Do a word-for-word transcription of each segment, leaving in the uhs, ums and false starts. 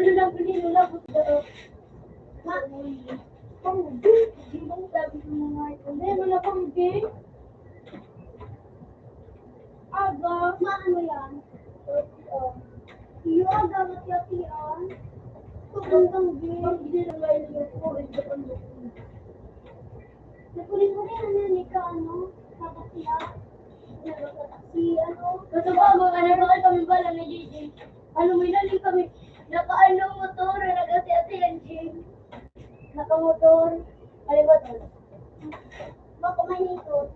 Ano lang, pinili lang po sa Ma, pang-game. Hindi mo na pang-game. Aga, maano yan? Iyo, aga, mati-atian. Kung hanggang game. Hindi na may luto, hindi ka luto. Nagkuling-kuling na ni ka, ano, nakasiya. Nagkataksi, ano. Gusto ko, mga ano, bakit kami ba lang ni J J? Ano, may lalim kami. Nakaano motor, nagkasi-ati ang Jim. Nakamotor. Kalimutan. Baka may nito.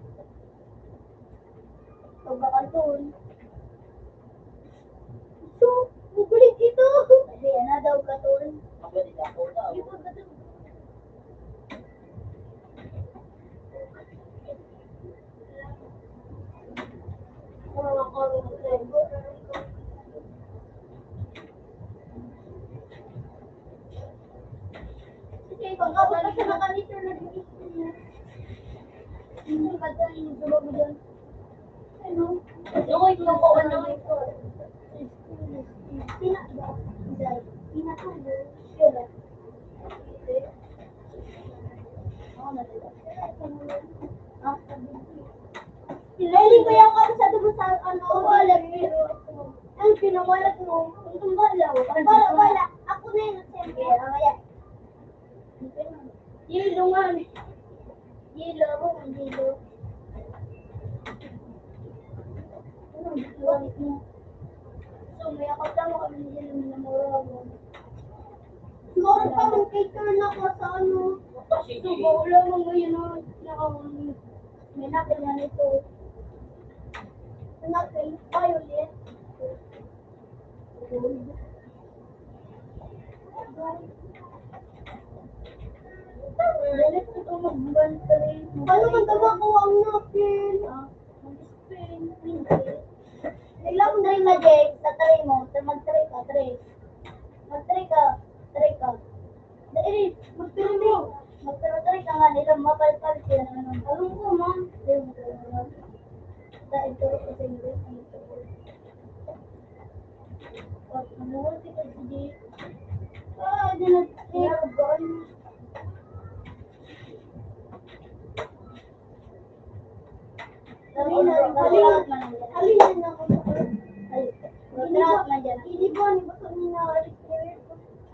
Pagbakanton. So, bubulig ito. Kasi, ano daw, katon? Ako, di ako daw. Di ko katon. Sige, pag-abot ka sa makanito na din. Hindi ka tayo yung sumagot dyan. Ano? Yung ito yung kawan na ito. Pinatulog. Pinatulog. Pinailing ko yung kami sa dugo sa ano, wallet, pero ang pinawalat mo, ang tumbalaw, ang wala, ako na yun, siyempre, ang kaya. Yelo nga, eh. Yelo, ako, ang yelo. Ano, wallet mo? So, may akap lang kami yelo na mura mo. Siguro pa mong picture na ko sa ano. Kasi so, wala man ngayon na nakawang may nakita nito. Anak, kay violet. Violet, ito mag-one three. Ano man tama ko ang napin? Ah, mag-spin. Hindi. Ilang three na, Jake? Sa three mo. Sa mag-three ka, three. Mag-three ka, three ka. Dali, mag-three mo. Mag-three ka nga nila, mapalpal siya na naman. Alam ko, ma. Dahil ko sa English. Pag namuha si Jake, ah, di na, Hindi ba ni bato ni na repair?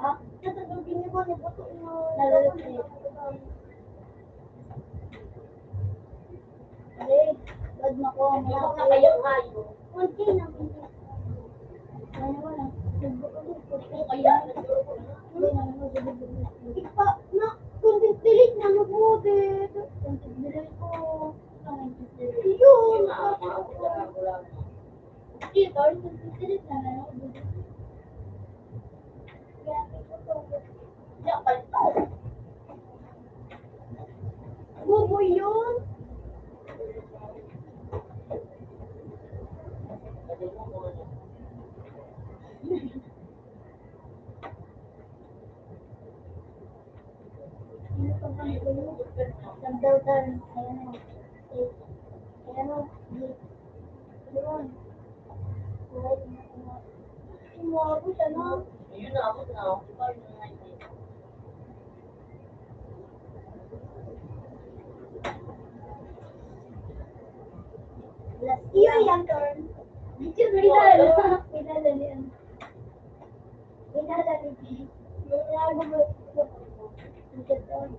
Ha? Sa tabi ni ba ni bato na nalulupit? Aray, bad na ko ang mga kayo, kayo. Konti na, konti. Ano na? Ipa, na, content delete na, nag-order. Content delete ko. Content delete. Yun. Ito, content delete na, nag-order. Bobo yun. Nagdaw tayo. Ayan o. Ayan o. Yun. Umabot, ano? Ayun, naabot na ako. Di ba, yung mga hindi? Last year, yung turn. Did you read that? Pinadali yan. Pinadali. Yung nagabot. Yung turn.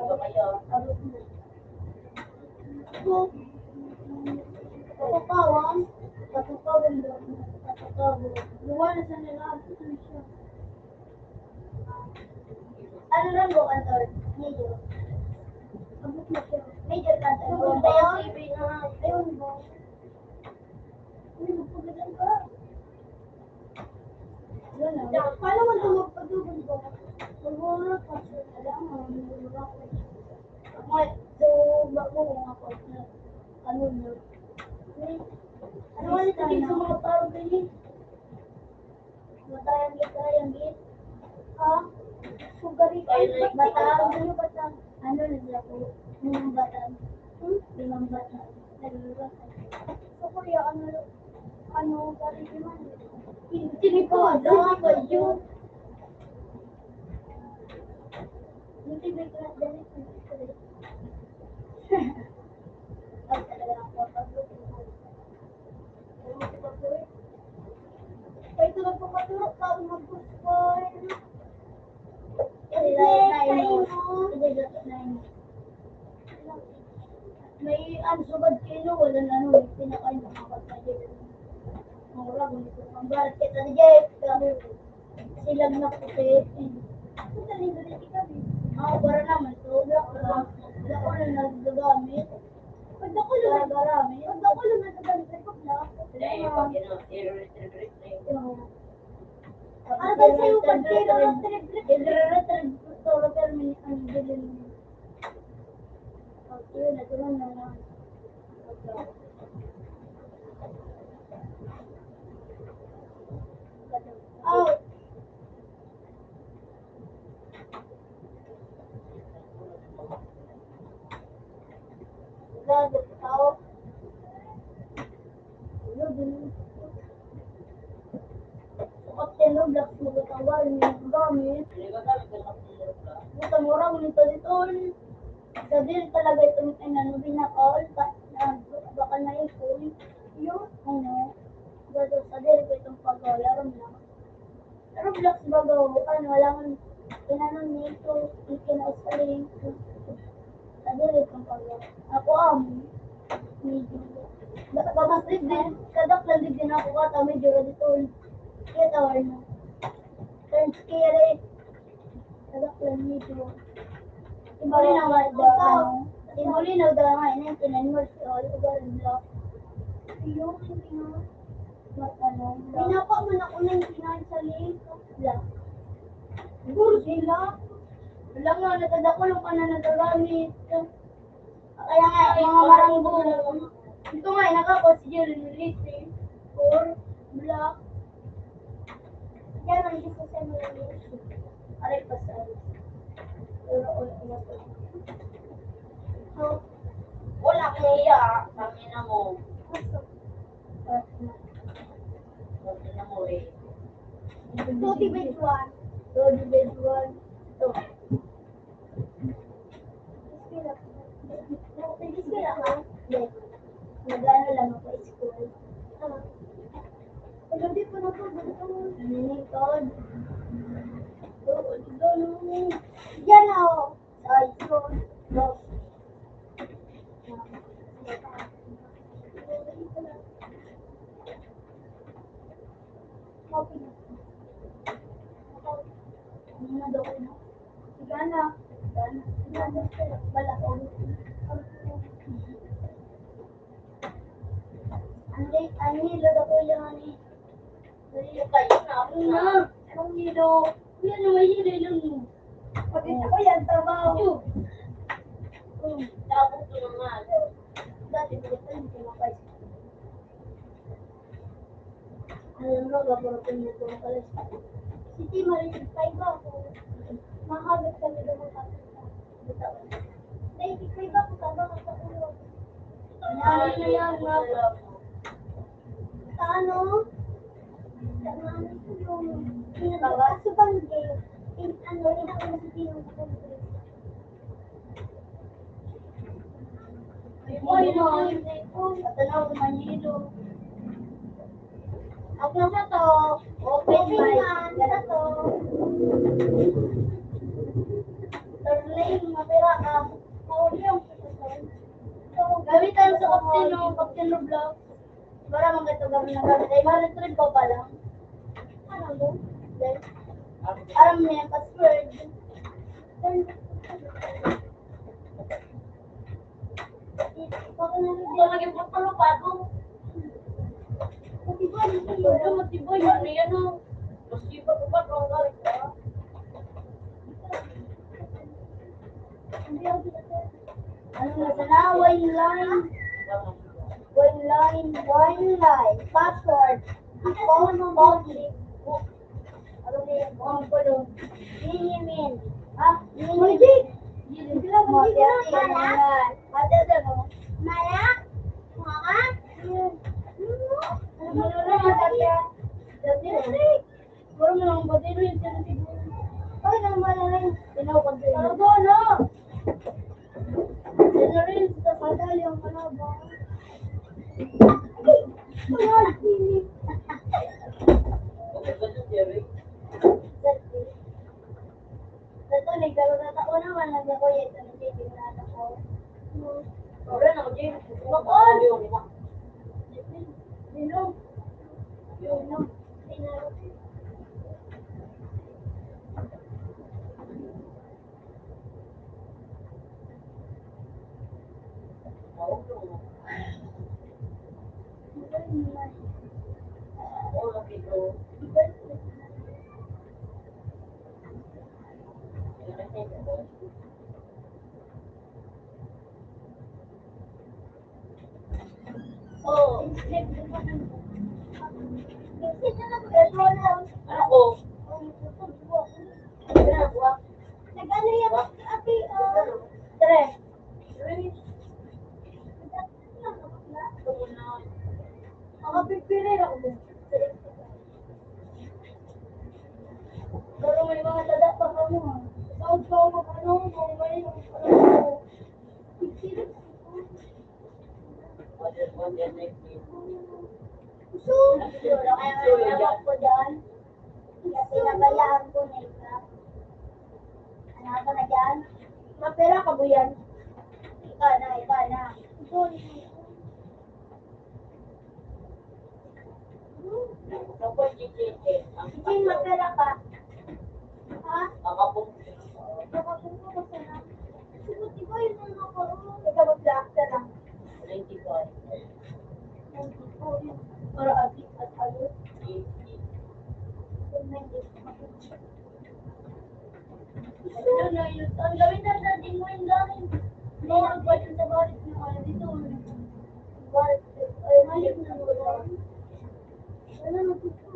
Abot na. So, katukawan, katukawan daw, katukawan. Luwa na sa nila, abot na siya. Ano lang po, Kantor? Major. Abot na siya. Major Kantor. Abot na yung C V na. Ayun ba? Uy, magpagadan ka. Yun na. Paano man ito magpadugan ba? Mag-work pa siya na lang, ah, mag-work pa siya. Ako, so, ba mo kung ako na, ano na. Ano nga nito dito sa mga tao, ganyan? Batayan git, batayan git. Ha? Sugari ka, batayan, ano, batayan? Ano na siya po? Limang batayan. Hmm? Limang batayan. Naluluwa. Sa Korea, ano, ano, gari naman. Hindi ko alam, ano yun? Kaya ito nagpapaturo ka, magpapaturo. Kasi may ano, may ano, sugad kayo, no? Walang ano, pinakain ng mga pagkain. Mura, ganito. Ang barat kita ni Jeff, kami, silag na puti. Ang galing, galing kita, eh. Mga para naman, so, wala ko lang, wala ko lang nagagamit. Pag ako lang, pag ako lang nagagamit, pag lang. Ano ba sa'yo, pag pero retrieve, retrieve, retrieve, pero may, ano, bilhin mo. Pag yun, ito lang naman. Oh. Grabe, tao. Ano, ganun. Sa Captain Roblox, magkatawa, yung gamit. Buta mo raw, nito, nito. Sa deal talaga itong, ano, binakaw, ta-, na, baka na ipon. Yung, ano, dito sa deal ko itong pag-, laro na. Roblox baga, ano, alangan, inanon nito, ikinausaling. Sa deal itong pag-, ako, um, medyo, ba-, ba-, mas digdi, kadak lang digdi na ako kata, medyo raditol. Kaya tawar na. Turns kere. Adak lang nito. Timbulinaw nga daw, ano? Timbulinaw daw nga, ninety-nine months old, ugaran lang. Ayun, hindi nga. Mat-, ano, Pinapa man ako ninety-nine sa link. Wala. Siguro sila. Wala nga, natanda ko lang ka na nagagamit. Kaya nga, mga maranggo. Ito nga, eh, nakapos yun, litri, four, black. Yan ang gusto sa mga litri. Aray, pasal. Pero, o, o, o. So, wala akong iya, tangina mo. Tangina mo, eh. Two divided one. Two divided one. Ito. Eskwela ka? Hindi. Nag-ano lang ako, school. Ah. Pero di pa natulog ito. Nanininkod. Oo, ito, no. Yan, oh. Sa ito. Dos. Ang, ang hilo na po yan, eh. Dali kayo na. Ano na? Ang hilo. Yan ang may hilo, yun. Pati ako yan, trabaho. Yun. Hmm, tapos ko naman. Dati ko rin pinapay. Alam mo, gabor ko niya ito pala. Si Tim, mahilig pa iba ako. Mahagot kami daw magpapita. Dahil si Tim, iba ako, tabang ako sa ulo. Nangyari na yan, nga. Sa ano? Sa mga yung pinag-, sa bangge. Pin-, ano, rin ako sa pinag-, Oy, no. Patanaw ko man dito. Ako na to. Open mic. Sa to. Darling, mapira ka. Audio. Gamitan sa Captain, no? Captain Roblox. Para magkatugaran na gamit. Ay, ma-retrieve ko pa lang. Ano to? Then, aram mo yung password. Then, ito lagi po pala bago. Matibay, matibay, matibay, ano yan, oh. Mas iba po ba, bro? Ano na sana? Wine line. Wine line. Wine line. Password. Ako, public. Ano na yun? Ang palo. Minimin. Ah, minimin. Mojik. Mojik. Mojik. Mojik. Mojik. Mojik. Mojik. Mojik. Mojik. Mojik. Mojik. Mojik. Mojik. Mojik. Mojik. Mojik. Mojik. Mojik. Ano ko din? Ano ba, ano? General, sa padali ang kalaban. Ay, ay, ay. Ito, may garo na tao naman, nagkakuya, ito, nagtitinda ako. Wala na ako, Jay. Bakal! Yun, yun. Yun, yun. Oo. Ano ko? Nag-ano yan? Ate, ah, Tre. Makapigpili ako. Pero may mga tada pa kamo, ha? Saod pa ako mag-ano, kung may ano. So, kaya nga, ewan ko dyan. Kasi nabayaan ko na ikaw. Ano ka na dyan? Mapera ka, Buyan? Ikaw na, ikaw na. Sorry. Kapag Jijin, ang Jijin, mapera ka? Ha? Makapungko. Makapungko ka sana. Sagot, di ba, yun ang mga, ikaw, mag-black ka lang. Ninety-five. Ninety-four yun. Para abit at ayos. Eighty. Ninety-four. Ang gawin na sa dating mo yung gamit. Bawal ba yun sa barit mo? Ano dito? Barit. Ay, mali na mo. Ano na dito?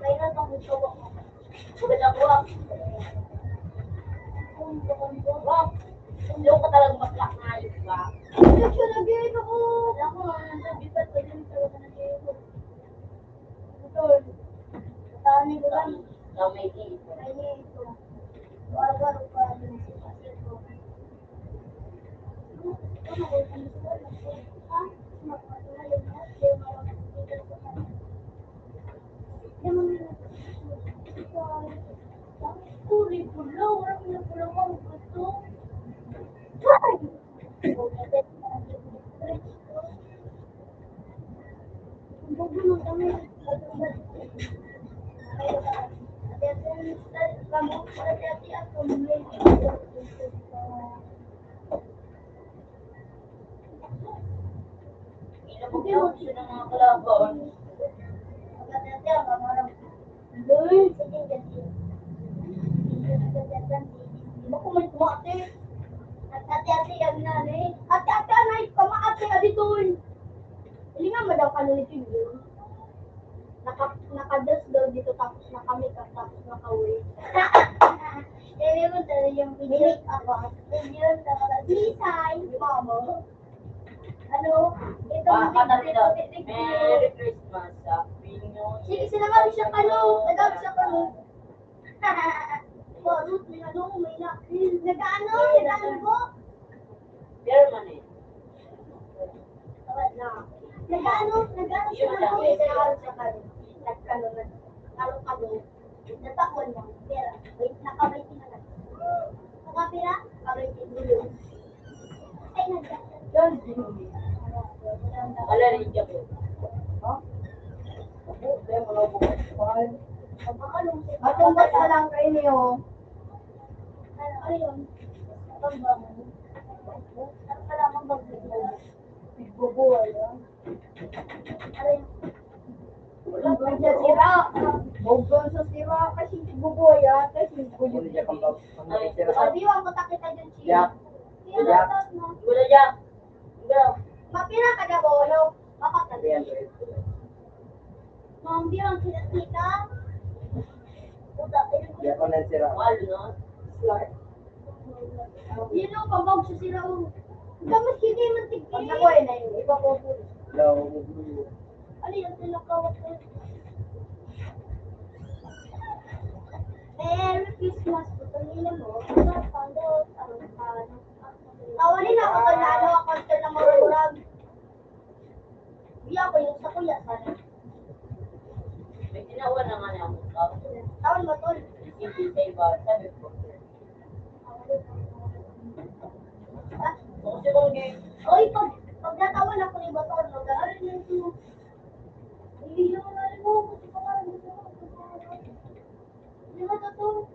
Kaya na itong gusto ko. Maganda ko, ah. Wow. Hindi ko talagang bakla na ayos ba? Hindi siya nag-iinom ko. Alam mo, ang nagbibat ko din talaga nag-iinom. Ito, tani ko lang. Ikaw may iinom. Ay, ito. Barbaro pa rin si Pastor. Inabot na siya ng mga kalaban. Uy! Di ba kung may tumate? Ate-ate, yan na, eh. Ate-ate, anay, pamaate, aditoy. Hindi nga, madam, ano nito yun? Naka-, naka-dress daw dito, tapos naka-makeup, tapos naka-wig. Eh, meron talaga yung video. Make up, ah. Video sa Lisay. Mama. Ano? Ito, ah, kanta dito. Merry Christmas, Happy New Year. Sige, sila nga, siya pa, no? Nag-out siya pa, no? Borot, may ano, may na-, nag-ano, nag-ano po? Germany. Tawad na. Nag-ano, nag-ano siya, nag-ano siya, nag-ano, nag-ano, nag-ano. Natakwan niya. Pera. Wait, nakabay siya na. Nakapira? Kabay siya. Ay, nag-, Yan, Jimmy. Wala rin siya po. Ha? Ako, kaya mo na bukas. Mahal. Matungkol na lang kayo niyo. Ano, ano yun? Pagbangon. Ano pala akong pagbangon? Tigbubuhay, ah. Aray. Wala pa siya sira. Bugton sa sira, kasi tigbubuhay, ah. Kasi tigbubuhay. Ay, sabi mo, ang kita dyan, Chief. Yak. Kaya Yak. Dapat na. Wala, Yak. Wala. Mapira ka na, Bolo? Apat na. Three hundred. Ma'am, di ang kinakita. Puta, ayun ko. Yak ko na sira. Walo, no? Smart. Yun ang pabag sa sira, oh. Kamas hindi man tigil. Pag nakuha na yung iba ko po. Ano yung pinakawat ko? Merry Christmas po. Tangina mo. Ano, ano, ano, ano. Tawa nila ako, tol, na ano, ako, tol, na marurag. Kuya ko, yung sa kuya, sana. May tinawa na nga niya ako. Taon ba, tol? Hindi, sa iba, sabi ko. Kasi kung di, oy, pag, pag natawan ako ni Bator, mag-aaral na ito. Hindi naman alam mo, kasi pangalan mo. Di ba, Tato?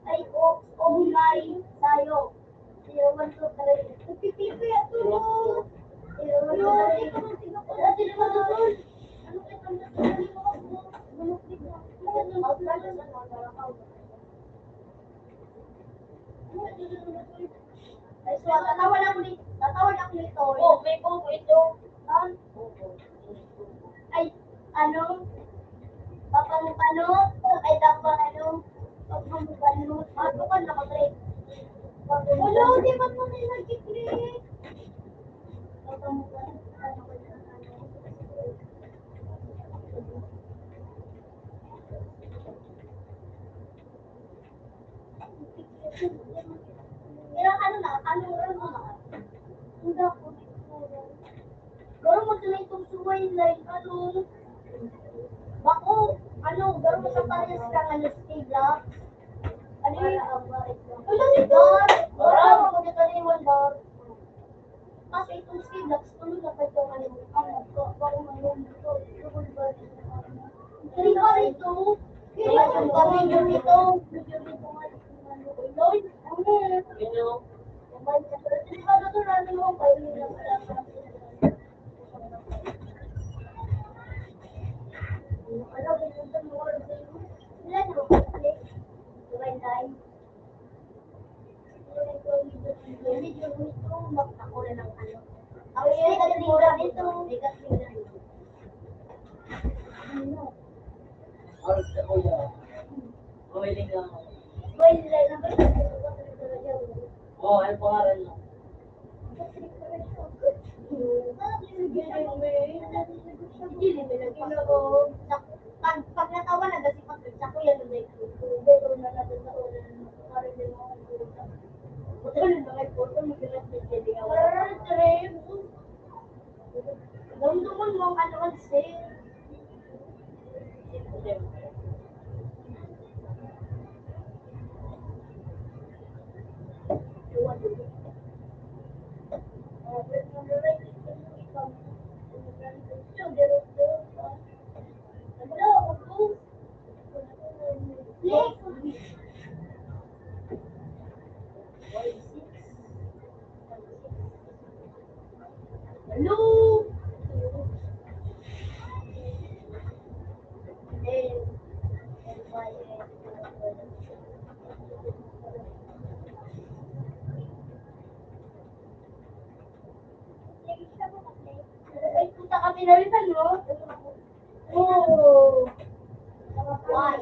Ay, o, o, may, sayo. Zero, one, two, three. Nagpipipi ako, no? Zero, one, two, three. Dati naman, Tato. Ano kayo, Tato? Ano kayo, Tato? Ay, so, tatawan ako ni, tatawan ako nito. Oh, may buko ito. Ha? Buko. Ay, ano? Papano-pano? Ay, tapa, ano? Papano-pano? Ano ka, nakatrade? Wala, di ba mo nila nag-click? Papano-pano? Ano ka na, ano? Pero ano na, ano, ano na? Ang dako dito. Garo mo tuloy itong suway, like, ano, bako, ano, garo mo sa parehas kang, ano, stage, ah. Ano yun? Ano yun? Bar. Bar. Bar. Bar. Kasi itong Steve Locks, tuloy na pa itong ano, ang nagkakaroon ng dito, double body na ano. Kaya pala ito, kaya itong pamilya nito, medyo dito nga, ano, Lord, ano, ano, ano, ano, ano, ano, Halos na, kuya. Mahiling lang ako. Oo, ano pangalan mo? Pag, pag natawa na, kasi pag, sa kuya, no, like, pero na natin sa una, parang di mo ako. Ano na, like, photo, mag-relax na siya, di nga wala. Damdaman mo ang ano kasi. Hello! Ay, puta ka, pinalitan mo? Oo. Why?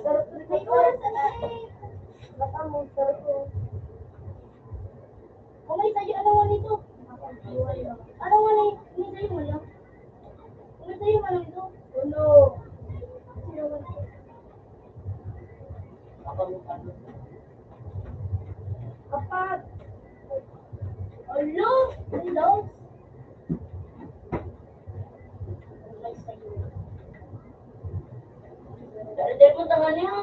May oras na siya eh. Baka mo, sarap ko. Kung may sayo, ano nga nito? Ano nga ni, may sayo mo lang? Kung may sayo mo lang ito? Ulo. Kapag, alo, alo. Dali, dali mo tangan niyo.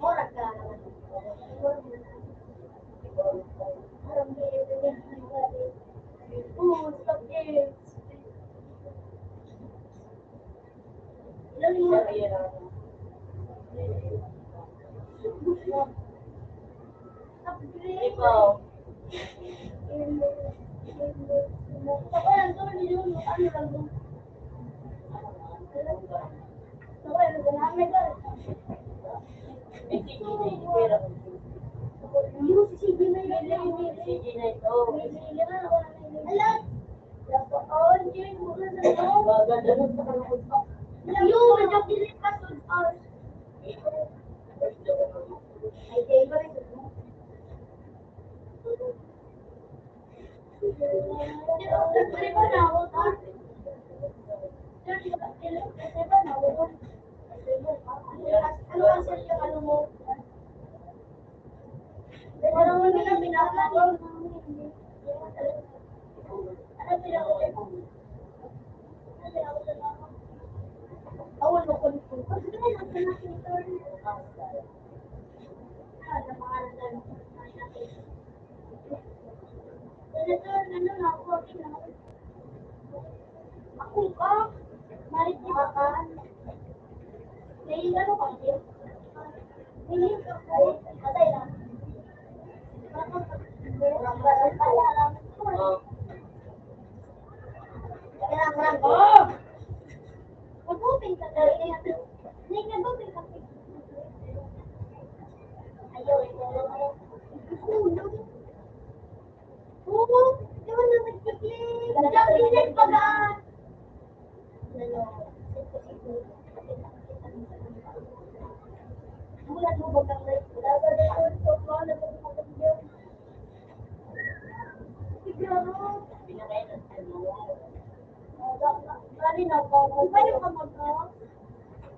Mura ka. Ikaw. Sige na ito. Ako ka? Malit di ba ka? May ano ka, di? May ano ka? Patay lang. Mag-open ka talaga. Hindi, nag-open ka. Ayaw. Oo, di ba na nagkiklik? Diyan, pinagpagaan.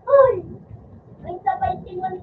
Uy! May sabay tinunod.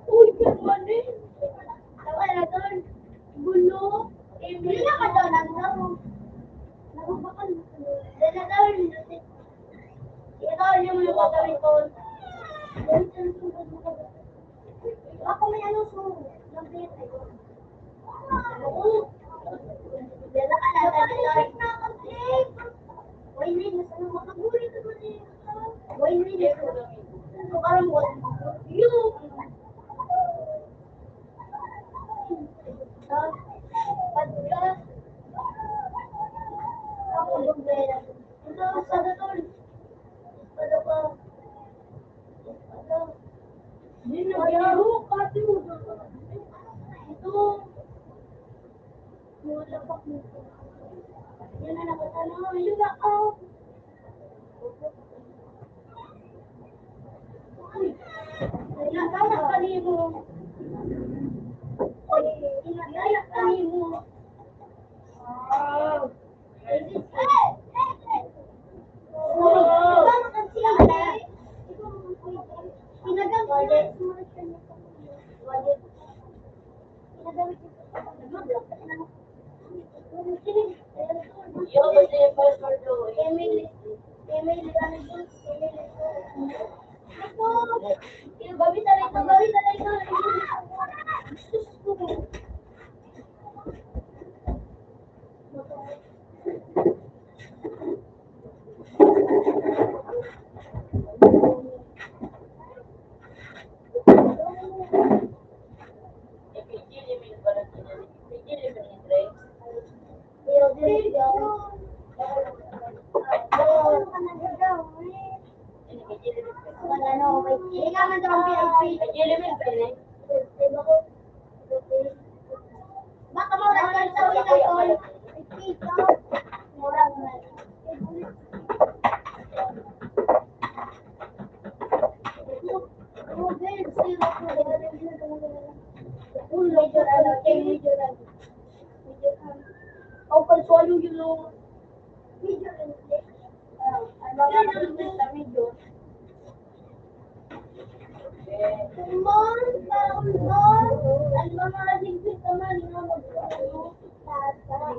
Uy, good morning. Tawag na doon. Gulo. Hindi na ka doon, ano? Nabubakan. Dala doon. Ito yung mga gamiton. Ako may ano, so, nag-date ako. Oo. Dala ka na, dala ka na. Uy, hindi, mas ano, makaguli ka ba niya? Uy, hindi, mas ano, parang wala. Yun. Pagka, ako, yung pera. Ito, sa Datol. Ito pa. Ito. Hindi na, biyaro ka, ito. Ito. Yung lapak mo. Yan na, nakatanaw. Yung lapak. Pinagaya ka nimo. Pinagaya ka nimo. Wow. Wow. Pinagaya ka nimo. Yo, kasi yung password ko, eh. Emily, Emily, ano yun? Emily. Ito, yung gamit na rin, gamit na rin. Sus ko. Baka mauran ka sa ulo, tol. Mauran na. Ulo, medyo ano, kay medyo ano. Medyo ano. Ang kalswalo yun, oh. Medyo ano, ah, ano, ano, medyo. Ulman, paulman, an mga ligpit naman nga magpupuno sa taas.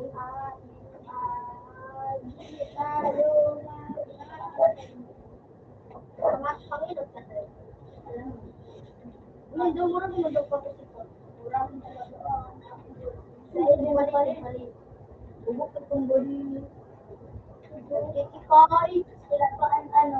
Mga pangilog sa tayo. Alam mo. Uy, daw mo rin, daw pa ko sa mura mo talaga. Dahil may mali, mali. Bubukod kong buli. Kikikoy, sila pa ang ano,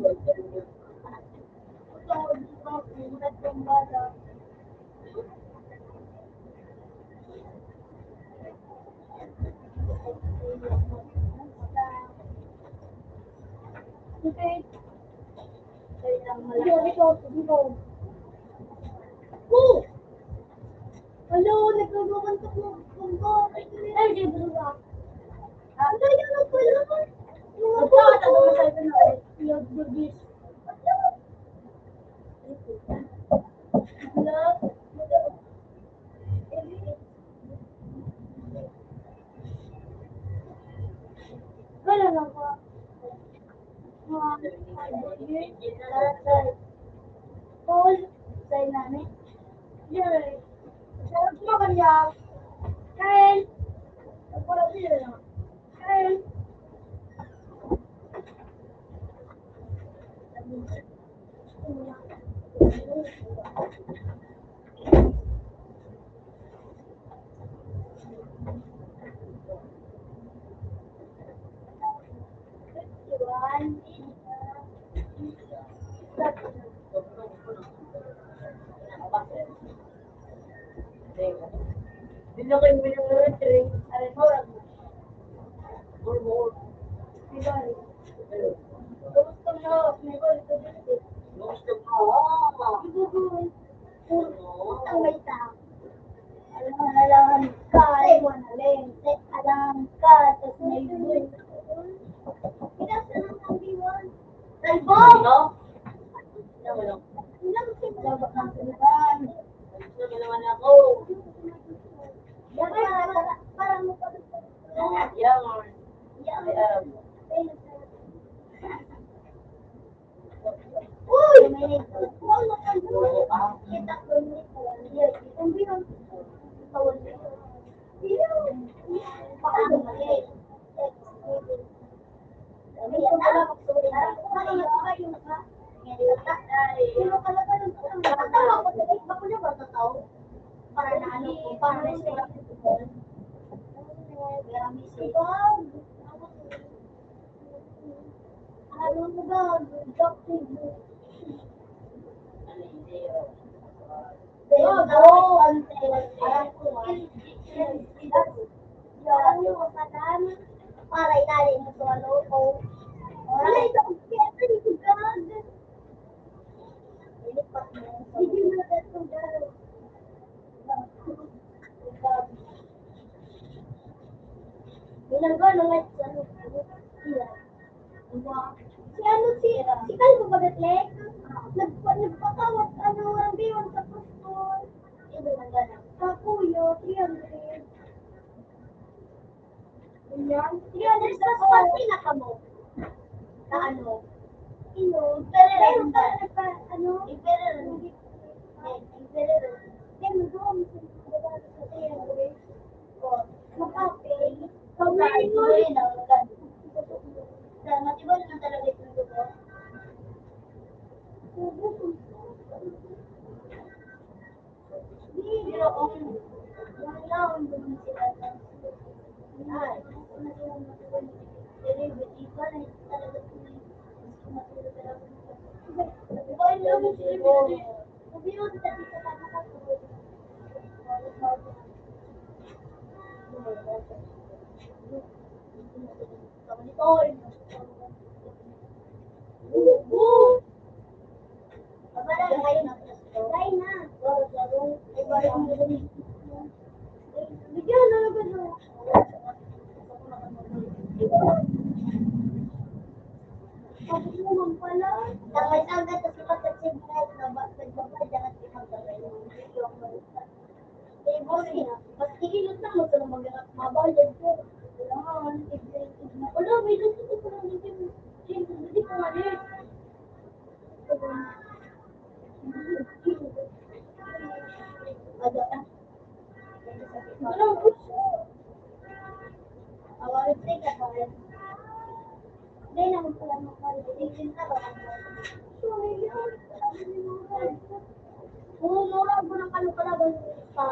Okay. Kaya lang malaki. Oh! Hello, nagkagawan ko ng bundok. Ay, di ba? Ang ganda ng pala. Mga bundok. Yung bundok. Wala lang po. Mga Paul, sa inani. Yun. Sarap mo kanya. Kain. Nagpura sila lang. Kain. Hindi na kayo minangaran, Dre. Aray mo, aray mo. Aray mo. Di ba, aray mo? Gusto mo, may gusto dito. Gusto mo, ah. Ang may tao. Alangan ka, ay, wala lente. Alangan ka, tas may buhay. Pinasa ng kambiwan. Talbog! No? Alam mo, no? Alam mo, sa labak ng kambiwan. Gusto mo naman ako. Dapat para, para, para mo pa. Yeah, man. Yeah, man. Uy! Para na ano po, para na sa Ano mo ba? Doctor. Go, go! Para itali mo sa ano ko. Alright. Hindi mo na ito gano'n. Ginagawa ng light sa ano, sila. Si ano, si, si Calvo Bagatlet, nagpa-, nagpatawad, ano, ng biwan sa Cruz Col. Kakuyo, three hundred. Ganyan. Three hundred plus pati na kamo. Na ano? Ino? Pero, pero, pero, ano? Pero, pero, pero, pero, Kailangan, maski hilot lang, wag ka lang mag-, mabayad ko. Wala, may luto ko pa lang dito. Siyempre, hindi ko nga din. Ada ka. Walang puso. Awal, play ka pa rin. Hindi naman pala magpapalagay. Hindi na ba? Oo, mura ko ng ano pala, pa.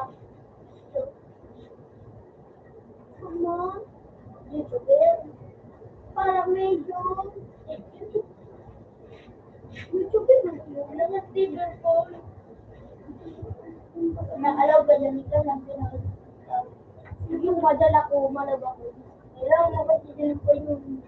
Ano? YouTuber? Parang medyo YouTuber na yun. Wala na, Liverpool. Naalaw ka dyan, ikaw lang pinaka-, yung madala ko, malaba ko. Kailangan mo ba si Jennifer yung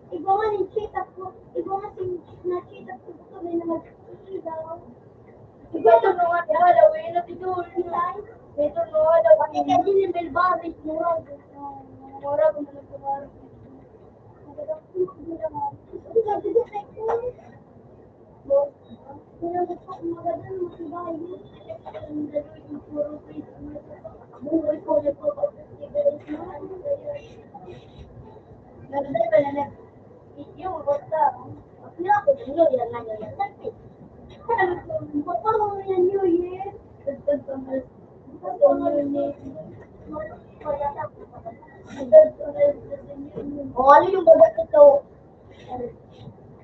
Iba nga ni cheat ako. Iba nga si na-cheat ako. Ito may mga cheat daw. Ito na nga, hala, uwi na dito. Ito na nga daw. Pati ka din yung Belbari, mura. Mura, kung ano, mura. O, ano yung bagat ito?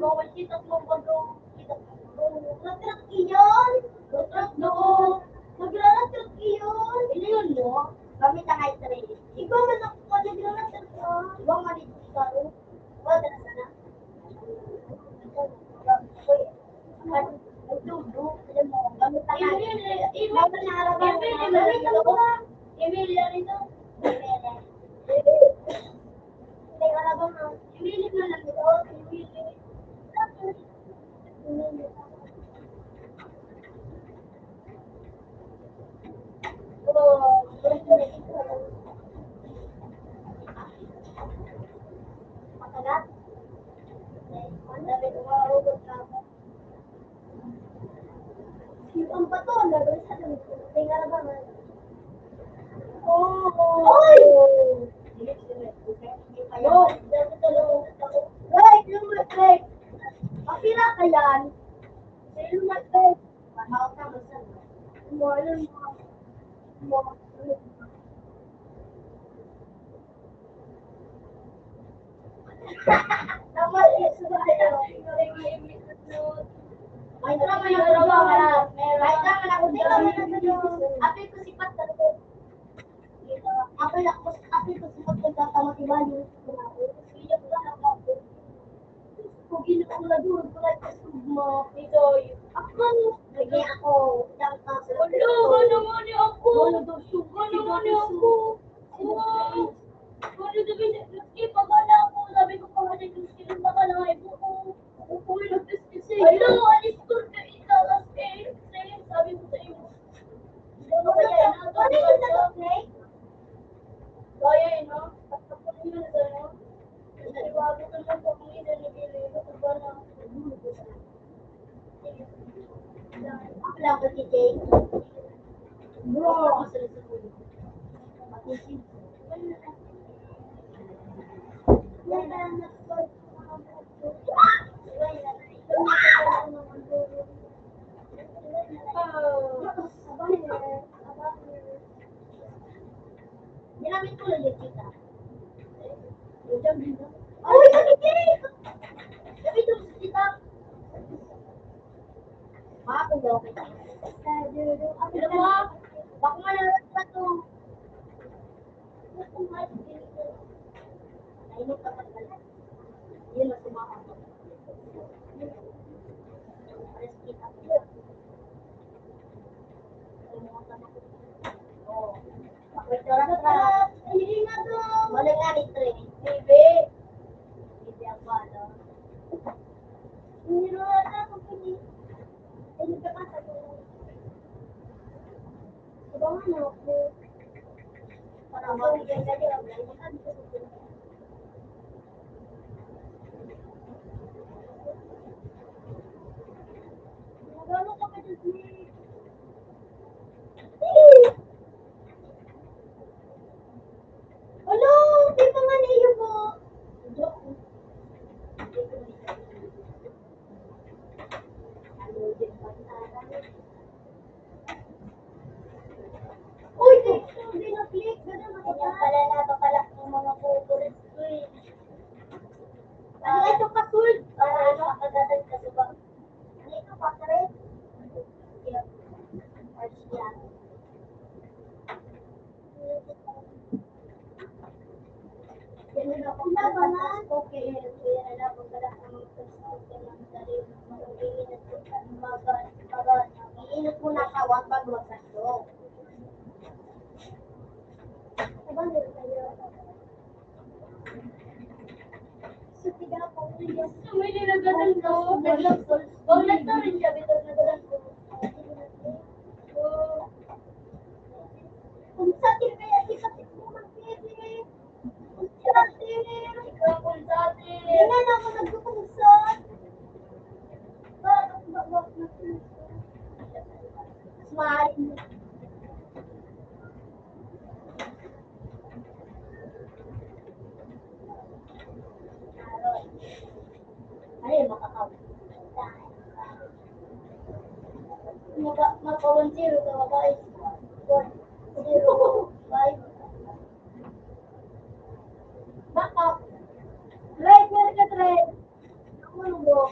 Bawal kita magbago. Kita magbago. Matrak iyon. Matrak doon. Nagraratrap iyon. Iliyon mo. Gamit ang high train. Ikaw man ako pa nagraratrap ka. Ikaw man ito, ikaw. Wala na sana. Ay, ay, dudu. Alam mo, gamit ang high train. Imo, imo, gamit ang imo, imo, imo, ito. Imo, ito. Imo, ito. Ang bato, ang gagawin sa atin. Tingnan na ba, man? Oh! Oy! Wait, yung wait. Ang pirata yan. Yung wait. Mahal ka, basta. Mahal mo. Mahal mo. Ay, tama na, tama na. Ay, tama na. Apil ko si Pat talaga. Apil ako, apil ko si Pat talaga, tama si Bali. Kung ginakula doon, wala ka sugma. Ito, ako. Lagi ako. Wala, wala nga ni ako. Wala daw sugma. Wala nga ni ako. Wow. Ano sabi niya? Maski pa pala ako, sabi ko pa nga, "Diyos ko, baka na nga ibo ko." Ako po yung nagtiskisi. Hello, alis ko na ito, as in, sabi ko sa inyo. Ano ba yan? Ano yung nag-play? Kaya yun, no? Pagkakapag yun, ano? Naliwago ko lang pag may nalagay na yun, ano ba na? Ako lang ba si Jake? Bro! Ginamit ko lang yung kita. Uy, nakikita! Nakikita mo sa kita. Baka kung daw kita. Ano ba? Baka nga lang sa to. Ay, magkapatid. Yun ang sumakot. Pares kita. Oh. Wala nga ni Trey. Bibi. Bibi ang bala. Hindi na wala na akong pili. Hindi ka pa sa tulong. Abangan mo ako. Para mabigyan ka niya. Hindi ka dito sa tulong. Magano ka pa dyan, Trey? Hala, di pa nga niyo po. Uy, di, di na-click. Ganun, ganyan pala, napakalak ng mga kukulit ko eh. Ano ito, password? Para ano, kagatan ka sa ba? Ano ito, password? Iinot mo na kawat pag magkasok. May nilaganan ko. Bawal na to rin siya, bitaw na dalan ko. Kung sa akin kaya, di pa tignan mo, Ma'am Pili. Kung sa akin, ikaw kung sa akin. Hindi na ako nagkukunsat. Bakit ba, ba, ba, Smile. Ay, makakaw. Maka, maka one zero ka, guys. One zero five. Backup. Right, meron ka, Trey. Ang ulo mo.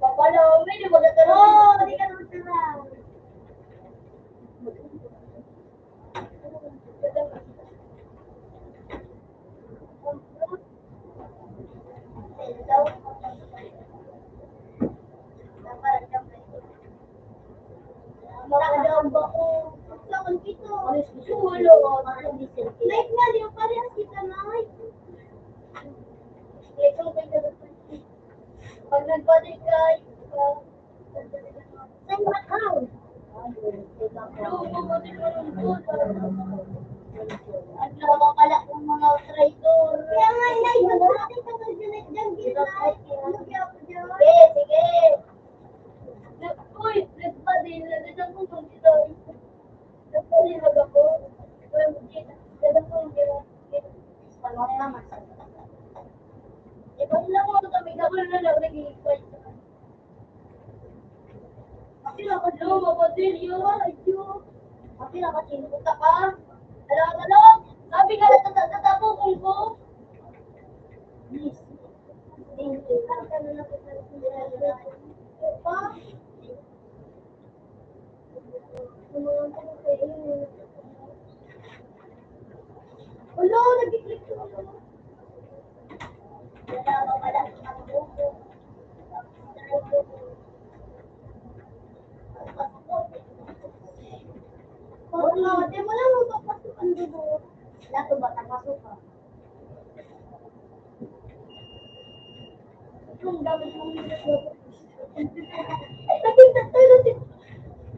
Papalo, may di magkakaroon. Oo, di ka magkakaroon. Mga daw ba ko? Sa kompito. Wala. Night nga, di ba parehas kita, Nay? Ito, may dapat. Pag nagpatikay, sa mataw. Ang nakakala ng mga traitor. Kaya nga, Nay, nagpatikay ka na dyan, dyan, dyan, Nay. Ano kaya ako dyan? Sige, sige. Nag-, uy, nagpadil, nagdadang ko kung dito. Nagpadil, nag-ako. Uy, magkita. Nagdadang ko yung dito. Tama naman. Ito lang mo, kami, gabal na lang, nag-iipay. Pati na ka, Joe, mapadil, yun. Ay, Joe. Pati na ka, Joe. Puta ka. Alam, alam. Sabi ka, nagtata-, tatapukon ko. Yes. Thank you. Hello, nag-click ko. Wala, wala. Wala, di mo lang mapapasok ang dugo. Lahat ng bata, pasok ka. Ang gamit mong naging tatlo na si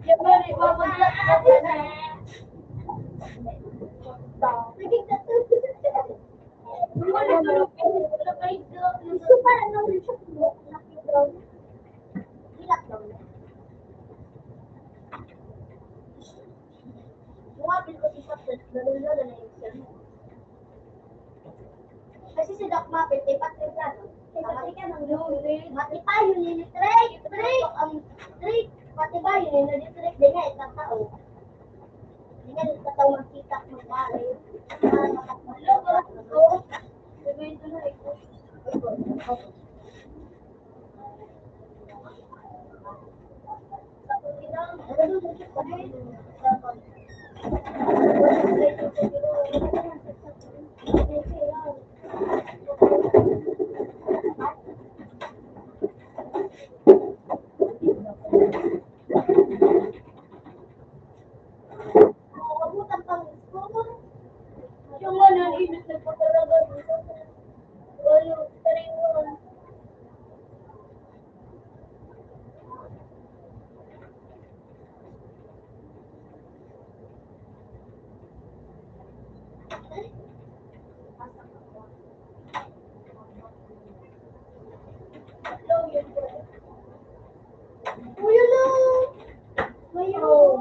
Yan ba, may babagsak ka na. Naging tatlo. Wala, wala, wala, wala. Gusto pa lang ng Hilak lang. Buhatin ko si Patrick, lalo-lalo na yung siya. Kasi si Doc Muffet, may Patrick ka, no? May Patrick ka, no? Matipayo ni Trick, Trick, ang Trick, matipayo ni Trick, di nga, itang tao. Di nga, itang tao magkita, magbalik. Hello, bro. Sabi ito na, ito. Yung ano, init na po talaga. Ano, tariwan. Uy, ano? Ngayon.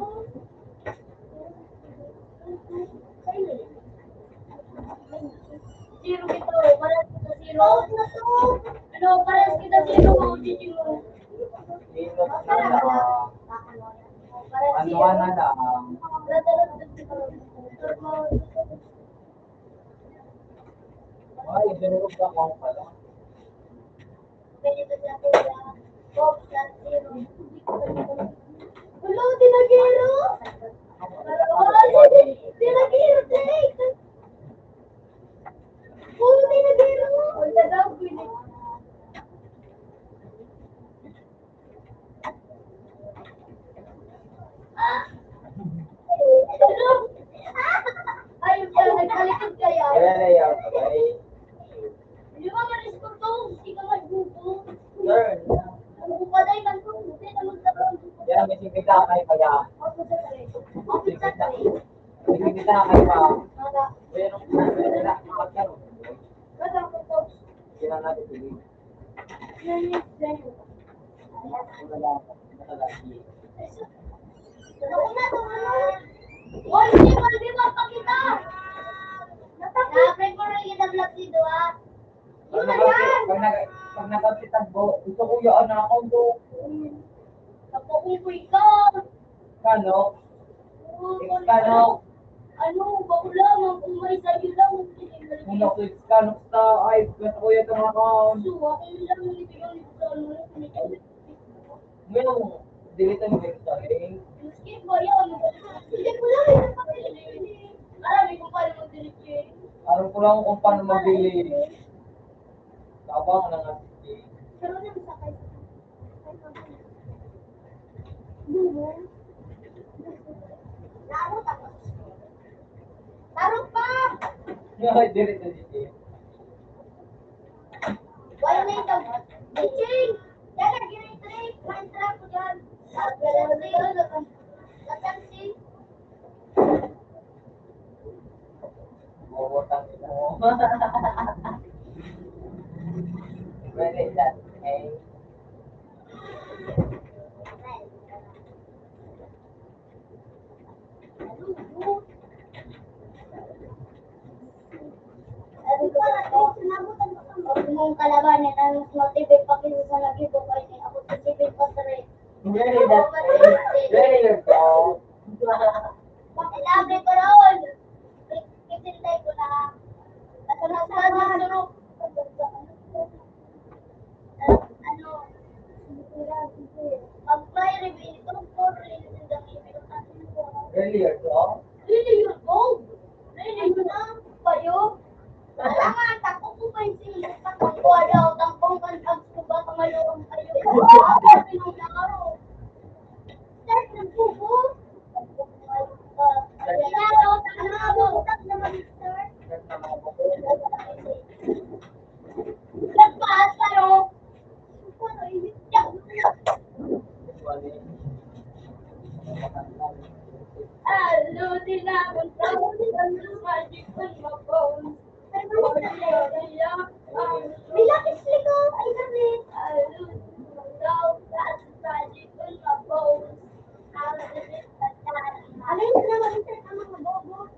Zero ito, parang sa zero. Out na to. Ano, parang kita zero, O G G mo. Minus na lang. Ano na lang. Ay, durog ka, kung pala. Hello, tinagero! Hello, tinagero, take! Hello, tinagero! Wala daw, pwede. Ay, nagtalikod kaya. Kaya na yan, okay. Di ba, malis ko to? Hindi ka magbubo. Sir. Ang bukaday man to, hindi na magkaroon. Kaya may singkita kayo kaya. Ako sa tayo. Ako sa tayo. May singkita kayo pa. Wala. Pero, wala. Wala. Naku na, naku na. Hoy, hindi, hindi magpakita. Natakot. Na-break mo rin yung vlog dito, ah. Pag nag-, pag nag-, pag nag-, pag nag-, gusto ko yung anak ko, do. Napakuha ko ikaw. Kano? Oo, Kano? Ano, bako lang, ang umay sa'yo lang. Kung naku-, kano sa, ay, gusto ko yung anak ko. So, ako lang, ito yung gusto mo. Ngayon, delete ang website. Skip ba yan? Hindi ko lang, hindi ko lang. Alam ko paano mag-delete eh. Alam ko lang kung paano mag-delete. Tabang na nga si Jay. Pero nang sakay sa Tarong pa! Ay, diri na si Jay. Wala na ito. Jay! Yan ang grade three. Maestra ko dyan. Sa grade three. Sa Tansi. Bobotang ina mo. Pwede yan. Eh. Huwag mong kalabanin ang motive pakisa sa nag-ibo kayo ni ako sa civil pastoral. Very that. Very good. Bakit sabi ko noon? Kitintay ko na. At ang nagsasabi, ano, pag may reveal ito, for real, in the middle of the Earlier, no? Really, your gold? Really, your gold? Payo? Alangan, tako ko pa yung sinunod sa kong kuwala o tangkong kan-, ang suba, kamalurong kayo. Pinangyaro. Start ng bubo. Pinaro, tama mo. Start naman, start. Nagpaas pa, no? Hello, tinapon sa ulo, ang magic on my phone. May lapis liko, ay, sabi. Hello, that's magic on my phone. Alin na mag-insert ang mga bobo?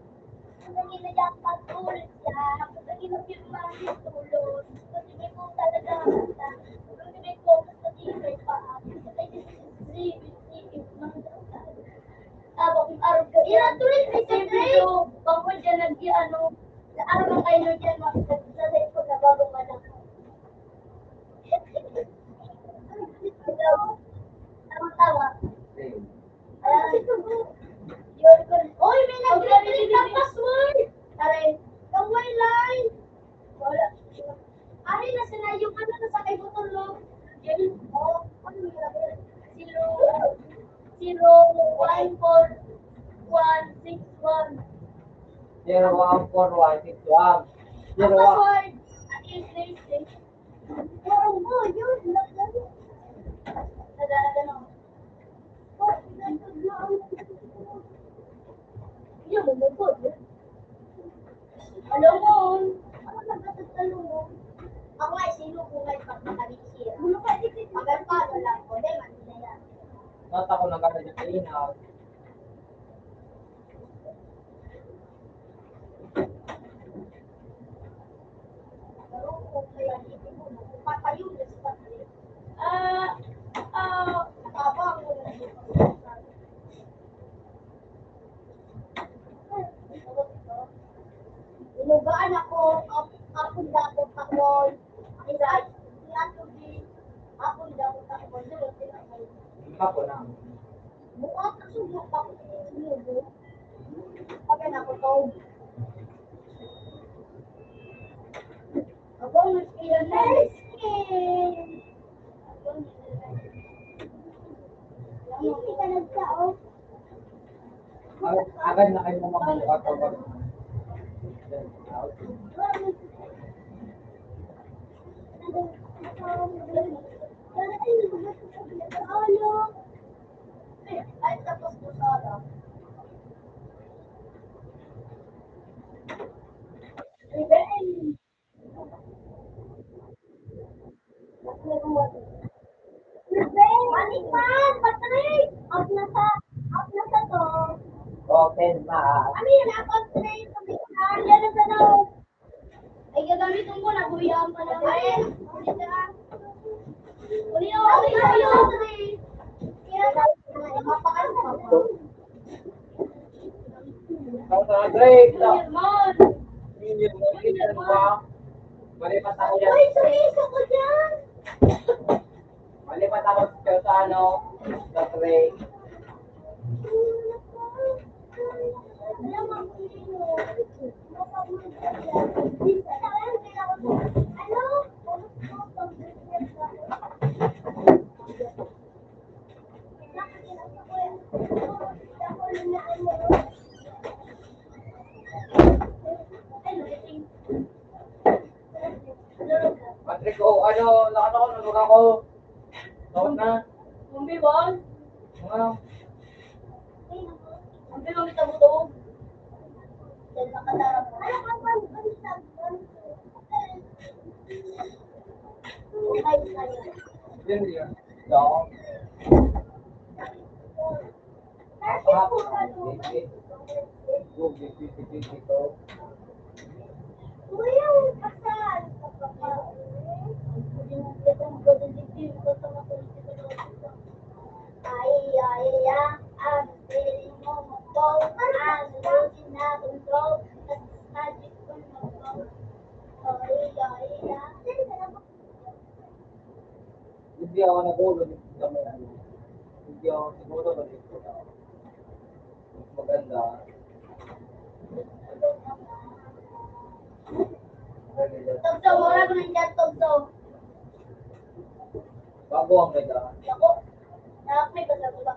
Ang naging na jackpot ulit siya. Ang naging na pirma ang tulos. Kasi may po talaga ang kanta. Ang naging po sa tingin pa. Ay, this is three fifty. Abang arog ka dyan. Ira, tuloy, may sa three. Bangko dyan, nag-i-, ano, naarog ang kayo dyan, mga sa, sa, sa, sa, bago pa lang. Tama, tama. Ayan. Yun, kun-, uy, may nag-reveal ng password! Aray, kaway lang. Wala. Ari na sila yung ano na sa kay Butol, no? Yun. Oh, ano yung nilagay? Zero, zero, one, four, one, six, one. Zero one four one six one. Ang password, at least, parang mo, yun, nagano. Nagano. Alam mo, ako nga, sino ko nga ipagpapaliksi? Magal pa, wala ko. Dahil man, hindi na yan. Mata ko nagkakadya sa inaw. Ah, ah, Inugaan ako, ap-, apon dapot ako, ay, ay, tinatubig, apon dapot ako, Hapon na. Bukas, subo pa ko, sinubo. Pagka nakutog. Abang, mas ilan na. Abang, hindi ka nagtao. Ag-, agad na kayo mga kapag- Ano yan? Apat na yung pagkakaan. Yan ang tanaw. Ay, gagamitin ko na, kuya, ang panahon. Ay, uli na, uli na, uli na. Ang mga grade na. Hindi mo pa. Malipat ako dyan. Uy, sumiso ko dyan. Malipat ako sa ano, sa grade. Patrick, oh, ano, nakataon, ano ka ko? Taon na? Kumbi, Bon? Mga Ang pinong kita mo to. Yan, nakatarap. Yun, yun. Daw. Kuya, saan ka pa? Ay, ay, ay, ang piling mo magpog, ang lutin na bundog, at magic ko magpog. Ay, ay, ay. Hindi ako nabulog, hindi kami ano. Hindi ako siguro mag-ipon ako. Mas maganda. Tugso, mura ko ng dyan, tugso. Bago ang may daan. Ako, nakakay ba sa baba?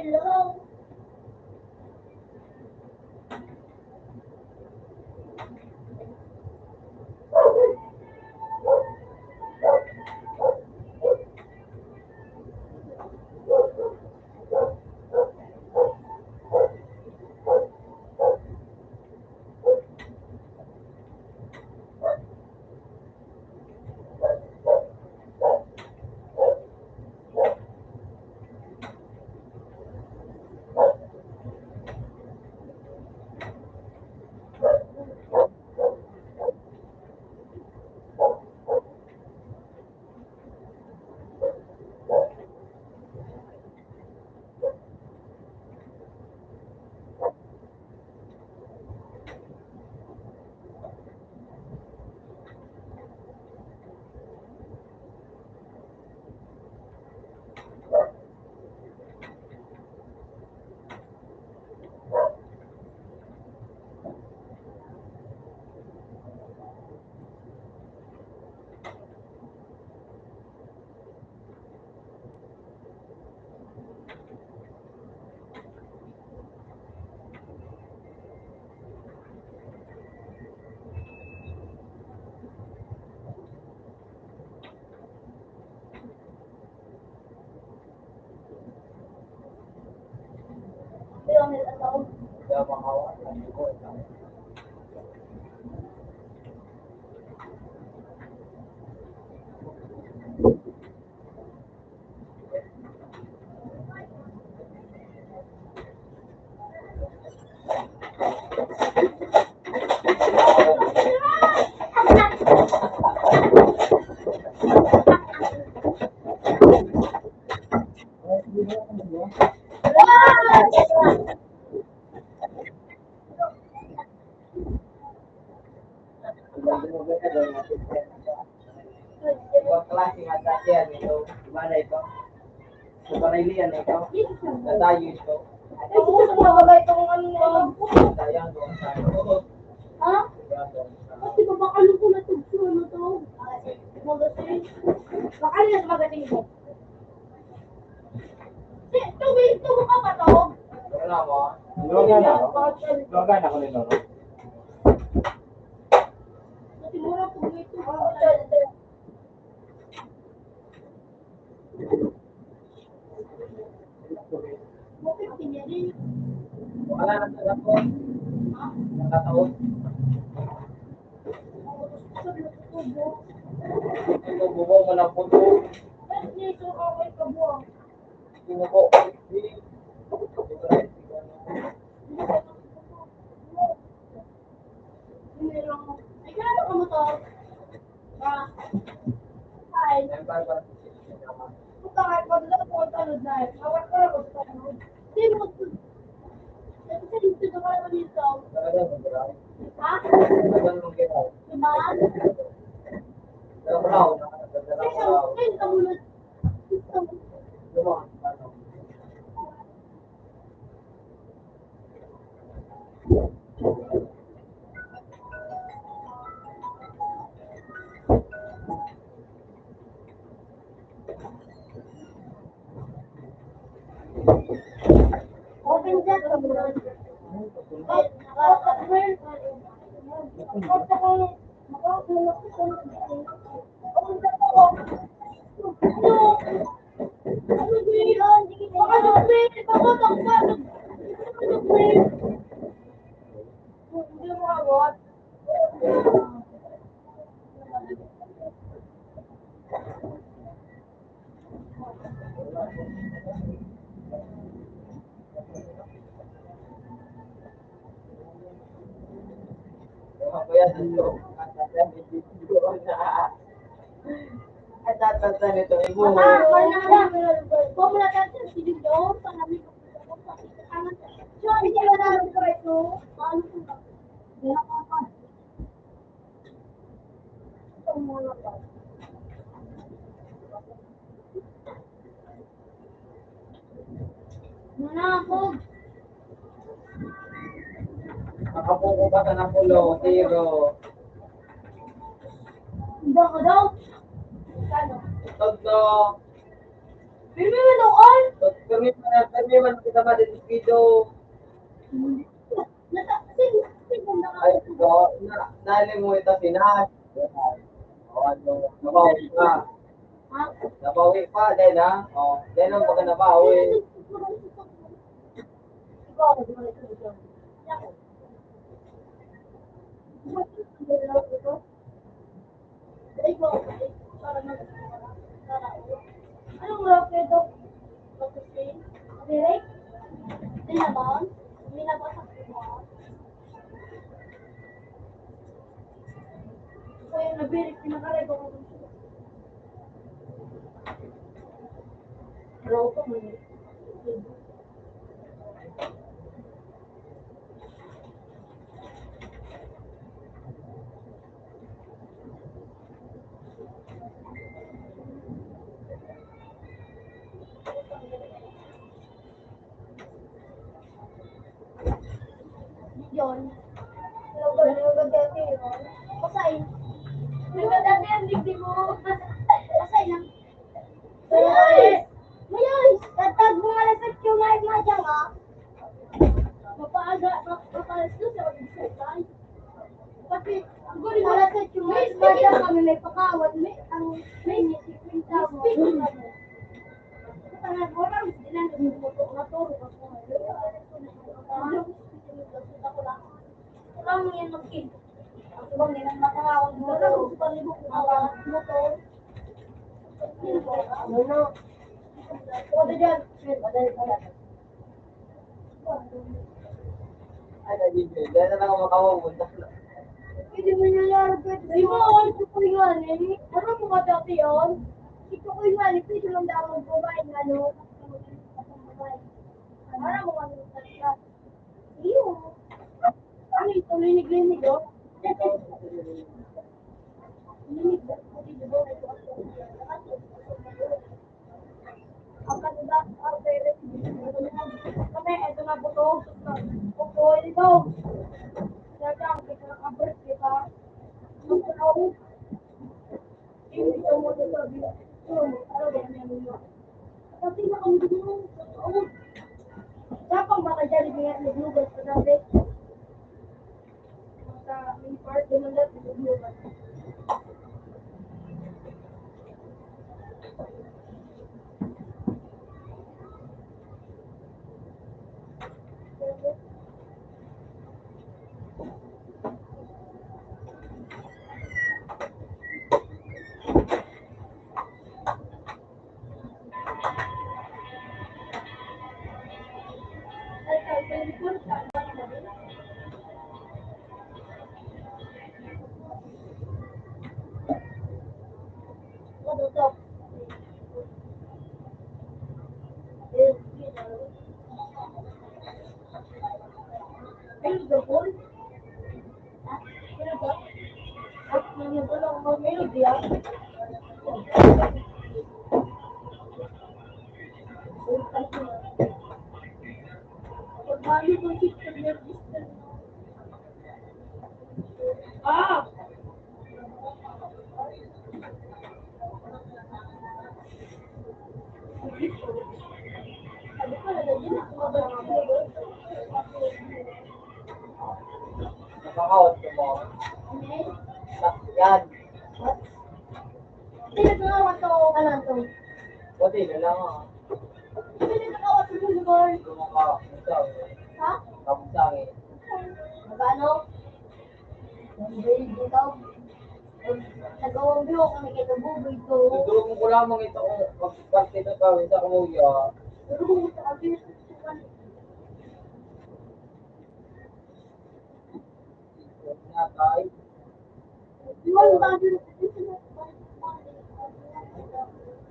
Hello. Ibang klase nga dati yan, ito. Iba na ito. Sa Barili yan, ito. Natayo ito. Ay, gusto ko na ba itong ano na ito? Sayang, doon sa ano. Ha? Kasi ba baka ano ko na ito? Ano to? Magasin. Baka ano na sa magasin ko? Di, tubig, tubo ka pa to? Wala mo. Luwagan ako. Luwagan ako ni Lolo. Kasi mura po ito. Wala na sa ako. Nakataon. Ito, bubo mo na po. Ito po. Ay, ano ka mo to? Ah. Ay. Puta, ay, pag lang po, ano na, eh. Awat ko lang, gusto ko. Di mo, ito sa YouTube, ano dito? Ha? Diba? Ay, ang, ay, ang kamunod. Ang tatatan nito, ibo. Manakog. Makapuko ka sa napulo, zero. Hindi ako daw. Ano? Todo. Pirmi man daw, ay! Pirmi man, pirmi man kita madidisquido. Nata-, sin-, sin-, Ay, ito, na, nali mo ito, Pinas. O, ano, nabawi pa. Ha? Nabawi pa, dahil ha? O, dahil ang pagka nabawi. Anong rock ito? Pagkasin? Direk? Dinabaon? Dinabaon sa kumaon? Kaya nabirik, pinakaray ko kung Rock ko man. Yon. Lugar, lugar dati yun. Pasay. Lugar dati ang digdi mo. Pasay lang. Mayos! Mayos! Tatag mo nga lang sa tiyungay, madya nga. Mapaaga, map-, mapaalas ko sa pag-exercise. Pati, siguro yung wala sa tiyungay, madya kami may pakawat, may, ang, may nisikwenta mo. Ang yan magkin. Ang subang nilang matangawang motor. Ang subang nila matangawang motor. Ano na? Wala dyan. Wala, wala. Ay, nagigil. Yan na lang ang makawawala. Pwede mo na lang, pwede. Di ba, oh, ito ko yung ano, eh. Ano mo ba dati yun? Ito ko yung ano, pwede lang daw magbabayad, ano, babayad. Para mo ano, iyo. Ano ito, linig-linig, oh. Ikaw, talagang kita, abot kita. Ang tao, hindi ka mo sasabi, "Hmm, ano ba yan?" Kasi na kami dito, sa taon. Tapang baka dyan, hindi nga naglugas sa dati. Sa main part, doon ang dati, naglugas. Ah! Nakakawat ko mo. Yan. Sino to? Wato ka lang to. Pati na lang ah. Sino to? Wato mo, Lord. Ito mo ka. Ito. Ha? Kamusta eh? Magkano? Ang baby daw. Nagawang biyo kami kay Kabuboy to. Nagdurog ko lamang ito, oh. Pag-, pag-, ito tawag sa kuya. Pero kung gusto ka, biyo sa sukan. Natay. Biwan ba, biwan?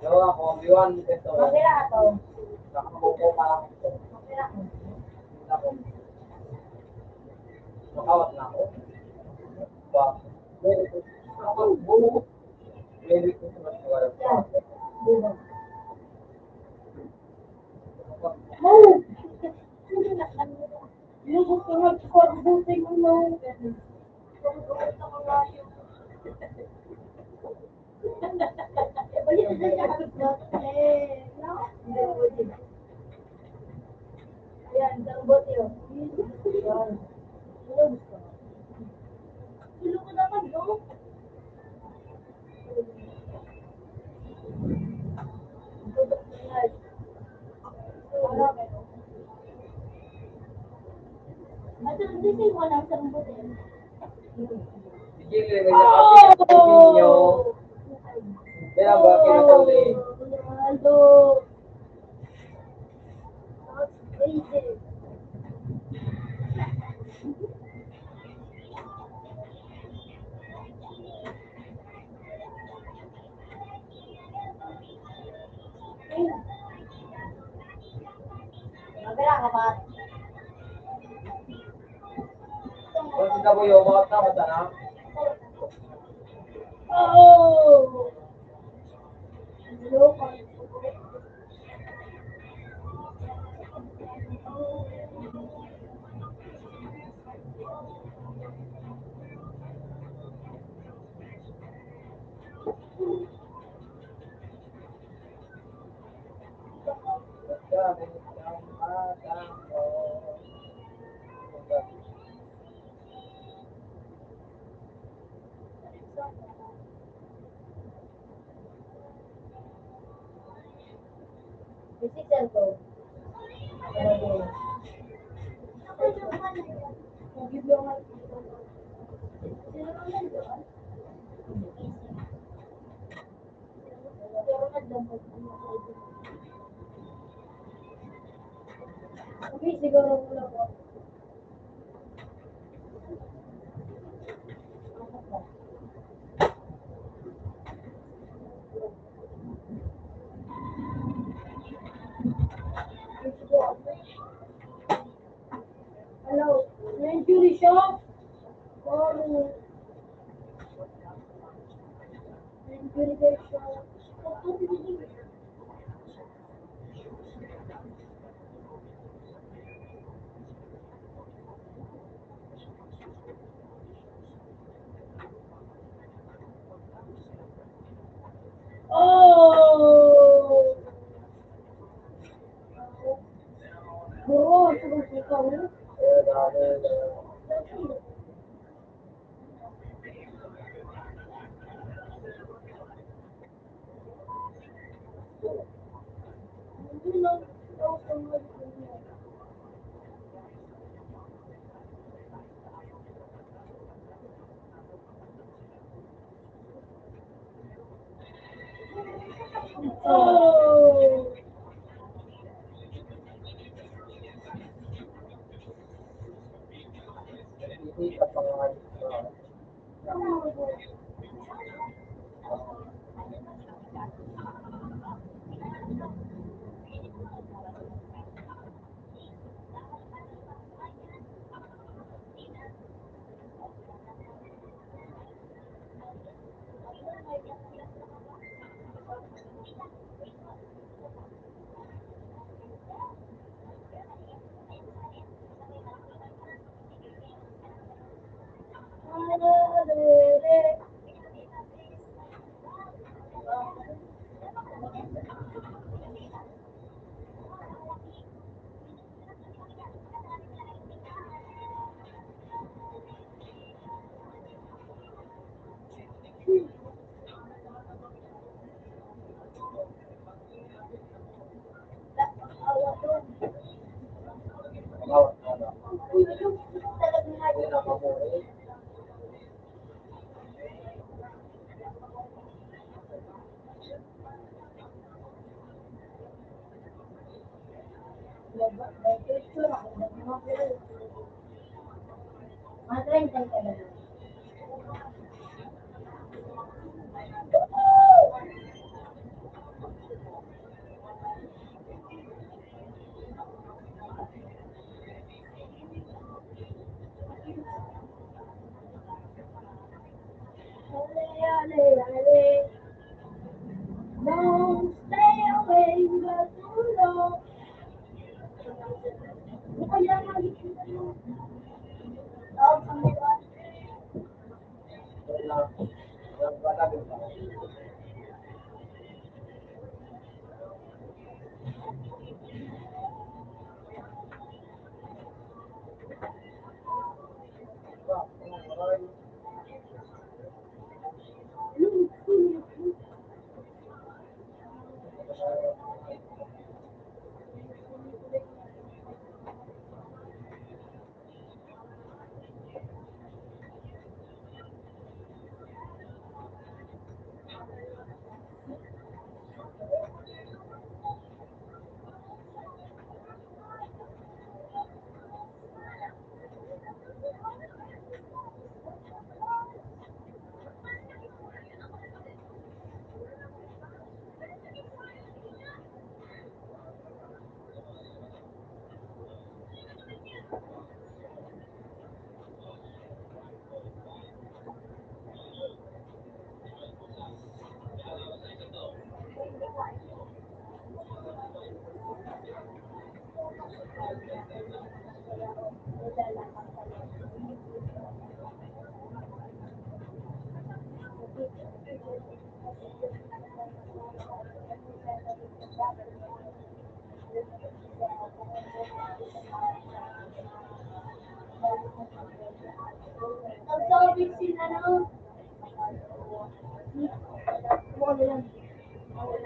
Yawa ko, biwan ito. Mabira ka to. Nakakuko pa lang ito. Mabira ka. Ako. Makawat na ako. Ba? Merry Christmas, wala pa. Yan. Buwan. Move! Lubos ka nga, buting ano. Ayan, isang bote, oh. Ayan. Lubos ka. Sulod ko naman, no? Sige, may nakapit ninyo. Kaya ba kinakuli? Ronaldo. Mabira ka ba? Kung si Kabuyo, bakit na mata na? Oh! Decision ko. Hindi, siguro wala po. Hello, na-injury siya? Sorry. Na-injury guys siya.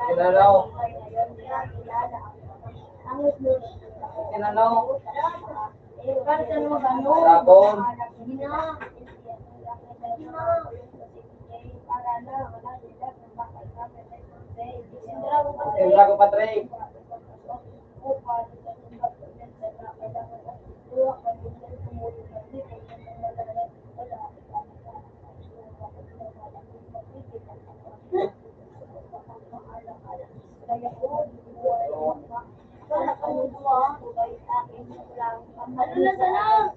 Sinalaw. Sinalaw. Sabon. Sinalaw, Patrick. Ano na sana?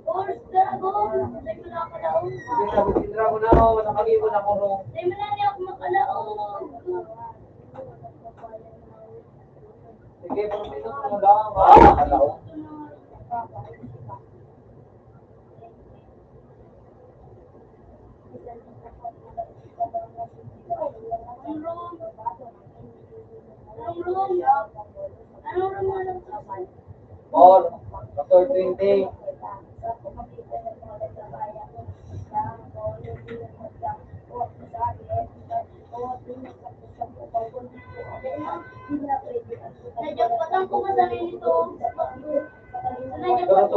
Boss, dragon! Hindi ko nakakalaog. Hindi na, hindi na ako na, oh, nakaliwan ako, no. Hindi mo na niya ako makalaog. Sige, pero dito mo lang, ah, makalaog. Anong room? Anong room? Anong room? Anong room? Four, four twenty.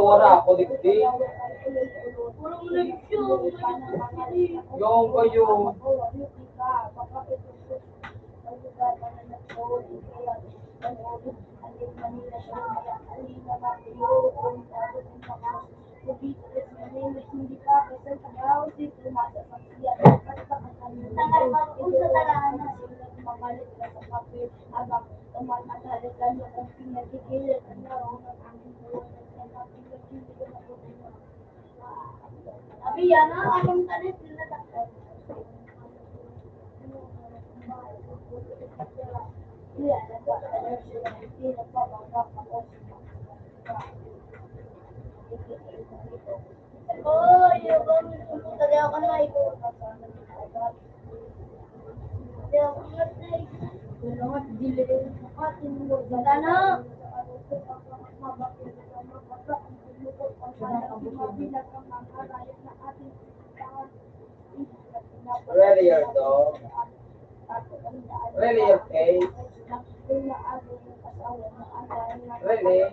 Wala ako digdi. Yung kayo. Sabi yan, ah, akong tanis, nila sa Really, your dog? Really, your face? Really?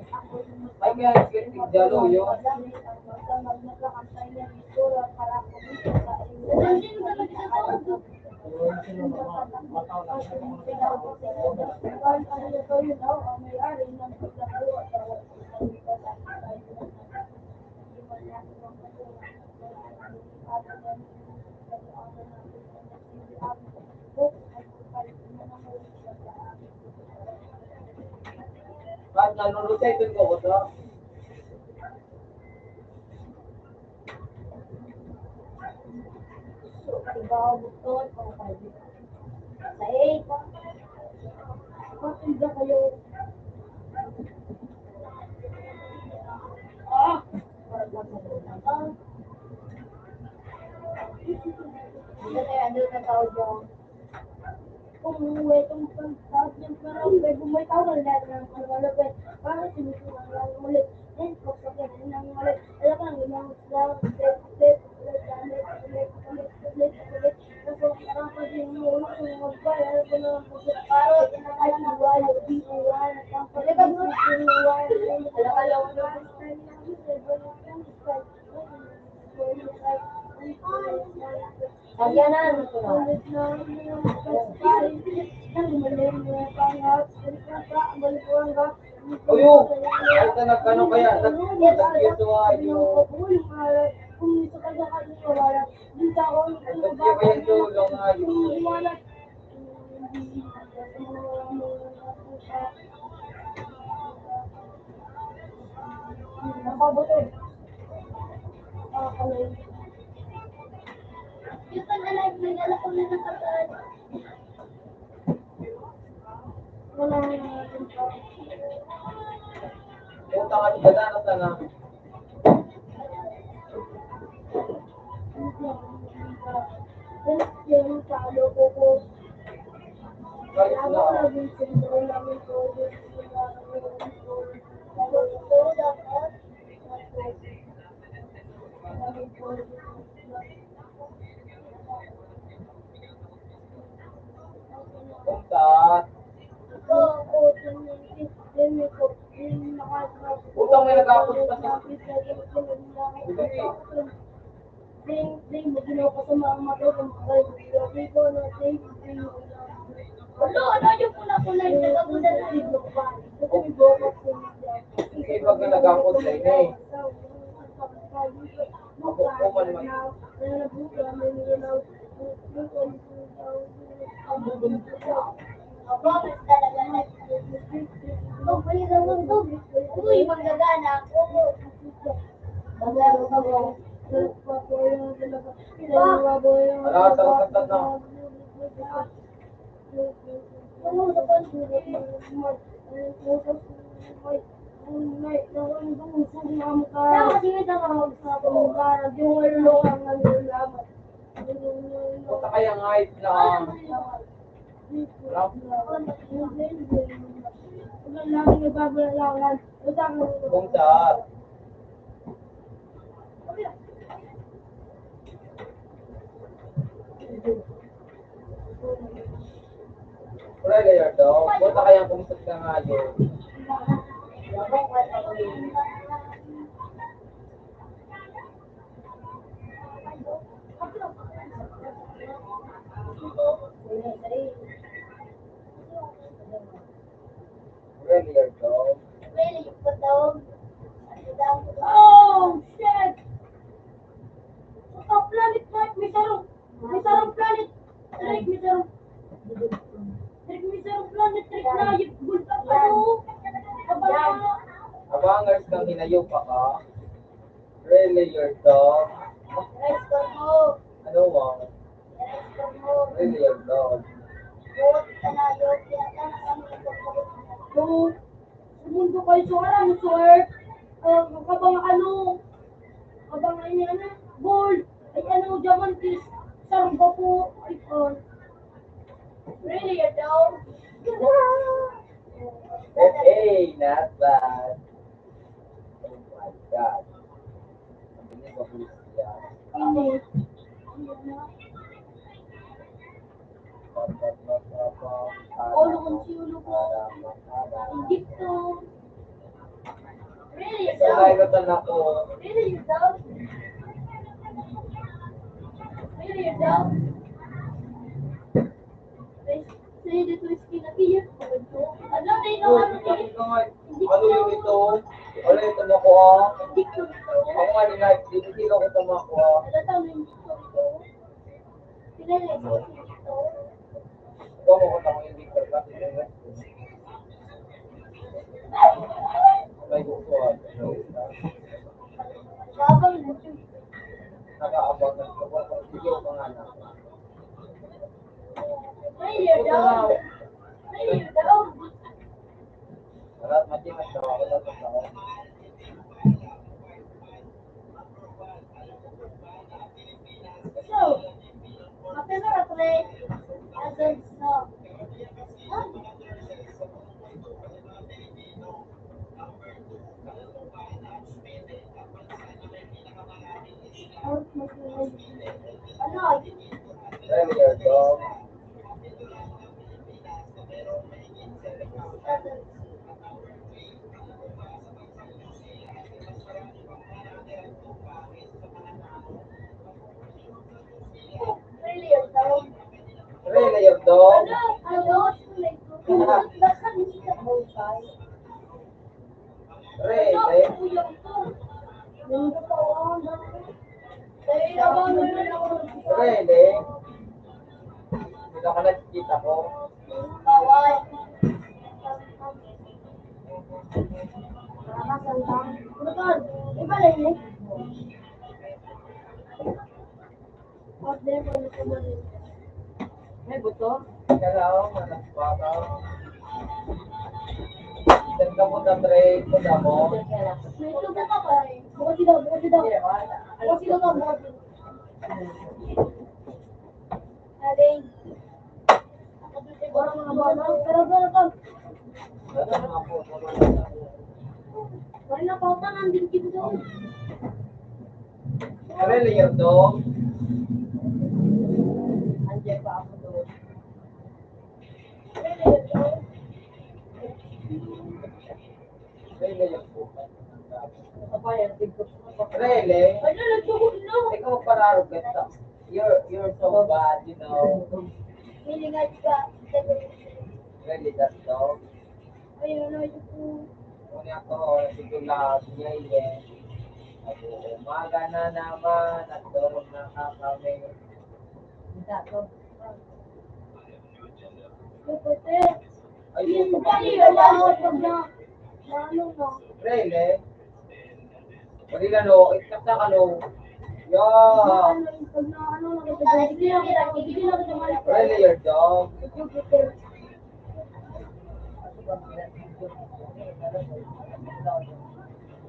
May kaya sige, tigdalo yun. Pag nanunod sa itong ko, Uyo! Ay, ta nagkano kaya? Nag-, nag-, ito, ayo. Nagkano kaya ito? Long, ayo. Utang at gana na sana. Balik na. Punta. Utang may nagkakot pa sa. Hindi. Ano, ano yung pula-pula yung nagkabuda na? Hindi, pag nagkakot sa inyo eh. Ako po man man. Uy, manggagana ako. Tara, tara, tara, tara. Punta kaya nga, it lang. Punta. Wala na yun, daw. Punta kaya kung sa nga yun. Really, your dog? Really, your dog? Oh, shit! Sa planet Earth, may sarong, may sarong planet Earth, may sarong, may sarong planet Earth na yung bulldog, ano? Abang na. Abangers kang hinayop ka? Really, your dog? Ano, Wang? Really, your dog? Sumundo kayo sa aram, sir. Ah, kabang ano, kabang ano, ano, gold. Ay, ano, diamantes. Sarong gapo. Ay, oh. Really, your dog? Okay, not bad. Oh my God. Ang galing, mabilis siya. Init. Ulo kong si ulo ko. Indikto. Really, your dog? Ay, mata na ko. Really, your dog? Really, your dog? Ay, sa'yo dito, skin na tiyan. Ano, tayo na Oh, ano, eh? Ano yung ito? Wala ito makuha. Indikto ito. Ako nga, nina-, hindi ko ito makuha. Wala tao na indikto ito. Tingnan niya ito, indikto. Ito, makuha ko yung indikto. May gusto, ah. Babang na ito. Nakaabang na ito. Hindi ko panganak. Ay, your dog. Ay, your dog. Wala, mati na siya. Wala pa siya. So, mapinura ko na eh. As in, no. Ano? Really, your dog? Really, your dog? Really, your dog? Ano? Ano? Really? Really? Hindi ka nakikita ko. May buto? Kailangan, anak, bata. Saan ka punta, Trey? Punta mo? May tubo ka pa eh. Bukas daw, bukas daw. Bukas daw, bukas daw. Aling. Pero, pero, pero. Wala na, pautangan din kita doon. Ano yung layer to? Andiyan pa ako doon. Ano yung layer to? May layer po. Really? Ano, nagsuhod na? Ikaw, pararog ka. You're, you're so bad, you know. Feeling like that. Really, that's all. Ayun, ayun po. Ngunit ako, sige lang, yeah, yeah. Ako, umaga na naman, nagdurog na ka kami. Hindi ako. Ay, yung pag-, ano na, ano na. Really? Pwede na, no? Ikata ka, no? Yeah. Ano, pag na, ano, nakita ko, hindi na kita, hindi na kita mali. Really, your dog?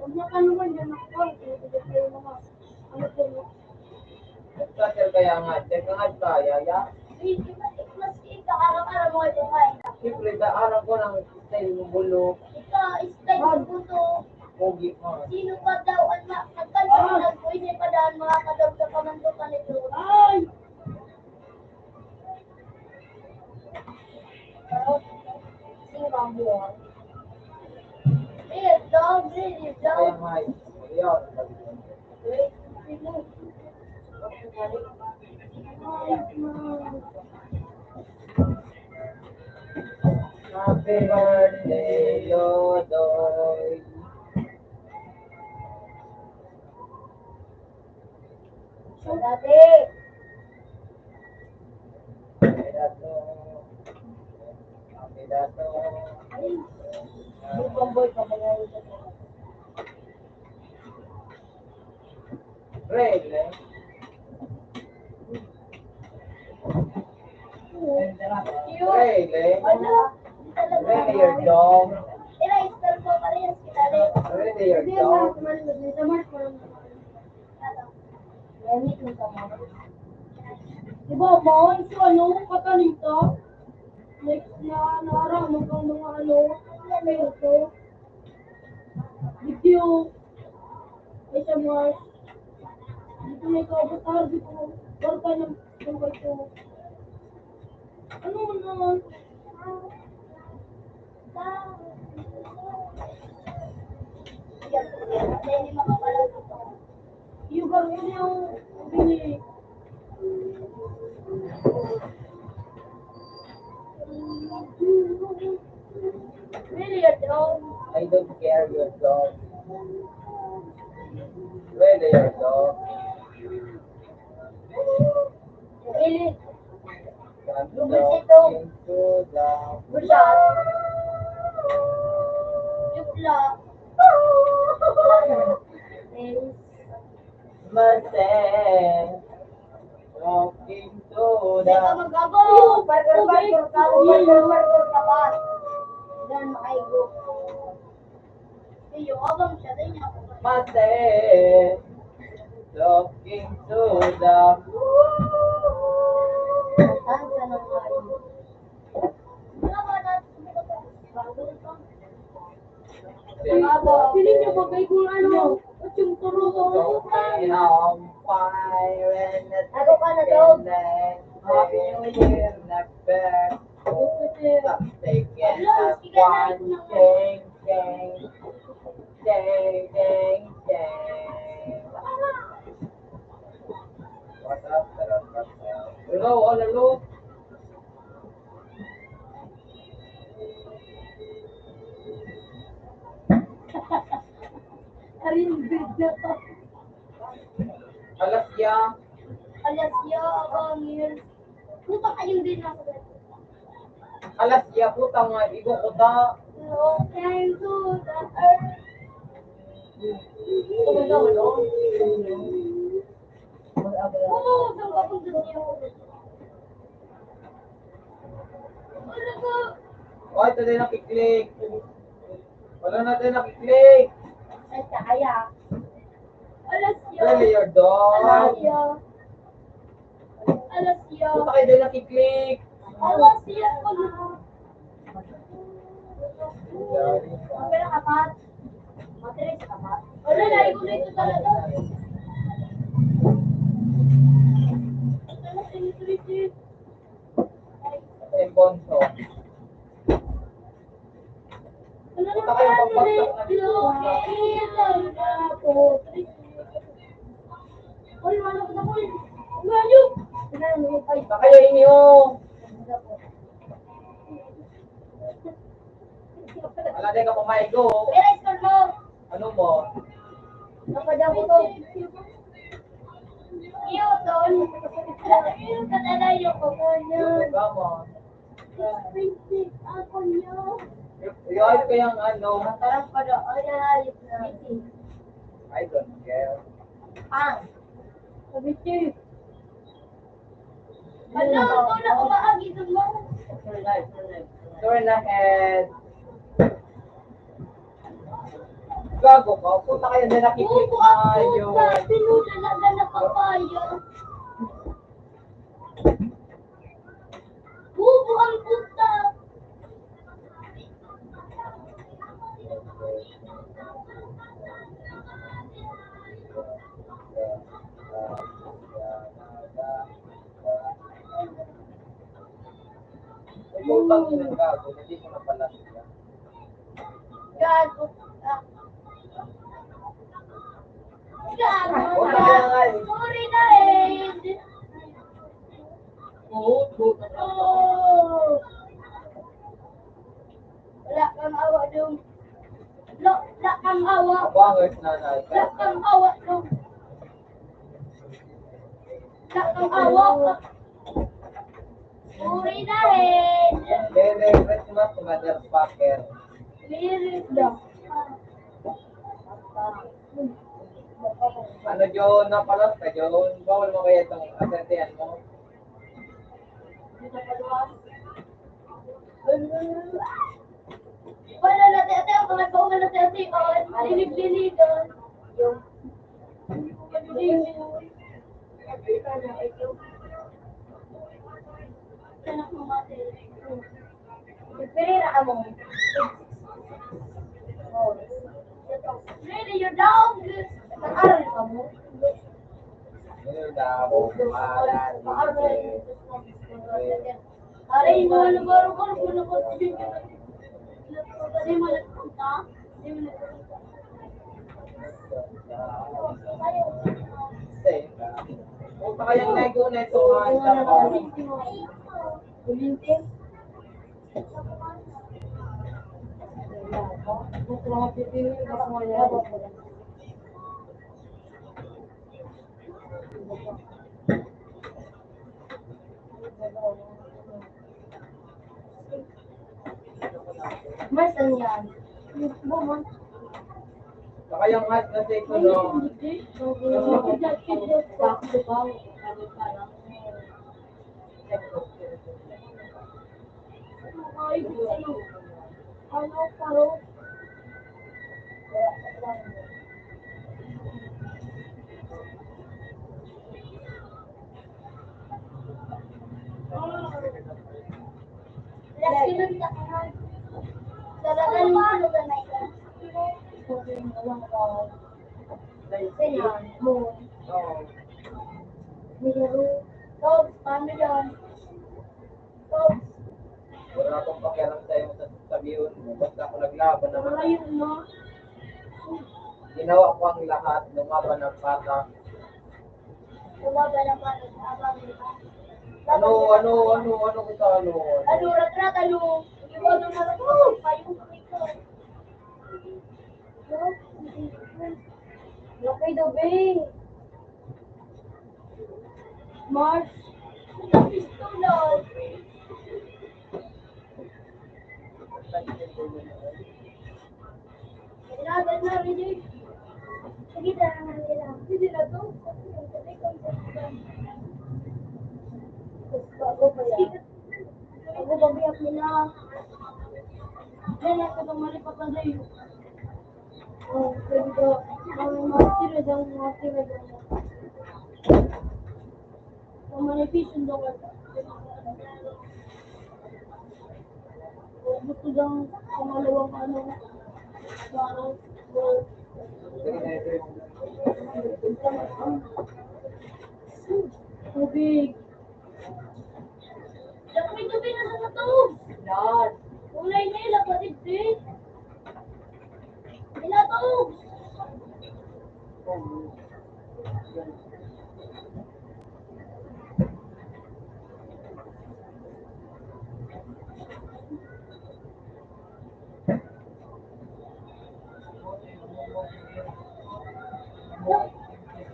Huwag na ka naman, yan ako. Ano po, no? Nagpa-sir kaya nga, check nga nga kaya, ya? Uy, di ba, mas ika, araw-araw mo ito kain na? Siyempre, da-, aram ko ng style mo, bulok. Ika, style mo, buto. Pogi mo. Sino pa daw ang ma-, nagkanta ko ng pwede pa daan, mga kadam sa pamando ka nito? Ay! Sino ba ang buwan? Real dog, real dog. Ayan, Mike. Ayan. Real dog. Happy birthday, Lodoy. Dati. Happy birthday. Happy birthday. Ay, yung pamboy, pamboy. Really? Really? Really, your dog? Really, your dog? Diba, man? So, ano, katanim ka? Next na, naraman kang mga ano, ano ito? Video. Ay, sa mga, dito may kabutar, dito. Barta ng, ng ito. Ano man naman? Yung gawin yung bini- Really, your dog? I don't care your dog. Really, your dog. Really? I'm Gusto ito. Talking to the Gusto. Yupla. Mate. Talking to the Teka, mag-abot. Barber, barber, barber, barber, barber, barber. Diyan, makaigo. Iyo, abang siya, ganyan. Mate. Talking to the Ang tansa ng ano. Feeling niyo ba kayo kung ano? At yung turo-turo pa. Ako ka na daw. Happy New Year, Nagpet. Hello, sige na. Ding, ding, ding, ding. Hello, all, hello. Arin, big na to. Alas ya. Alas ya, abang yun. Puta kayong din ako. Alas ya, puta nga, igo ko ta. Long time to the earth. Ito ba naman, oh? Oo, saan ka punta niya? Ano ba? Oh, ito din nakiklik. Wala na tayo nakiklik. Ay, kaya. Alas yun. Really, your dog? Alas yun. Alas yun. Puta kayo din nakiklik. Alas yun. Ang pala kapat. Matiris kapat. Wala na, ikaw na ito talaga. Alas yun, ito, ito. Ay, Bonso. Ano na pala, pagbagsak na dito. Uy, wala ko na po eh. Layo! Ay, baka yung inyo. Wala din ka pamaigo. Pero iskor mo. Ano mo? Napadako to. Newton. Newton, alayo ko. Newton, come on. Ako niyo. Yung kayang ano? Parang pa daw. Ay, ayos na. I don't care. Ah. Sabi ko. Ano? Ito na umaagi sa mo. Turn ahead. Gago ka. Punta kayo na nakikita. Bubo ang puta. Pinula na na papaya. Bubo ang puta. Ikaw bang inang gago? Hindi ko na pala siya. Gago ka. Gago ka. Sorry na eh. Oo, oo. Bangers na na. Sakang hawak ko. Sakang hawak. Uri na rin. Merry Christmas, motherfucker. Merry Christmas. Ano, John? Napalas ka, John? Bawal mo kaya itong asentihan mo? Wala na, ate, ate, ang mga baon na, ate, ate, oh, lilig-liligan. Yung, yung, Nagpirira ka mo. Oh. Really, your dog? Nag-aral ka mo? Yun na, oh, wala, Nag-aral ka mo. Aray, mga lugar-lugar, mga lugar. Hindi mo nagpunta? Hindi mo nagpunta? Punta kayang nego na ito, ah, ito, ah. Kulintin. Mas ano yan? Buman. Saka yung hot na take ko, no? Hindi. Back to back. Ano, parang, Dogs, paano yan? Dogs. Wala akong pakialam sa'yo sa sasabihin mo. Basta ako naglaban naman. Ayun, no? Ginawa ko ang lahat, lumaban ang bata. Lumaban ang bata sa abang, di ba? Ano, ano, ano, ano kita, ano? Ano, rat-rat, ano? Iwan ng mga, oh, payong ko ito. Laki daw, be. Mars. Kailangan na, Rene. Sige, tara na nila. Hindi na to. Bago pa yan. Ako, babiyak nila. Yan, ako, pag malipat na sa'yo. Oh, pwede ko. Ang mga tira dyan, mga tira dyan. Ang mga piso daw ka. Oh, gusto daw ang mga lawang ano, parang, oh. Tubig. Dapit na pinasa sa tubig. Yan. Kulay nila, pati, eh. Pinatog.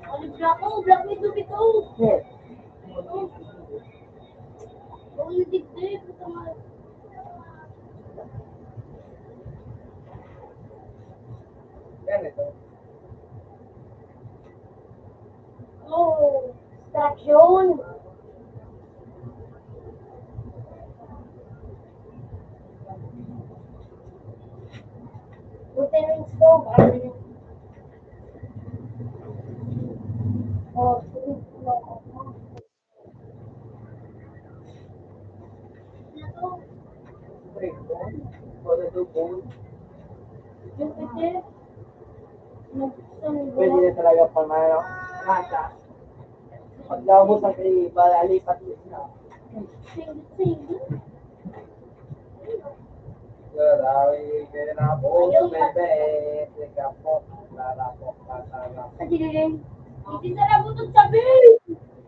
Ano, black, oh, black widow ito. Yes. Ito. Uy, digdi, puta nga. Yan, ito. Oh, distraction. Buti rin ito. Oh, sige. Pwede na talaga pang ano, mata. Pagdaw mo sa kay Bala, lipat mo na. Grabe, kaya na po, bebe, kapot, lalapok, lalapok. Hindi na lang butong sabi.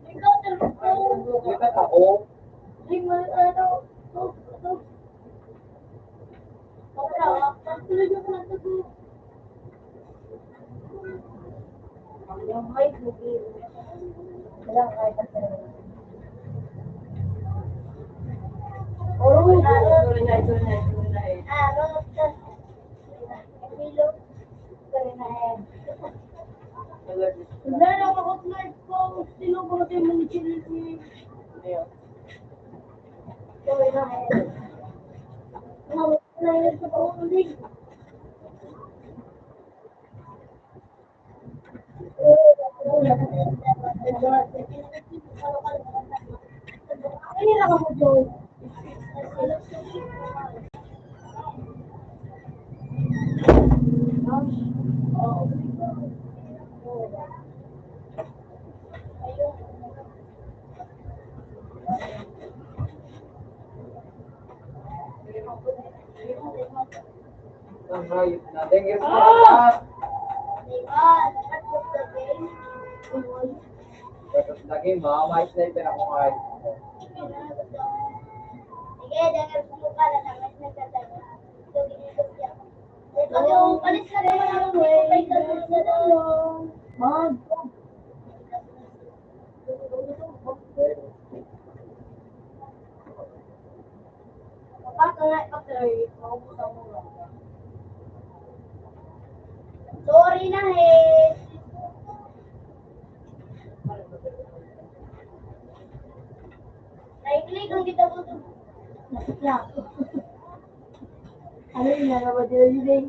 Ikaw, sir. Ikaw, ako. Ay, mal-, ano, oh, oh. Wala, pagtuloy mo kung ano to. Ah, mga ka-, Wala lang ako, Lord, ko, sino ko natin mga chiniti? Wala lang sa pag-uling. Ang hayop na. Thank you, ah! Tapos lagi, mamamay sniper ako ngayon. Sige, dahil kumuha na lang, mas nagdadala. So, ginigil siya. Ito yung palis na rin ang mga may kalbos na lang. Mag- Baka nga, pag-try, maubos ang mga. Sorry na, eh. Naiklig ang kita mo. Nasipla. Ano yun? Narawa din yun, eh.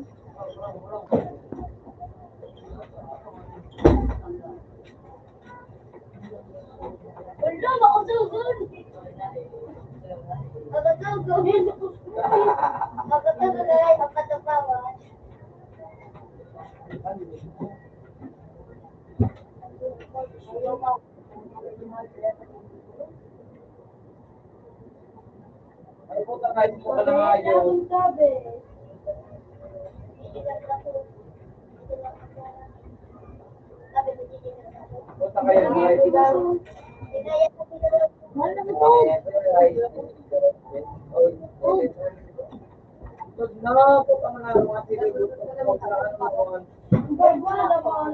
Wala, makusugon. Makusugon. Makusugon, ay, mapatapawan. Ay, puta, kahit po ka na nga yun. Sabi, sabi. Puta kayo, mga kaibigan. Mahal na ito. Ay, ay, ay. Ito na, puta na, mga kaibigan. Ang gagawin na naman.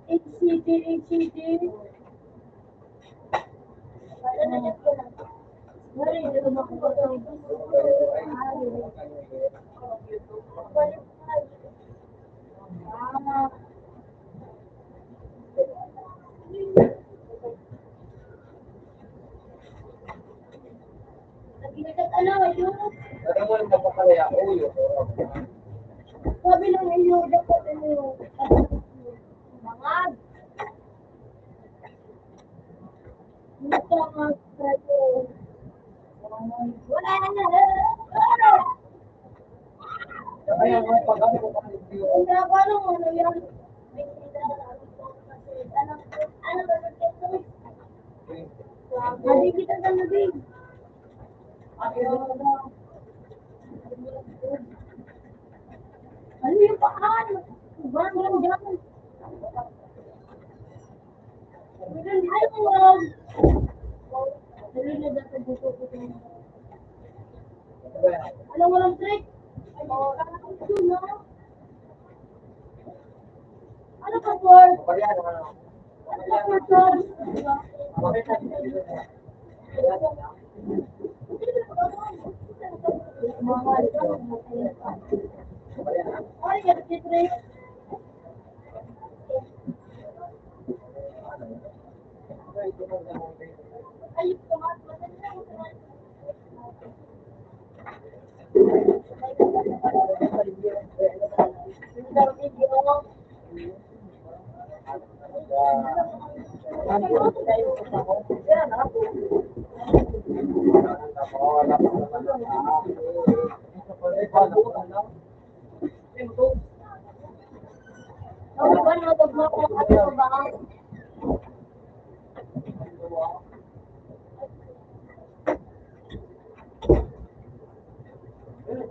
H C D, H C D. Sabi ng iyo, dapat ano, mga Hindi kita tanggapin. Ano yung paan? Uban lang dyan. Uban lang dyan. Dali na dapat dito, dito. Alam mo lang, trick? Ano pa, Paul? Ano pa, Paul? Ano pa, Paul?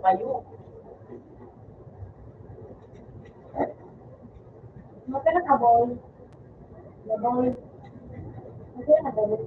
Ayo. Magkano ka, boy? Na, boy. Magkano ka, boy?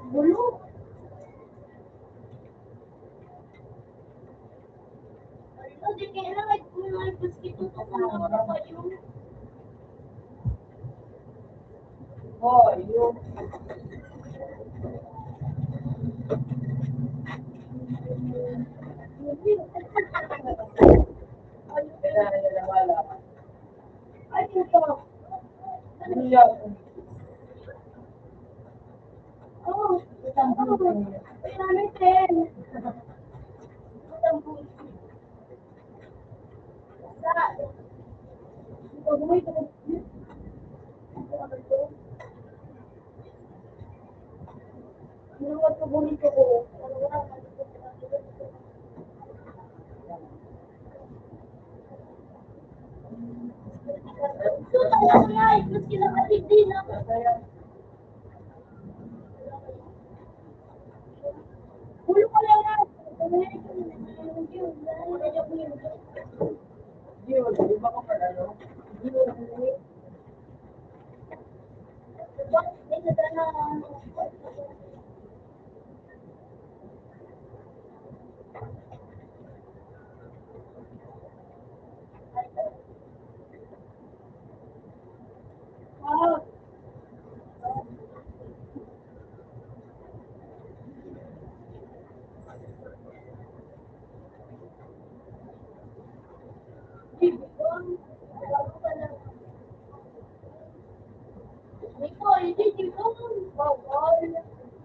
Gulo. Ano, di kaya lang, ay, kung may mosquito ko, kung ano pa yun. Oh, yun. Ay, ito. Ano yan? Oh, ito. Ito namin, ten. Ito.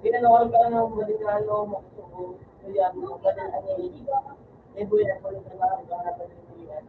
Ginanawan ka na ng Vaticano, Mexico, kaya ano ka na, ano, eh, buhay ako ng trabaho, para sa Pilipinas.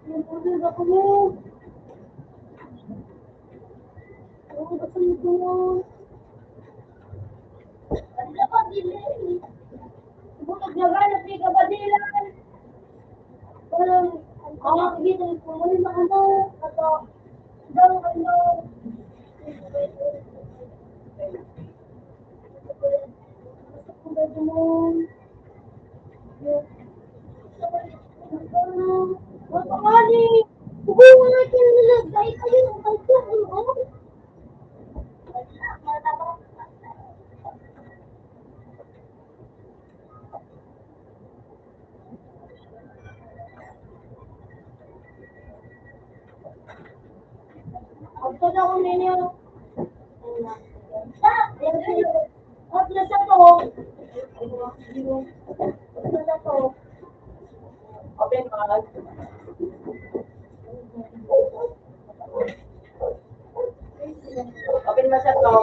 Ang puso sa kumo. Ang puso sa kumo. Ang dapat dili. Butog na gana, di ka badilan. Parang, ang tawag dito, kung mali na ano, ato, daw, ano, Ang tanda ko ninyo. At nasa to. Nasa to. Open mouth. Open mouth sa to.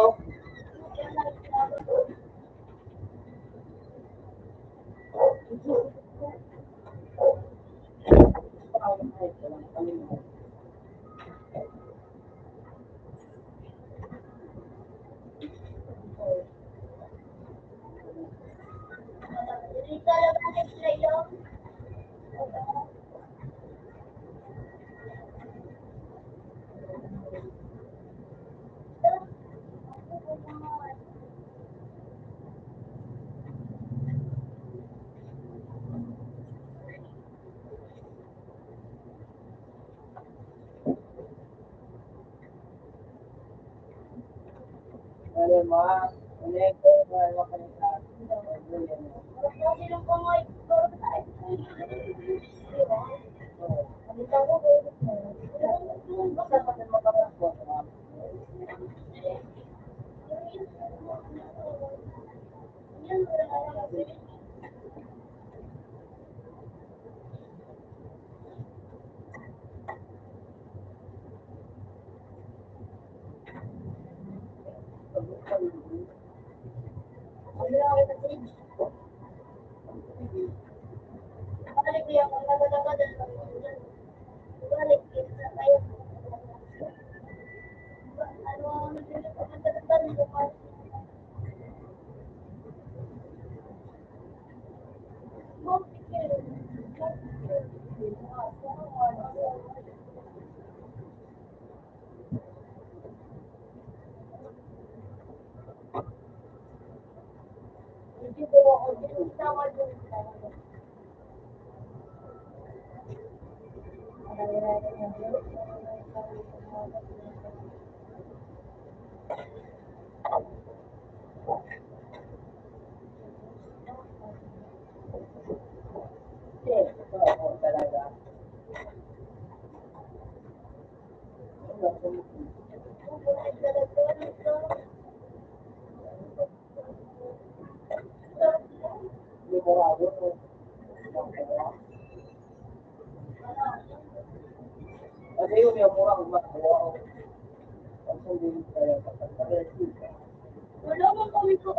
Wala man kami ko.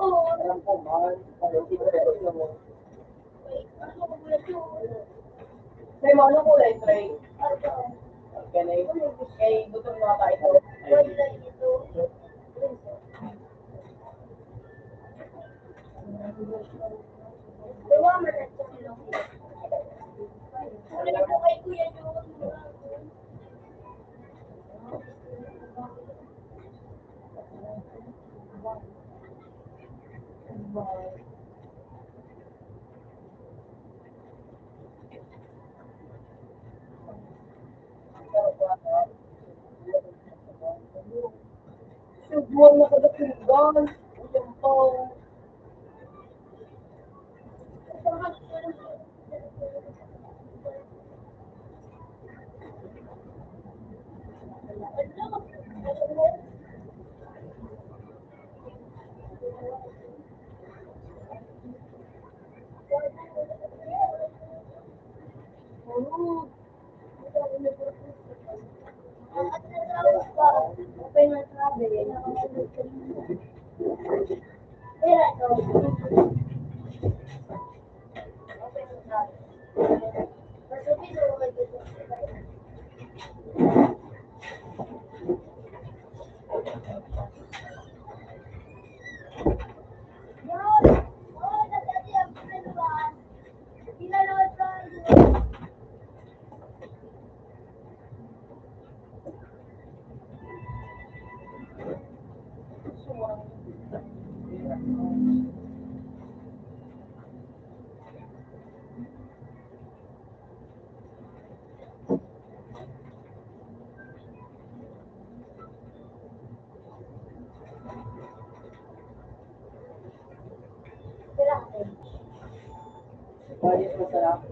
May mga kulay, Trey. Kaya na yun. Kaya gutom na tayo. Subuan na kada pinggan. Uyampaw. Bayad masarap.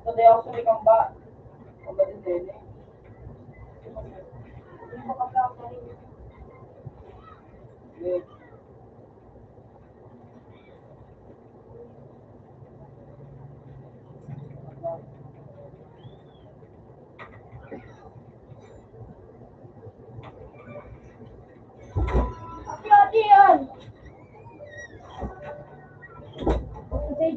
Pati ako sa may kamba. Kamba din din eh. Hindi. Ate, ate, yan. Ate.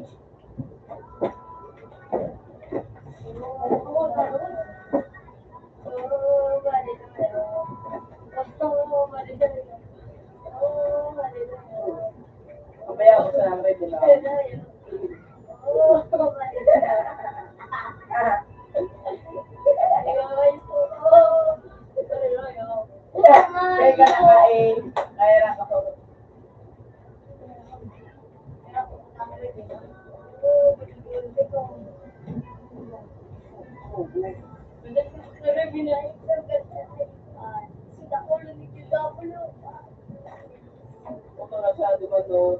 Pabayaan ko sa nanay ko na. Kaya ka nakain. Kaya na ako. Ito na siya, di ba, no?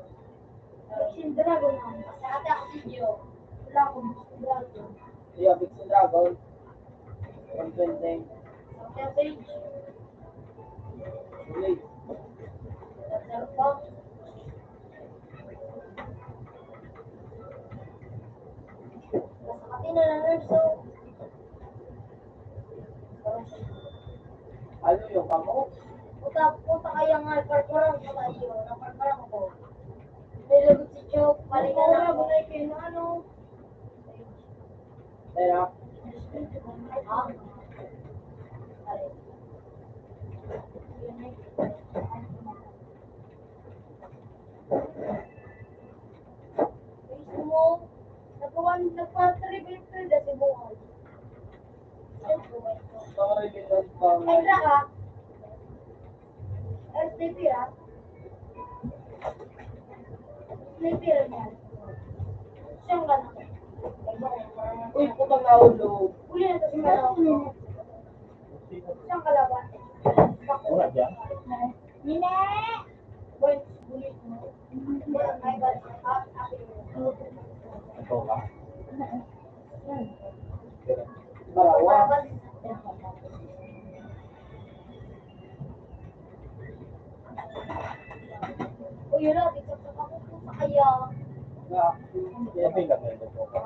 Boxing Dragon ang masakit ako sa inyo. Wala akong Boxing Dragon. Yeah, Boxing Dragon. One twenty. Ang message. Ulit. Nagdaro pa. Masakit na lang, so. Ano yung kamo? Puta, puta kaya nga, parparang ko tayo. Naparparang ko. Nilagot si Joe, balikan na ako. Ano? Kaya? Ha? Mismo, nagpa-, nagpa-triple na si Buhay. Ay, bra ka? S T P, ah. S T P rin yan. Siyang gano'n. Uy, putang na ulo. Huli na to si Mano. Siyang kalaban. Wala dyan? Nine! Ito ka? Marawa. O, yun lang, tigsak-sak ako po sa kaya. Sabi lang, eh, ito ka.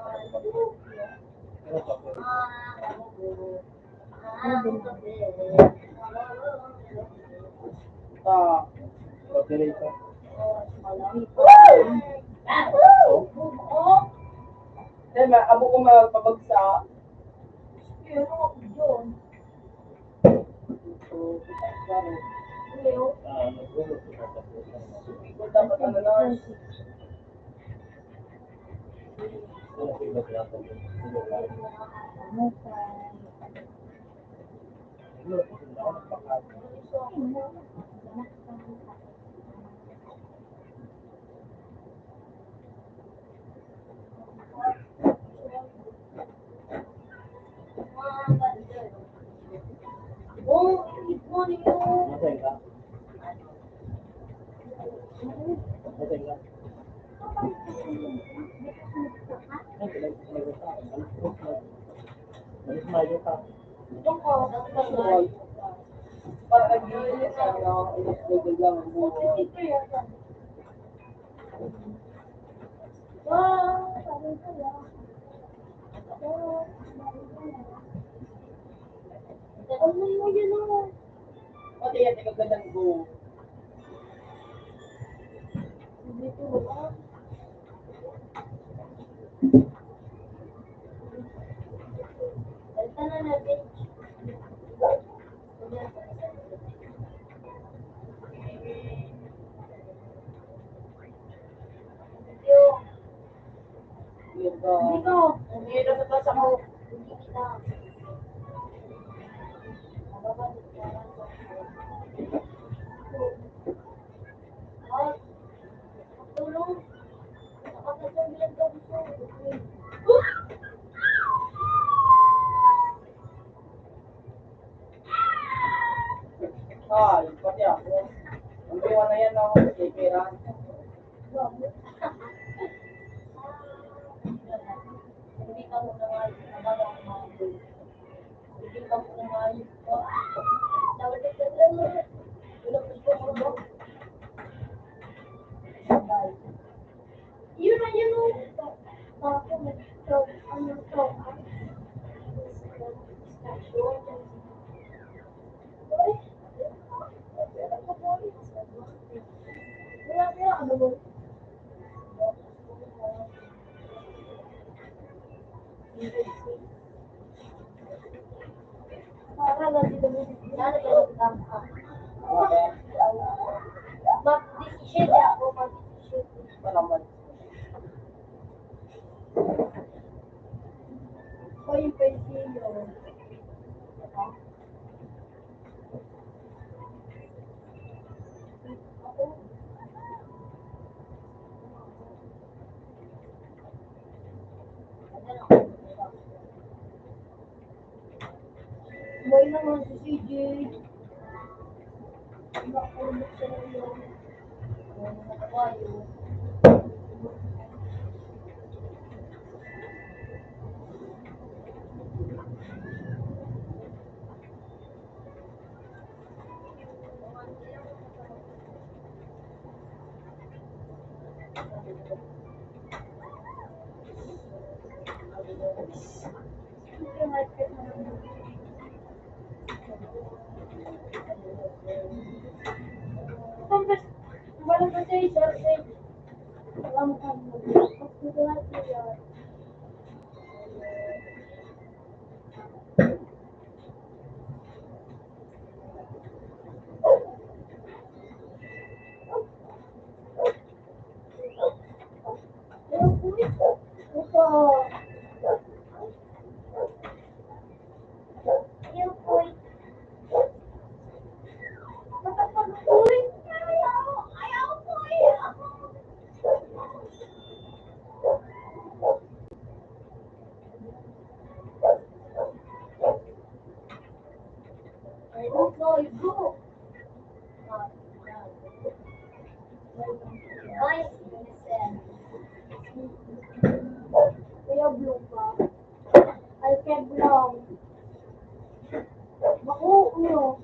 Ah, moderator. Then, ma-, abo ko magpabagsak. Dapat ano na. Pati yan, nagagandang go. Ikaw. Ang hirap na sa mo. Tulong. Ay, pati ako. Ang gawa na yan, no? Kay Kira. Hindi ka muna nga, hindi ka muna nga. Yun na yun, oh. Tapos, so, ano to, ah, pistachio. Uy, wala, wala, ano ba? May naman si C J. Nakulog sa ulo. May mga kabayo. Kuya Blue pa. Ay, kay Brown. Bako, ulo.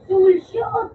Soul shot!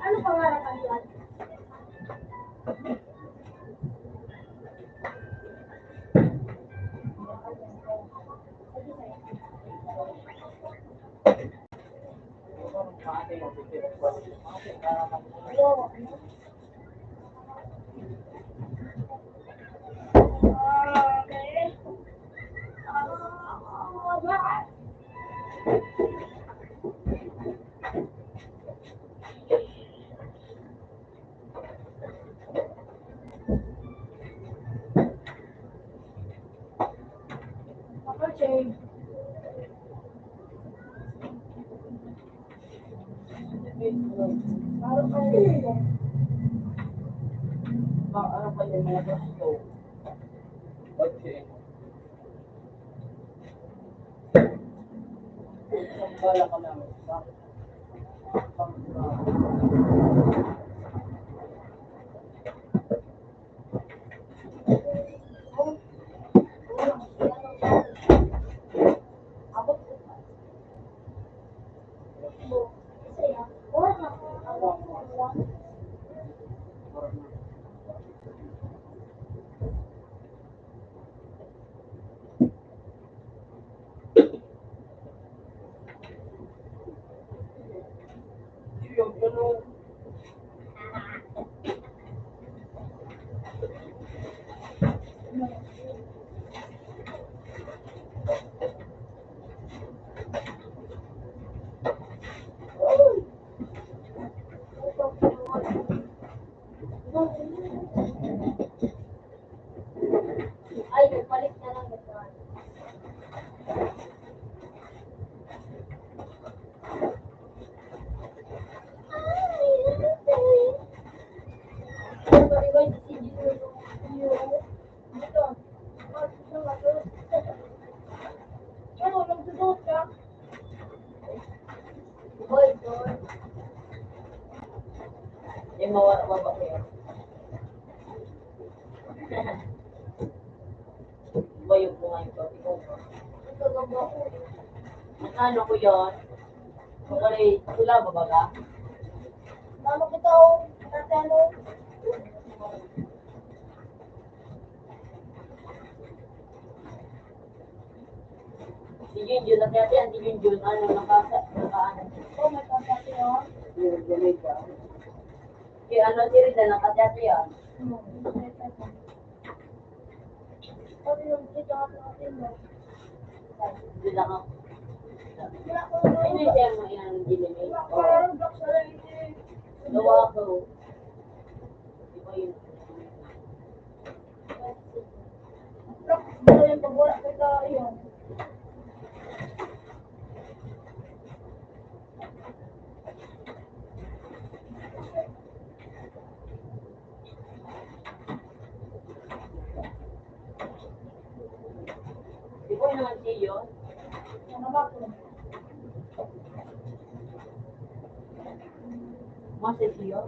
Ano pangarap ang iwan? Ay, nagpalit na lang ito. Yung mawala, mabakit. Bayog mo nga ito. Ikaw ba? Ano ko yun? Wala, wala ba baga? Mama ko to. Tatano? Si Junjun, nakita yan, si Junjun, ano, nakasa-, naka-, ano? Oh, may pagkati, oh. Yung Jamaica. Si ano, si Rida, nakasiyati yan. Hmm. Ano yung kita natin, no? Hindi lang ako. Hindi ako, ano, hindi siya mo yan, hindi mo. Parang black sa lang, eh. Gawa ko. Di ba yun? Black sa lang, pag wala ka sa, yun. Ano naman siya yun? Masa siya?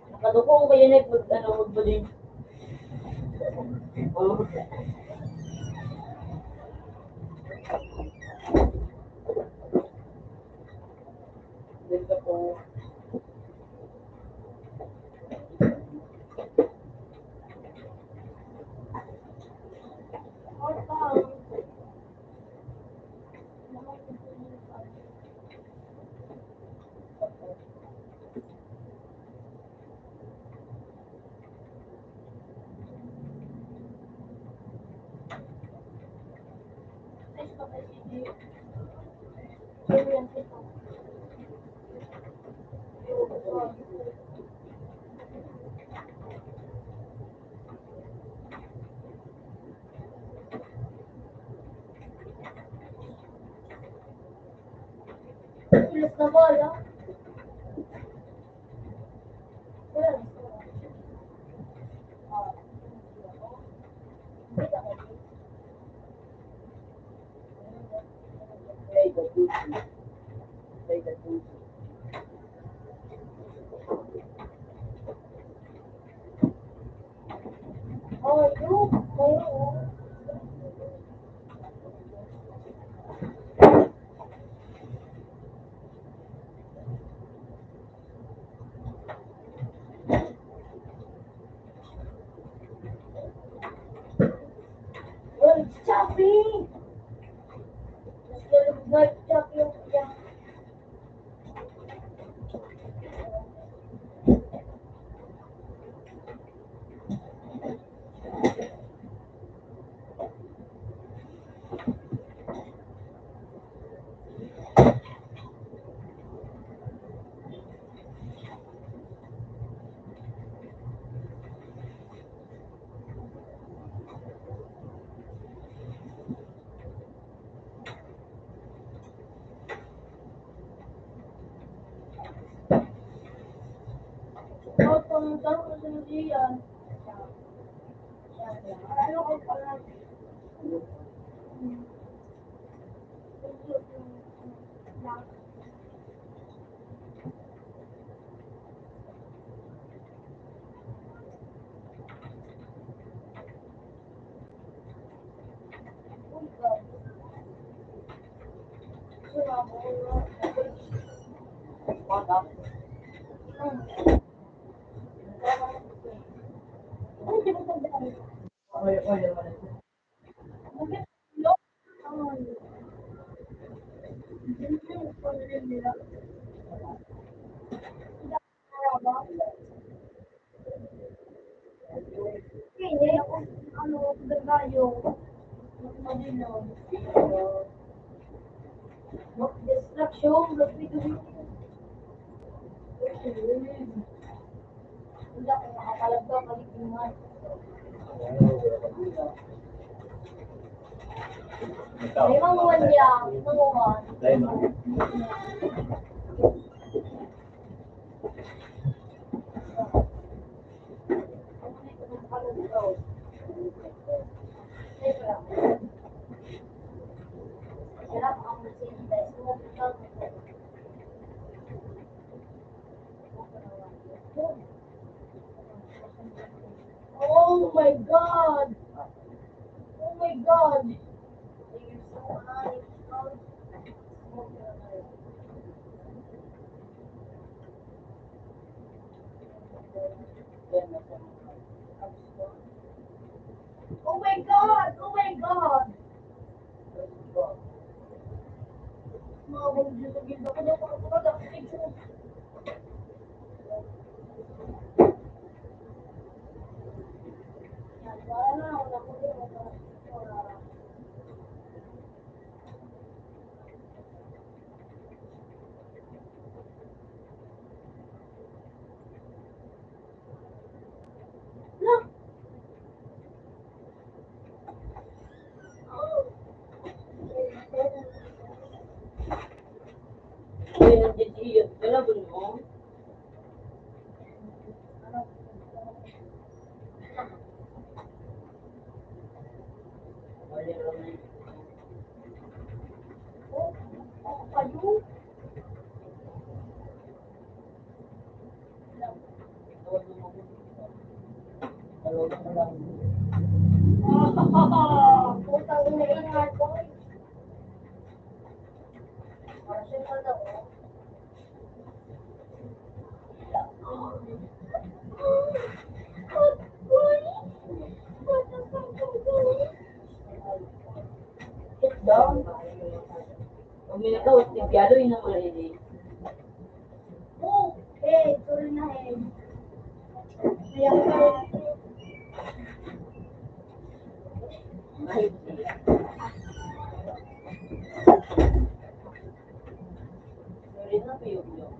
Nakadukong ko yun eh, pag ano, magbaling. Oh. Ganda po. Tulog na ba, ala? World shopping! World shopping! Distraction, Ikaw, may manguha niya, manguha. Tayo, ma'am. Oh my God! Oh my God! Oh my God! Oh my God! Mga bumili sa gilid ako, dapat ako magkakapit. Putang ina, ingay ko. Sit down. Pag may nagawat, timpyado, yun ang mga hindi. Oh, eh, sorry na eh. Kaya pa. Ay, sorry na, piyok-piyok.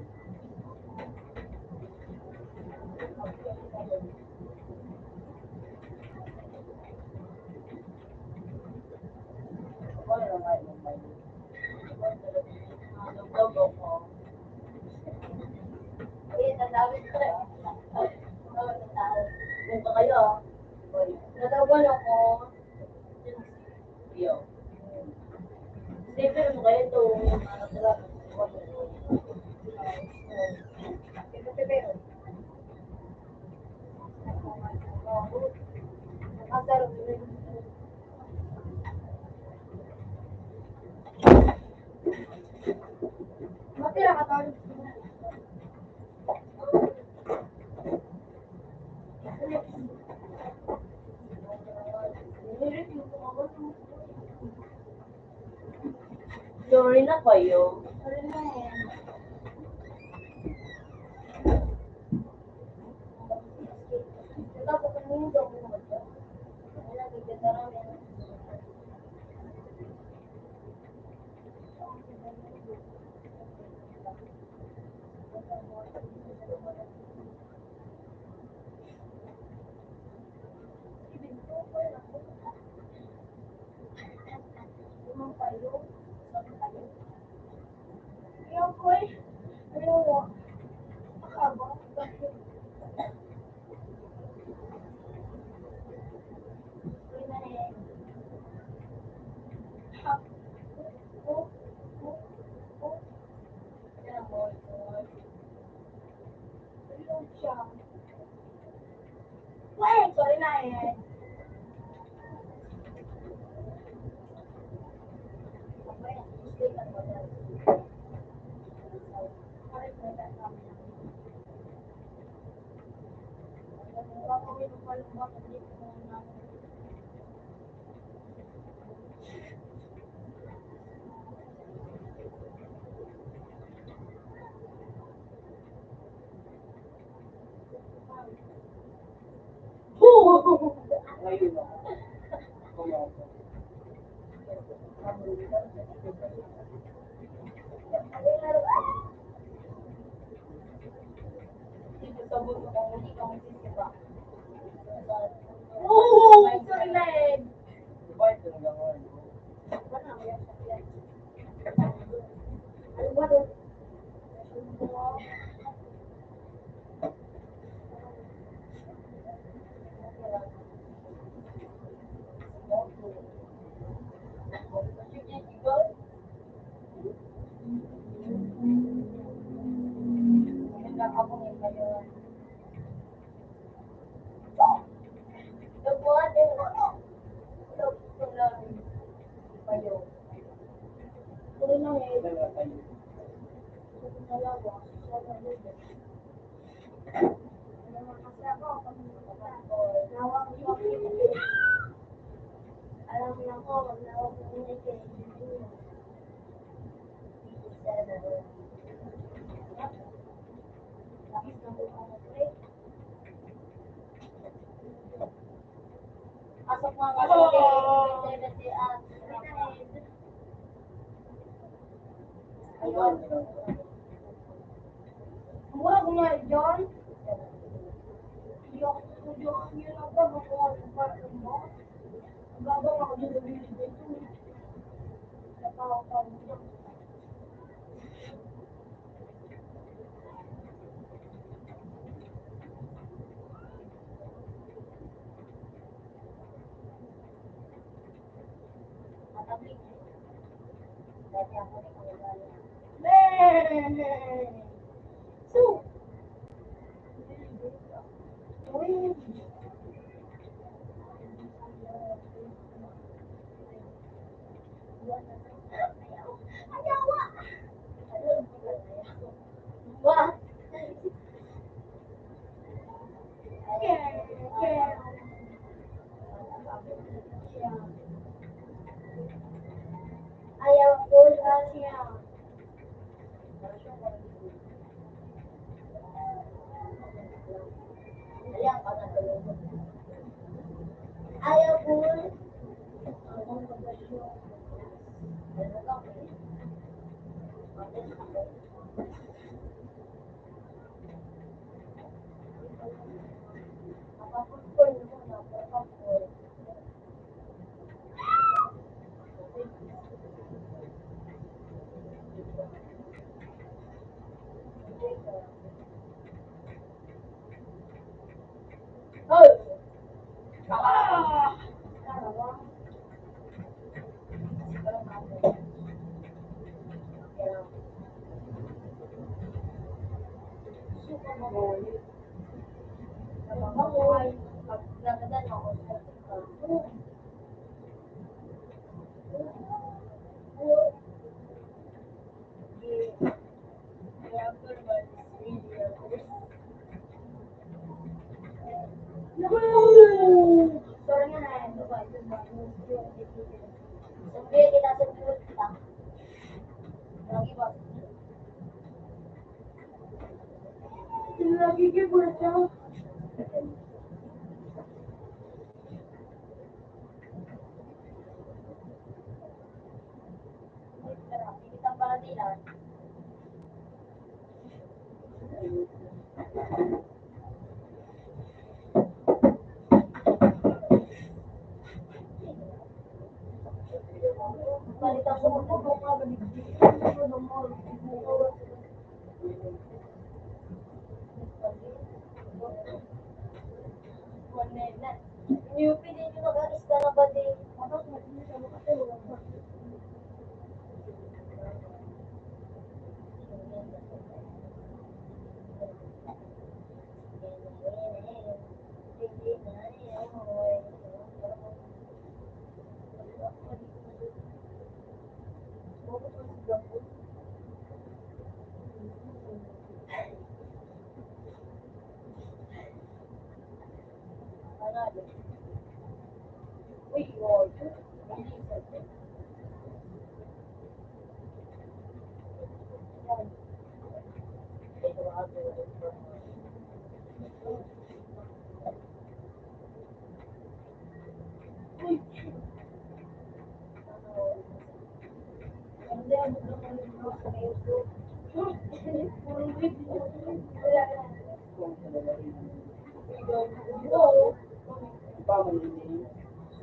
Natawa ako. Yo. Siyempre, ano kayo ito? Matira ka, tol. Sorry na kayo. Wait, sorry na eh. Mura ko nga dyan. Yok, yok, yun ang pagkakuha ng parang mo. Ang babang ako dyan sa bilid na ito. Nakaw-, Ayaw po.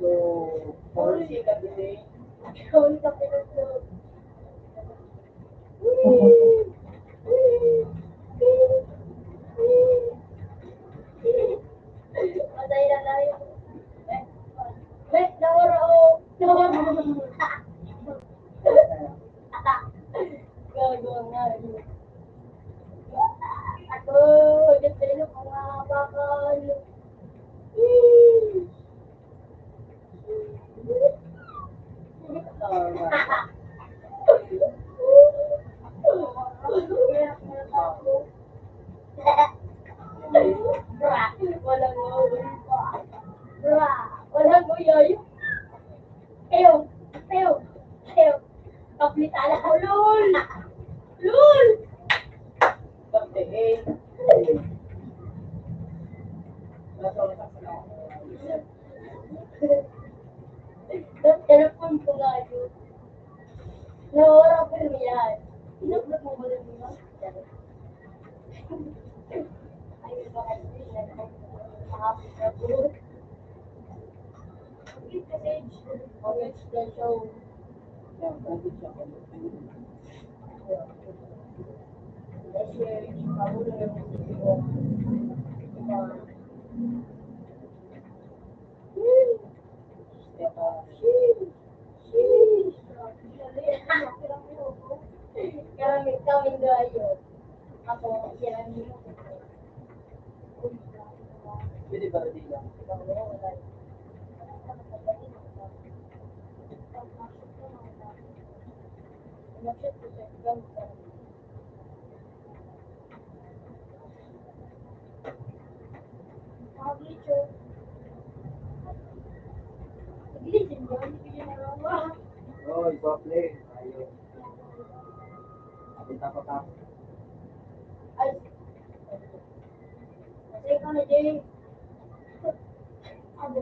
So, for second ini, Patay na tayo. Wait, nawara, oh. Nawara. Gago nga, eh. Ako, ganda yung mga bakal. Bra, walang mawawala pa. Bra, walang uyoy. Ew, ew, ew. Kaplitala ko, lol. Lol! Pagtingin. Nasa oras na ako. Telepon ko nga yun. Nawara ko rin yan. Inablog mo ba rin yun? Ay, baka hindi na ako makapit na po. Please message. Message na siya. Kami, kami gayo. Ako, siya lang yun. Pwede ba rin lang? Oh, ipa-play. Ayun. Kapit na pa tapos. Ay. Kasi ikaw na, Jay. Abo.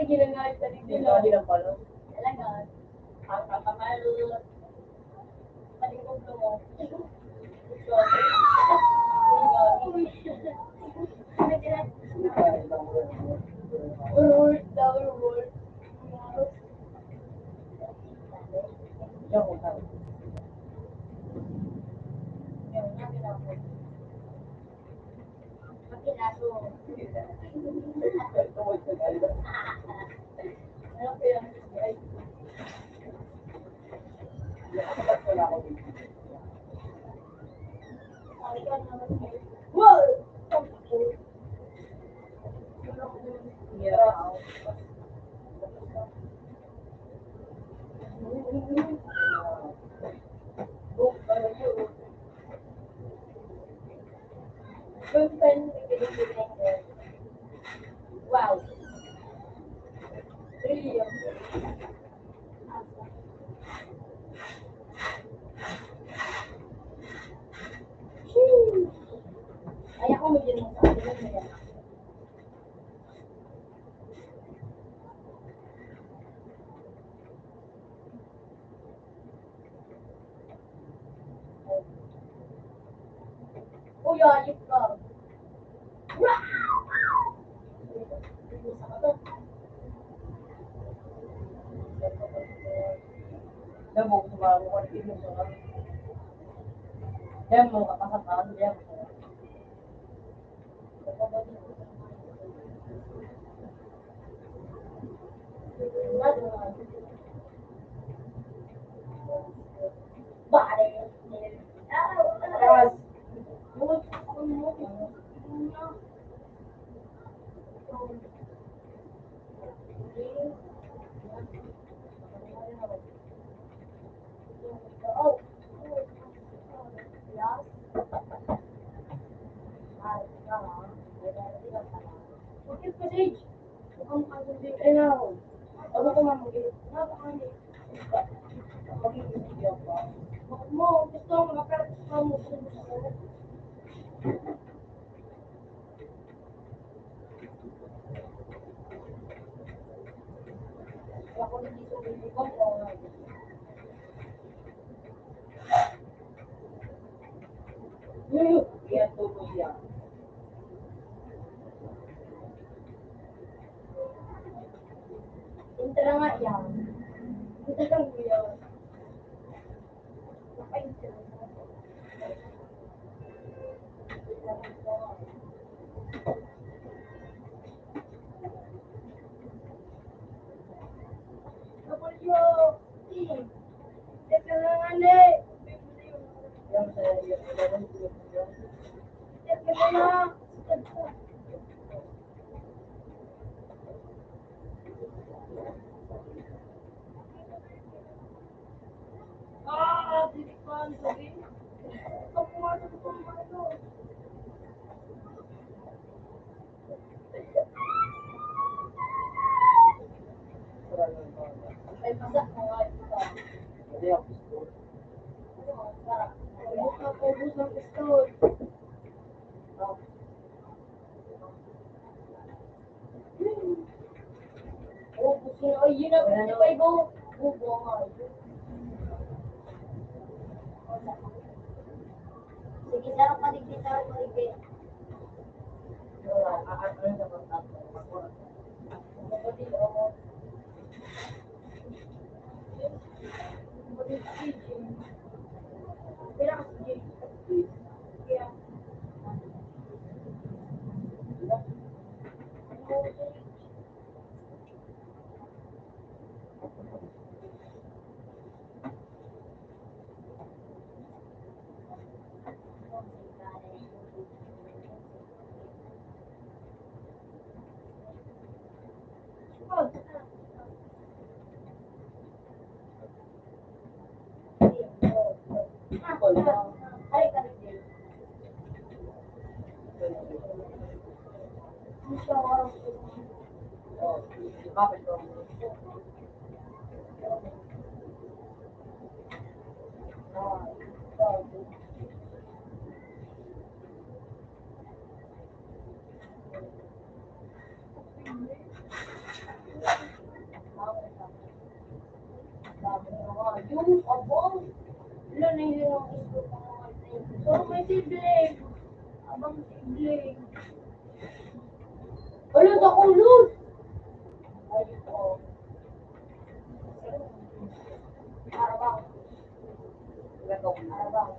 Sige na nga, dali, dali. Talaga. Ang kakamalo. Wow. Brilliant. Ay, ako, medyo nasa akin, medyo nasa akin. Uy, ayop ka. Damo ko ba? Damo ka kasakal, damo. Yan, tuloy yan. Intra nga yan. Intra nga yan. Oh, gusto niya, ay, yun na, gusto niya pa iba. Bubuang nga, yun. Sige, sarap paligpit, sarap paligpit. Yung abang, wala na yun ang gusto ko. So, may sibling. Abang sibling. Wala na akong load. Ayun po. Arabang. Arabang.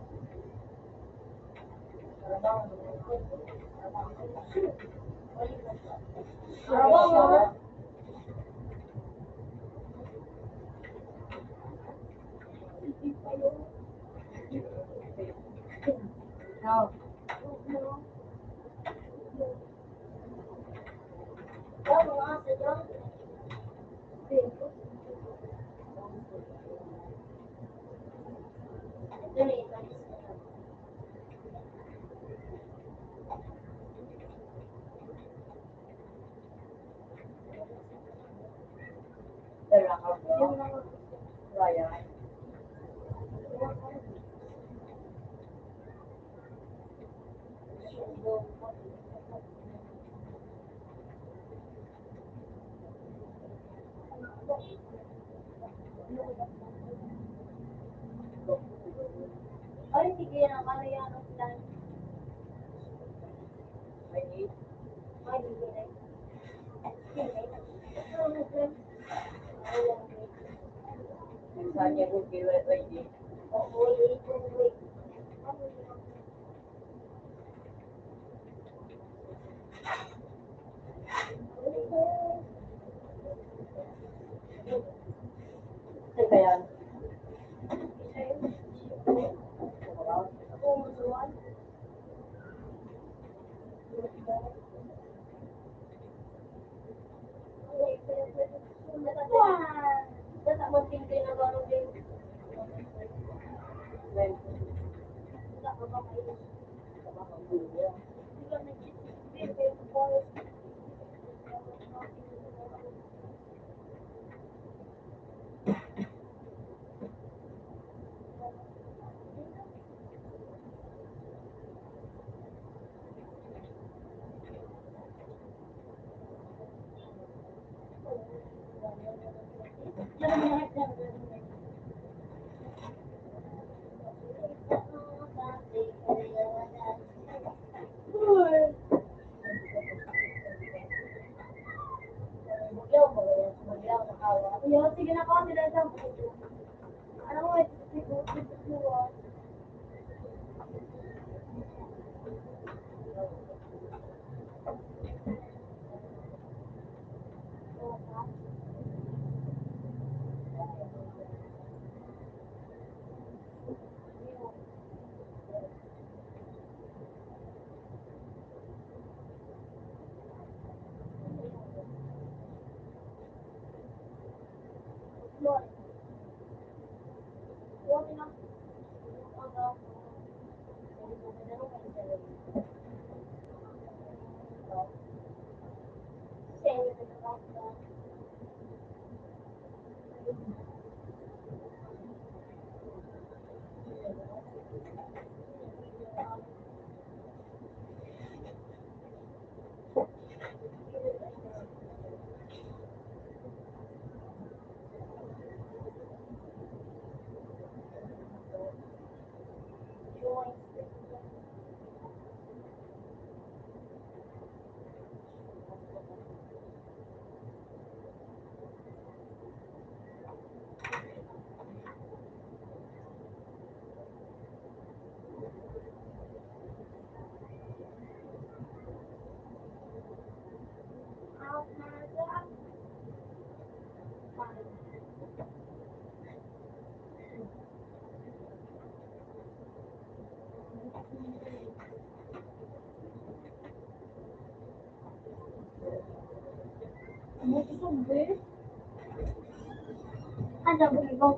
Ano ba ito?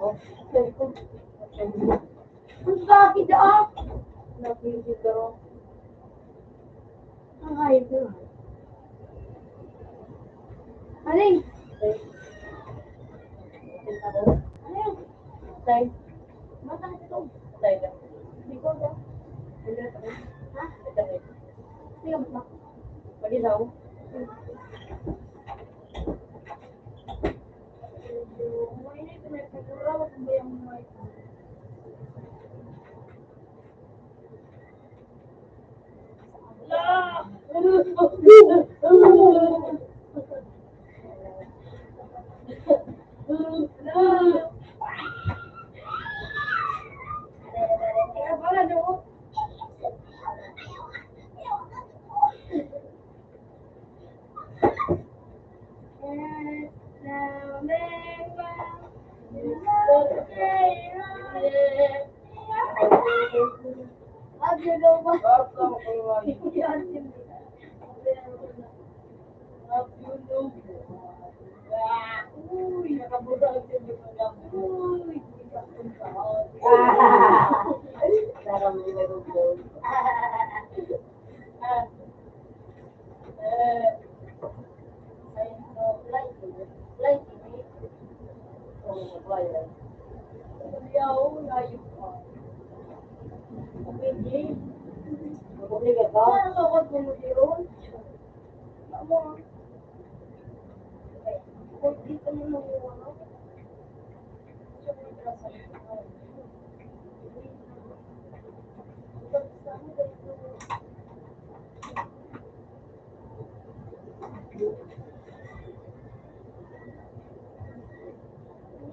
Oh, sorry ko. Ang bakit ah? Nabibig ako. Ang hayop na. Aling? Aling? Tay. Mata ka ito. Tay ka. Hindi ko ba? Ha? Ito, tay. Sige, mata. Pag-ilaw.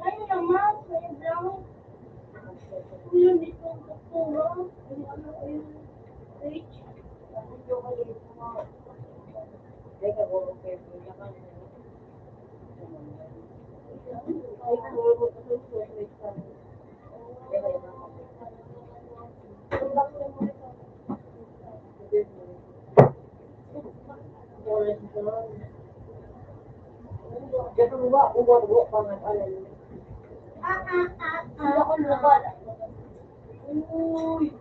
Ngayon naman, may brown. Ulo nitong doktora, yung ano, yung rich. Uy,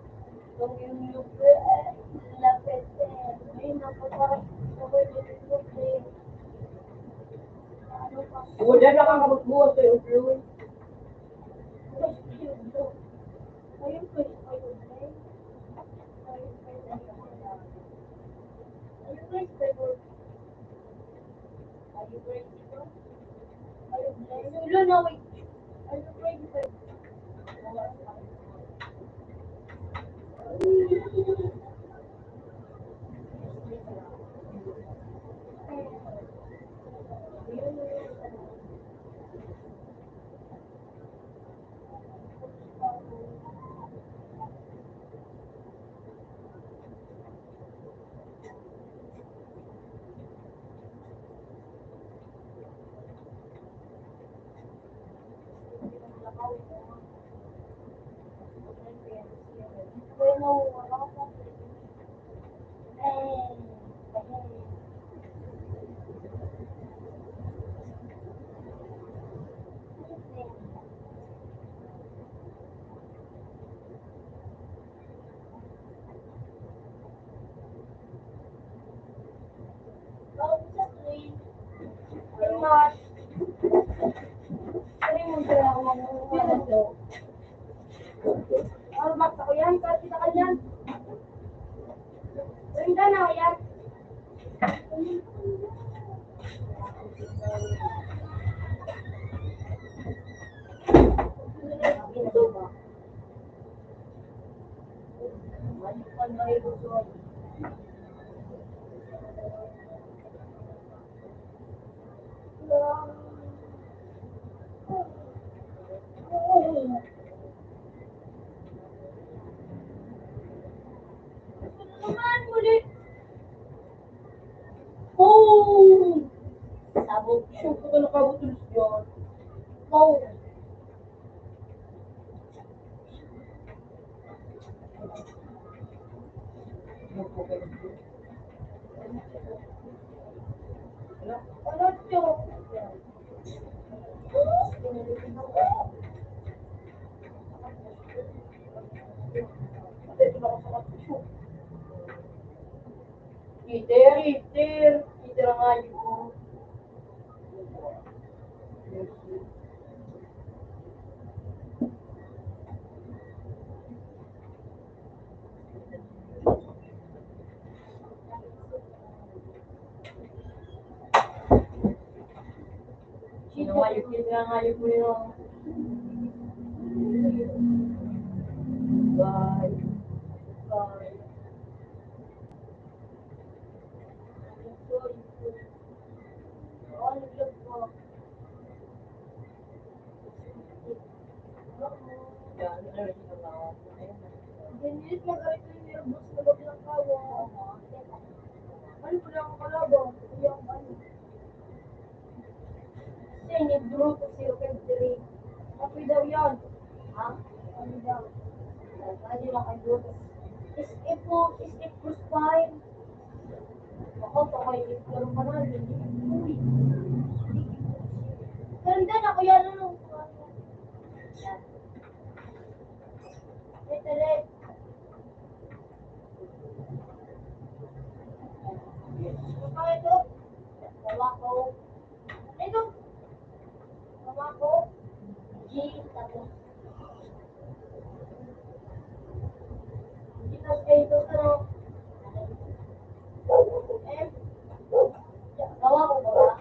ang iyong lugar, lapit eh. May nagpaparang sa pwede lugar eh. Ano pa? Wala na kang kabutbuhan sa ulo. Ayun po, ayun po. Ayun po, ayun po. Are you crazy, bro? Are you crazy? Wala na, wait. Are you crazy, bro? Rinda na yan. Naman muli. Oh! Sabog. Shoot ko na kabutulos yun. Oh! Ano to? Peter, Peter, Peter ang ayos ko. Sino nga yung pinangayog mo yun? Bye. Bye. Dinilit na kayo yung nervous na bagyang kawa. Ano ko lang ang kalabaw? Kuya, ang ano? Siya ni Bruto, si Roberto Rey. Kapoy daw yan. Ha? Kapoy daw. Lagi lang kay Bruto. Is it po, is it Bruce Pine? Ako, pa kay Victor pa na, hindi ko, uy. Ganda na, kuya, ano? Yan. Ito, Red. Ano pa ito? Wala ko. Ito. Wala ko. G, tapos, tapos A, tapos ano? M, gawa ko ba?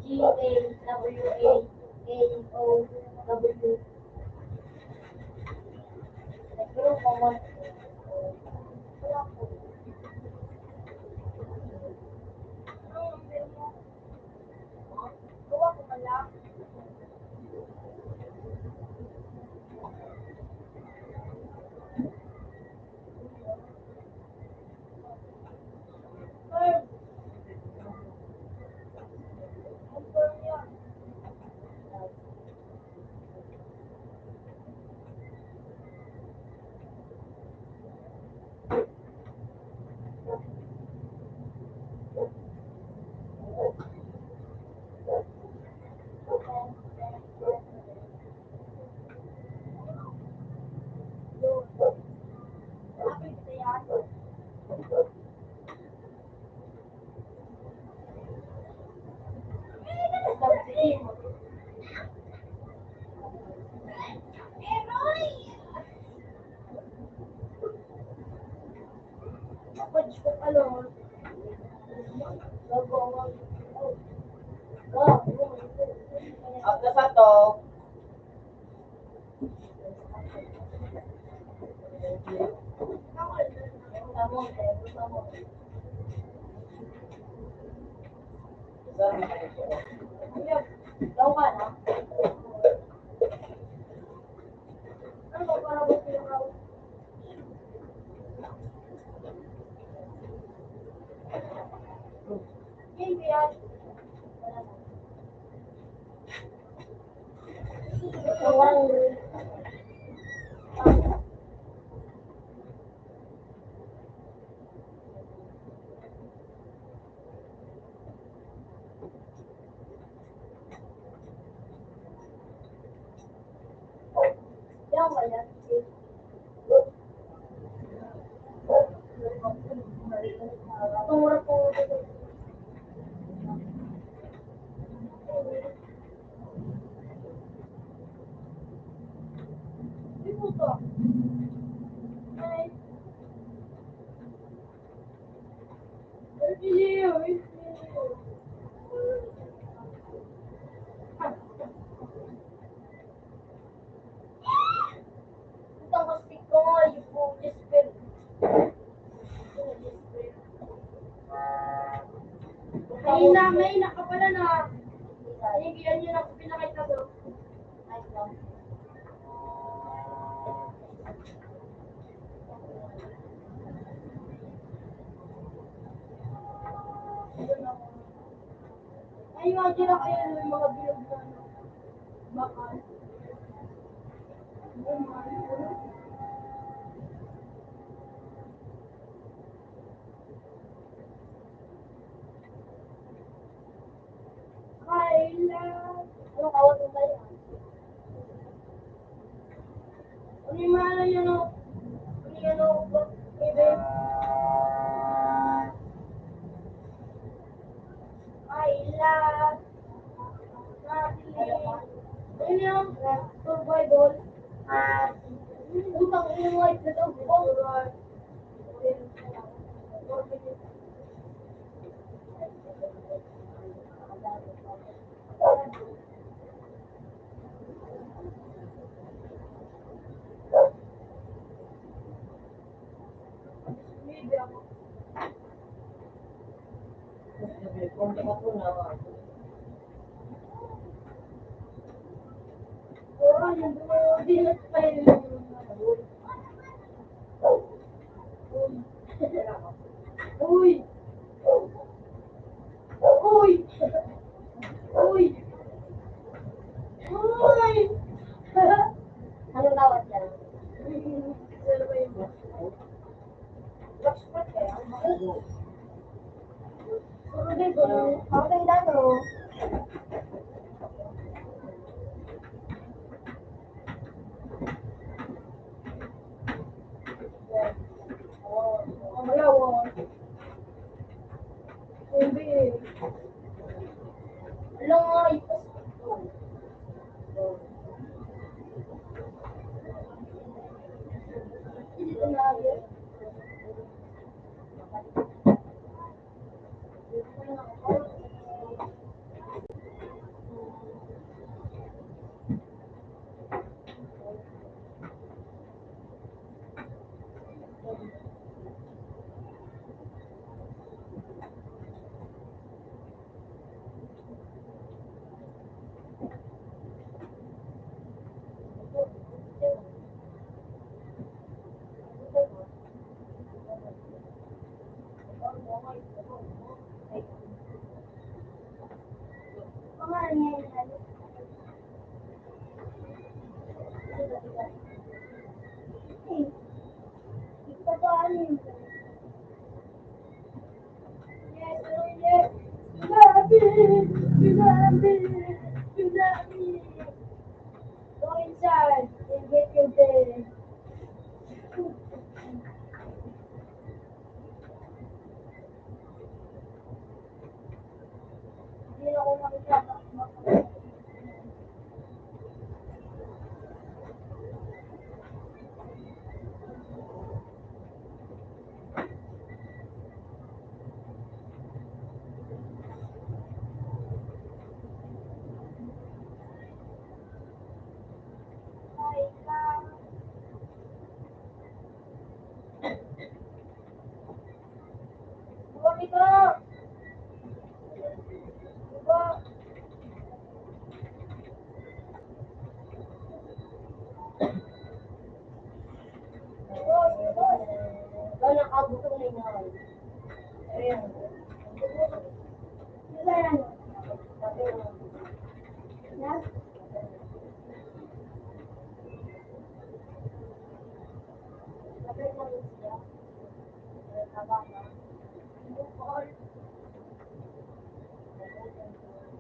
G, A, W, A, A, O, W. Pero common. At nasa to, May na, may na ka pala na. Hindi, yan yun ang pinakita doon. Ay, imagine na kayo yung mga bilog na ano, bakal. Kailan? Ano, kawat mo ba yan? Ano yung mga ano yan, oh? Ano yan, oh? Baby? Kailan? Ano yan? Survival? Utang yung life na to. Uy! Uy! Uy! Uy! Anong tawag yan? Ang ganda, no? Ang malawan. Hindi. Alam nga, ipas ito.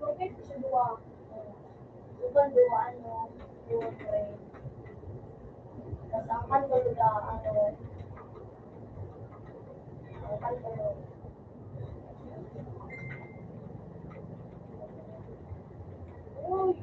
Bakit siya duwa? Dukan duwa, ano, duwa, pre. Tas ang kanto da, ano, ang kanto. Uy!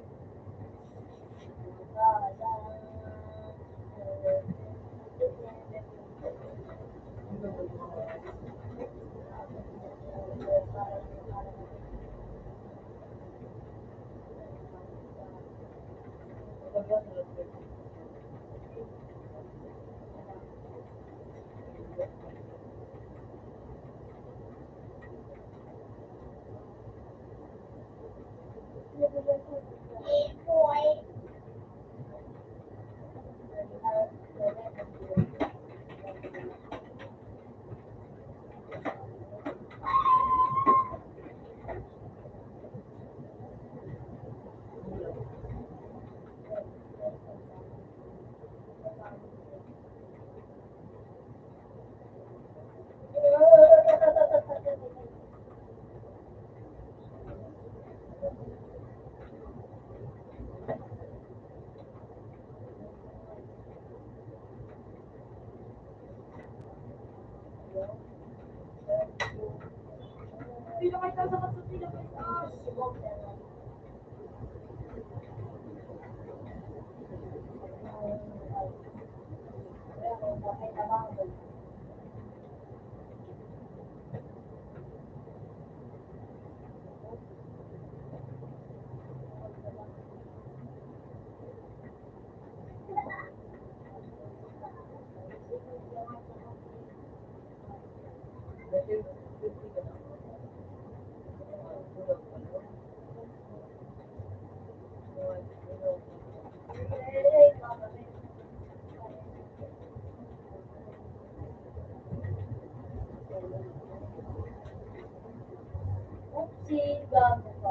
Oopsie, gago ka.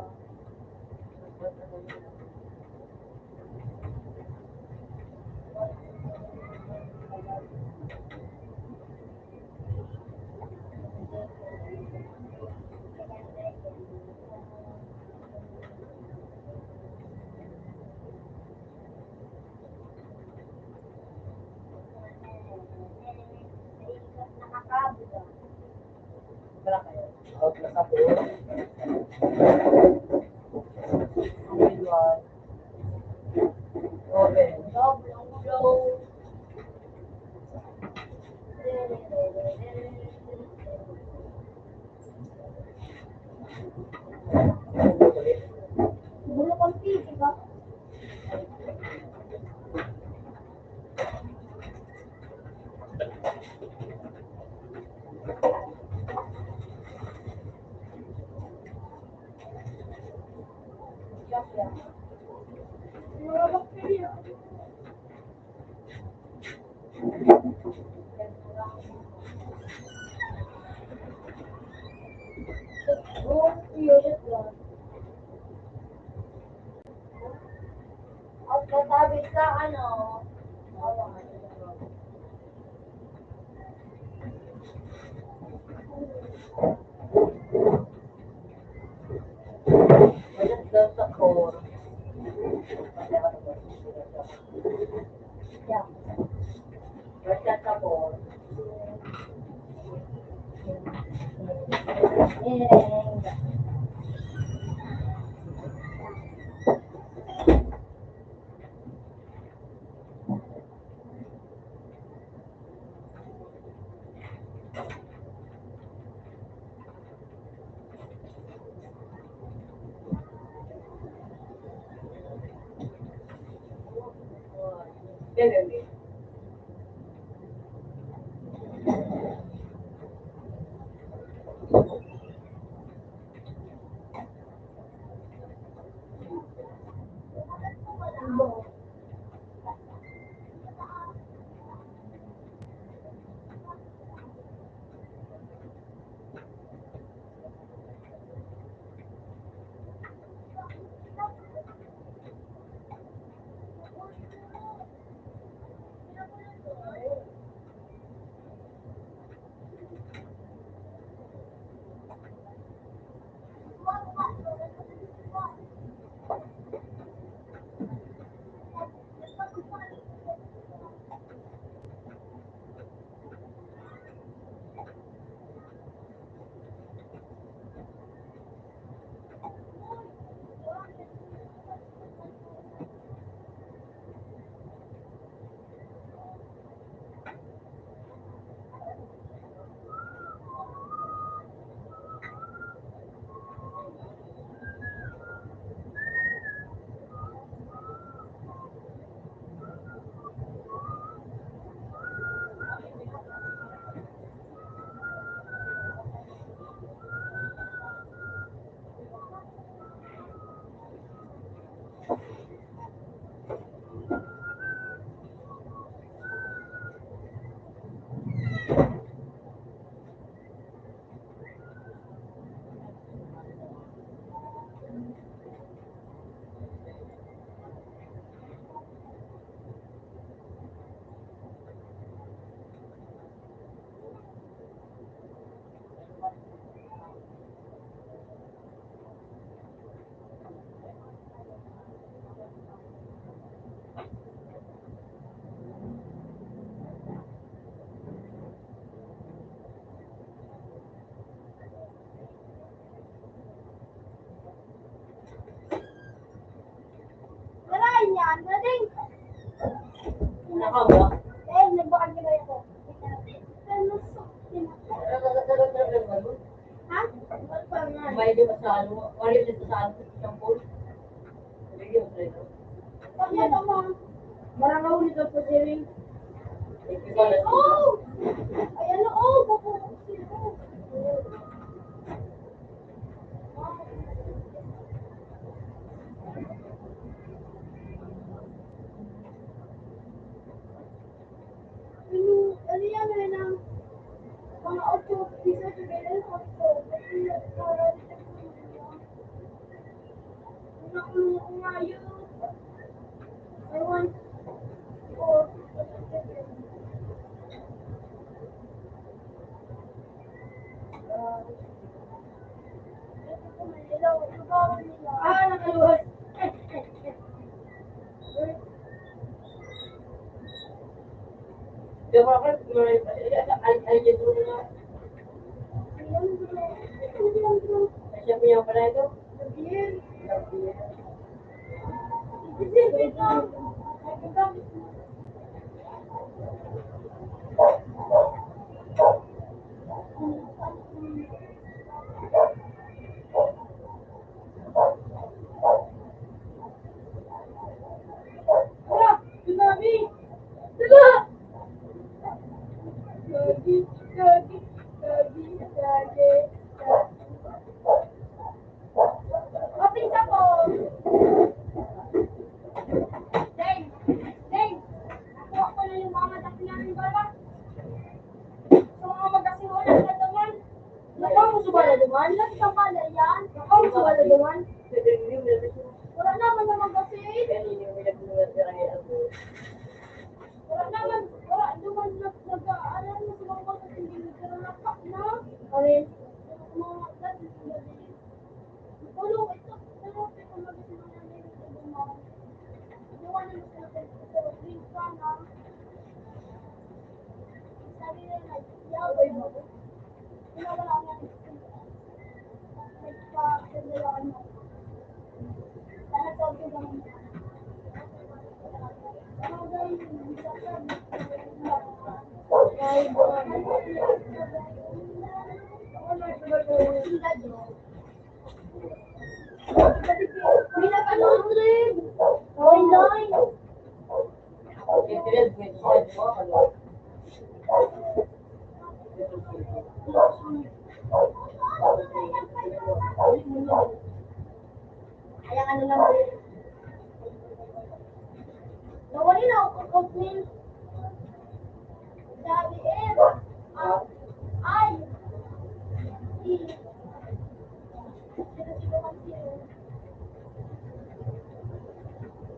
Out na sa phone. Open. At masabi sa ano, Maray niyan, galing. Nakawa? Eh, nagbakal ka ba ito? Ha? May di ba sa ano? Wala di sa ano? Isang pool? Hindi, wala ito. Tama, tama. Marangaw nito po, Jerry. Oh! Ay, ano, oh, buko. Ano, ano yan, Renang? Mga otso, isa, sige, otso. Kasi, parang, Open sa po. Deng, Deng, kuha ko na yung mga dati namin bala. Sa mga magkasing ulan na naman. Nakaw mo sa bala naman? Nagkasing bala yan. Nakaw mo sa bala naman? Wala naman na magkasing. Wala naman, wala naman nag-, nag-aaral na sa mga magkasing, pero lapak na. Ano yun? Mga dati, tulong ito, pero ito, mga Nawali na ako, Coach Min. Daddy M. Ah, I. E.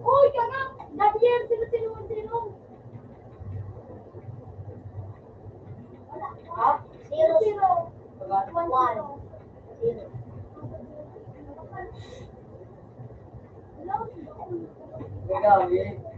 Uy, kaka! Daddy M, sino, sino, sino? Wala. Ha? Zero. Zero. One. One. Zero. Ikaw, eh.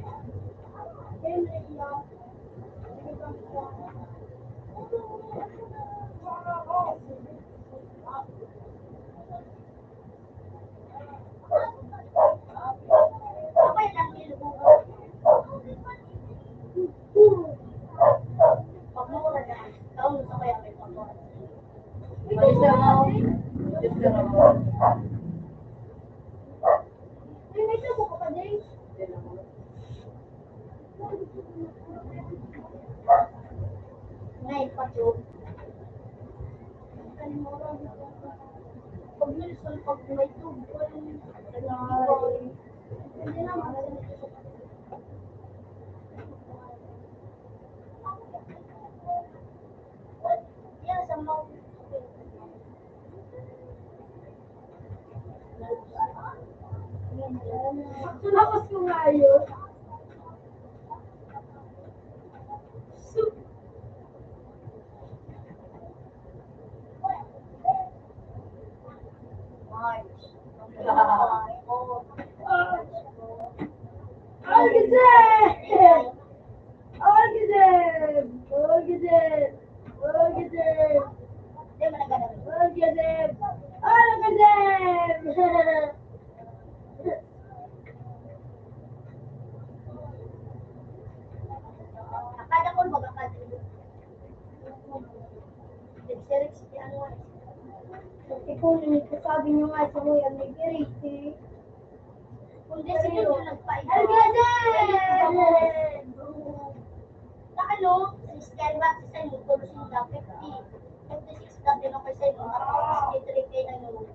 Ngayon, pa tube. Pag minsan, pag may tube, walang, hindi naman. Yung ayos. March. March. Alkazam! Alkazam! Alkazam! Alkazam! Alkazam! Akada ko, mag-akada. Nagsirik si ano, ikaw, sabi niyo nga sa mga nagsirik, si Kung di, sige, yung nagpaiba. Ang ganda! Sa ano, si Skyrock, si Simon, fifty. Fifty-six dati na kay Simon, tapos sixty-three kay ano,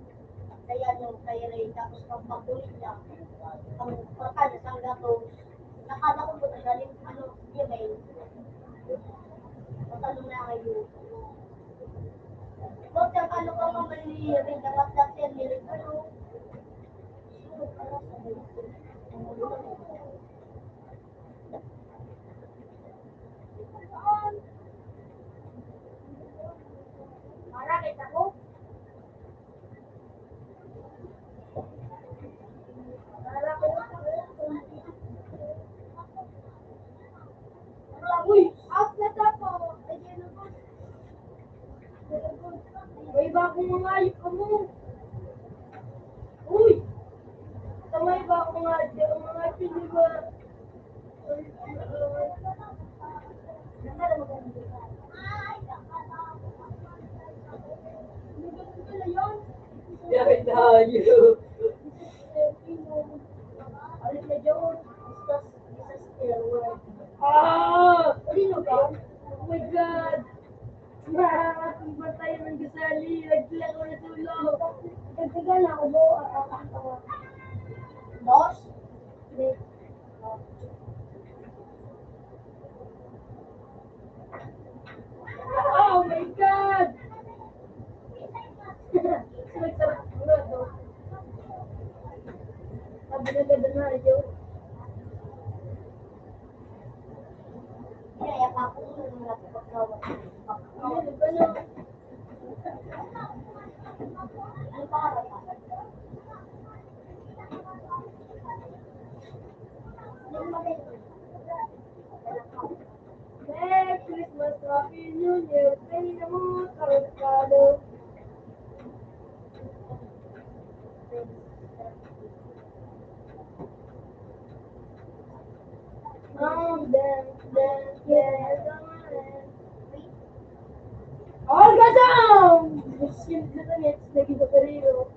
kay ano, kay Ray, tapos pag pagbulit niya, ang pagkano, sa gato, nakala ko po, galing, ano, di ba yun? Matalo na kayo. Doktor, ano ka naman ni Ray, dapat dati, ano? Uy, out na tapo. May bagong mga ayok mo. Uy! Sa may bagong mga ayok, mga ayok, di ba? Bakit tayo? Ah! Oh my God! Iba tayo ng gusali. Nagkila ko na tulog. Dagdagan ako, bo. Dos? Oh my God! Sabi na ganda na, ayaw. Kaya pa ako, ano, ano? Ano pa ka ba? Merry Christmas, Happy New Year, kaya mo, tarantado. Ang dance, dance, dance, dance. Orgasm! Gusto nyo dito, next, naging baterero.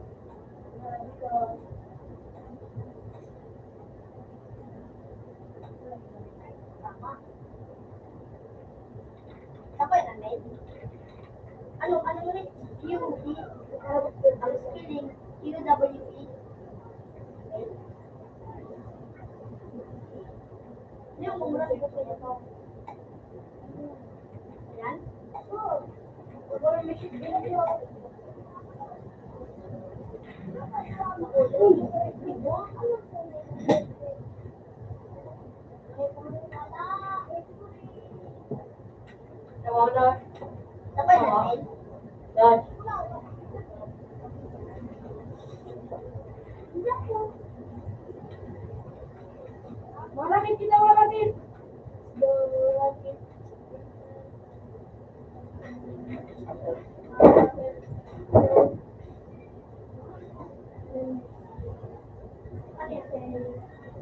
Tapos na, may. Ano, ano ulit? U D, ang spelling, U W E. Yung mura, di ko pwede pa. Yan. Tama na. Tapos na, Mel. Yan. Maraming kita, maraming.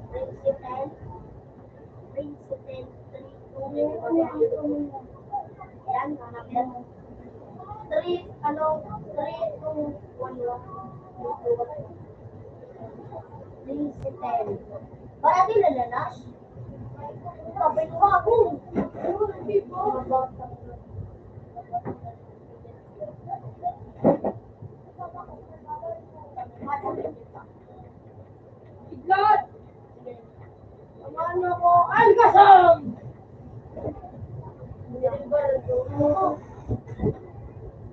Principal, principal, three, two, yan, mga yan. Three, ano, three, two, one, one. Principal. Para di lalanas. Sabi ko, "Ako." Igat! Ano ko? Algasam!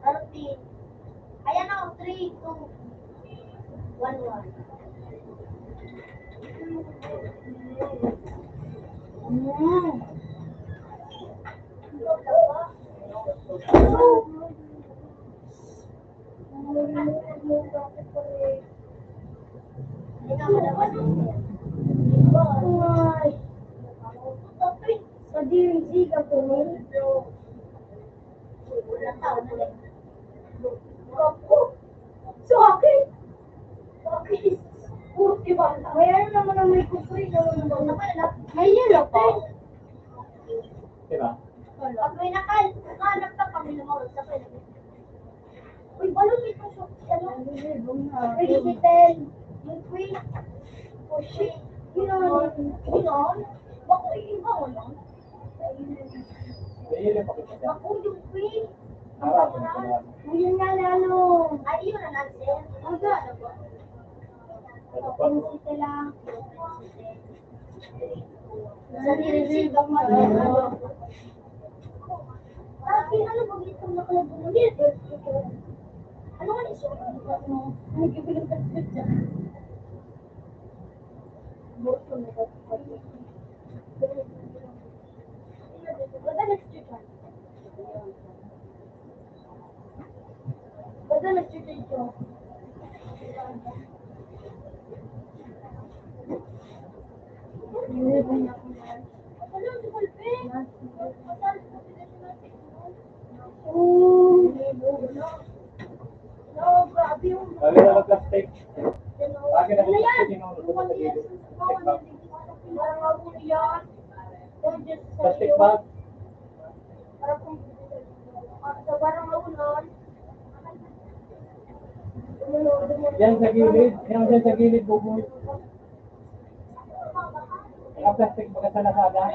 Thirteen. Ayan na, three, two, one, one. Hmm. Ay. Sa D M C ka po. Sa akin? Sa akin? Puro iba. May ano naman ang may kufri, naman ang may yellow pa. Diba? Pag may nakal-, nakalap ka, pag may lumawag ka, pwede. Uy, balon ito sa, ano? President, yung queen. O, shit. Yun, yun. Bako, iba mo lang. Ayun. Ayun, pakita siya. Bako, yung queen. Harap, harap. Ayun nga, lalo. Ay, yun ang answer. Ang ga-, ano ba? Ano pa? Ang sita lang. Sa nilisip ang mga ano. Bakit ano ba itong nakalagay mo? Ano nga iso? Ano gibilang kasbit siya? Buto na kasbit. Wala na si Chuchan. Dali na lang plastic. Akin na plastic, yung mga plastic. Plastic bag. Yan sa gilid. Yan dyan sa gilid, Buboy. Ang plastic, baga sa Lazada.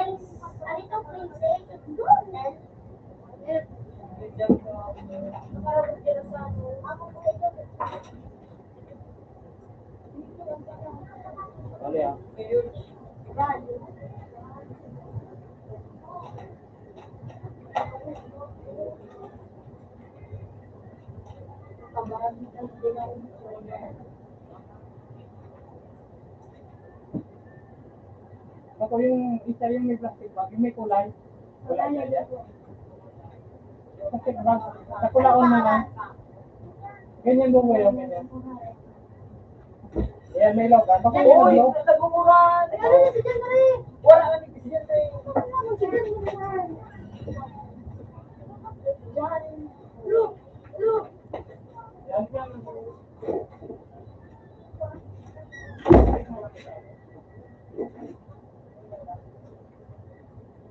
Dali, ah. Ako yung isa yung may plastic bag, yung may kulay. Wala na yan. Plastic bag. Sa kulaon na lang. Ganyan mo ngayon, ganyan. Ayan, may log. Ah, baka may log. Nagmumura. Wala na ni presidente. Yan, yan.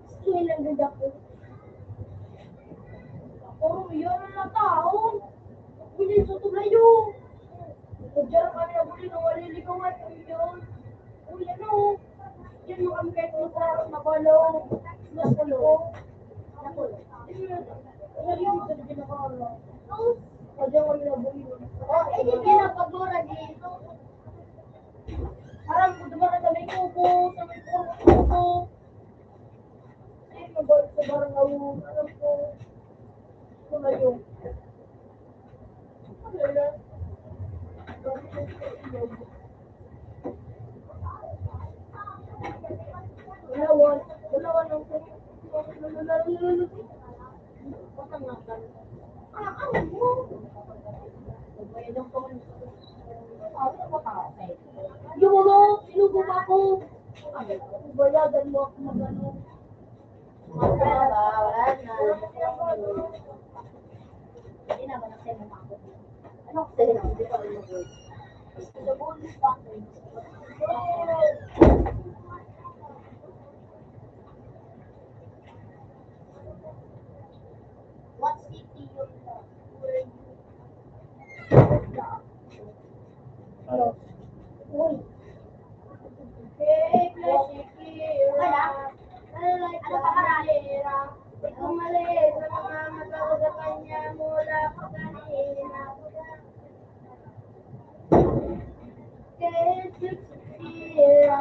Skin ang ganda ko. Puro yun ang nataon. Pwede sa tulayo. Kung dyan kami nabuli na maliligawan kami yun. Uy, ano? Yan yung ang kahit yung parang mabalaw. Nakulo. Nakulo. Yun yung, yun yung sabi na ko, ano? Kaya kami nabuli. Ah, hindi ka na pag-ura dito. Aram ko, duman na sa may kubo, sa may puro kubo. Ay, sa bar-, sa barangay, alam ko. Sa ngayon. Ano yan? Wala, wala. Wala, wala. Yung mga sinugo ba ako? Bayadan mo ako mag-ano? Wala na. Hindi na ba nagsend ako? Ano ko sa'yo? Hindi pa rin mag-work. Sa bonus pa ako. What's it to you? Ano? Uy. Hey, Shakira. Ano pa, Mara? Di ko mali sa mga mata ko sa kanya mula pa kanina. Hey, Shakira.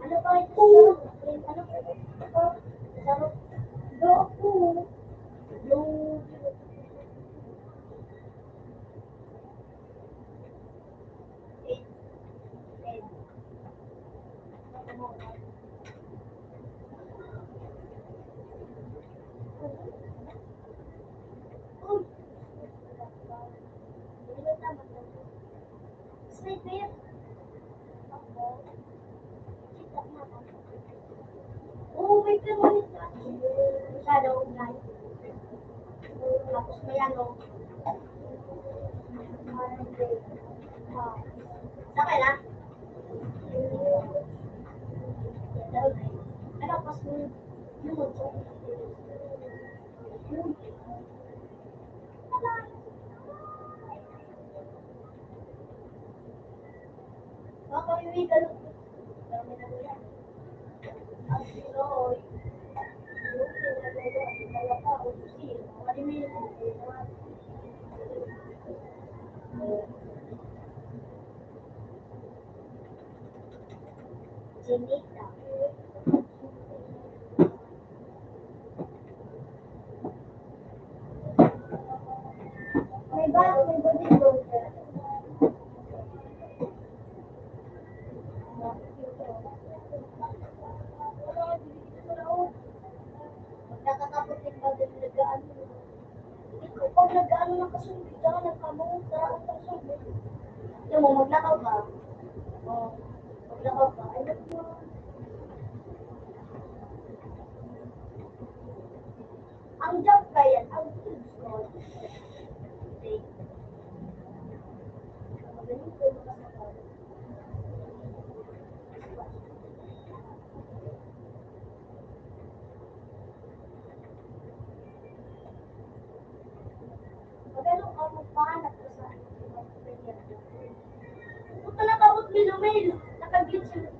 Ano pa ito? Ano pa ito? Sarap. Loko. Loko. Oo, may pero masyado, guys. Tapos may ano, ah, sa kaya, ano, pas, yung, Chinita. May ba, may ba dito? Magkakatapos yung bagay na nag-aano. Ikaw, pag nag-aano ng kasunod, diyan ka nagkamo, tara, ang kasunod. Alam mo, maglakaw ka. O, maglakaw ka. Ay, naku. Ang job kaya, ang tools ko. Okay. Magaling ko makasakal. Magano ka magpahanap ko sa Puta, nakabot ni Lumel. Naka-glitch yun.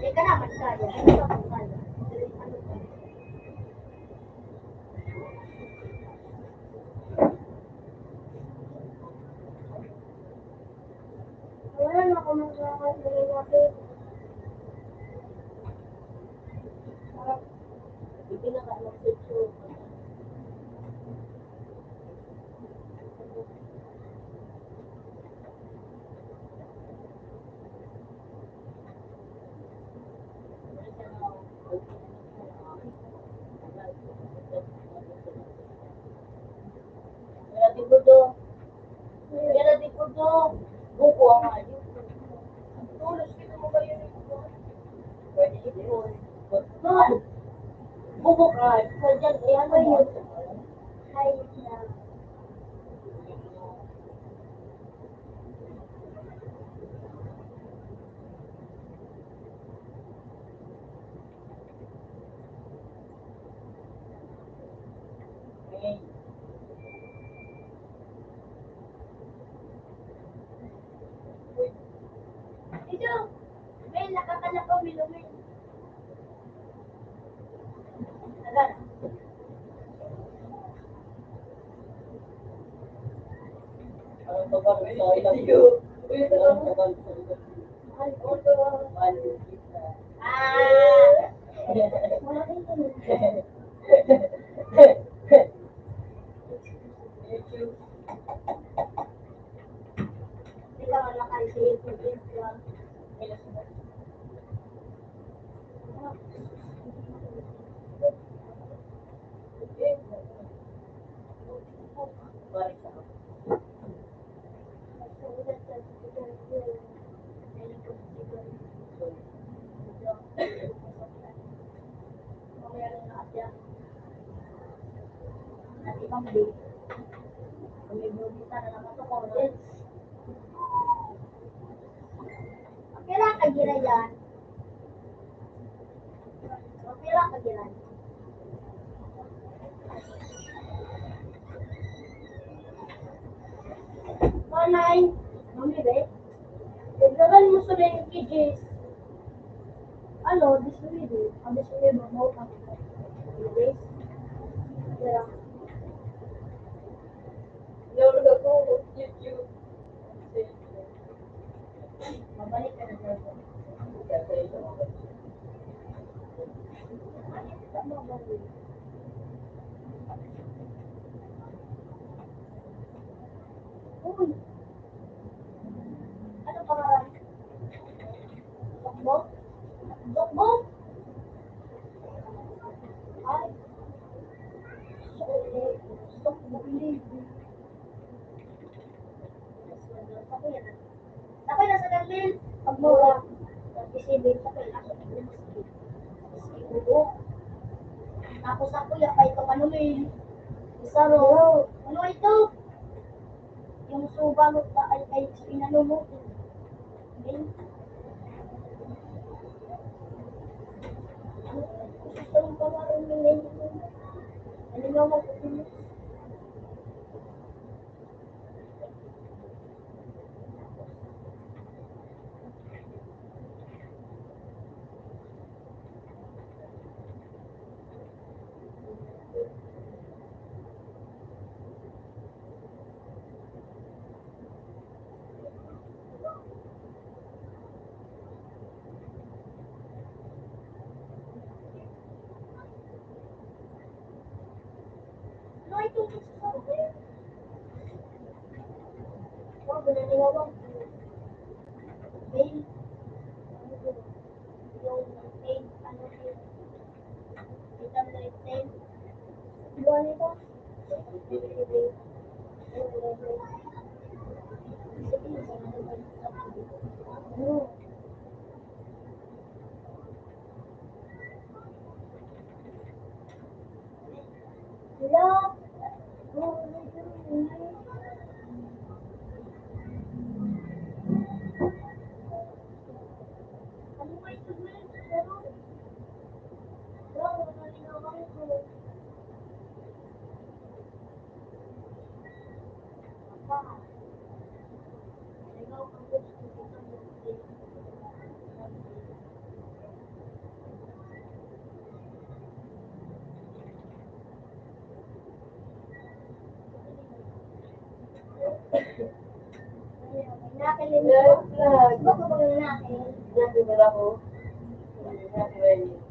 Teka naman, kaya. Ano ka bang kaya? Ano ka? Wala na ako magkakaroon ng mga baby. Hindi na ka mag-picture. Kaya di ko do. Kaya di ko do. Buko ang ayo. Tulos kita mo kayo ni Buko. Pwede ito. Buko ka. Pwede yan. Ayan mo. Ay, na. Ito, may nakakalakaw, Milomel. Agad. Ang tagal sa iyo. Ang tagal sa iyo. Ah. Ikaw ang nakaisip. Gira yan. Mapira ka gira. Panay, mami, be. Dagdagan mo sa mga kg. Ano, disinuwebe. Ang disinuwebe, mao pa. Anyways, gira. Lord, ako, YouTube. Mabalik ka na dyan. Uy! Ano pangalan? Dokbo? Dokbo? Ay. Dokbo. Ako yan. Ako yan sa Carmen. Pagmura. Pag-isibig, ako yan. Ako yan. Tapos ako yan, pa itong ano mo eh. Isaro. Ano ito? Yung suba mo pa ay, ay, inano mo. Gusto mong pamaroon ng name mo. Ano nga mo? Love, love. Love, love ako. Love, love.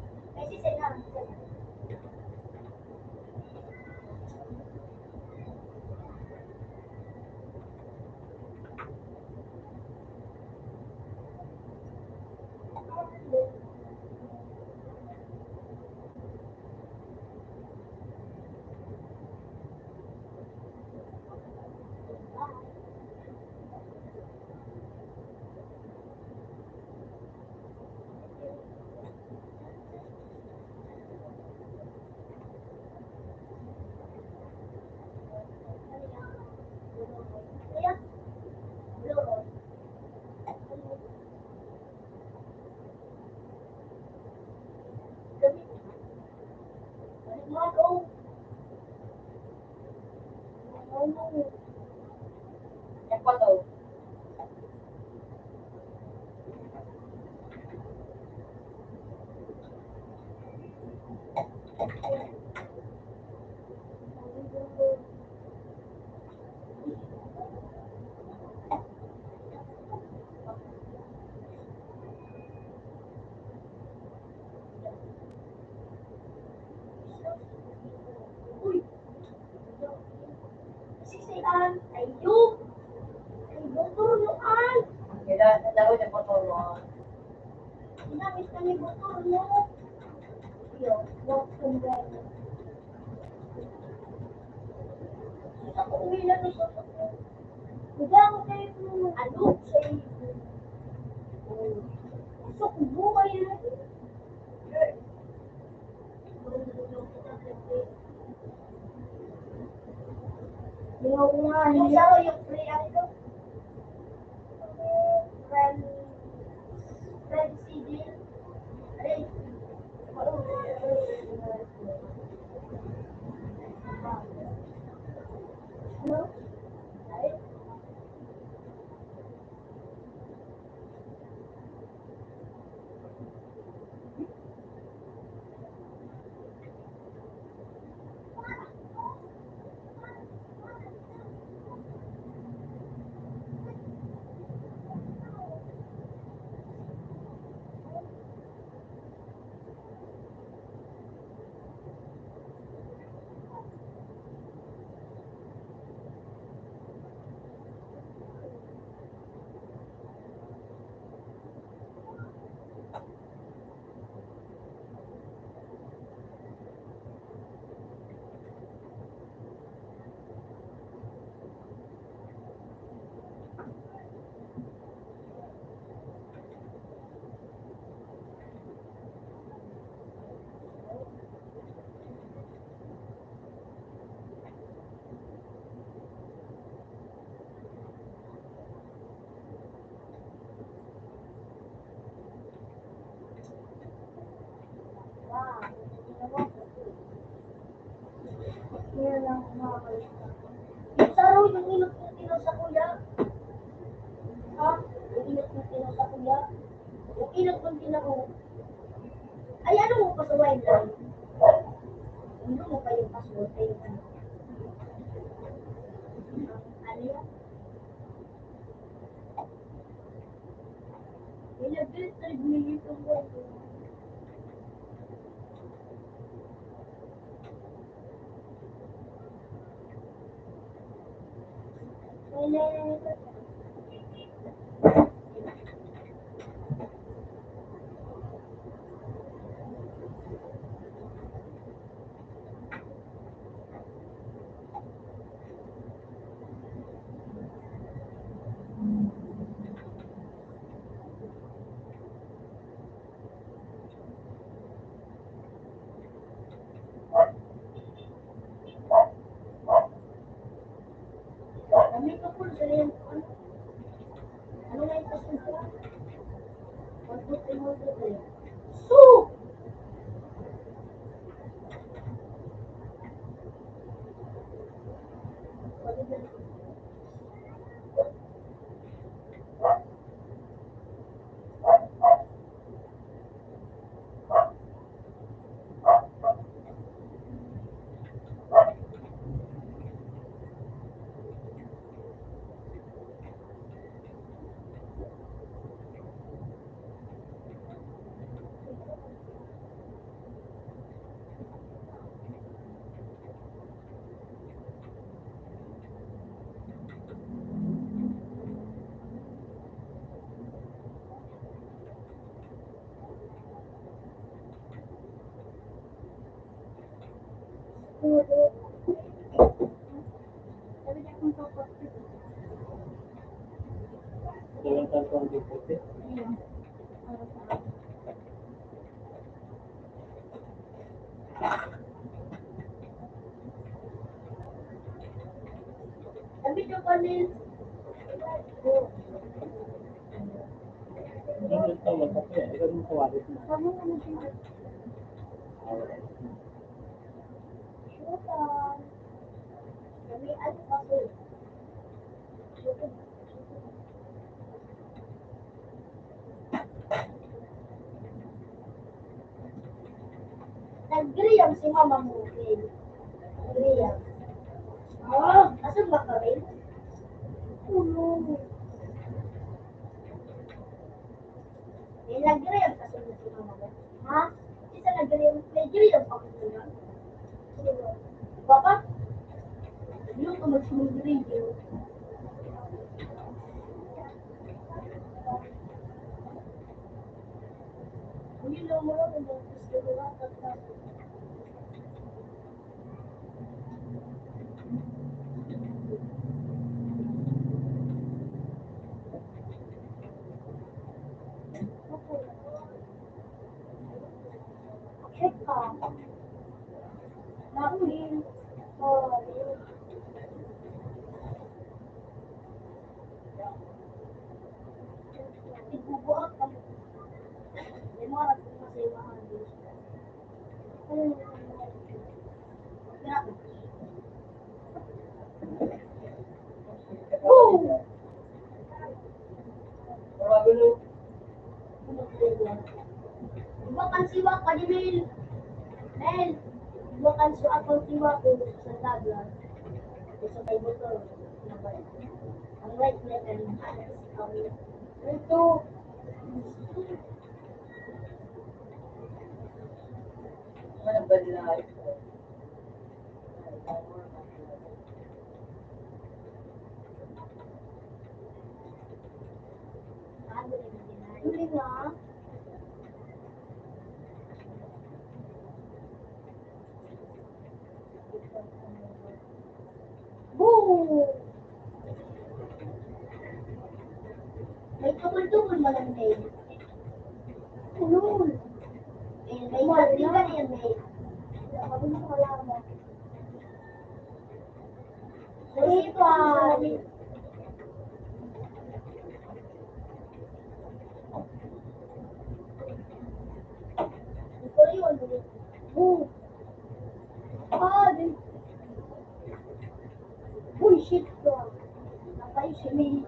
Sisian, ayo. Ay, motor mo, ay. Kailangan na daw niya motor mo. Ginamit na ni motor mo. Iyo, walk from there. Ako, uwi na to sa Ikaw, ano, sa iyo? Gusto ko buhay na. Yung, yung, yung free, ano, friend, Sa kuya, yung inot kong tinao, ay, ano mo pa sa wine lang? Ano mo pa yung password? Ay, yung ano? Ano yan? May nag-trade million ang wine. Kami ko po sa iyong ano? Ano nga yung pasensya? One, two, three, one, two, three. So! Sabi ko pa rin. Showtime. Kami at Paso. Nag-Graham si mama mo, okay. Graham. Ah, asan ba ka rin? Tulog. Eh, nag-Graham kasi si mama mo. Ha? Isa nag-Graham, may Graham pa ko na. Papa, yun ang magsimang Graham. Yun lang mo lang, ang mga gusto ko lang, pagka- Iba kan siwak, Padi Mel. Mel, iba kan siwak, pag siwak, sa dagat. Sa may motor. Ang right na yan. Ito. Ano ba nila? Huli nga. Boom! May tukol-tukol man ang may. Ulol. Eh, may sabi ka niya, may. Wala mo. Ito, ah. Ito yun. Oh. Ah, di-, Uy, shit ko. Napay siya ni.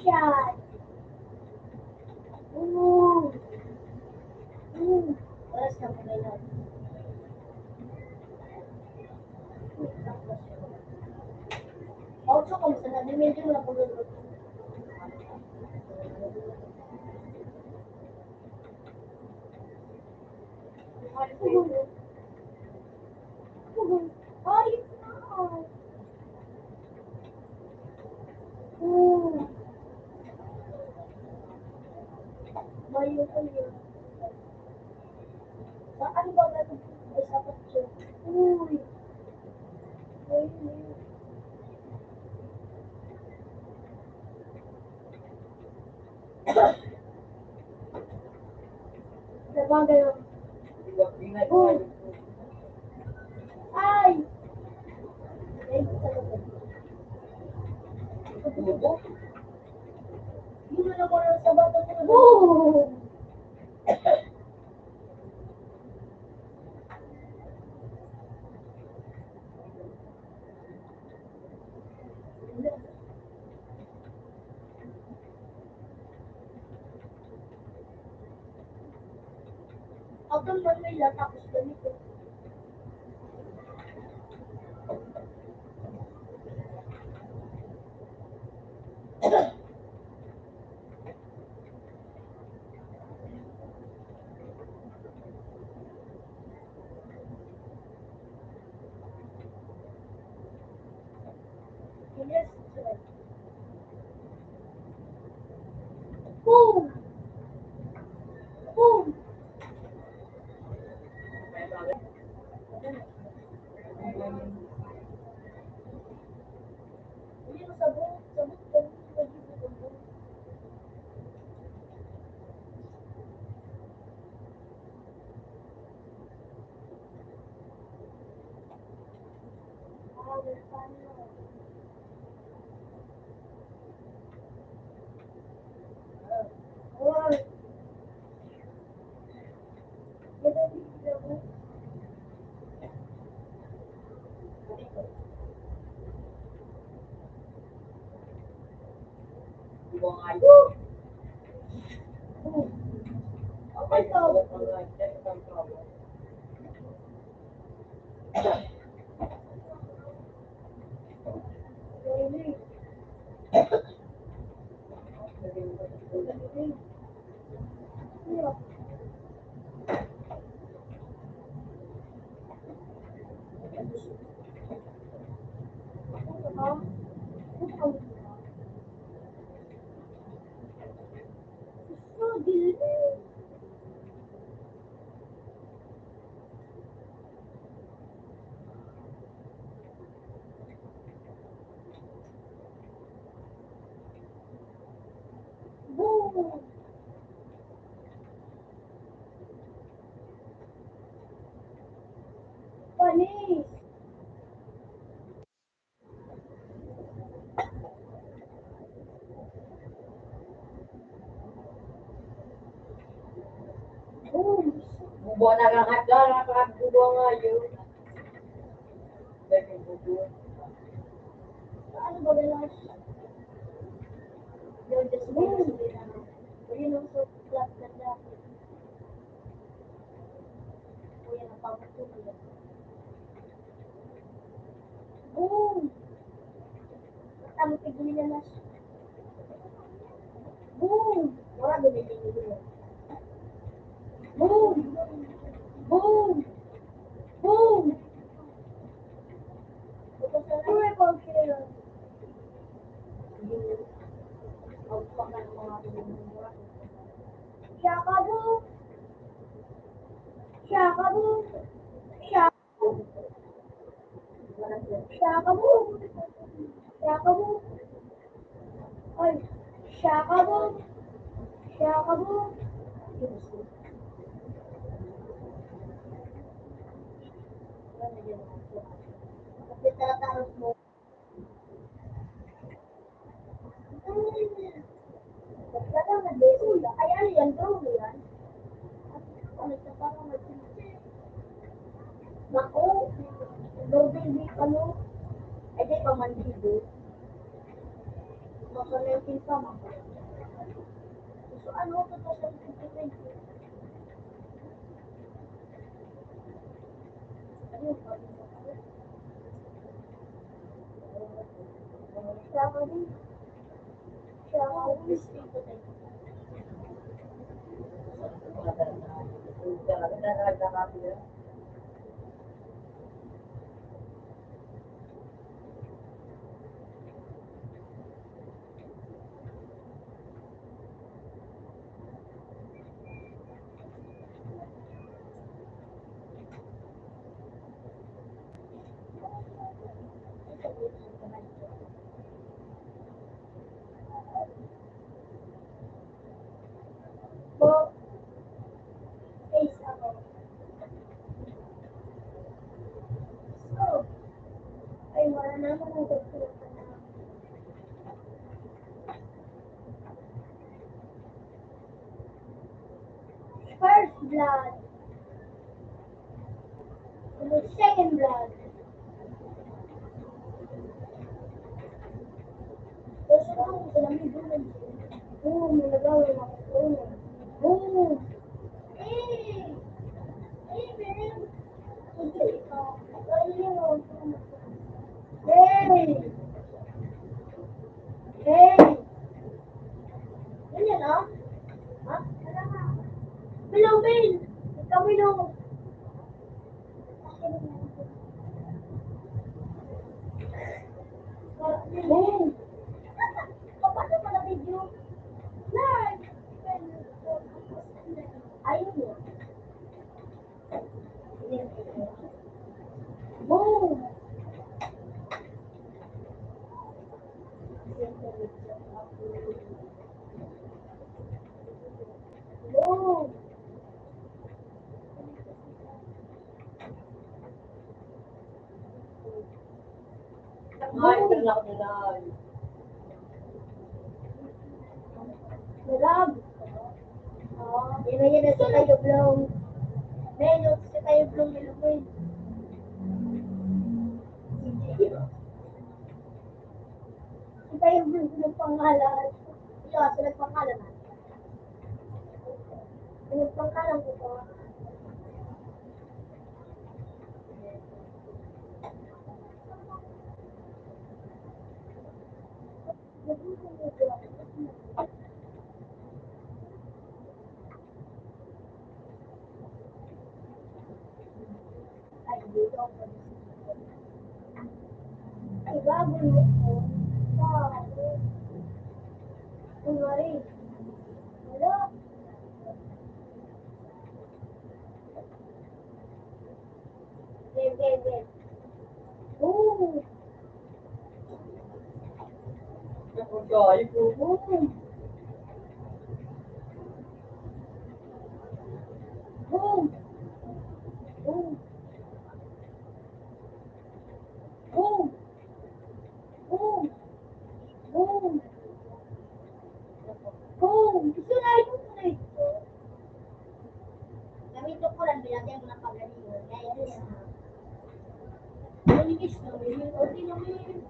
Yan. Ooh. Ooh. Oras na po ngayon. Ocho, kung sa nag-medyo na po. Ay, it's not. Ooh. Mayo ko yun. Saan ba meron? Ay, sapat yun. Uy. Uy, uy. Sabagay, oh. Ay! Ay, talaga. Yun na naman ang sabat ko. Boom! Ako man may latak, gusto nito. Boom! Boom! Boom! Panis! Boom! Bubo na lang, hagdan na lang, bubo ngayon. Ano ba, Belas? Yun, just yun. Yun ang so flat na dati. Kuya, napagod ko na. Boom! Ang tigil na na siya. Boom! Wala, gumiling-giling. Boom! Boom! Boom! Ito sa mga pagkira. Ang pakan mga pinagmumura. Shaka boom! Shaka boom! Shaka Shaka boom! Shaka boom! Ay, shaka boom! Shaka boom! Kapit na taros mo. Ay, ano yan? Drone yan? Ano siya? Parang nagsimula. Naku, doorbell di ano? Ay, di pa man dito. Makamay Sino pa man? So, ano to, two thousand twenty-three? Ano yung pag-, siya ka din. Siya ka din. Po, face ako. So, ay, wala naman ang doktor ko na. First blood. Second blood. Tapos ako, sa lamig, oh, may nagawa na ako. Oh. Eh, eh, man. Hey! Hey! Ganyan, ah? Ha? Hello, Bill! Ikaw, Bill! Boom! Paano pala video? Live! Ayun yun. Boom! Boom! Ay, wala ko na. Love. Oh, yun na yun, si Kayo Blong. Meron si Kayo Blong ni Lumoy. Si Kayo Blong, nagpangalan. Iyo, sa nagpangalan na. Nagpangalan ko pa. Ay, dito ako. Ay, bago mo po. Sa Kunwari. Wala. Game, game, game. Oo. Ay, oo. Oo. Oo. Oo. Oo. Oo. Oo. Gusto na ito, pre. Kami to po lang, binatay mo ng pagalingon. Kaya yun yan. Malinis na, may yun. Okay na, may yun.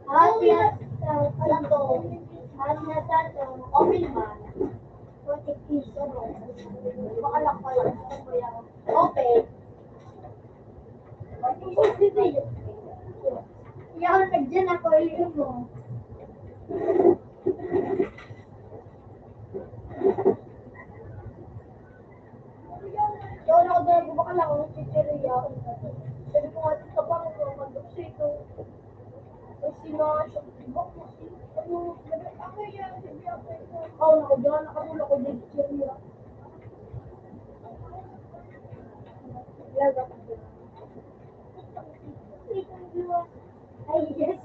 Hati at, ah, sato. Hati at sato. Open ba? Forty piso. Makalak pa lang. Open. Forty piso, bibili. Yan, nagdiyan ako, ilong mo. Yaon ako doon, nagbabakal ako ng chichirya. Sabi ko nga, "Dito ka pa, magpapandok sa ito." Ay, sina-, ano, ako yan, sabi ako, "Ikaw, nakabiyahe, nakabula ko ng chichirya." Talaga, ay, yes.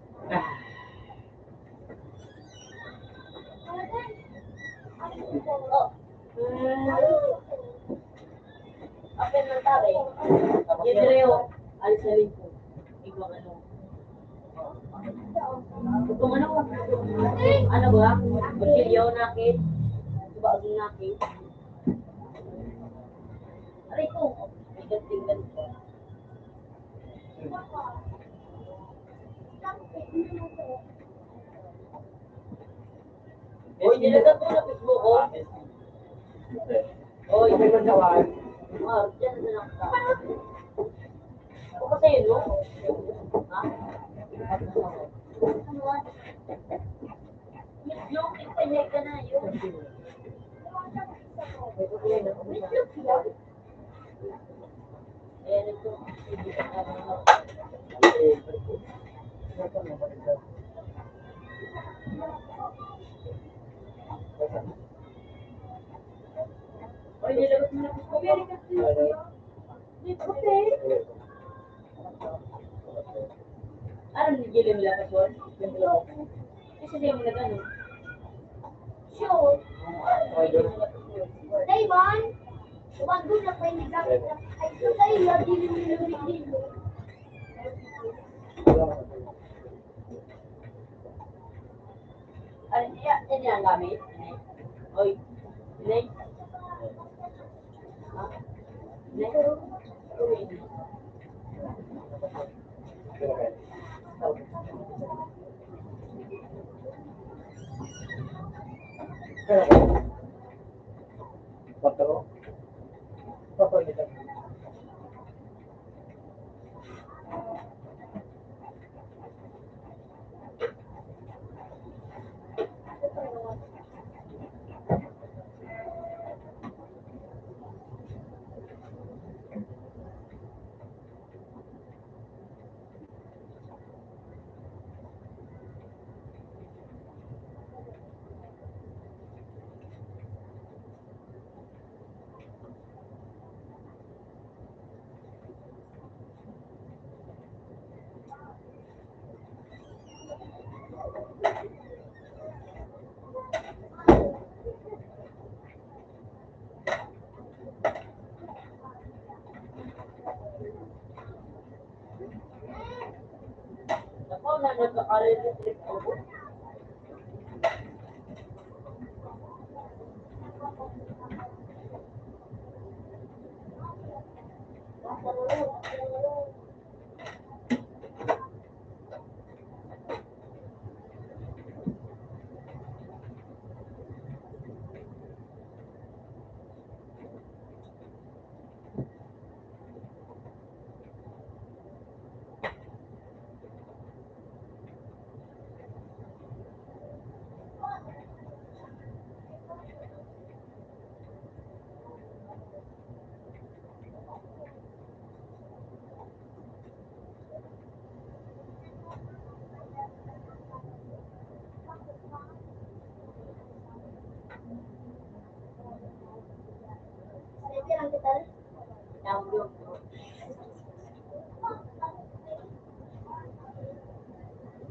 Oh. Mm. Open lang tabi. Yan, Reo. Alis na rin po. Ikaw, ano? Itong ano? Ano ba? Kutsilyo, nakit. Bago nakit. Aray ko. Tingnan, tingnan ko. Uy, nilagat mo na Facebook ko. Uy, may magkawan. Ah, diyan na lang ka. Ako pa sa'yo, no? Ha? Ano ba? Yung, yung, yung, Aram ni Gilin nila pa, Sol? Kasi di mo nagano. Sure. Day one, umandun na pa yung exact. Ay, ito tayo, yung Gilin nila, Gilin. Ano niya? Yan niya ang gamit? Oy. Nay. Ha? Nay. Uy. Patro. Patro.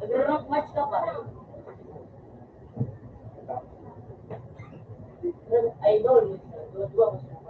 Nagro-rock match ka pa. Idol, dua-dua ko sa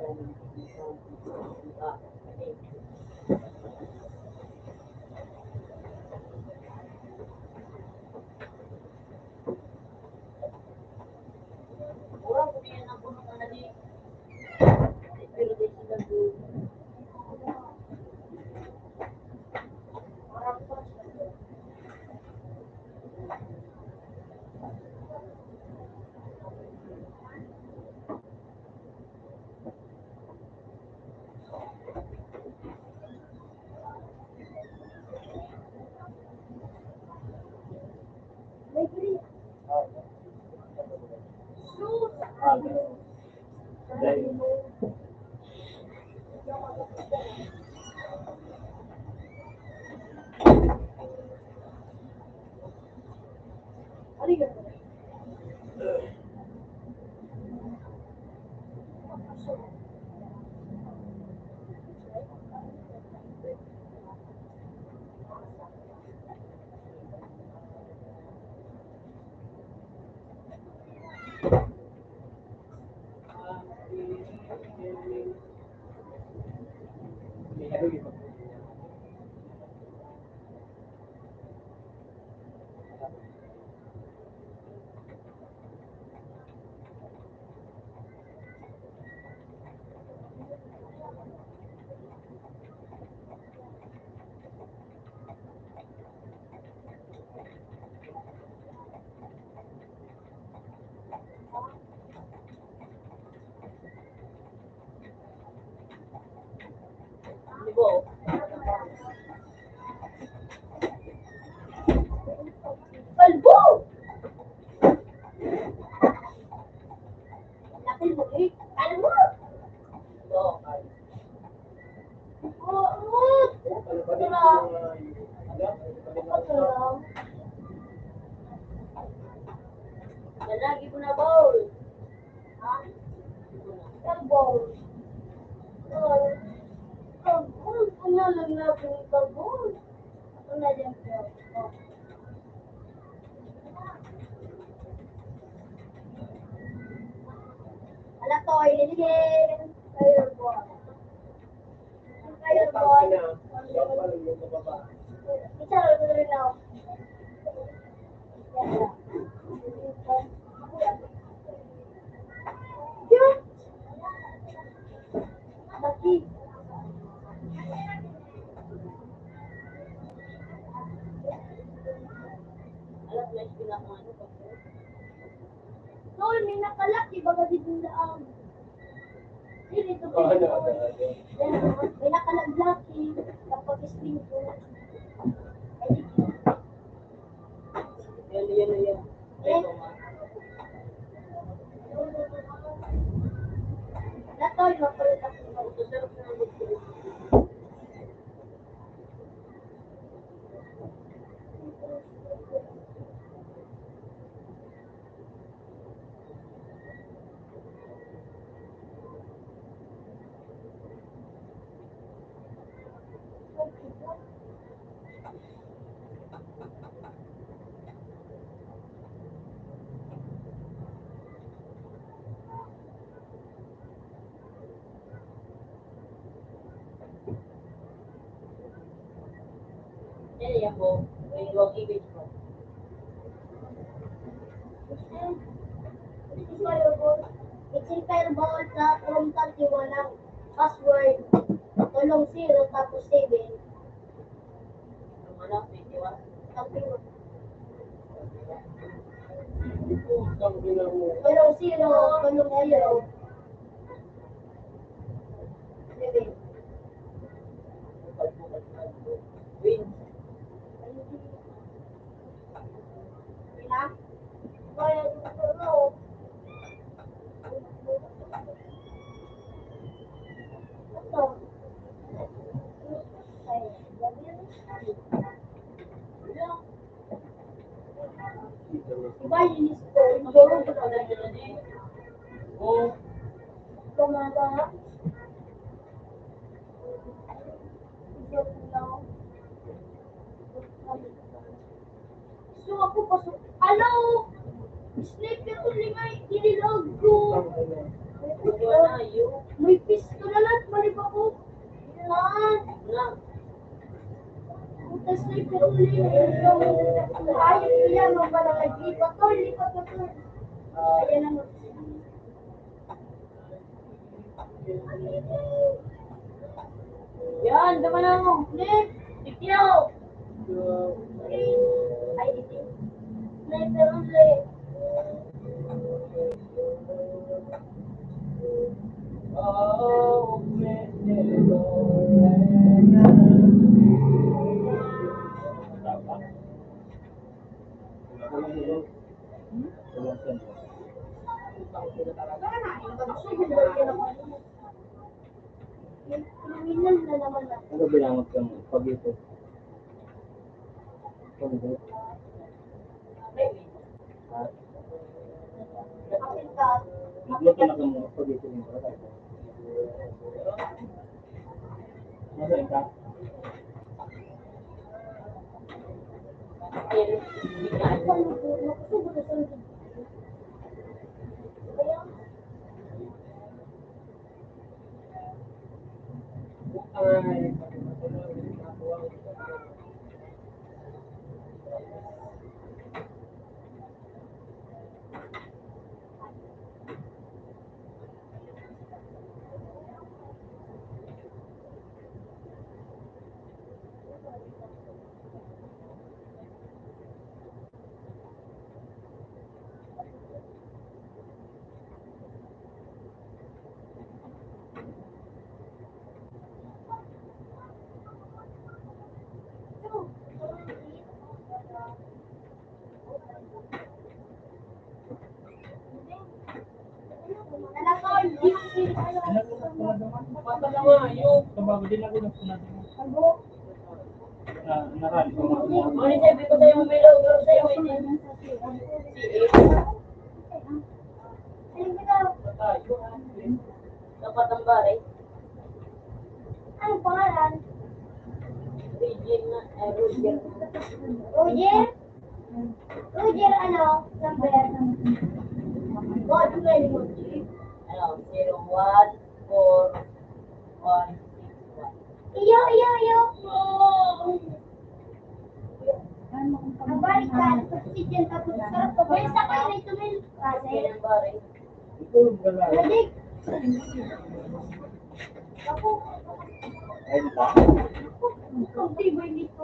Lagi mo na, Paul. Ha? Kabol. Kabol. Kabol. Ano lang natin kabol? Ako na din po. Ala, Toy, Lilin. Kayo po. Kayo po. Isa, Lilin, oh. Tol, may nakalak, di ba, gabi din daan? Dili, ito, may nakalak, eh. Kapag-spin ko. Yan, yan, yan. Yan, yan po. May duwang image po. It's a fireball sa from thirty-one ang password. Tulong zero tapos seven. Ano, twenty-one? Something. Tulong zero, tulong zero. Seven. So, ako, pasok. Hello! Sniper only may inilag ko. May pistol na lang, malib ako. Yan. Puta, sniper only. Ayos ko yan, magpalakad. Lipat to, lipat na to. Ayan ang Yan, tama na mo. Nick! Tikyo! Ay, ito. Sniper ulit. Kriminal na naman na. Ano bilangot kang pag-ipon? Pag-ipon? Ha? Kapit ka. Nagluto na kang pag-ipon yung barangay. Ano ka? Ano ba daw? Dapat ang bahay. Anong pangalan? Regina, eh, Roger. Roger? Roger, ano? Number? What do I want? Ano, zero one four one six one. Iyo, iyo, iyo. Ang balik ka, oxygen, tapos sarap ka. May isa kayo na ito, men. Kasi, ang bahay. Madik. Ako. Ay, di ba? Ikaw, di ba, hindi ko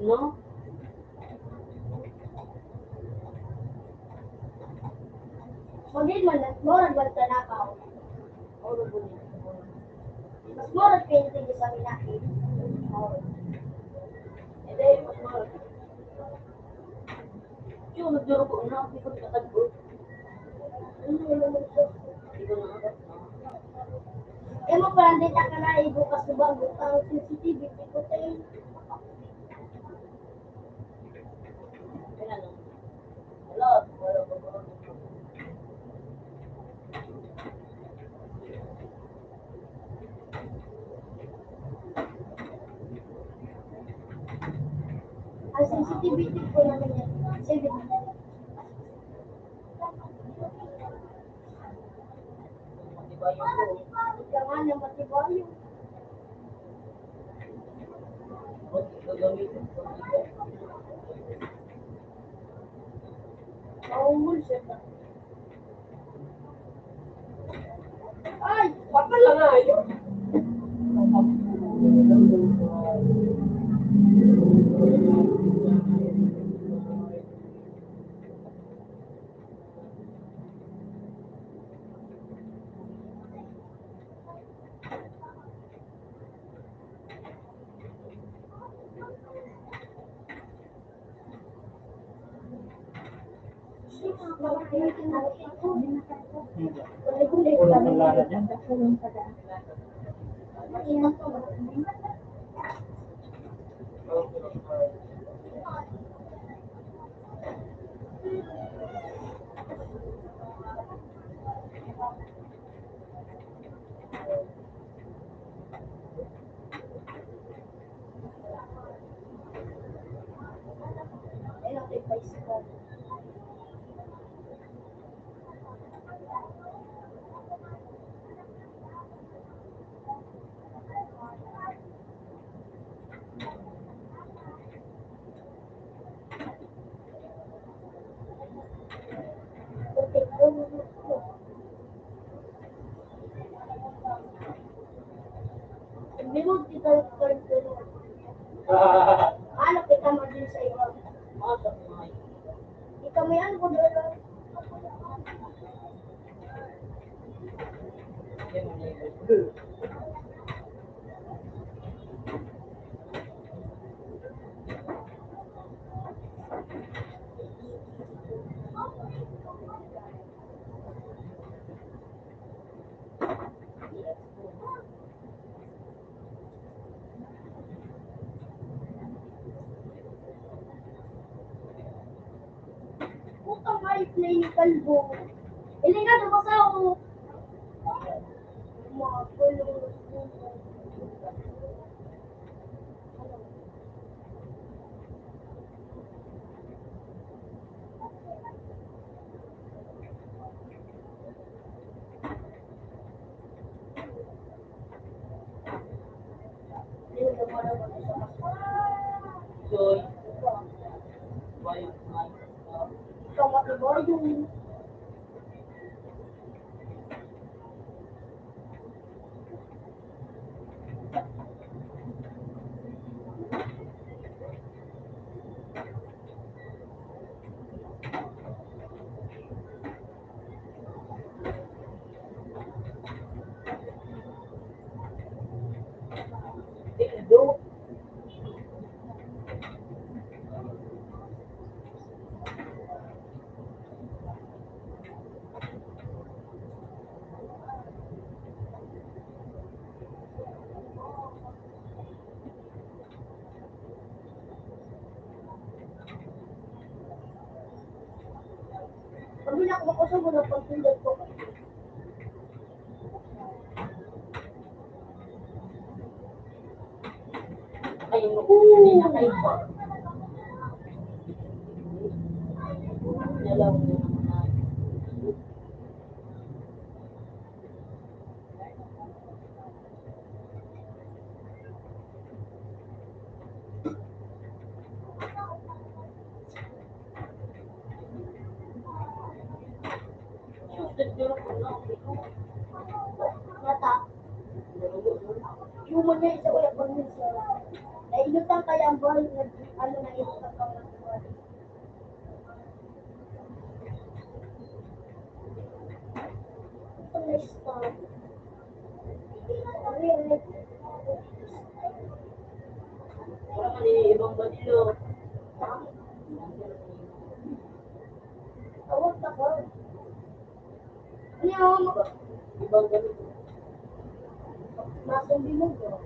No? Pagin man, murag man tanakaw. Oro po niya. Mas murag painting sa minaki. Oro. Eh, dahil mas murag. Yung nagdurugo na, di ko nakatagbo. Ano naman siya? Di ko nakatagbo. Eh, mo parang di ta ka na ibukas sa bago, ang sensitivity ko tayo. Ang sensitivity ko naman yan, seven. Ika nga na matibayo. Ay, papa lang nga yun. Minod kita, third floor. Ano kita mo din sa iba? Ikaw may ano ko doon? Putang hayop na ini, kalbo. Ilingan mo sa ako. Pag wala ko makusog, wala pang tindog ko. Ay, naku, pinakay pa. Nalaw na naman. Mata. Human na isa ko yung pagminsan. Nainutan kaya ang bahay na ano na ito sa pagkakas. Awag ka ba? Ano yung ibang ganito? Masang bilog, no?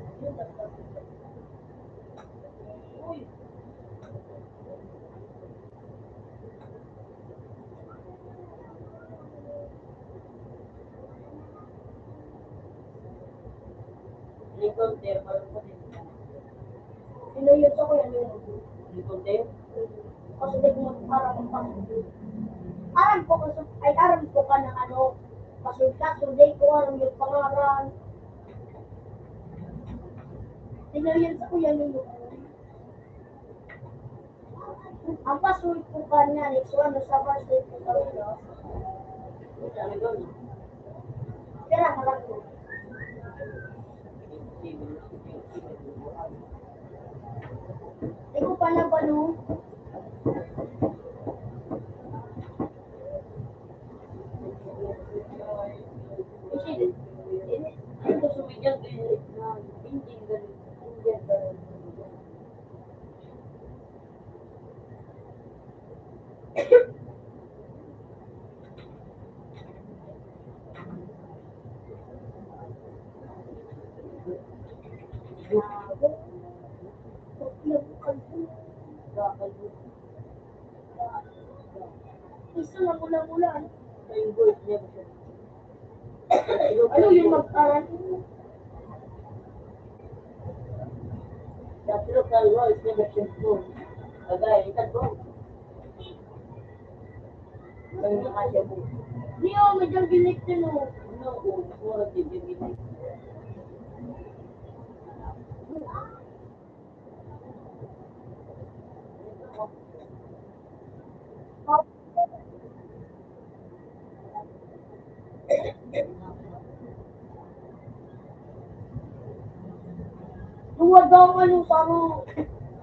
Uy! Encounter, parang ko din. Sino yun sa kuya niyo? Encounter? Kasi di ko mag-aram ang password. Aram ko kasi, ay aram ko ka ng ano, password, kaso di ko aram yung pangaran. Sino yun sa kuya niyo? Ang password ko kanya, next one, sa password ko kanya. Pera, harap ko. Di ko pa nabalo. Kasi, eh, ano to, sumigyag, eh, na, hindi, hindi, hindi, Isa lang ulang-ulan. Ano yun, magkaran? The truth and law is never shameful. Bagay, ito po. Ang nakasya po. Di, oh, may danggilik din, oh. Ano po? Mura din danggilik. Duwa daw ano, saro.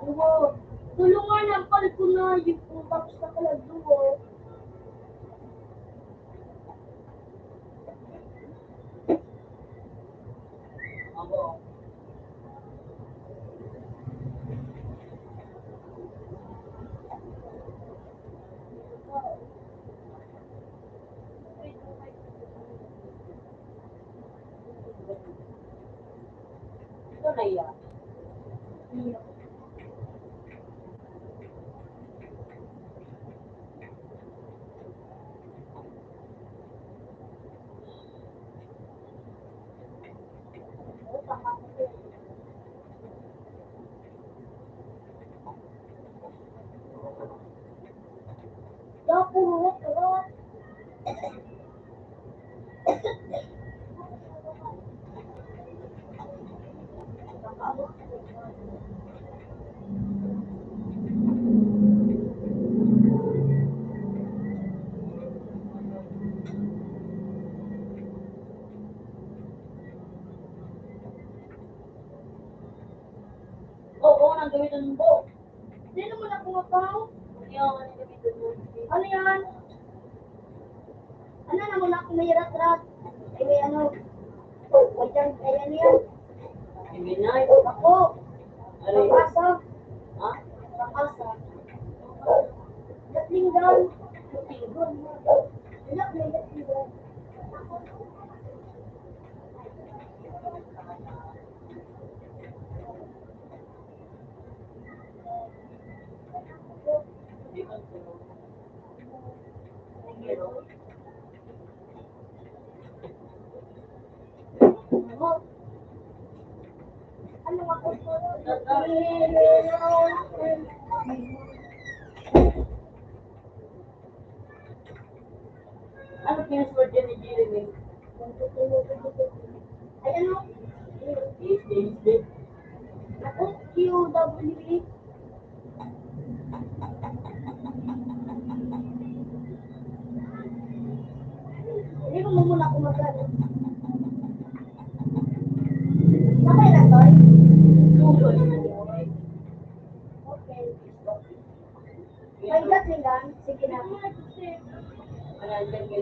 Duwa. Tulungan ang palit ko na yung tapos na pala duwa. Ito na yan. Gamiton mo. Sino mo na kumapaw? Ano yan? Ano yan? Ano na mo na kumirat-rat? Ay, may ano? May dyan, ay, ano yan? Iminay. Ako. Ano yun? Pakasa. Ha? Pakasa. Gatling daw. Gatling daw. Anak, may gatling daw. Ano piniswerte ni Jeremy? Ay, ano? Is, is, is. Ako, Q W E. Hindi mo muna ako magkano. Okay na to? Okay. May dating lang. Sige na. Kaya dyan din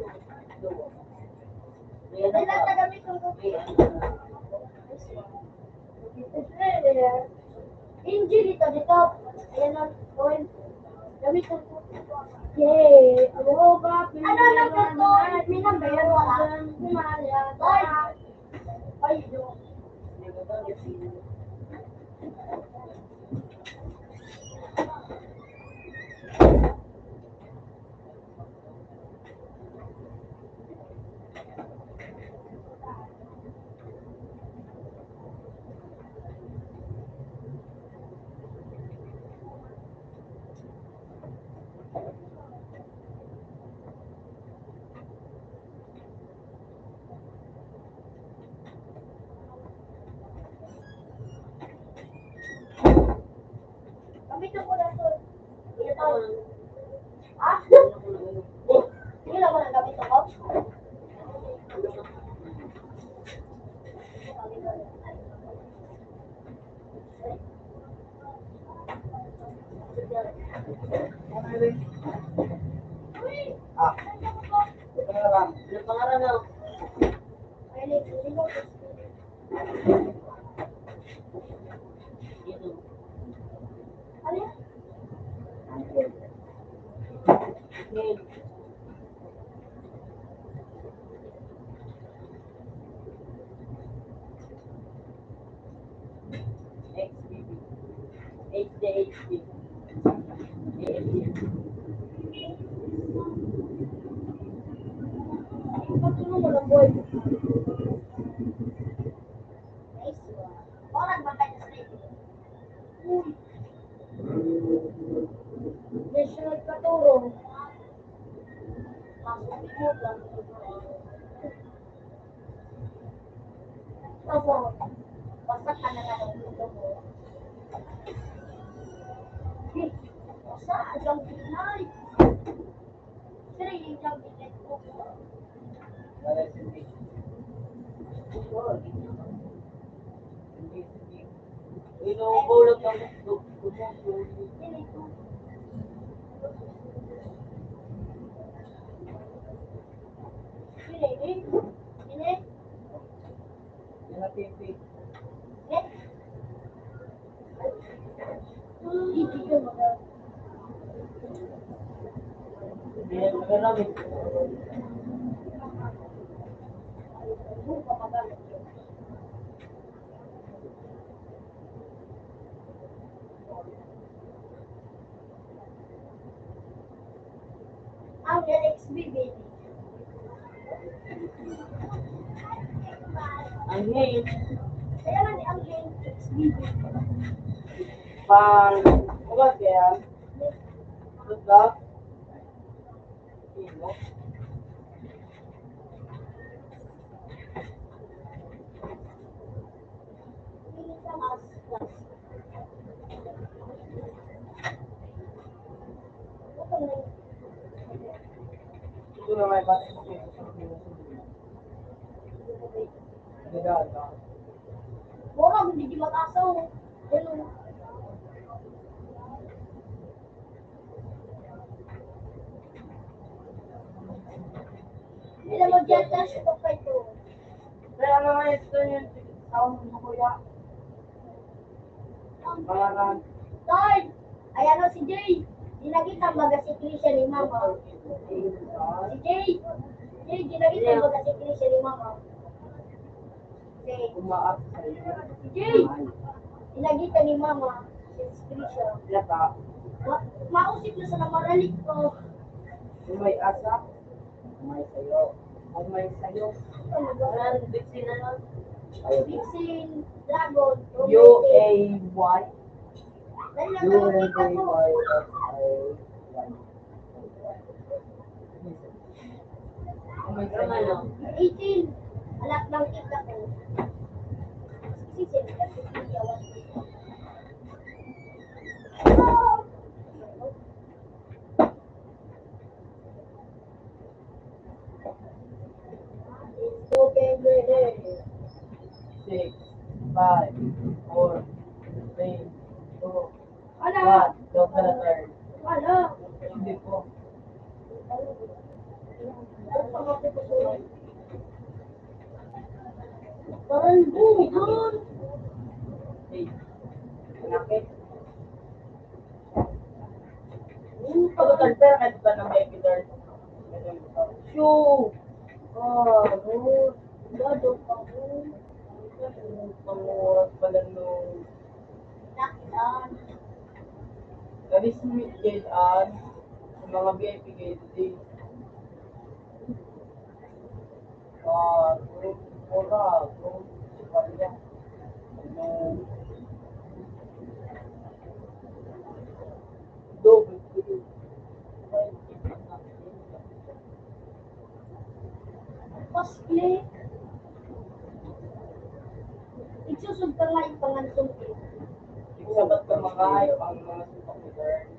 lang. Wala, tagamit ko. Injury to dito. Ayan na, oy. Gamit ko. Yay! Ano ba? Ano lang ka to? Minambayan mo lang. Ay! Ay, yun. Kami to po na to. Ito. Ah? Hindi na mo nang gamit ako. Ah, ito na lang. Ano pangalan mo? H D H D. Pagtulong mo lang, boy. Nice one. Orang ba kayo sa Uy. National Katuro. Mas nakikot lang. Tapos, basta ka na lang ang gusto mo. Basta, ang pinay. Sila yung jump in. Inuubaw lang ang gusto. Yan ang P P. Ang L X B B. Ang H. Kaya man, ang H X B B. Pang, ano ba kaya? Ano ba? Ano? Ito na may batik mo kayo sa Pilipinas. Hindi na, no? Mura mo di mag-asaw. Ganun. Hindi na mag-judge ko pa ito. Kaya mga ito yung sound mo, kuya. Pangalan. Tay! Ay, ano, si Jay? Ginagit ang baga si Christian ni Mama. Si Jay! Jay, ginagit ang baga si Christian ni Mama. Jay. Umaas sa'yo. Si Jay! Ginagit ni Mama. Si Christian. Yata. Ma-, mausip na sa namaralik ko. May asa? May sayo. Kung may sayo. Ano ba? Ano, Vixen na lang. Ayun. Vixen, Dragon, U A Y. Dali lang, nakakita ko. U A Y F I Y. Kung may sayo. Eighteen. Alat ng kita ko. Sixteen. Six, five, four, three, two, one. Go sa third. Hindi po. Parang buhon. Hey. Laki. Yung pagkakanta, kahit ba na may guitar? Show! Ah, no. Gado pa mo. Pangurat pala nung Nakitaan. Gabi si Miguel Ann, sa mga V I P gate. Ah, group, ora, group, si Maria. Ano? Double. Pasli. Igsusog ka nga, ipangansong ka. Sabat ka, mga, ang mga supak ni Lord.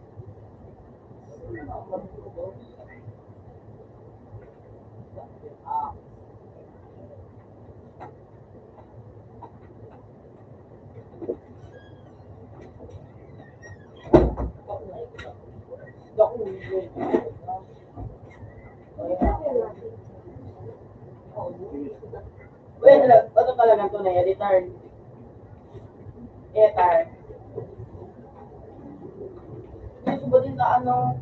Well, ano talaga to na editor? Editor. Gusto ba din na ano,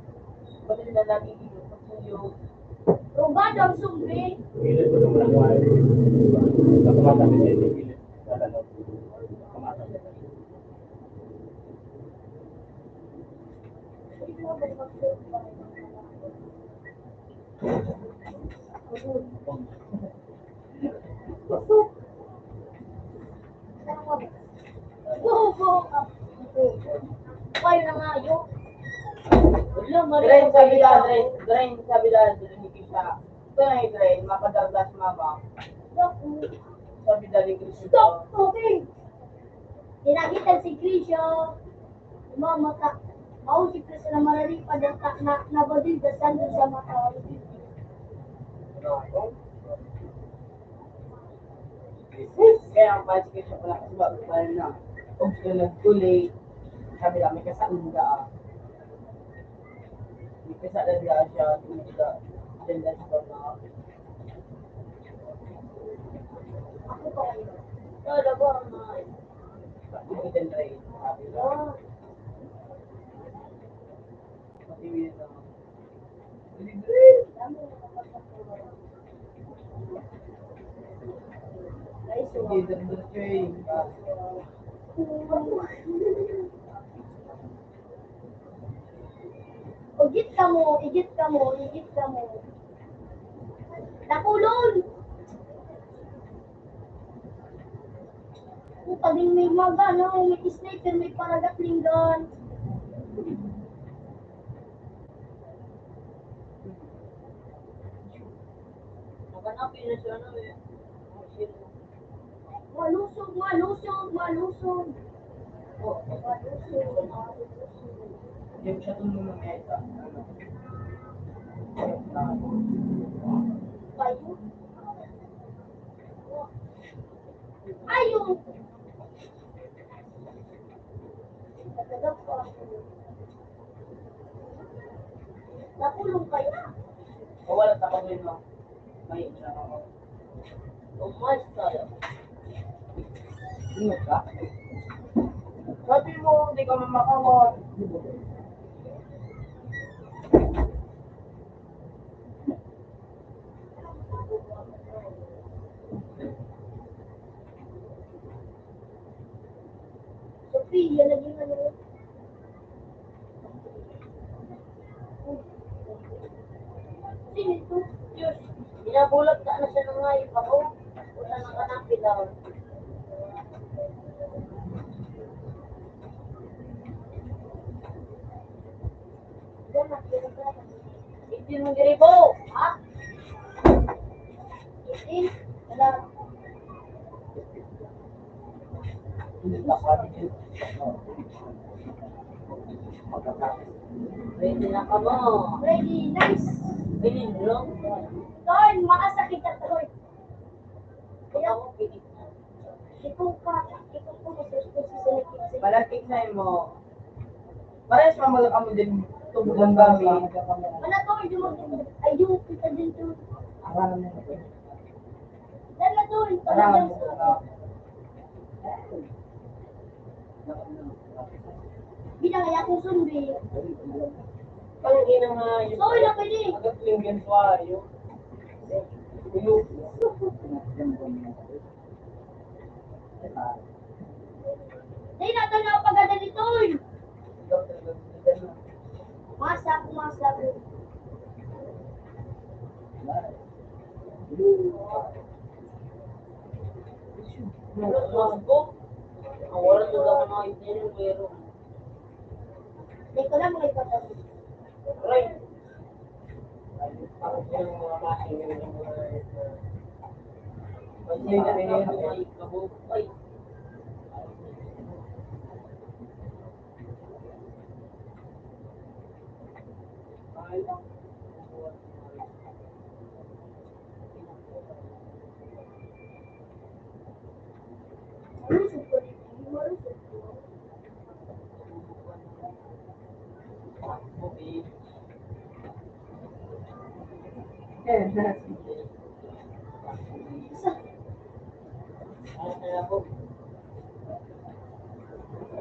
ba din na nagiging kasuyo? Rugado ang sumbi. Gilid ko naman ang wire. Sa kumatabi sa ito, gilid. Sa ano? Kumatabi. Payo na nga, yo. Wala, Maria, Dre, sabi ka, Dre. Dre, sabi ka, Dre, hindi kita. Ito na yung Dre, mapadardas, mama. Naku. Sabi dali ko, Stop talking! Tinagitan si Krisyo. Mama ka. Mao si Kristo na mararipad ang ta-, na, nabadil sa sando sa mata. Kaya ang bad siya pala kasi bago pa rin na. Kung siya nagkulay, sabi lang, may kasaunda. May kasaunda siya, hindi ka, agenda sa pagkakas. Ako pa kayo. Talaga, mga. Hindi ka na rin, sabi lang. Pati yun lang. Igit kamo, igit kamo, igit kamo. Dakulon! Putang ina, may mga ano, may sniper, may paragatling gun. Maganap yun na siya, ano, eh. Oh, shit. Malusog, malusog, malusog. Oh, malusog, malusog. Yung siya itong mga meta. Kayo? Ayun. Umayos tayo. Sabi mo, hindi ka mamakawan. Sophia, naging ano? Sino ito? Diyos, binabulag na, ano siya na nga, yung ako. Wala nang kanapin daw. Diyan na, diyan na. Eighteen mo diri po, ha? Eighteen? Wala. Ready na ka mo. Ready, nice. Ready, bro. Tol, makasakit na, tol. Kaya ako, pwede. Ikaw ka, ikaw ka, mas responsible sa likid sa Palapit na mo. Parehas pa mga kamo din tubugan kami. Wala to, yung mag-, ayun, kita din to. Aram mo na. Wala to, yung Aram talagang mo na. Bilang ay akong sundi. Ang ina nga yun. Sorry na pwede. Agad yung ganito, ah, yun. Dai na daw na pagada nito, oy. Masa, masa. Ang oras ko daw mga itero, pero Dai ko lang mga ipagod. Right.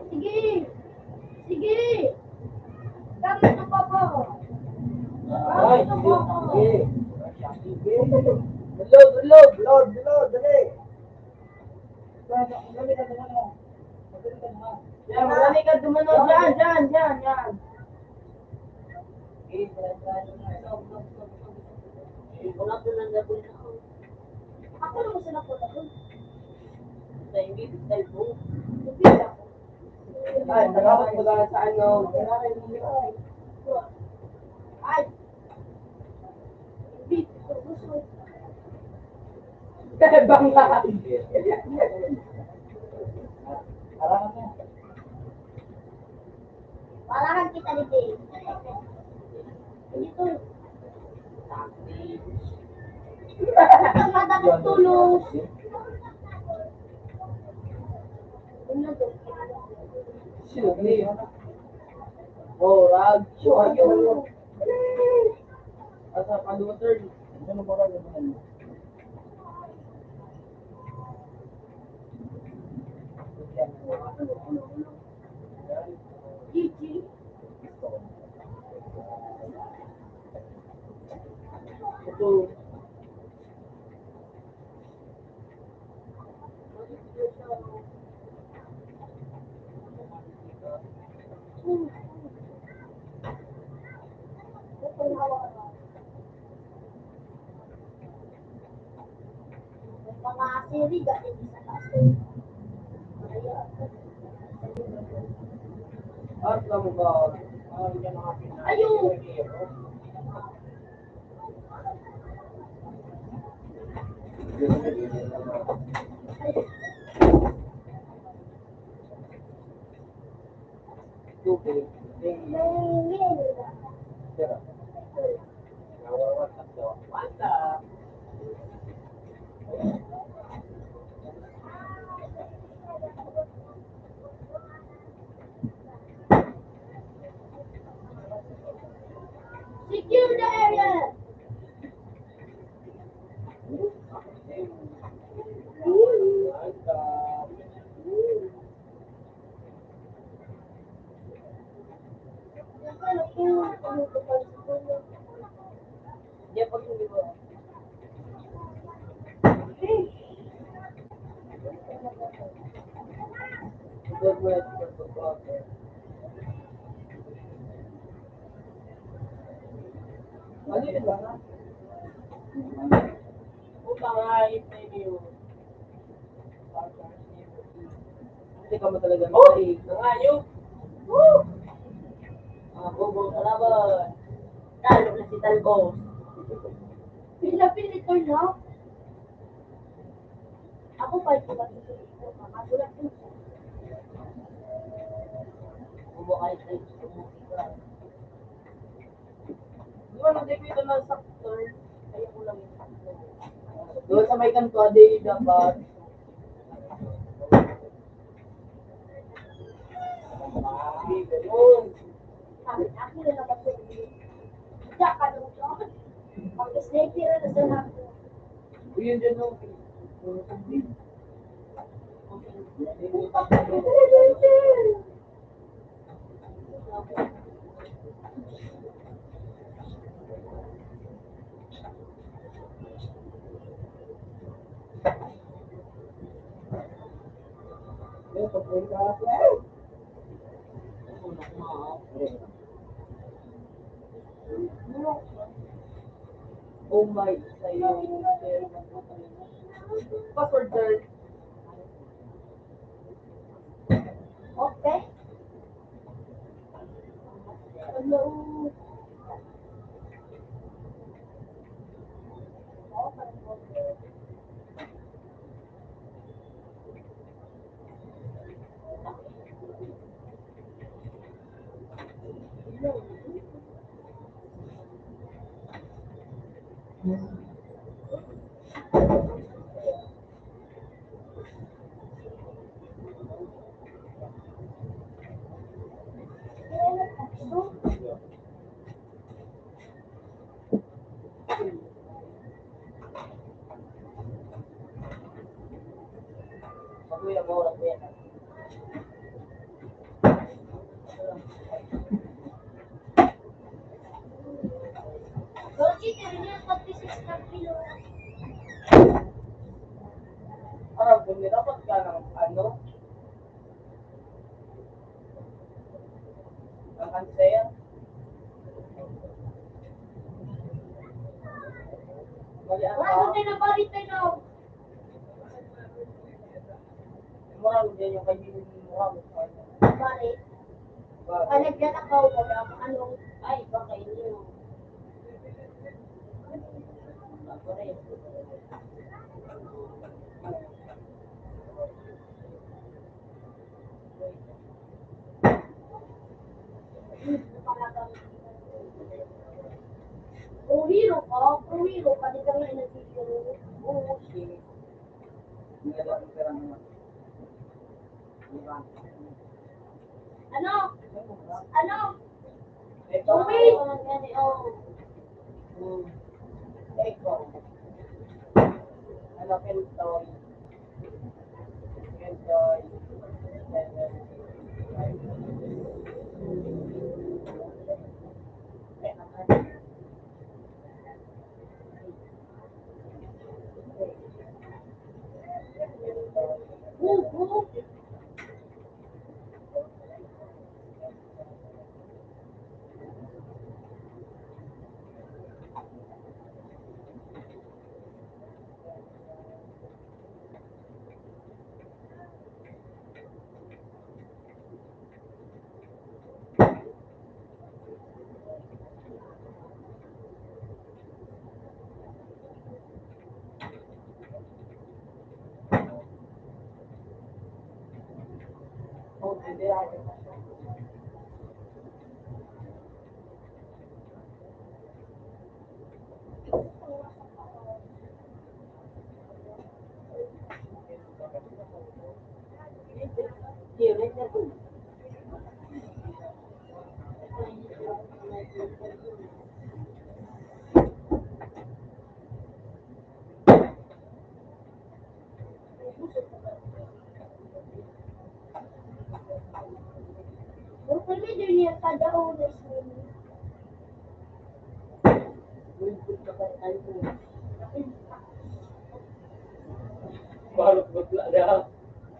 Sige! Sige! Gamit ang papa ko! Gamit ang papa ko! Sige! Sige! Reload! Reload! Reload! Reload! Dali! Yan, marami ka dumanon. Yan, yan, yan, yan. Ako naman sa nakuha ko. Ay, nagkakot mo lang sa ano. Ay! Banga. Parahan kita ni Jay. Ito. Ito, madakot tulong. Sino ni? Oh, radyo. Ayun. Asa pa, Luther? Ano ba, ano ba? Ito. Mga siriga, hindi sa kaso. At lang ba? Ayun! Tubig. Tira. Nawawat na to. What's up? Secure the area! Ano yun ba? Putang hayop na yun. Hindi ka mo talaga. Oh! Ang hayop! Woo! Mga bobo, kalaban! Talo na si Talbos. Pila-pila ito, no? Ako pa ito, mga sulat ko. Bobo kayo, guys. Di ba, nandito ito na sakto? Kaya ko lang yung sakto. Doon sa may kanto, di dapat. Sabi, ako na lang ako. Diyan ka doon. Mag-sniper na sa lahat. Yun dyan, no? Oh my, sa'yo. Password, sir. Okay. Hello. Aram ko, may dapat ka ng ano? Ang answer? Mali ang Ano tao? Tayo na balik tayo? Moral, yan yung kaibigan ni Moral. Pare, Bakit? Pag naglalakaw, wala akong ano, ay, baka inyo. Pare. Kung hero ka, kung hero ka, di ka nga nagiging, oh, shit. Ano? Ano? Uy! Ikaw. Ano, Kentoy? Kentoy. Ang pamilya niya, kada oras, Barot butla na.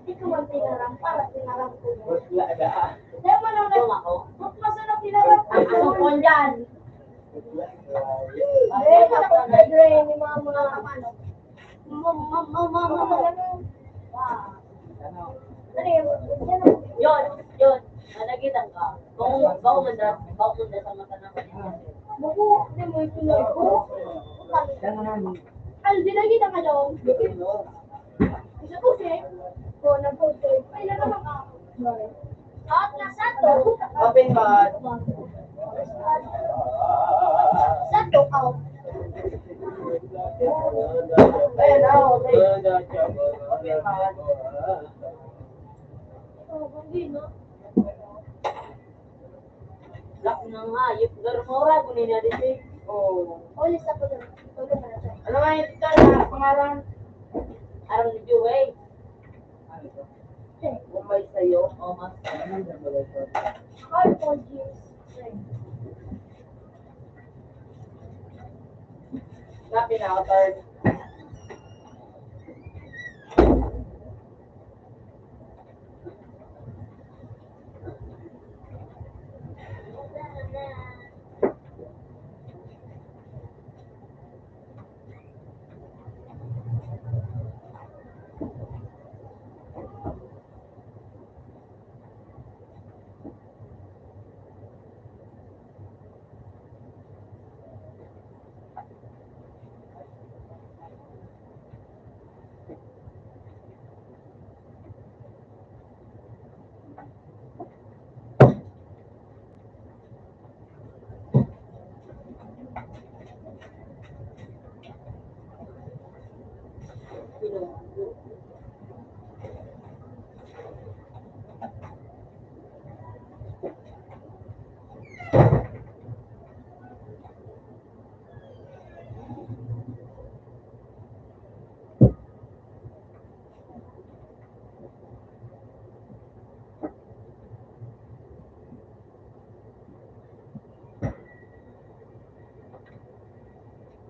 Ikaw ang tinaram, para tinaram ko mo. Butla na. Dahil mo nang ako. Bukmasan ang tinaram ko. Ang asukon dyan. Butla na. Ay, kapag nag-rain ni mama. Mama, mama, mama, mama. Ano yun? Yun, yun. Ah, nakita ka. Bako, bako man da, bako man da sa mata na ko. Bako, di mo ito na ito. Ang dinagit ang alawang. Isa po, sir. Ko, nag-, ay, nalaman ka. At na sato. Open ba? Sato ka. Ayan, ah, okay. Open ba? Lak na nga, yun, garmora, kunin na din, eh. Oh. Ano nga yun, ito, na pangalan? Arang ni Joey. Ano ito? Kung may sayo. Oh, mas. Call for James. Copy na, third.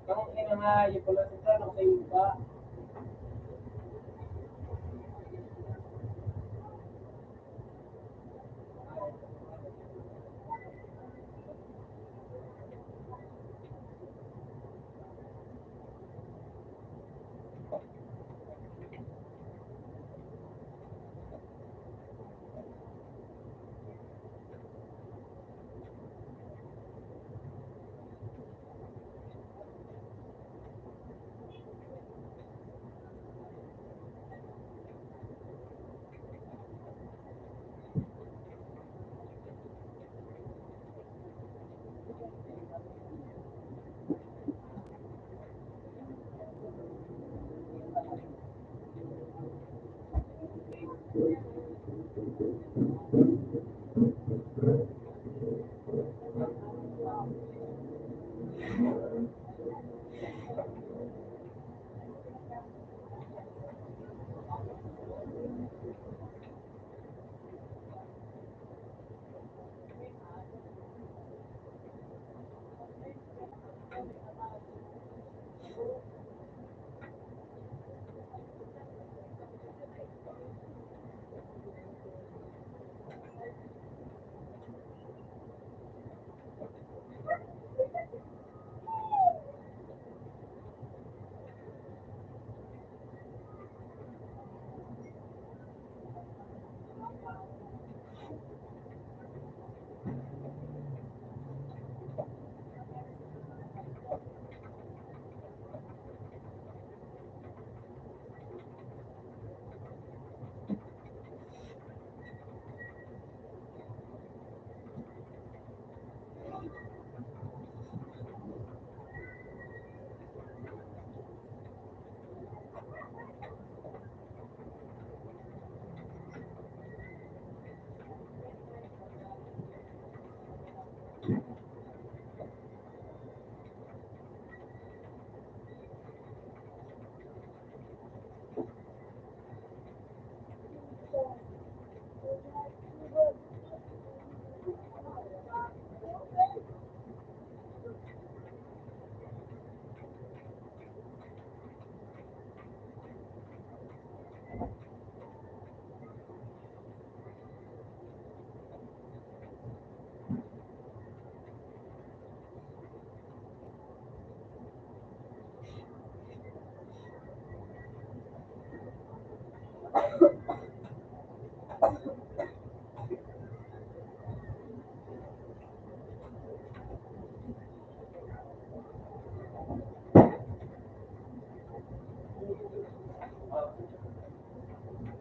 Ang ina nga, yung pala sa sana, kayo ba?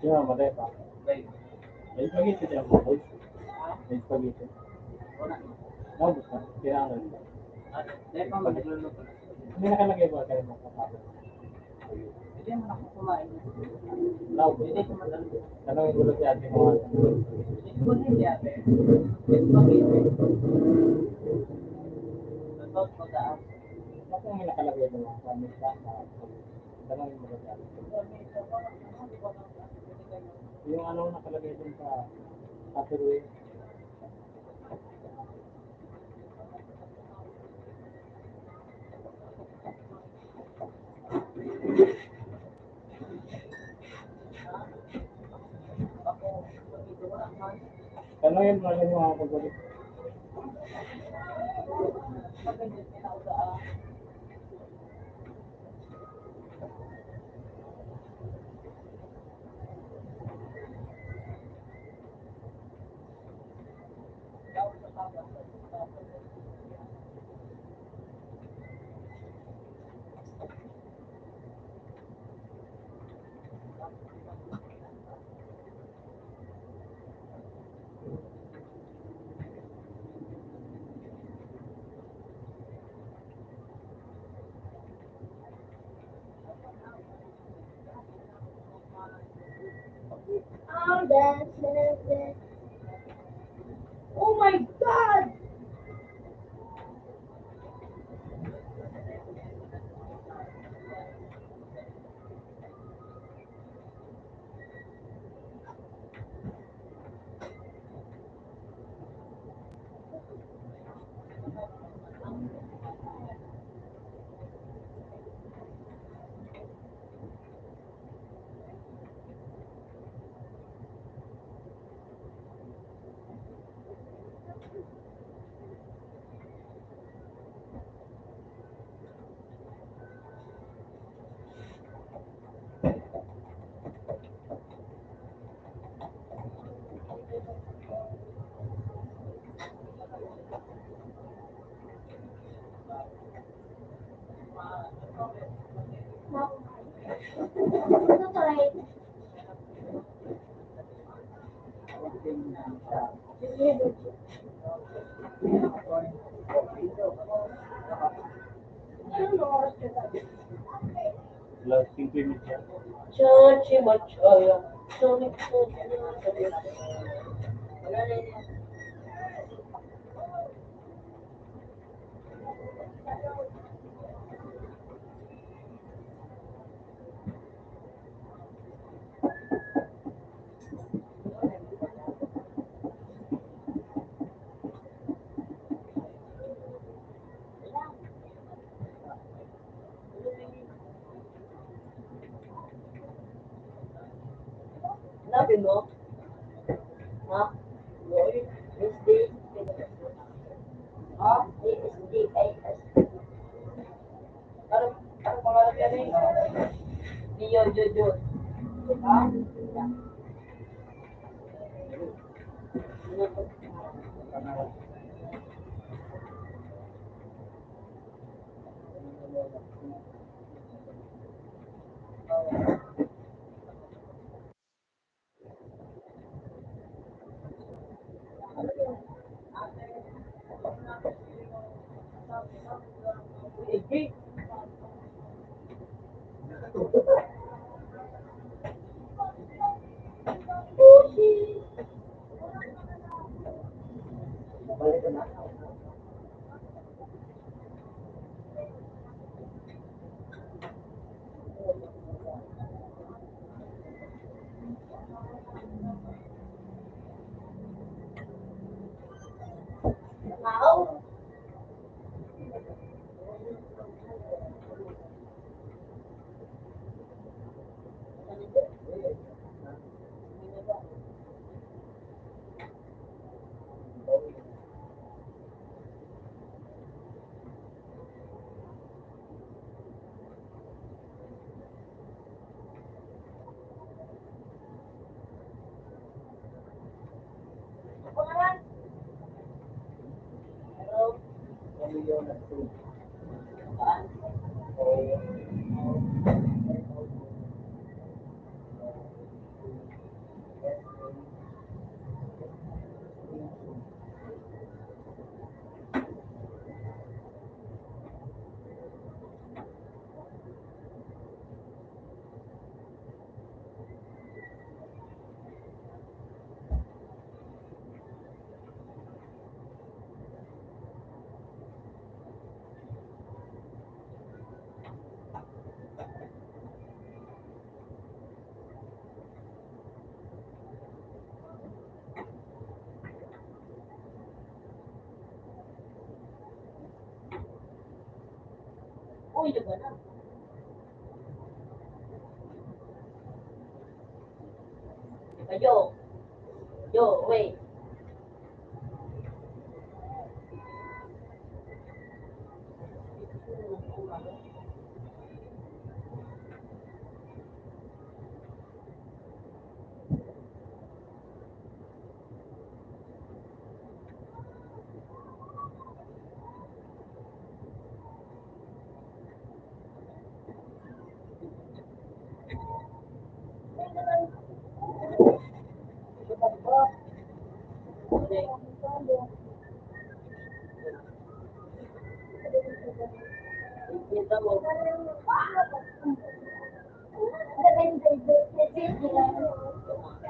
Siya, matay pa. May spaghetti siya, boy. May spaghetti. Naubos na. Kailangan. Dahil pa, magluluto na. Hindi nakalagay ba kayo ng pagkain? Hindi mo na kumain. Naubos na. Tanongin ko lang si ate mo. Hindi ko na si ate. Spaghetti. Ito, pagkain. Bakit may nakalagay doon? Sa mesa, sa Tanongin mo lang si ate. Yung ano nakalagay dun sa Tupperware. Tanongin mo lang yung mga pagbalik. Oh my God! Last thing ko yung Chachi Machaya. Sonic. Hanapin mo? Ha? Roy? S D? Ha? A S D I S. Ano, ano pangalan niya ni? Leo Jojo. Ha? Yo, yo, wait.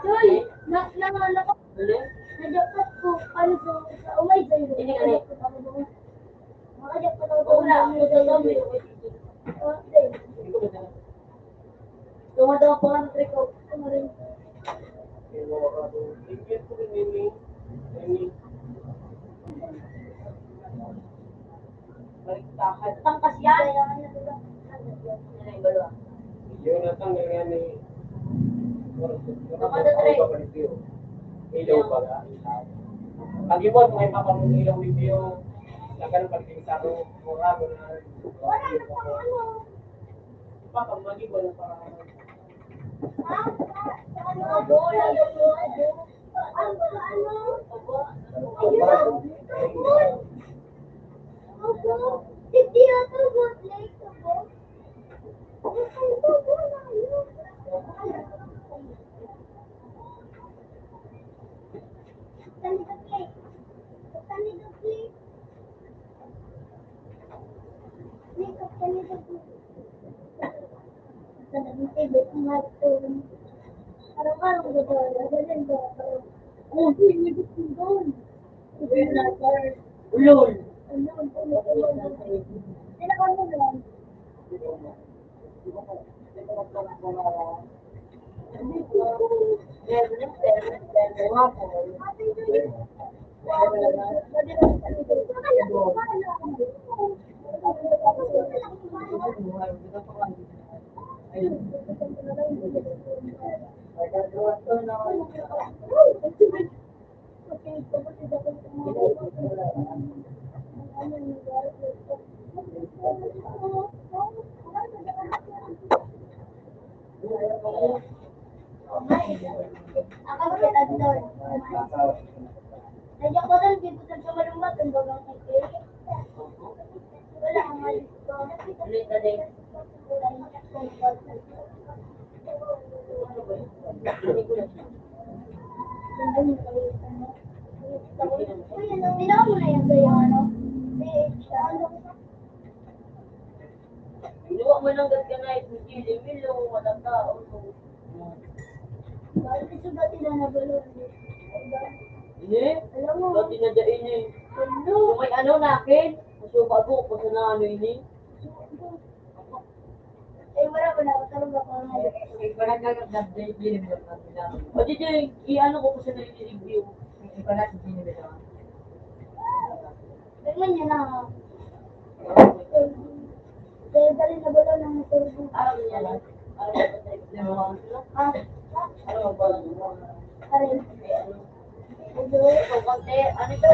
Uy, na, na, na, na-jackpot ko. Paano sa, sa umay, sa iyo? Hindi ka na. Naka-jackpot ako doon. Wala, ang totoo mo. Dumadaan pa ang trick ko. Baliktahan. Tangkas yan. Yan ang iba. Yun ang tanggal nga ni Kapatid, Dre. Ilaw ba nga? Pag-iwan mo ay papamong ilaw ni Pio. Tagal pag-iwan sa ro-, ro-, ro-, Papa, mag-iwan ang parang Ulol. Ako, Kuya Anton. Medyo ko rin, di ko sa malungkot, ang bagang sipil. Wala akong malis ko. Ulit na din. Tinaw mo na yan, Kuya, ano? Ginawa mo nang gagganay, kung kilimilo, walang tao. Bakit ito ba tinanabalo? Ini? Alam mo. Dati na dyan ini. Ano? Kung may ano na akin, mas bago ko sa na ano ini. Eh, wala ko na. Talaga ko na. Ibarat ka ng update, yun yung update. O, di, di, i-ano ko po sa nai-review. Ibarat, hindi nila. Tignan niyo na. Kaya dali na ba lang ang turbo? Ah, ano ba? Aray. Ano ito?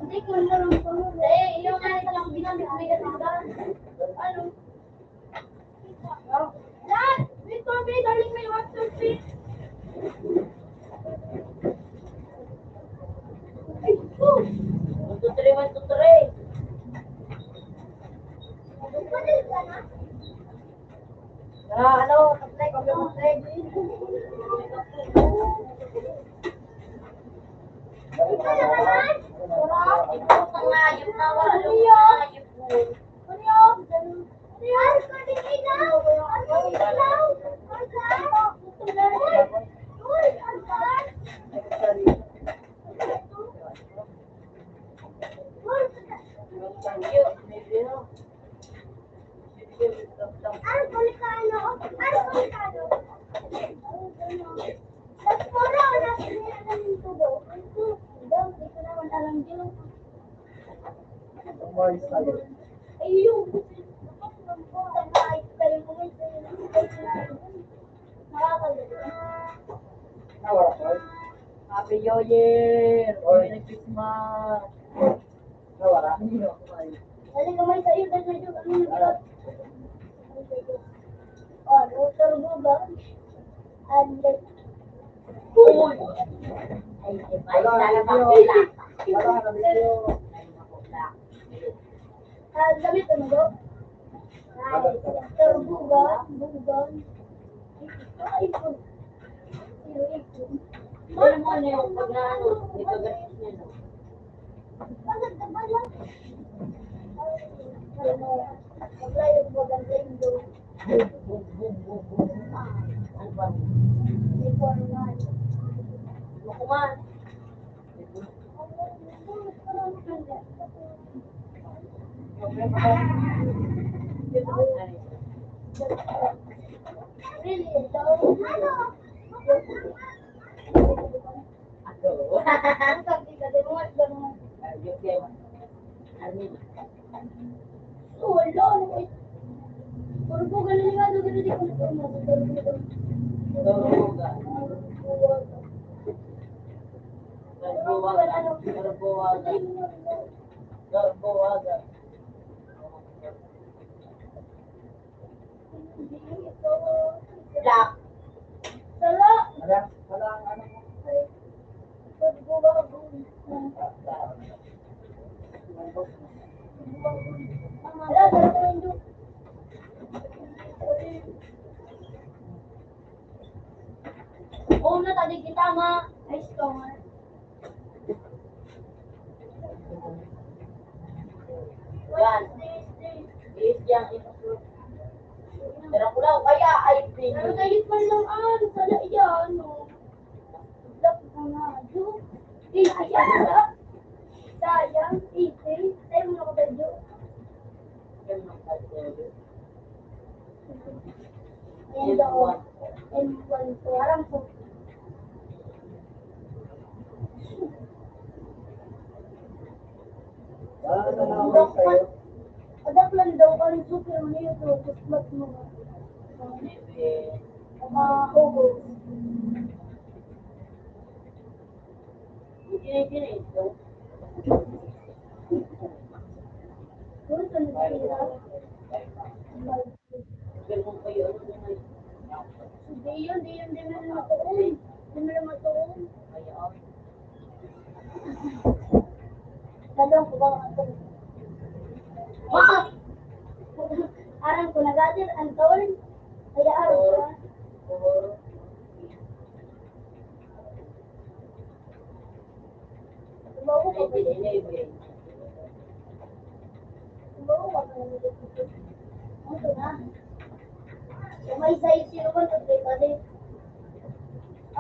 Hindi ko alam kung ano. Eh, yung ano lang, ginamit ko yung ano. Dad! Wait for me, darling, may water, please. Ay, oh! One, two, three, one, two, three. Ah, ano, Patrick, ano, Patrick? Ito naman! Sarap! Ito na nga, yung nawala. Ano yun? Ano yun? Ay, yung. Nawala ko. Happy New Year! Oy. Merry Christmas! Nawala? Hindi ako kayo. Dali, kamay sa'yo, dali, medyo, ano, nagkakot. Oh, motor mo ba? And, uy! Ay, ay, ay, wala, talaga, wala. Wala, wala. Ah, gamit mo ba? Ay, motor mo ba? Bugan. Ay, ito. Alam mo ano yung pag naano, may pagkakit niya, no? Ano ba? Kumain. Wala, ano ko. Puro po, ganun nga, ganun, di ko na po. Garbuwaga. Garbuwaga. Garbuwaga. Black. Sala. Wala, wala ang ano mo. Wala, wala ang ano. Oo, natali kita, ma. Ay, ito nga. Yan. Is yan, is. Pero kulaw, kaya ay pili. Pero kayo pa lang, ah, sa laiyan, no? Black na nga, yun. Eh, ayan, ah. Sayang, ipin. Tayo mo na ko, Pedro. Tayo mo na ko, Pedro. Ayan daw. Ayan, ayan, ayan. Aram ko. Ah, nanawa sa'yo. Adak lang daw, ang super niyo to, kusmat mo. Mga ubo. Gusto na sila. Hindi yun, hindi yun, hindi mo na matuon. Hindi mo na matuon. Tanong ko ba ang atong? Aram ko, nagadir ang taon. Kaya aram ko. Tumawa ka ba? Tumawa ka ba? Ano na? May sa'yo, sino man ang may mali?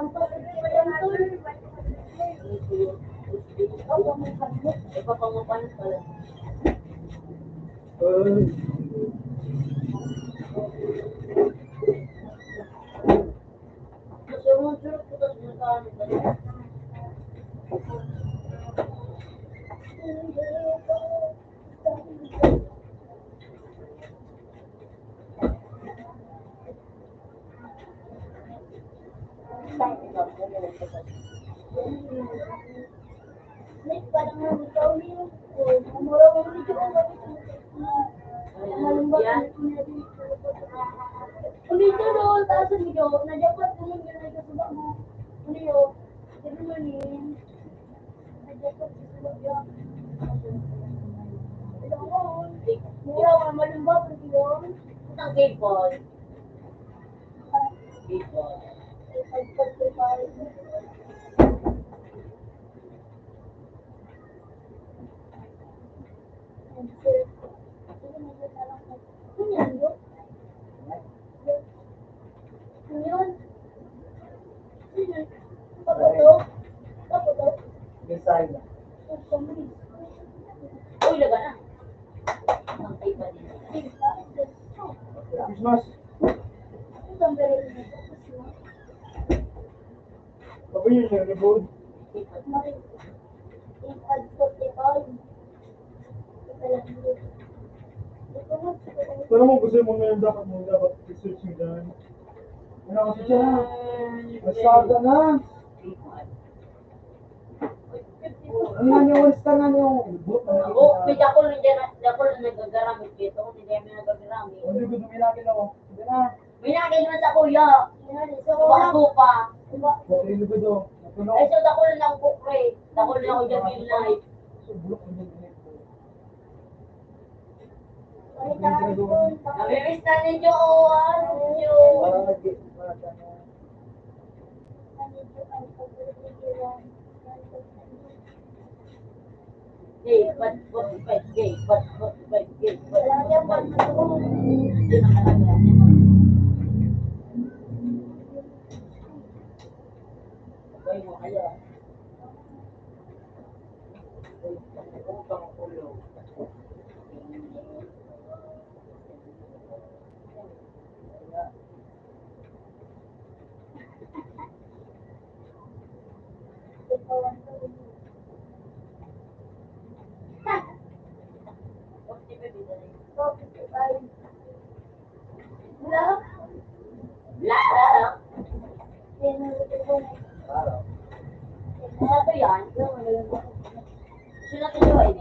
Ang pagkakas mo lang, tol. Ikaw, ang may mali. Ipapangupan pala. Ano yun? Dito, no, taas ang video. Nadyapat ko yung ginagawa mo. Ano yun? Good morning. Mura ka, malumba, pag yun. Ang keyboard. Keyboard. Uy, laga na. Ang keyboard. Christmas. Ako yun, yung reboot. Pero mo gusto mo ngayon dapat mo dapat research mo dyan. Ano kasi siya na? Masada na. Ano nga niya, walis ka nga niya. Ako, may dakol na dyan, dakol na nagagaramit dito, hindi kami nagagaramit. Hindi ko dumilamin ako. Hindi na. May nagin man sa kuya. Sa kuya. Bago pa. Okay, ano ba daw? Ay, so dakol na ang bukre. Dakol na ako dyan, Bill Knight. Nami-miss na ninyo, oh, ah, ninyo. Gay, pat, forty-five, gay, pat, forty-five, gay, pat, forty-five. Hindi na kailangan. Sabay mo, kaya. Wala. Wala. Ano to yan? Sino to, Joy?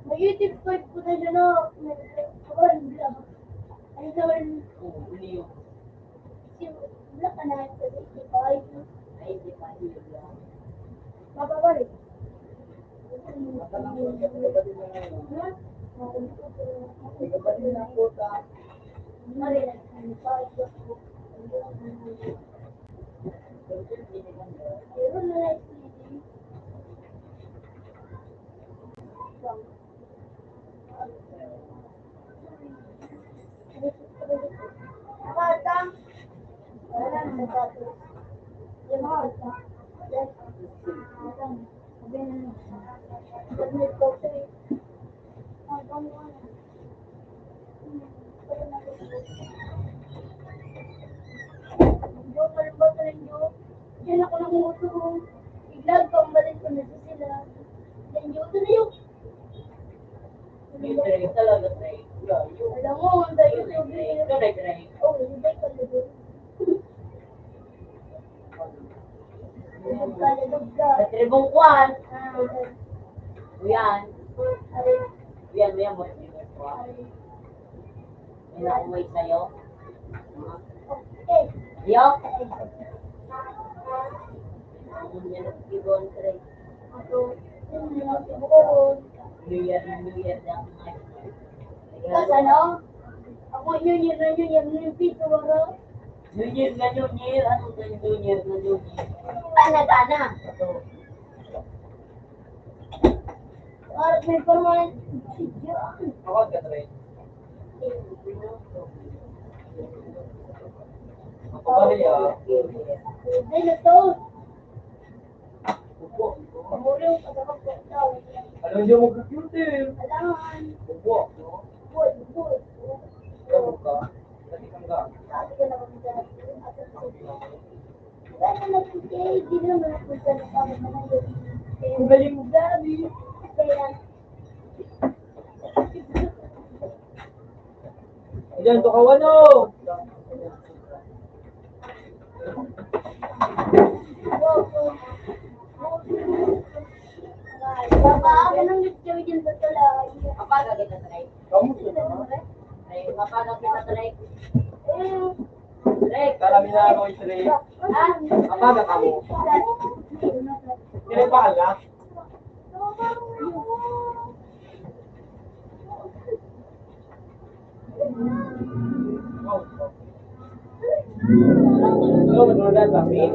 May eighty-five ko na siya, no? Ay, Lord. Oo, ano yun? Si Black ka na sa eighty-five. Ay, eighty-five yun lang. Mababa rin. Meron na lang. Diyan ako nangunguto. Iglag ko ang balit ko na sa sila. Diyan yun. Ito na yun. Yung drink talaga, drink. Yeah, yung Alam mo, ang dahil yung drink. Ito na drink. Oh, yung drink talaga. Yung talaga. Sa tribong kwan. Ah, okay. Yan. Ay. Yan, yan, mo tribong kwan. Ay. May nakumay sa'yo? Okay. Yo? Ang yan ang tribong, drink. New Year, New Year na. Tapos ano? Ako, New Year na New Year, New Year, wala. New Year na New Year, ano na yung New Year na New Year? Ano, ano? Ito. Parang may forma. Ako, Catherine. Ako, Maria. Ay, na to. Opo. Alam niyo, mag-computer. Kailangan. Opo. Opo, opo. Ikaw ka? Dali kang ga. Wala na, sige, di naman ako sa nakakatawa. Ang galing mo, Gabi. Kaya, Diyan to kawan, oh. Papa, ako nang gawin dyan sa tulay. Papa, gagawin na tayo. Kamusta na? Ay, papa, gagawin na tayo. Eh, Rek. Kala mi na ako, Rek. Ah? Papa, gagawin. Kaya pa, ala? Ikaw, matulog ka sa amin?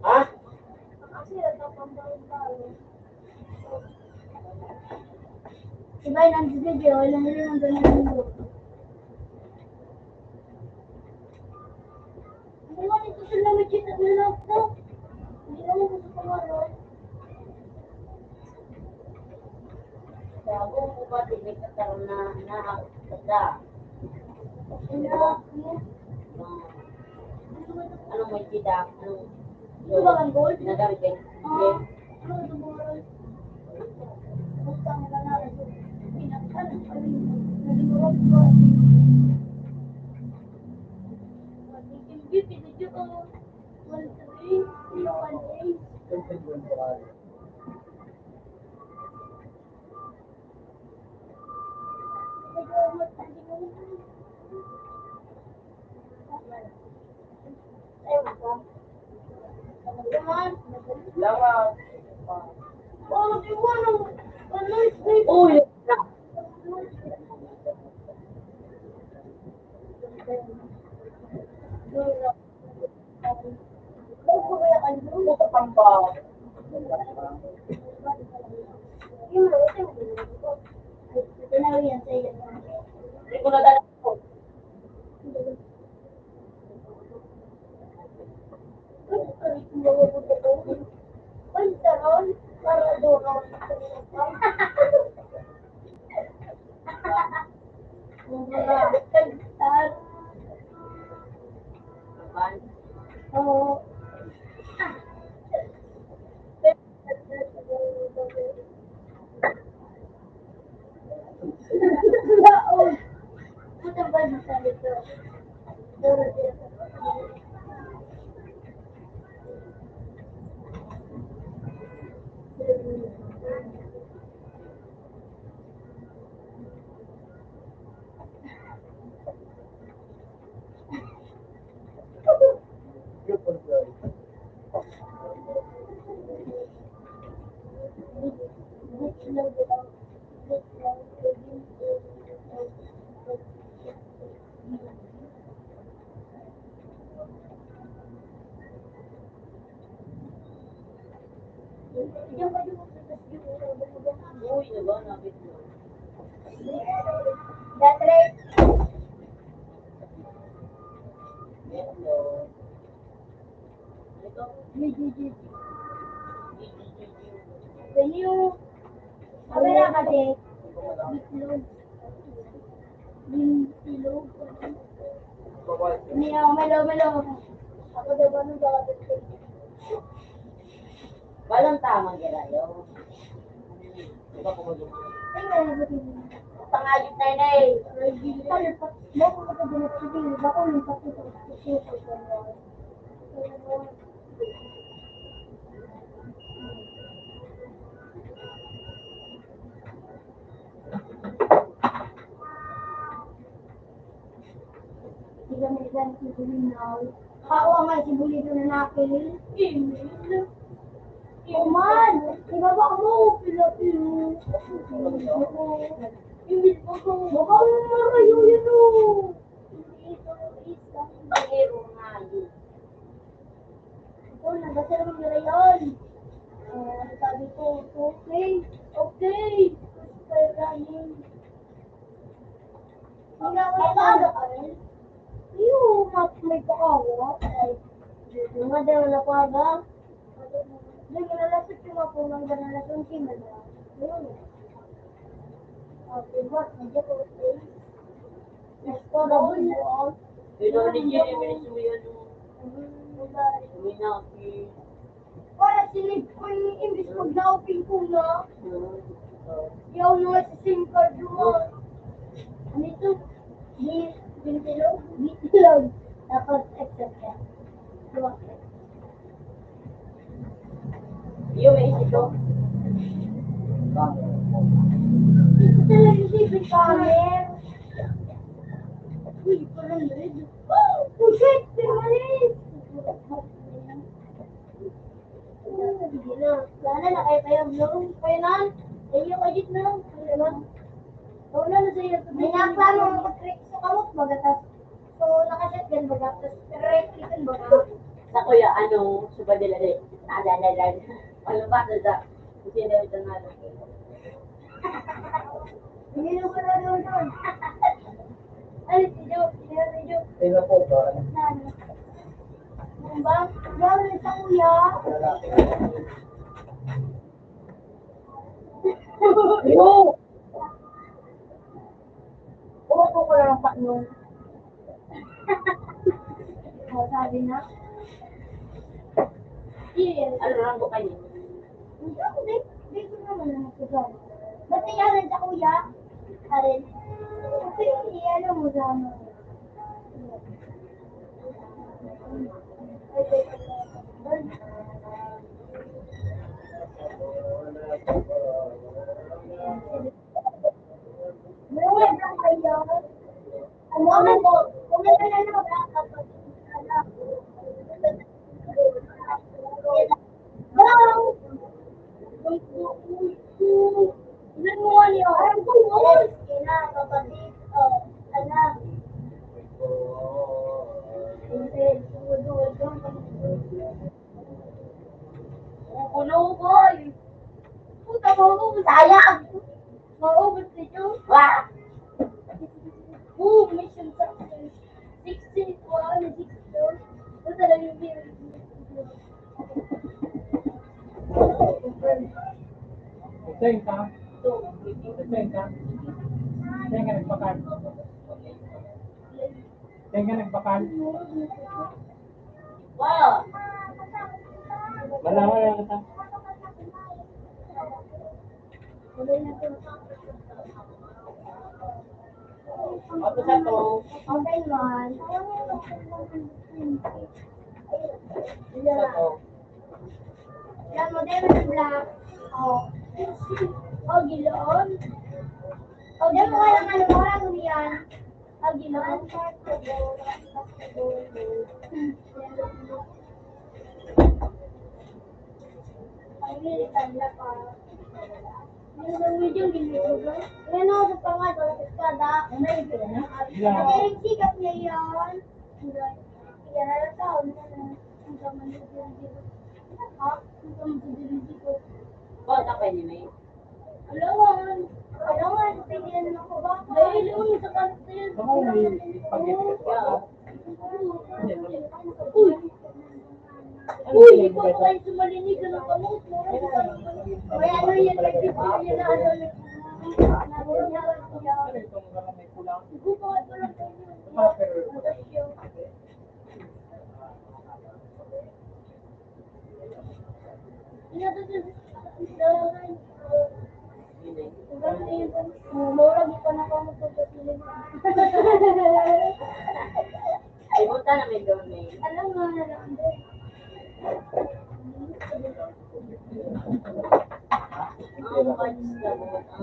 Ha? Sabay nang video, wala na lang ganun. Hindi naman ito sila may cheat at niloloko. Hindi naman gusto ko nga, no? Ako po ba, tinignan na, na, na, Ano may tida? Ano? Ito ba ang gold? Nagamit. Ah. Ano ito, mga? Utang na lang. Pinagtan ang paligid. Nagmurot ko. Hindi, pinadyo ko. One three, one eight. Uy, When you, sabi na kasi, itlog. Yung itlog. Melo, melo, melo. Ako daw ba nung dapat? Walang tamang ginayo. Pangayot na yun eh. Tiga-tiga na si Bulinaw. Hawa nga si Bulinaw na napili. Emil. Oman, ibaba mo, pila-pila. Emil, baka mo. Baka mo marayo yan, oh. Ito, isang bagero nga yun. Ito, nabasa naman nila yun. Ah, sabi ko, okay, okay. Gusto ko yung running. Ang gawin ko, ano ka rin? Yung map-, may pakawa. Ay, yung nga daw na paga. Hindi, malalapit yung mga pulang ganalas ng China na. Ayun. Ah, diba? Medyo okay. Gusto na yun, oh. Pero hindi niya naman yung sumiyan, oh. Suminaki. Para sinip ko yung imbis pag naupin ko na. Yaw na nga sa sim card mo. Ano ito? Di, bintilog? Bintilog. Tapos, et cetera. Diba? Iyo, may isip ko. Ito talaga si Bitcoin. Uy, parang red. Oh, shit! Pinalik! Sige na. Wala na, kaya tayo, no? Kaya na. Tayo, kaya na. Kaya na. Wala na sa'yo. May naplano ang mag-trick sa kamot, magatas. So, naka-shotgun baga, tas replikan baga. Sa kuya, ano, subad nila, eh. Naalala lang. Ano ba, sa, sa, kasi na ito nga lang. Hindi na wala doon doon. Ay, si Jo, si Jo, si Jo. Sino po ba? Nani? Ano ba? Gawin sa kuya. Lalaki. Yo! Parang pa nun. O, sabi na. Yes. Ano lang po kayo? Hindi ako, babe. Babe ko naman ang nagsasabi. Ba't kaya nandiyan, kuya? Karen. Ba't kaya ano mo sa ano? Ulo ko, eh. Puta mo ako, sayang. Maubos na yun. Wah! Oo, mission success. Sixteen ko, ano, sixteen. Ito talaga yung mission. Saan ka? Saan ka? Saan ka nagbakal? Saan ka nagbakal? Wow! Wala, wala, wala. Ato sa to. Okay man. Sa to. Yan, modelo ng black. O. O, giloon. O, di mo kaya nga lumurang yan. O, giloon. Ay, nilitan na pa. Yung sa video, ginagawa. Yan o, sa pangal, wala sa kada. Ano yung pila na? Ang sikat niya yan. Yan na lang sa una na. Ang kamay sa video. Ha? Ang kamay sa video. Bata pa yun, eh. Alangan. Alangan, pwede na ako ba? Dahil yun, sa kanto yun. Baka may pag-ibig ka. Uy! Uy, ikaw pa kayo sumalinig ka ng kamot mo. May ano yan, nagtitipid yan na ano, nag-, Gumawa pa lang kayo. Mura di pa na kamo pagkasiling. Ay, buta na may doon, eh. Alam nga na lang, Dre. Ang vibes na buot ang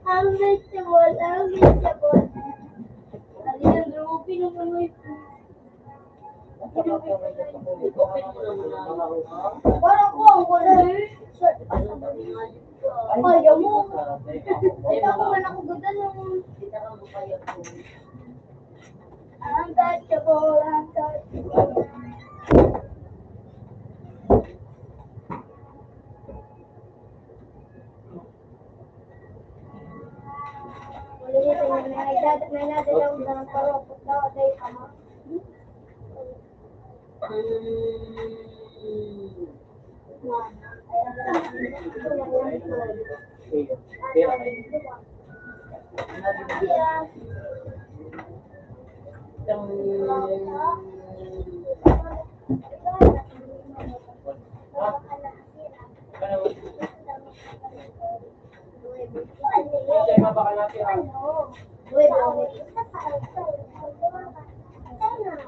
Ang vegetable, ang vegetable. Ano yan, Ruby naman, uy. Parang ko, ang wala, eh. Ayaw mo. Ito ako man ako gagano. Ang vegetable, ang vegetable.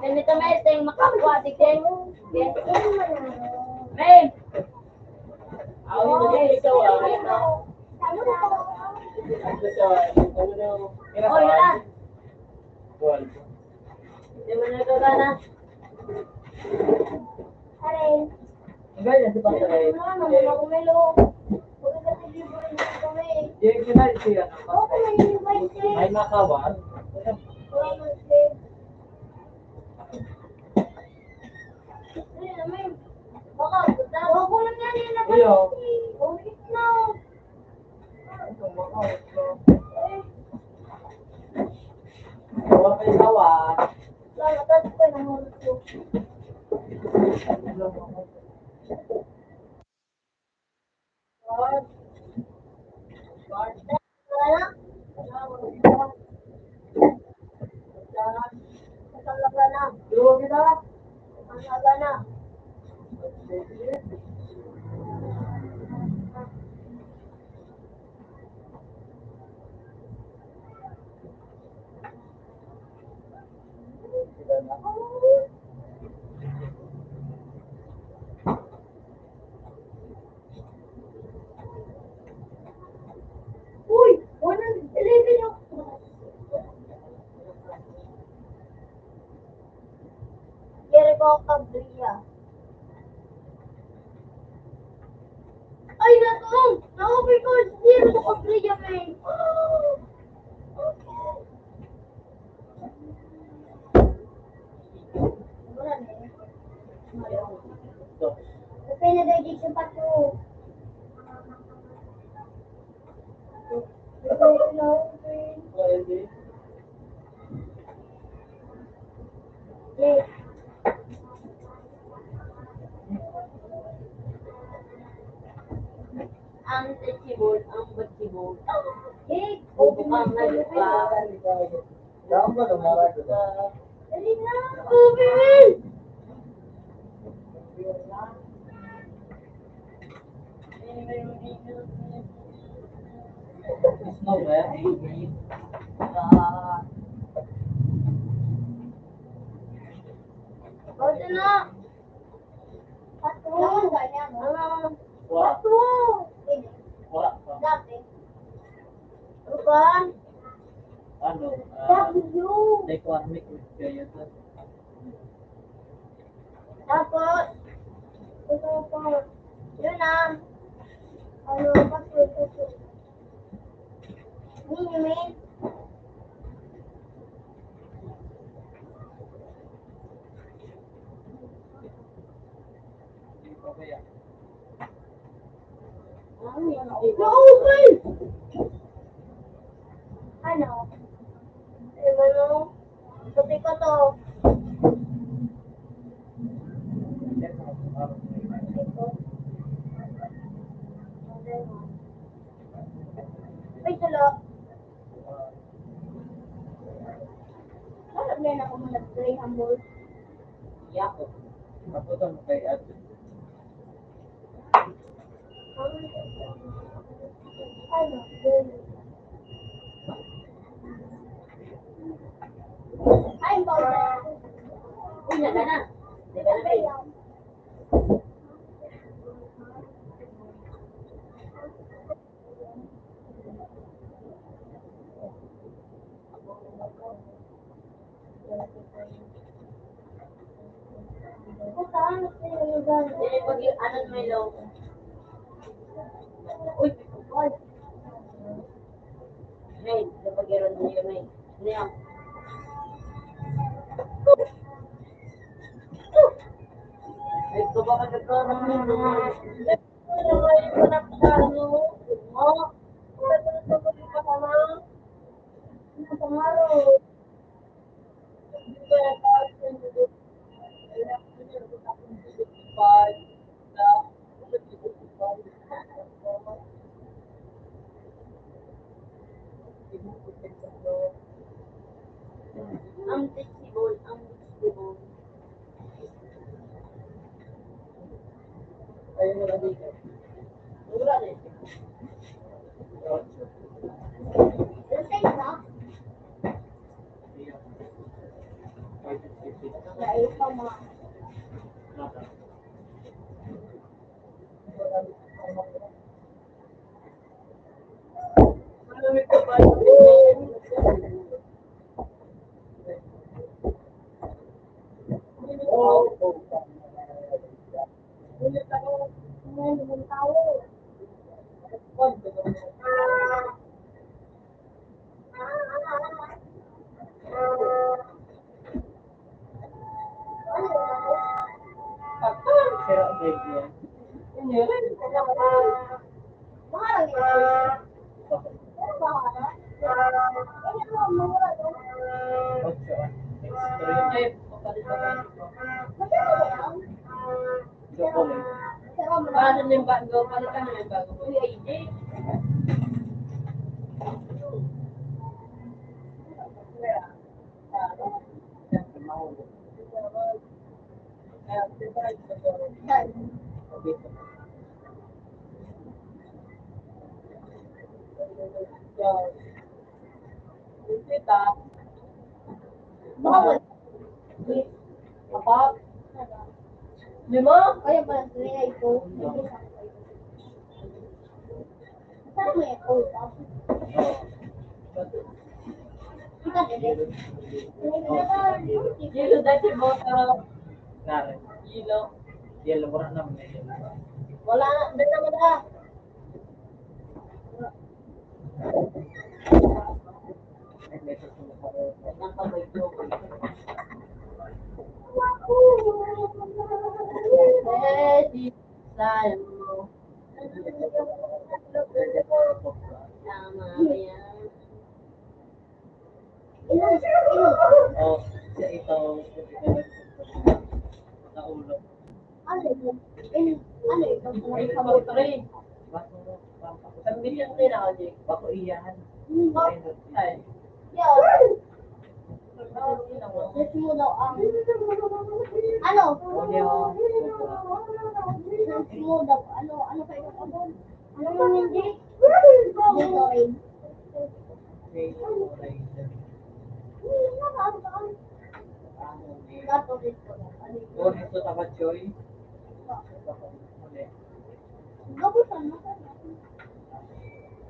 Ganito, Mel, tayong makakuha, tigil. Mel! Ako yung naging ikaw, ah. Ano to? Ano to? Ano to? Oh, yan. Di ba na ito, Dana? Aray. Ang ganyan, di ba? Aray. Wala naman ako, Melo. Wala ka sa libre na kami. Di, yun na, ito yan. Okay, may invite, eh. May makawan. Wala man, eh. Ay, naman. Baka, wala ko lang yan, eh, Iyo. Ulit na. Duwa kita. Ang aga na. Uy! One hundred eleven ako. Jericho Cabrera. Ay, natong! Naubay ko, Jericho Cabrera, man. Okay na daw dito sa pato. Ang sibol, ang bagsibol. Eh, open na yung. Dali na, open! Pwede na. Pato. Ano? Wala. Pato. Wala pa. Dati. Ruban. Ano? Ah, W. Requirement with kayo to. Tapos, ito po. Yun na. Ano, pato, pato. Mini, mini. Nauban! Ano? Ano? Sabi ko to. Ay, sala. Wala na ako nag-Graham Boy. Yako. Ako to, kay Ate. Ay, bawal. Uy, naga na. Naga na kayo. Dili pag ano may law. Uy, uy. Hey, kapag iron mo yun, hey. Ano yan? Ay, ito ba ka nagkaroon ng Ang flexible, ang flexible. Ayun na lang dito. Wala na eh. Lasing ba? Wala eh, pa mga. Para sa yung bago, palitan mo yung bago. Uy, ay, di. Bawal. Apat. Lima. Kaya pala, kaya ito. Saan mo yan? Oh, tapos. Yelo dati mo, pero yelo. Yelo, wala naman na yelo. Wala na, dali na mo na. Ready, sayang mo. Tama yan. Oh, siya ito. Nakaulo. Ano ito? Ano ito? Ay, ito, three. Bako, bako. Sabi niya, kailangan niya. Bako iyan. Hmm, bako. Ay. Yeah. Search mo daw ang, ano? Ano yun? Search mo daw, ano, ano pa yung abon? Ano yung hindi? Gatorade. Gatorade ko lang. Ano yun? Oh, ito, Tama Choy. Gabutan mo.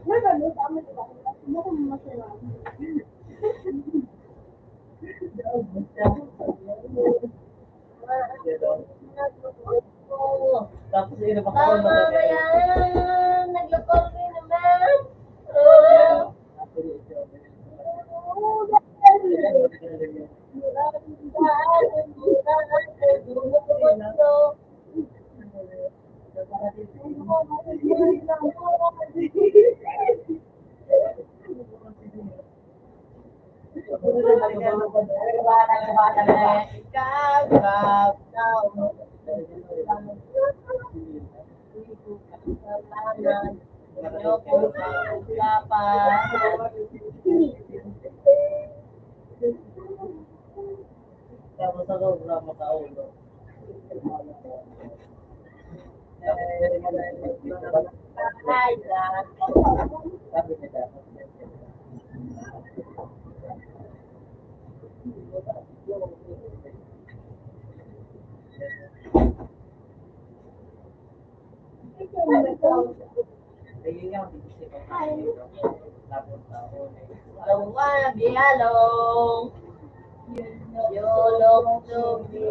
Nagano sa amin, diba? Ano kung masarap? Tapos, yun, napakaon mo Tama ba talaga. Yan? Naglokal ko naman. Ah. Tapos ako, wala makaulo. Ayun nga, hindi ko siya pagkakas. Tapos, ah, oh, I wanna be alone. You look to me.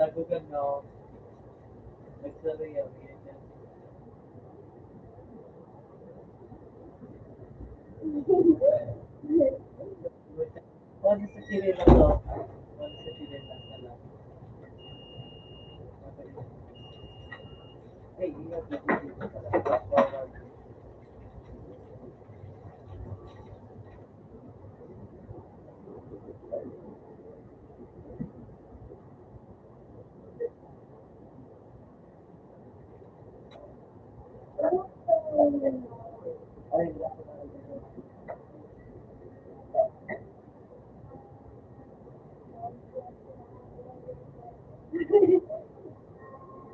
Dagugan, no? Nagsaruya-ruya siya. Pwede sa kilid na to. Pwede sa kilid na to. Ay, ingat na dito.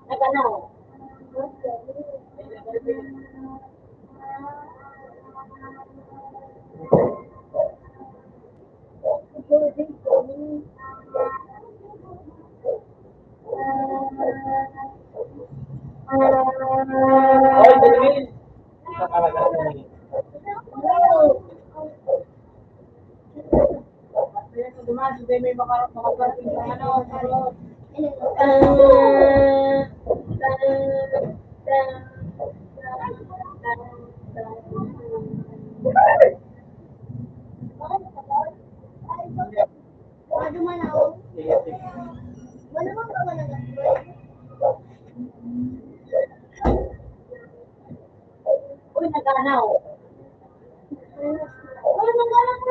Nagano? Oy, Benjamin! Isa talaga ang Dumaan, hindi may maka-, makaparating sa ano, sa road. Uy, naganaw. Uy, naganaw.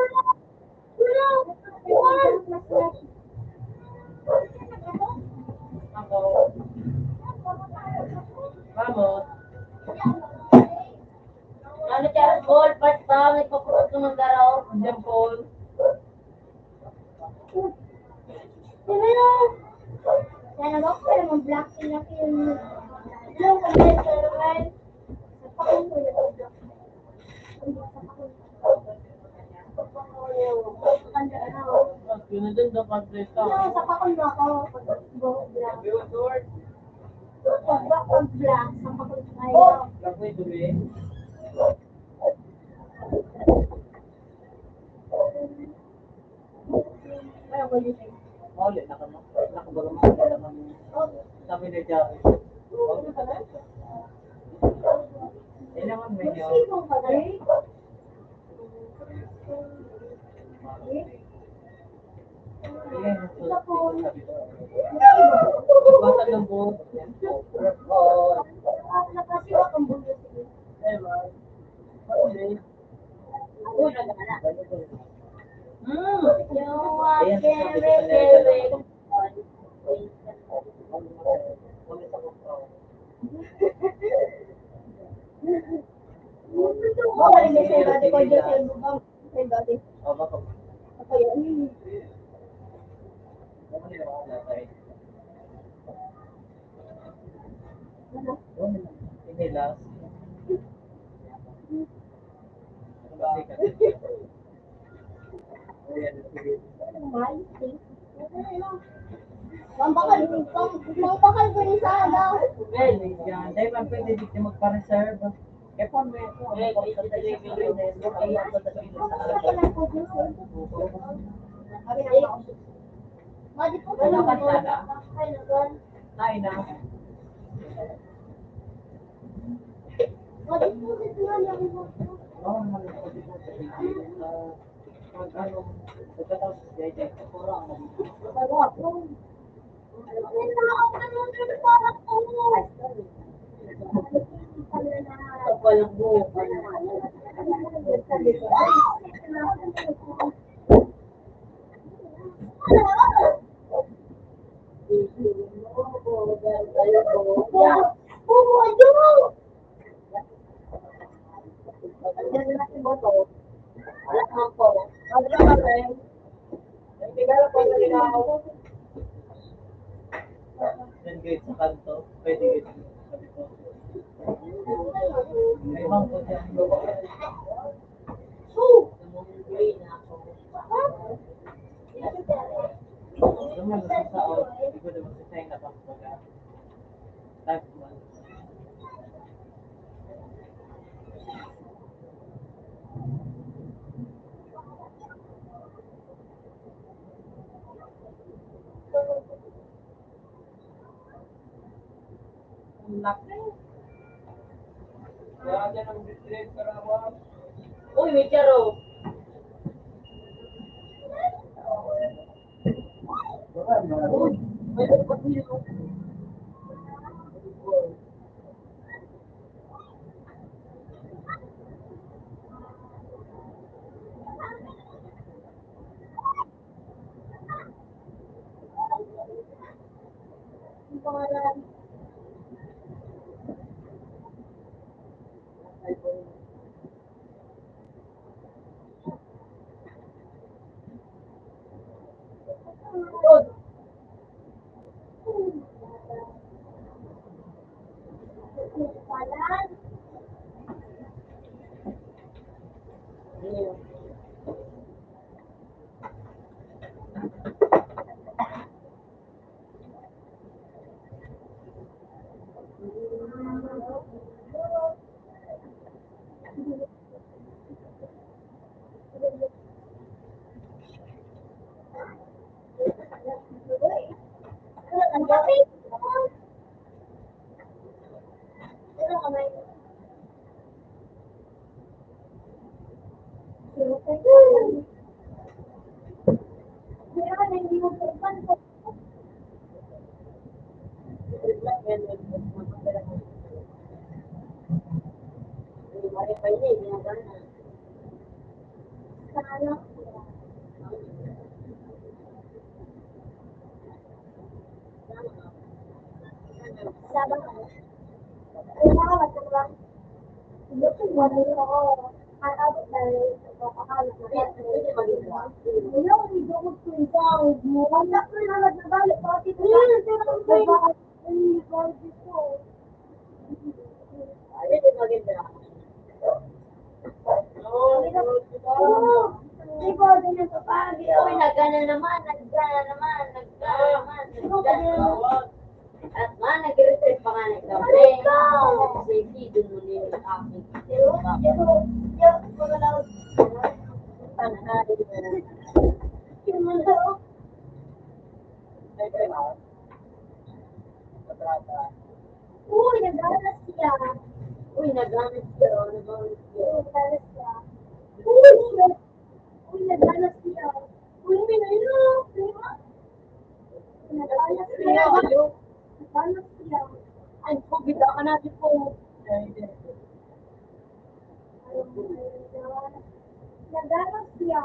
Vamos. Ano siya, Paul? Part ba? May pakurot ko ng garaw. Diyan, Paul. Ano yun? Sana ba ako naman black, black yun? Hello, computer, man. Sa pakong ko yung black. Sa pakong ko. Sa pakong ko. Yun na din, dapat dito. Ano, sa pakong ba ako? Black. Pag black, pag black, sa pakong ko. Black na ito, eh. Mauli, naka-, nakabarong ako naman. Sabi ni Javi, "Huwag mo talaga." Eh, naman, may niya. Ayan, so, sabi ko, "Bata ng buhok." Ayan, ma'am. Mauli. Inilas. Pampakal, pam-, pampakal ko ni sana. Well, yan. Dahil man pwede dito magpa-reserve. Eh, paano mo yan? Madi po. Ano ka talaga? Ay, na. Pag ano, pagkatapos, Yan, guys, sa kanto. Pwede, guys. Sabi ko. May bangko dyan. Alam mo, nasa sa, oh, hindi ko naman sa China pa, baga. Type one. Ang laki. Uy, may charo. Uy, may upat nila. Uy, nagana naman, nagana naman, nagana naman, nagana naman. At man, nag-reset pa nga nagkape. Sige, dun mo din yung aking Uy, nagana siya. Uy, nagana siya, oh, nagana siya. Uy, nagana siya. Uy, nagana siya. Uy, may nalo, di ba? Nagana siya. Nagana siya. Ay, COVID ka na, di po. Nagana siya.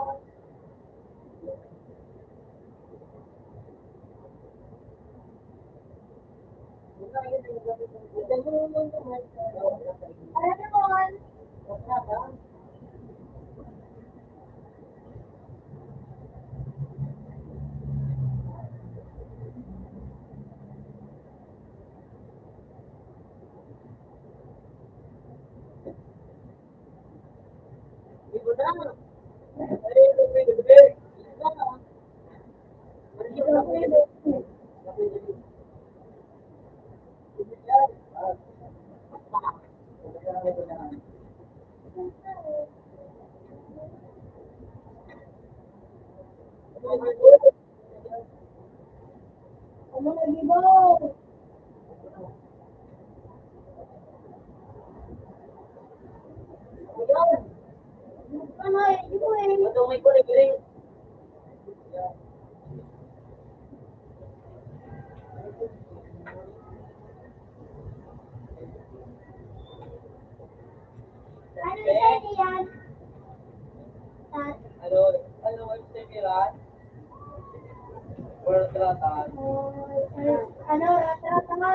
Ano, ano, ano, ano, ano, ano, ano,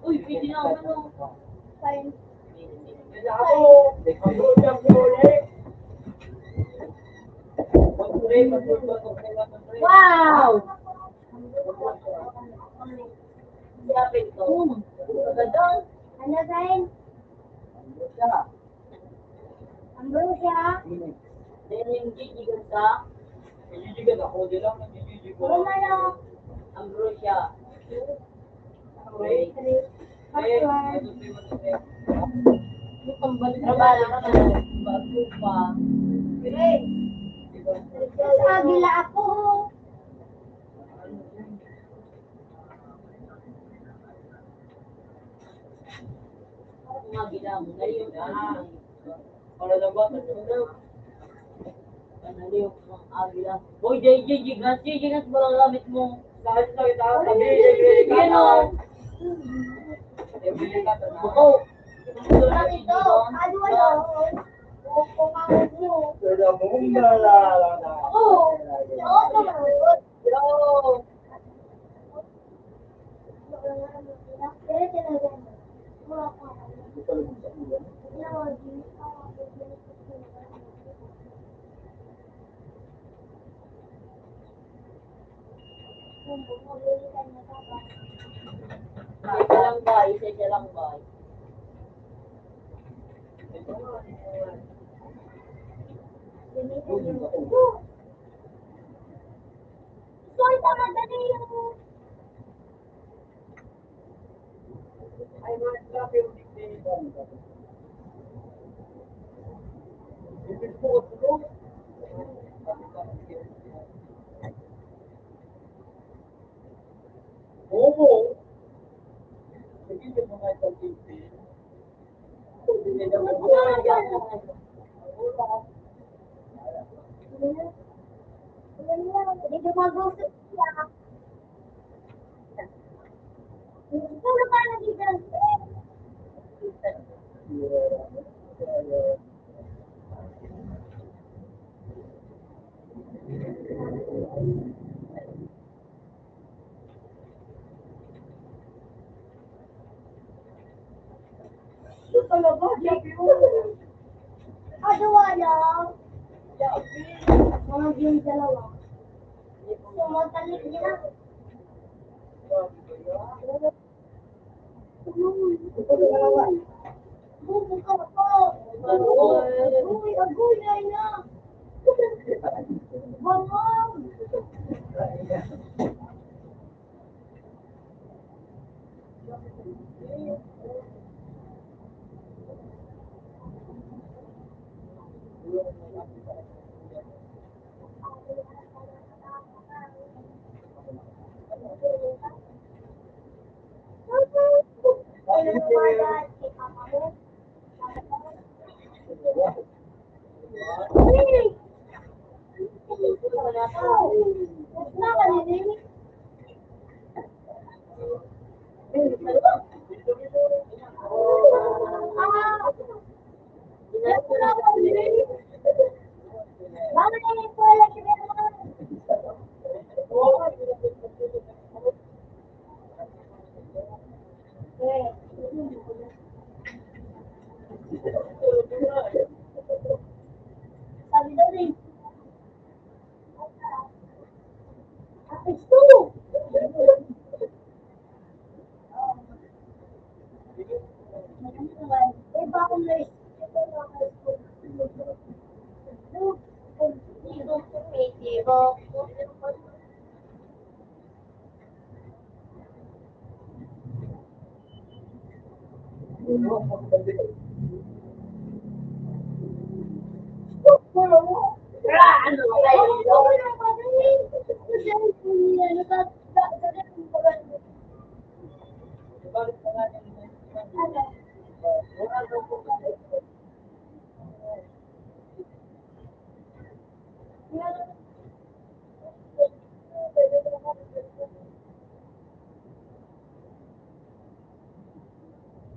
Uy, pwede na ako, ano? Fine. Wow! Ano, Fine? Ambrosia. Then yung gigigan ka? Gigigan ako, di lang naggigigan. Wala na. Ambrosia. Three. Three. Password. Trabaho ka na. Bago pa. Three. Sa agila ako. Mga ginamo na yun, ah. Para lang ba? Ano yung mga agila? Boy, J J, gigas, J J, gigas mo lang gamit mo. Sakit, sakit, ah. Sabi, J J, gigas. Yan, oh. Buko. Ito, ano, ano? Kung pangod mo. Pero kung wala, wala na. Oo. Oo, tama. Yo. Isa lang ba? Isa, isa lang ba? Sorry, tama, dali yung Mga yung dalawa. Sumunod kami nila. Bubuka pa. Agoy, agoy, ay na. Bawal.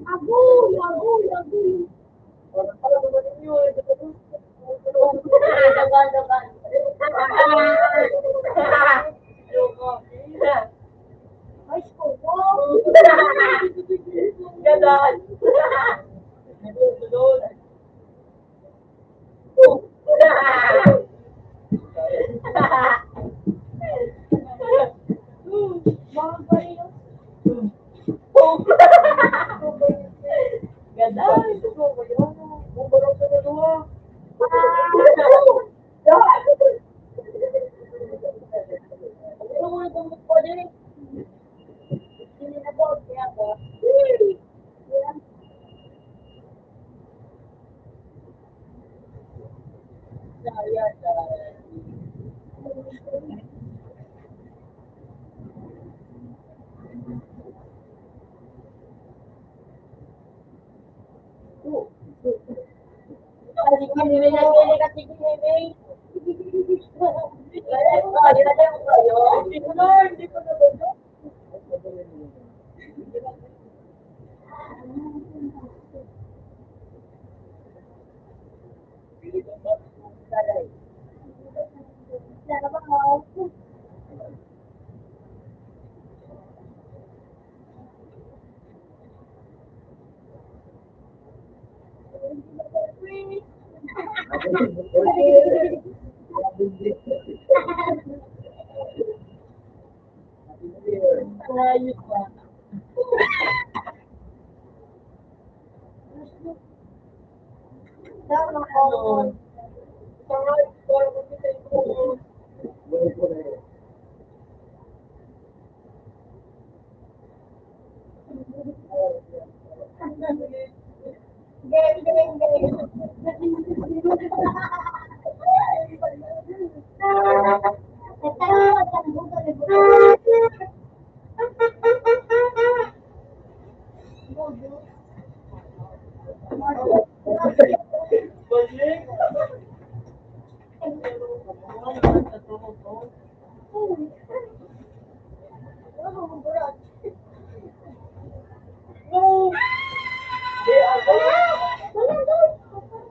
Agoy, agoy, agoy. Dagan, dagan. Ay, siko. Dagan. Ganda.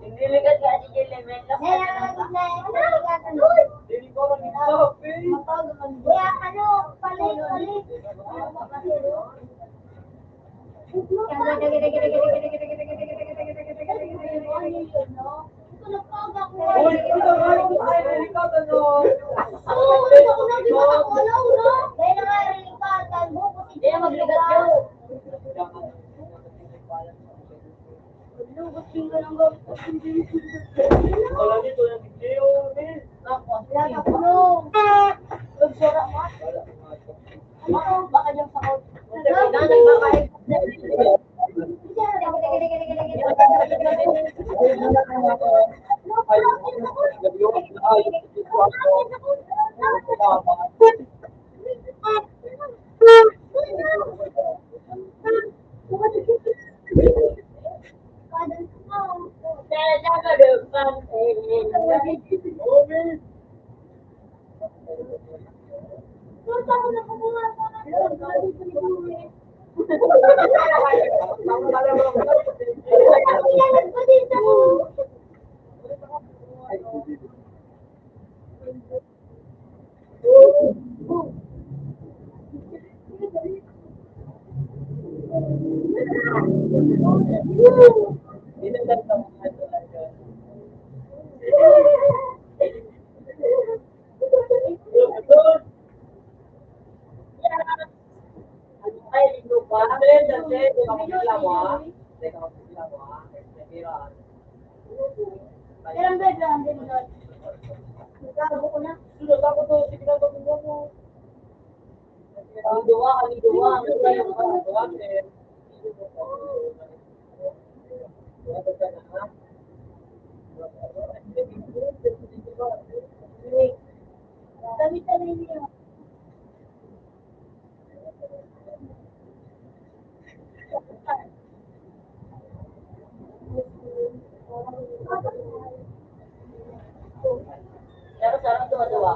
Hindi ligat ka, sige, lemon. Dili ko lang ito, eh. Kuya, ano, palit, palit. Uy, ito na nga, ito na nga, ito na nga, ito na nga. Kaya magligat ka. Wala dito, yung video, eh. Tapos, wala na po. Nagsara ka? Ano? Baka dyan sa out. Nanay, baka eh. Ang duwa, ang duwa, ang duwa, ang duwa, eh. Kami-kami niya. Pero sarang duwa-duwa.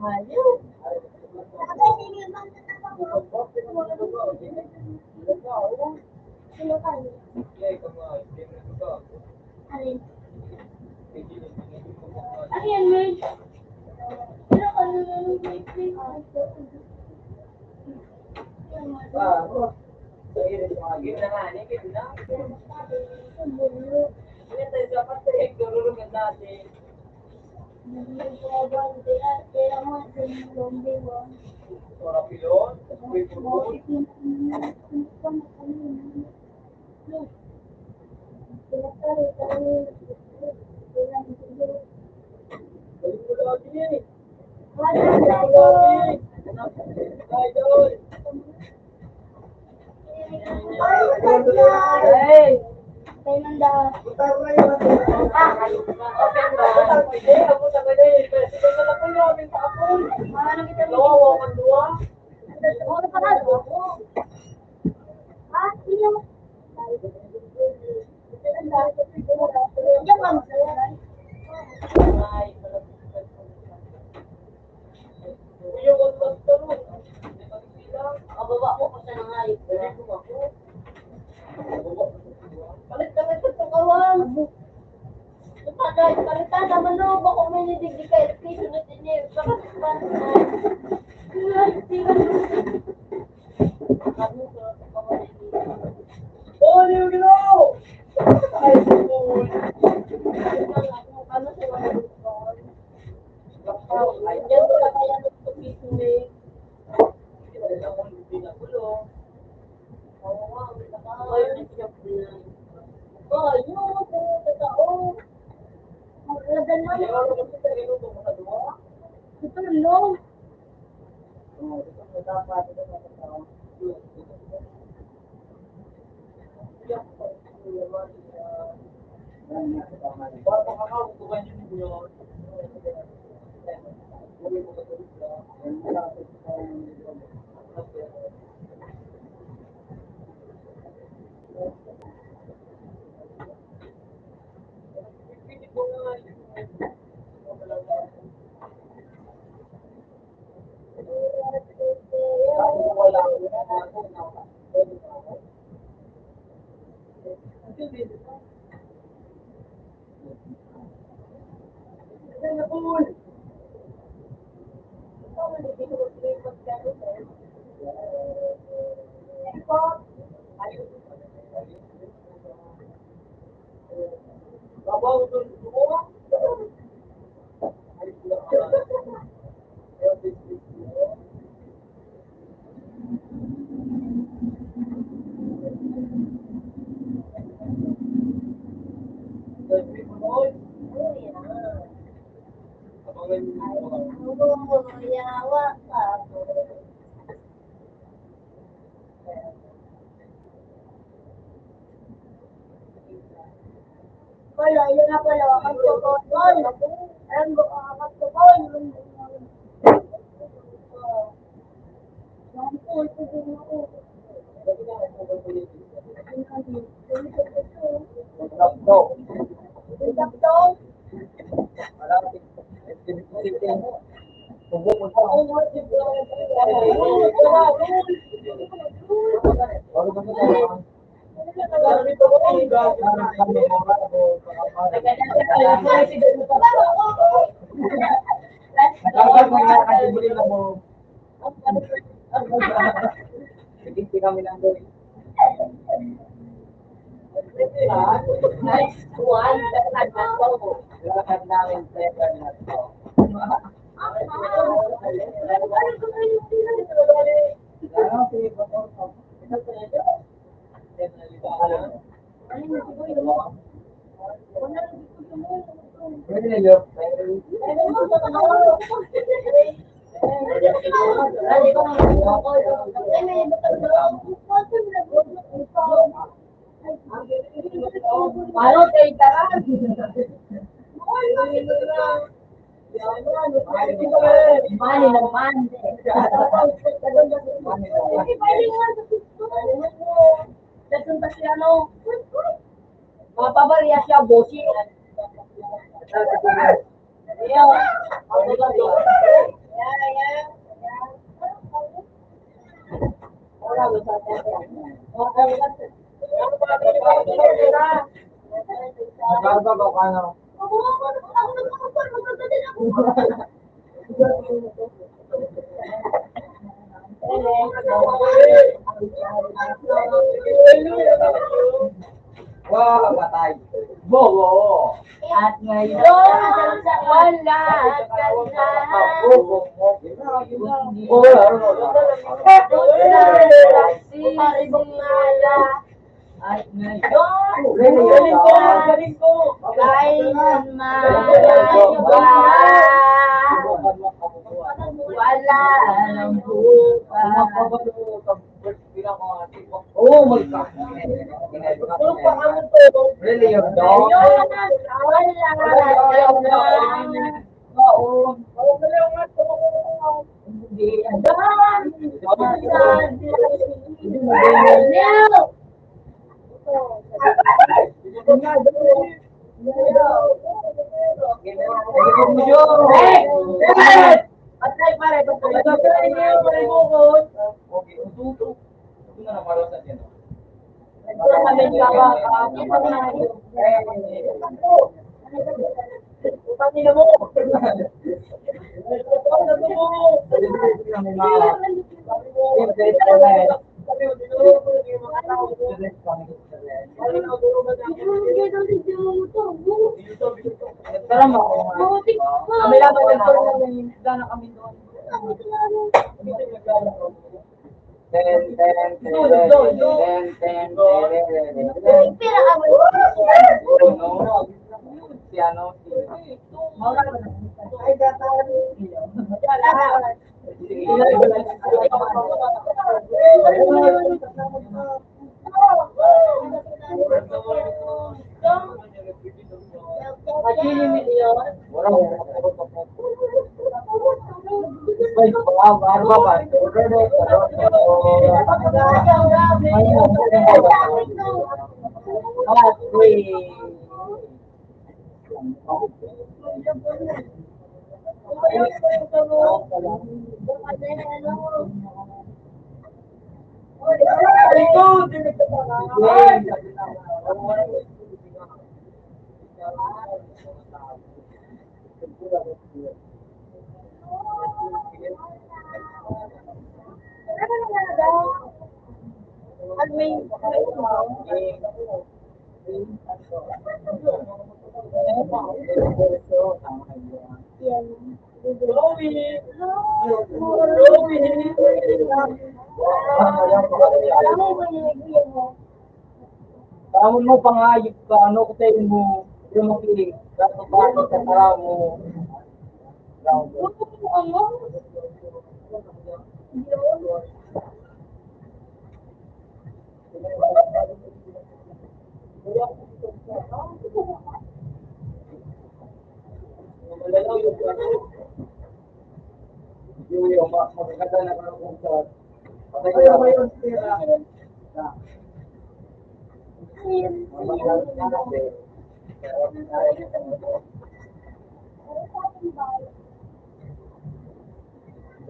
Ayaw. Ayan, man. Pero ano na lang, may, may, Palit-palit ito, kawang. Palit-palit naman, no? Bako may nidigdi ka, piso na din eh. Bakit ba? Ay, di ba? Ay, di ba? Ano sa mga gusto? Ay, yan, wala pa yan, piso na eh. Wala, yun na pala, ang pagkakon. Ang pagkakon. Sige, kami nandun. Nice one. Lakad namin, lakad namin, lakad namin. Parang kay Tara. Money na money. Nagpunta si ano, mapabarya siya, bossy. Ayaw. Wow, patay. Bobo. At ngayon, wala ka na. Kundi sa sisiwala. At ngayon, kailan man ba? Wala nang bukas. Oh my God. Really, your dog? Patay, pare, patay. Patay, pare, bukod. Okay, ututo. Ito na lang, para sa atin. Ito na kami, baba, ah, ito na kami. Utang ina mo. Tara mo. Kami lang, nagkaroon ng isda na kami doon. Ten, ten, ten, ten, ten, ten, ten. Si ano, si Tawon mo, pangayop ka, ano ko tayo mo, yung makilig, dapat bakit ka tara mo.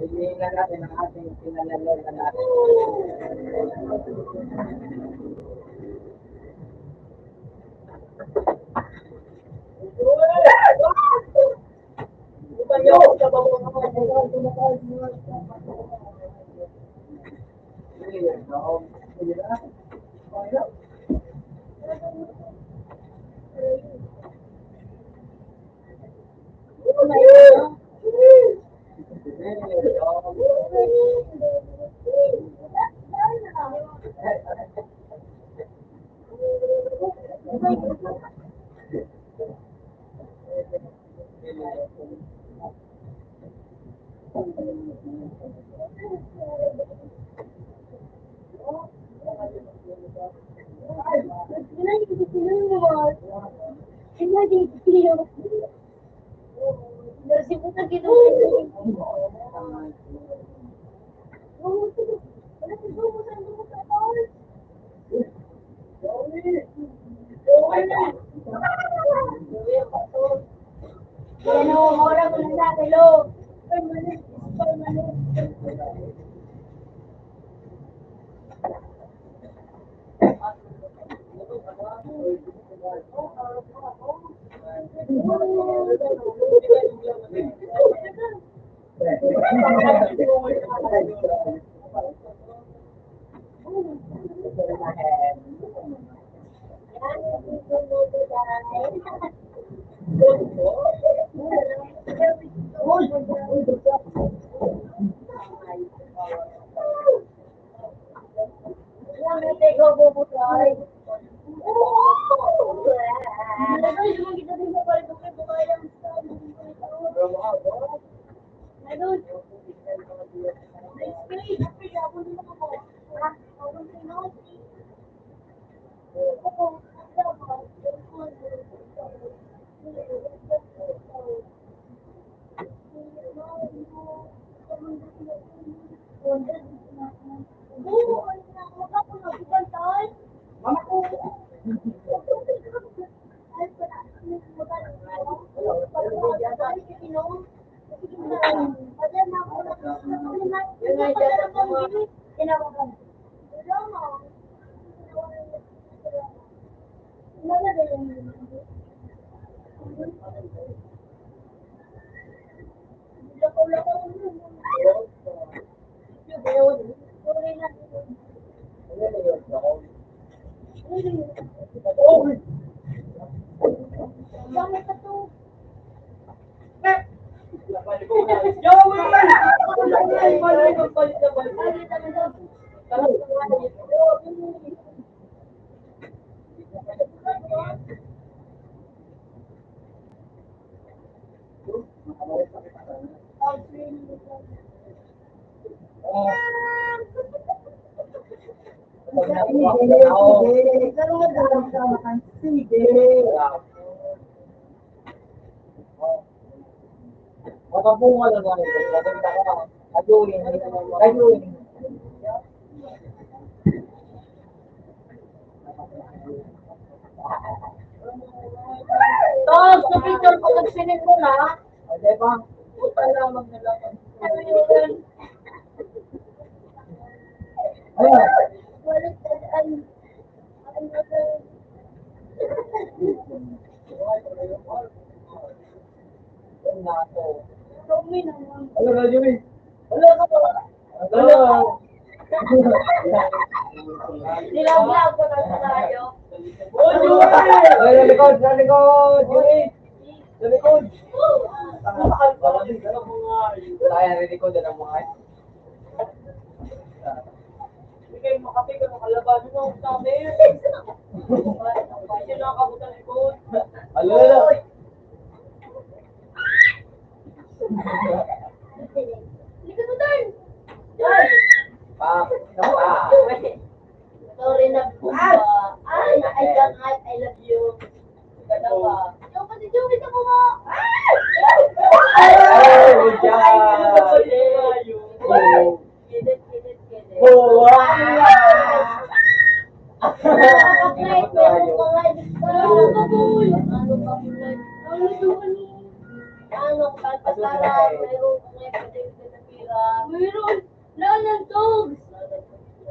Piliin na natin ang ating pinalalaman natin. Ano, oras na sa, hello. Sige. Makapunga na lang. Ayun. Ayun. Tom, sa picture ko, nagsining mo na? Hindi pa. Puta lamang na lang. Ano yun? Ayun. Walang tandaan. Hello, Radyo Ray. Hello, ka pa. Hello. Nilaglag ko na tayo. Ay, sa likod, sa likod, Jimmy. Sa likod. Kaya, sa likod, alam mo nga. Hindi kayo makapig, ano, kalaban mo, sabi. Hindi na kabutan ko. Alo, alo. Hindi ka tutan. Pa, pa. Sorry na po. Ay, ay, ay, I love you. Ganda pa. Yung pati yung ito ko mo. Ay! Ay, good job. Kilit, kilit, kilit. Oh, wow. Ano ka, Blake? Meron ka nga, Diyos ko. Ano ka, Blake? Ano ka, Blake? Ano ka, Blake? Ano ka, Blake? Meron ka nga, pati yung pinapira. Meron. Laon ng dogs.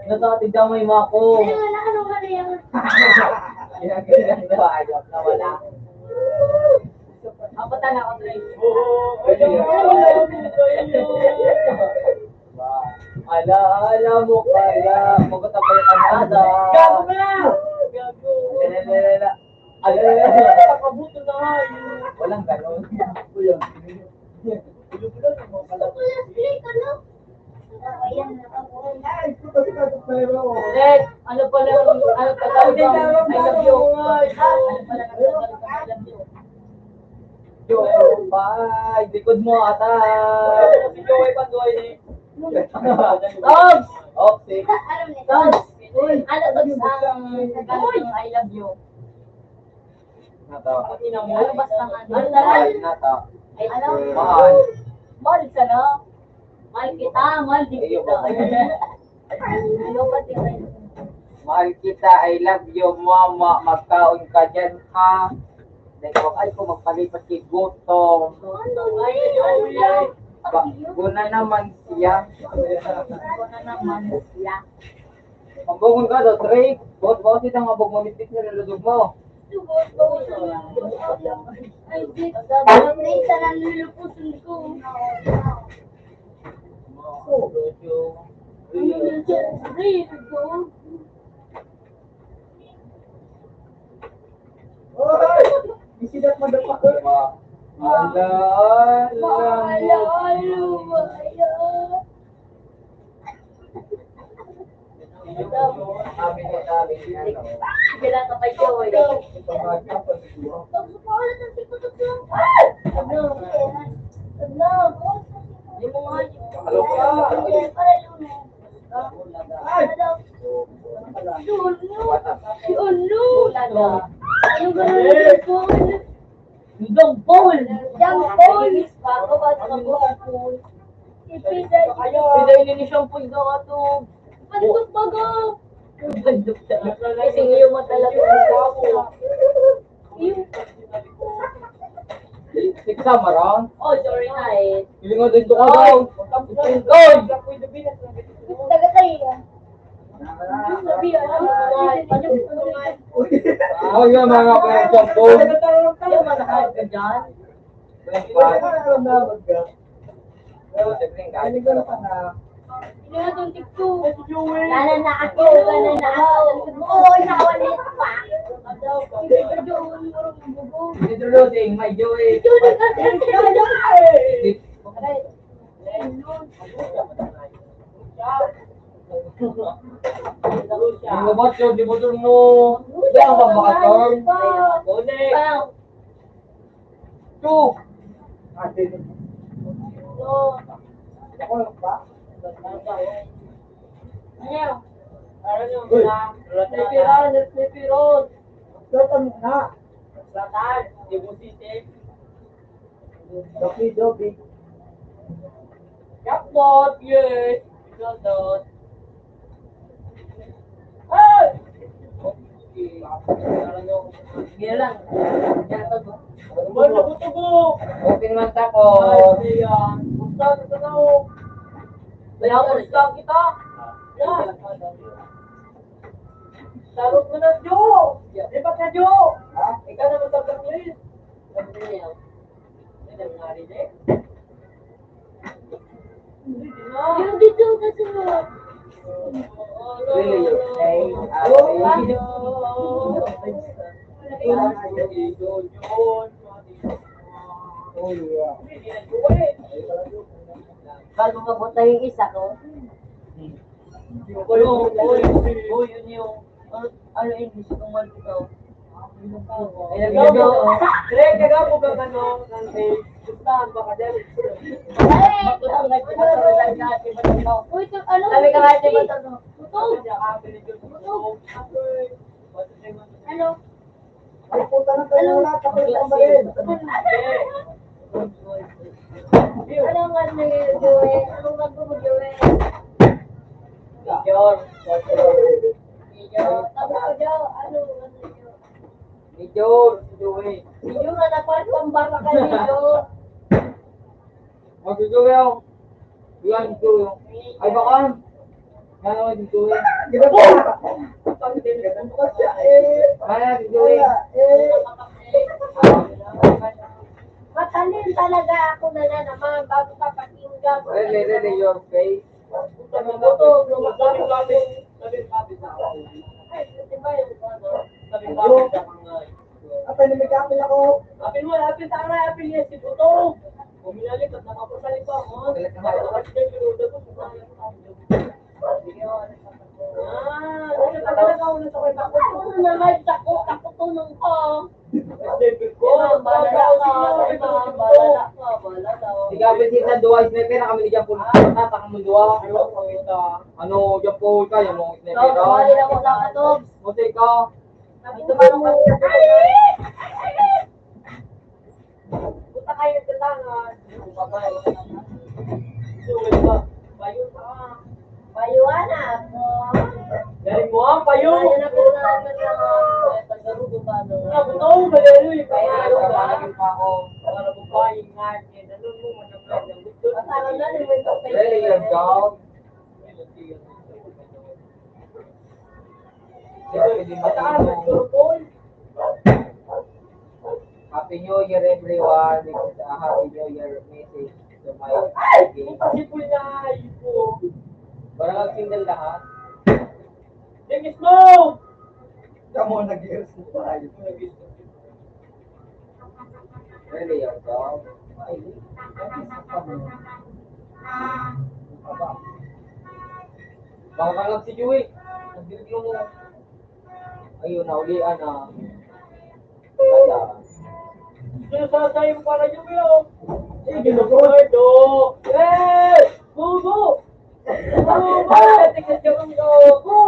Natatigdamay mo ako. Kaya nga na, ano nga na yan? Ayan, ganyan na, ayos na wala. Apat na ako, Dre. Oo, ayun. Ala, ala mo kaya, magkatapal ka na ata. Gago ka na! Gago. Ala, ala, ala. Ala, ala, ala. Nakabuto na nga, yun. Walang ganon. Kuya. Gusto ko yung street, ano? Ayan, nakabuhay. Ay, puta, si Tato Pero. Correct. Ano pala ang, ano pala ang I love you? Ano pala ang I love you? Yo, bye. Likod mo ata. Si Joey pa, Joey. Togs! Oopsie. Alam niya. Togs! Ano, Togs, ang Tagalog ng I love you? Nata. Ano basta nga? Ano na lang? Mahal, nata. Ay, ano? Mahal. Mahal ka na. Mahal kita, mahal din kita. Ayun. Ano ba din? Mahal kita, I love you, mama. Magkaon ka dyan, ha? Dahil ko, ay, kung magpalipas kay gutom. Ano? Ay, ay, ay. Ba, guna naman siya. Guna naman siya. Ang bungon ka daw, Trey. Bot, bot, itang mabog, mamitik na laludog mo. Ay, di. Ang isa na nilupusan ko. Ano na siya? Ay, ito. Hoy! Isi that motherfucker. Ala, ala, ala, ala. Kailan ka pa, Joy? Ano? Ano? Hindi mo nga yun. Hello ka. Ay! Ano? Ano? Ano ba yung John Paul? John Paul! Bago ba ito mag-John Paul? Ipinay. Pinay ni siyang pulga ka to. Pandok baga. Pandok siya. Kasi ngayon mo talaga. Yung Tiksa, marang. Oh, sorry na eh. Pilingon din to ka daw. Pilingon. Taga tayo. Sabi, ano, ano, ano, ano, Oh, yun, mga kuya, John Paul. Yung manahal ka dyan. Ano na ako, ano na ako. Oo, nawalit pa. Introducing my Joey. Ang robot yun, di mo dun mo. Yan ang pagmakatorn. Two. Ano? Ano yun? Uy. Sniper on, sniper on. Satan na. Satan, di mo sisig. Doki, doki. Jackpot, yes. Jackpot. Hey! Sige lang. Ano man, nabutubo? Open man tapos. Ay, ayan. Basta, basta na, oh. Kaya, basta kita. Yan. Sarot mo na, Jo. Lipat na, Jo. Ha? Ikaw na magpag-clean. Sabi niya. Yan ang nangyari, eh. Yung dito na sunod. Bago mabot na yung isa ko. Uy, uy, uy, yun yung, ano, ano, English, kung wala ito. Ay, nagbibiyaw. Pre, kagapo ka ano, ng page. Gustahan ba ka dyan? Ay! Uy, ito, ano? Sabi ka nga, di ba ito? Gutom. Gutom. Ano? Ay, puta na kayo, wala ka pa rin tambalin. Ano nga na yun, Joey? Anong bago mo, Joey? Picture. Picture. Tapos, Joe, ano nga na yun? Picture, Joey. Picture nga, nakuha ko ang barra ka ni Joe. Magsusugaw. Yan, sugaw. Ay, baka. Yan, sugaw. Di ba po? Kaya, sugaw. Matalin talaga ako na na naman bago ka pakinggan. Ay, lele, lele, your face. Ay, di ba yung ano? Apay na may kapil ako. Apil mo, apil sa aray, apil niya si Butong. Puminalik at nakapasalik pa, oh. Nakapasalik pa, oh. Ah, ano ka talaga, ulo sa kwenta ko? Ano na, may tako, tako, tulong ko. Sniper ko. Bahala ka, bahala ka, bahala ka. Sige, apil si Tan, duwa, sniper, kami ni Jean Paul. Tataka mo, duwa. Ano, Jean Paul ka, yung mga sniper, ah. Ito, tumali lang mo sa akin, Tobs. Mosay ka. Puta kayo, tatangan. Bayuan na ako. Galing mo, ah, payo. Bayuan na ako. Pagkarugo pa, no? Ano, buto, malayo, eh. Kaya, ano ba? Para bukayin nga, eh. Ano mo, ano ba? Ang gusto. Ang tawag na, yung window. There you go. Mataas ang turkol. Happy New Year, everyone. This is a Happy New Year message to my Ay! Puta, si Kuya Ayo ko. Parang ang single lahat. Yung smoke! Kamo nag-i-, Really, your dog? Ay, hindi. Baka lang si Joey. Nagdirig mo. Ayun, naulian na. Wala. Sinasasayin mo pala yung yun. Sige, Lord, oh. Hey! Bubo! Bubo! Bubo!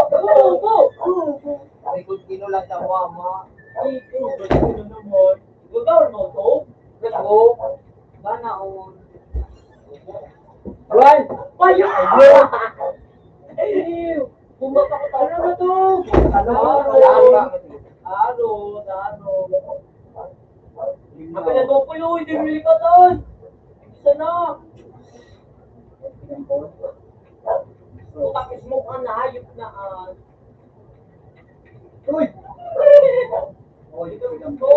Bubo! Bubo! Ay, kung sino lang sa mama. Ay, kung sino naman. Ikaw, no, to? Ikaw. Sana all. Juan! Payo! Ayaw! Bumaba ka pa. Ano na to? Ano? Ano? Ano? Ano? Ang pinagkukulo, hindi mo lilipatan. Isa na. Putang smoke, ang hayop na, ah. Uy! Uy, ito, ito.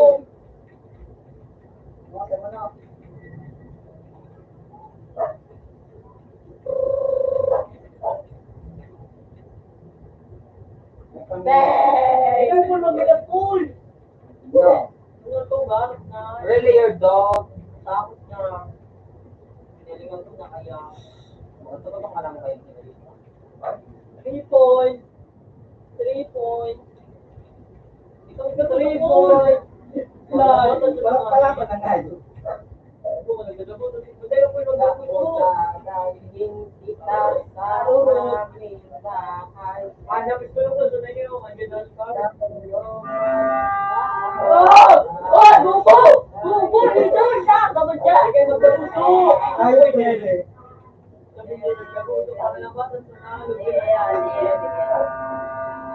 Hey! Ikaw po, mag-ina, cool! No. Ano to, ba? Na Really, your dog? Takot na. Pinalingon ko na kaya. Ano to ba, pangalan kayo? Three point. Three point. Ikaw, ikaw, three point. Wala, wala pa na nga yun. Ako, nagdadabot. Hindi, ako yung nagdadabot. Dadalhin kita sa aming bahay. Ah, dapat ko yung gusto na yun. Ang ganda ng parang. Oh! Oh, bubo! Bubo! Dito siya! Dapat siya! Ay, pwede.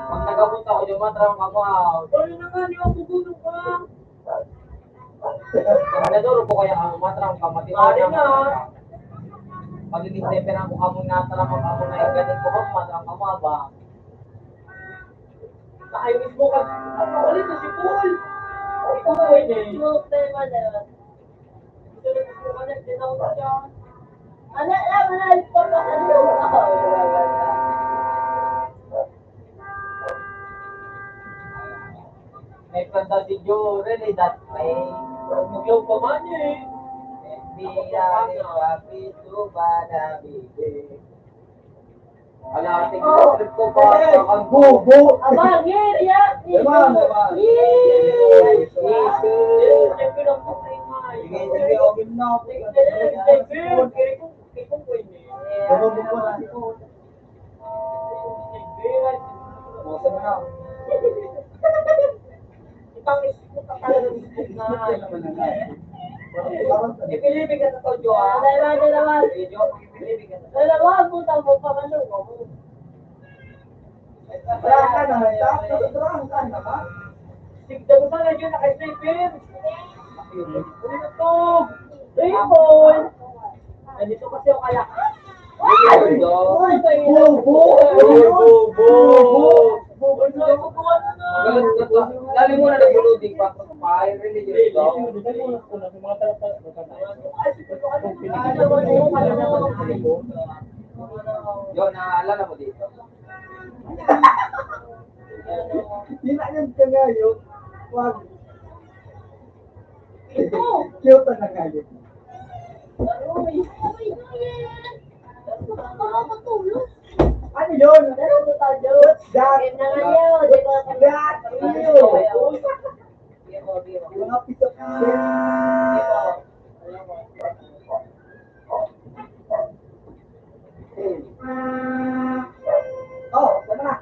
Pag nag-abot ako, yung matrang kamaw. Ano na nga, di ba, pupuno ka? Ang naduro ko kaya ang matrang kamati. Pwede na. Pag-i-stepper ako kamo na, tara mo kamo na, ganit ko kamo, matrang kamaw ba? Sa iris mo ka, ano ulit si Paul? Ito mo, eh. Ano, ano, ano, ano, May kanta si Joe Rene that may Muglaw pa man eh. Hindi yan, eh, papi, tuba na, bibi. Ala, tingnan ko pa, ang bubo. Aba, ngiri, ah. Diba, diba? Ngiri. Sige, sige, okay na. Diba, bubo na ito? Masa na. Itang isip ko pa talaga, isip na. Ipilibig ka sa tao, Jo, ah. Dalawa, dalawa. Eh, Jo, ipilibig ka sa tao. Dalawa, ang puta mo, pangalo ko. Wala ka naman, sa? Wala ka naman. Tignan mo sana yun, naka-slipper. Ano to? Rainbow! Nandito kasi ako kaya. Ay! Ay! Bobo! Bobo! Bobo! Bobo! Dali mo na, nagbuluding pa. Ay, religious daw. Yun, naalala mo dito. Hinayang ka nga yun. Wag. Ito. Cute na nga yun. Aroy. Aroy, aroy. Baka matulog. Ano yun? Ano to tayo? What's that? Yan na nga yun. What's that? Ano yun? Mga pitok. Oh, tama na.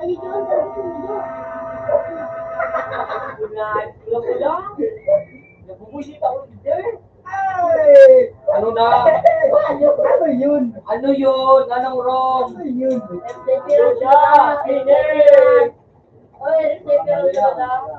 Ay, ito ang sabi ko, ito. Wala, wala, wala. Nabubuisit ako, leader. Ay! Ano na? Ano, ano yun? Ano yun? Anong wrong? Ano yun? Ano siya? Finish! Oy, respect ka lang talaga.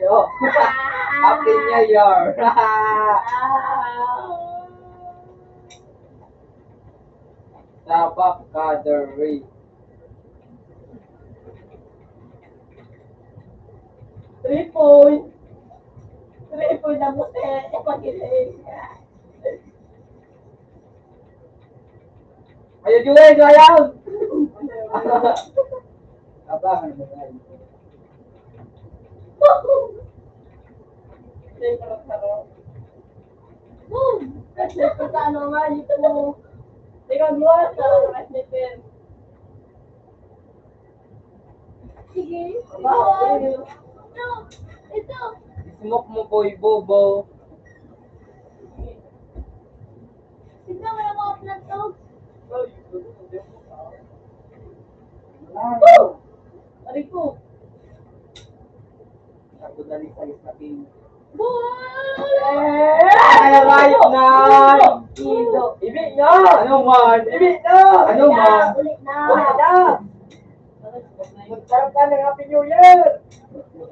Yo. Happy New Year! Sabah Kader Ray. Tripoy. Tripoy na muti. Ipagiling. Ayo, Joel, sayang! Aba, ano ba yan? Siyempre, ano nga, ito. Tingnan mo, ah, sa sniper. Sige. Ito. Ito. Smoke mo, boy, bobo. Ito, wala mga plato. Aray ko. Ako na rin sa'yo sa pin. Ay, right na! Ibi na! Ano man? Ibi na! Ano man? Ulit na! Ulit na! Magkaroon ka ng Happy New Year!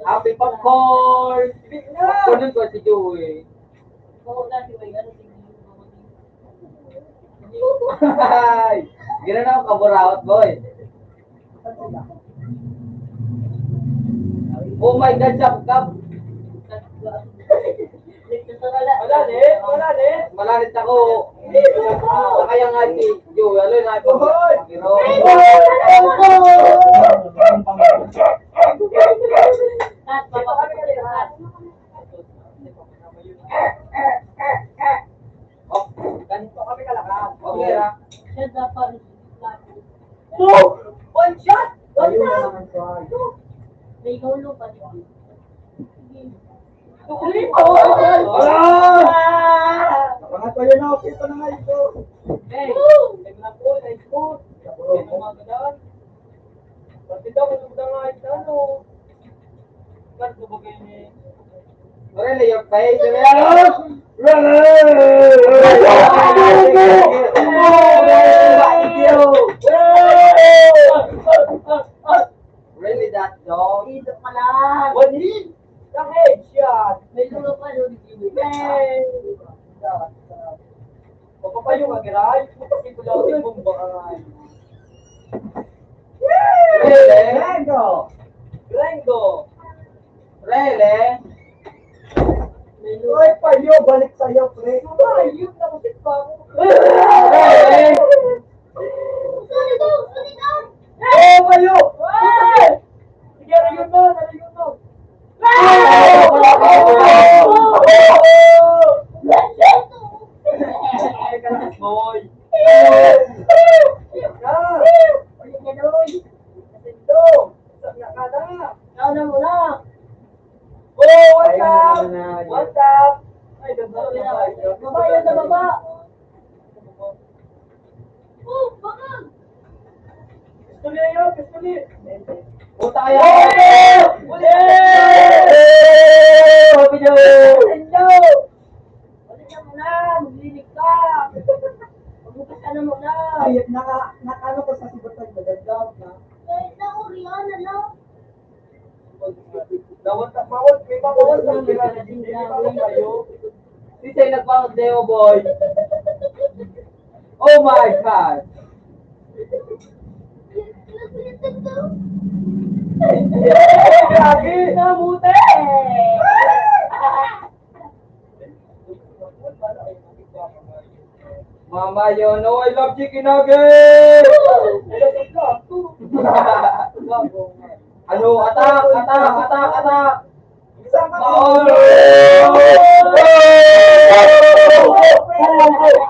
Happy popcorn! Ibi na! Popcorn ko si Joey. Ay! Gano'n ako kaburawat, boy. Oh my God, Chapkap! Malalit, malalit. Malalit ako. Kaya nga si Joe, ano na ito? Hoy! Pero Oh, ganito kami kalakas. Okay, ah. Siya dapat. Two! One shot! One shot! May lolo pa rin. Tuloy pa! Wala! Mga tayo na, okay pa na nga ito. Hey! May mga goal, may score. May mga ganun. Pati daw, ano ba nga ito, ano? Cut mo ba kayo ni Really, your face, really? Really, that dog? Dito ka lang. One hit! Sa headshot! May lolo pa, no? Hey! Papapayo ka, Giray? Puta, si Kuya, si Bumba, ay. Really? Gringo! Gringo! Really? Oy, payo, balik sa'yo, pre. Ay, yun na, kasi pa ako. Really? Saan ito? Saan ito? Oh, payo! Sige, ano yun mo? Ano yun mo? Ay, kalas, boy. Ah! Ay, gano'n. Kasi ito, sa pinakada. Ikaw na muna. Oh, what's up? What's up? Ay, ganda na ba? Baba, yan sa baba. Oh, baka. Pistol niya yun, pistol niya. Puta kaya. Oh! Uli! Hello! Balik ka muna, maglilig ka. Magbukas ka na muna. Ay, naka, naka, ano ko sa sibotay, nagagawag na. Kahit na, Oriana lang. Bawal ta, bawal, may bawal ta, may bawal ta, may bawal tayo. Sisay nagpangag na yun, boy. Oh my God! Ay, gagi! Namuti! Mama yun, oh, I love Chicken Nugget! Ano? Atak! Atak! Atak! Atak! Isang ka.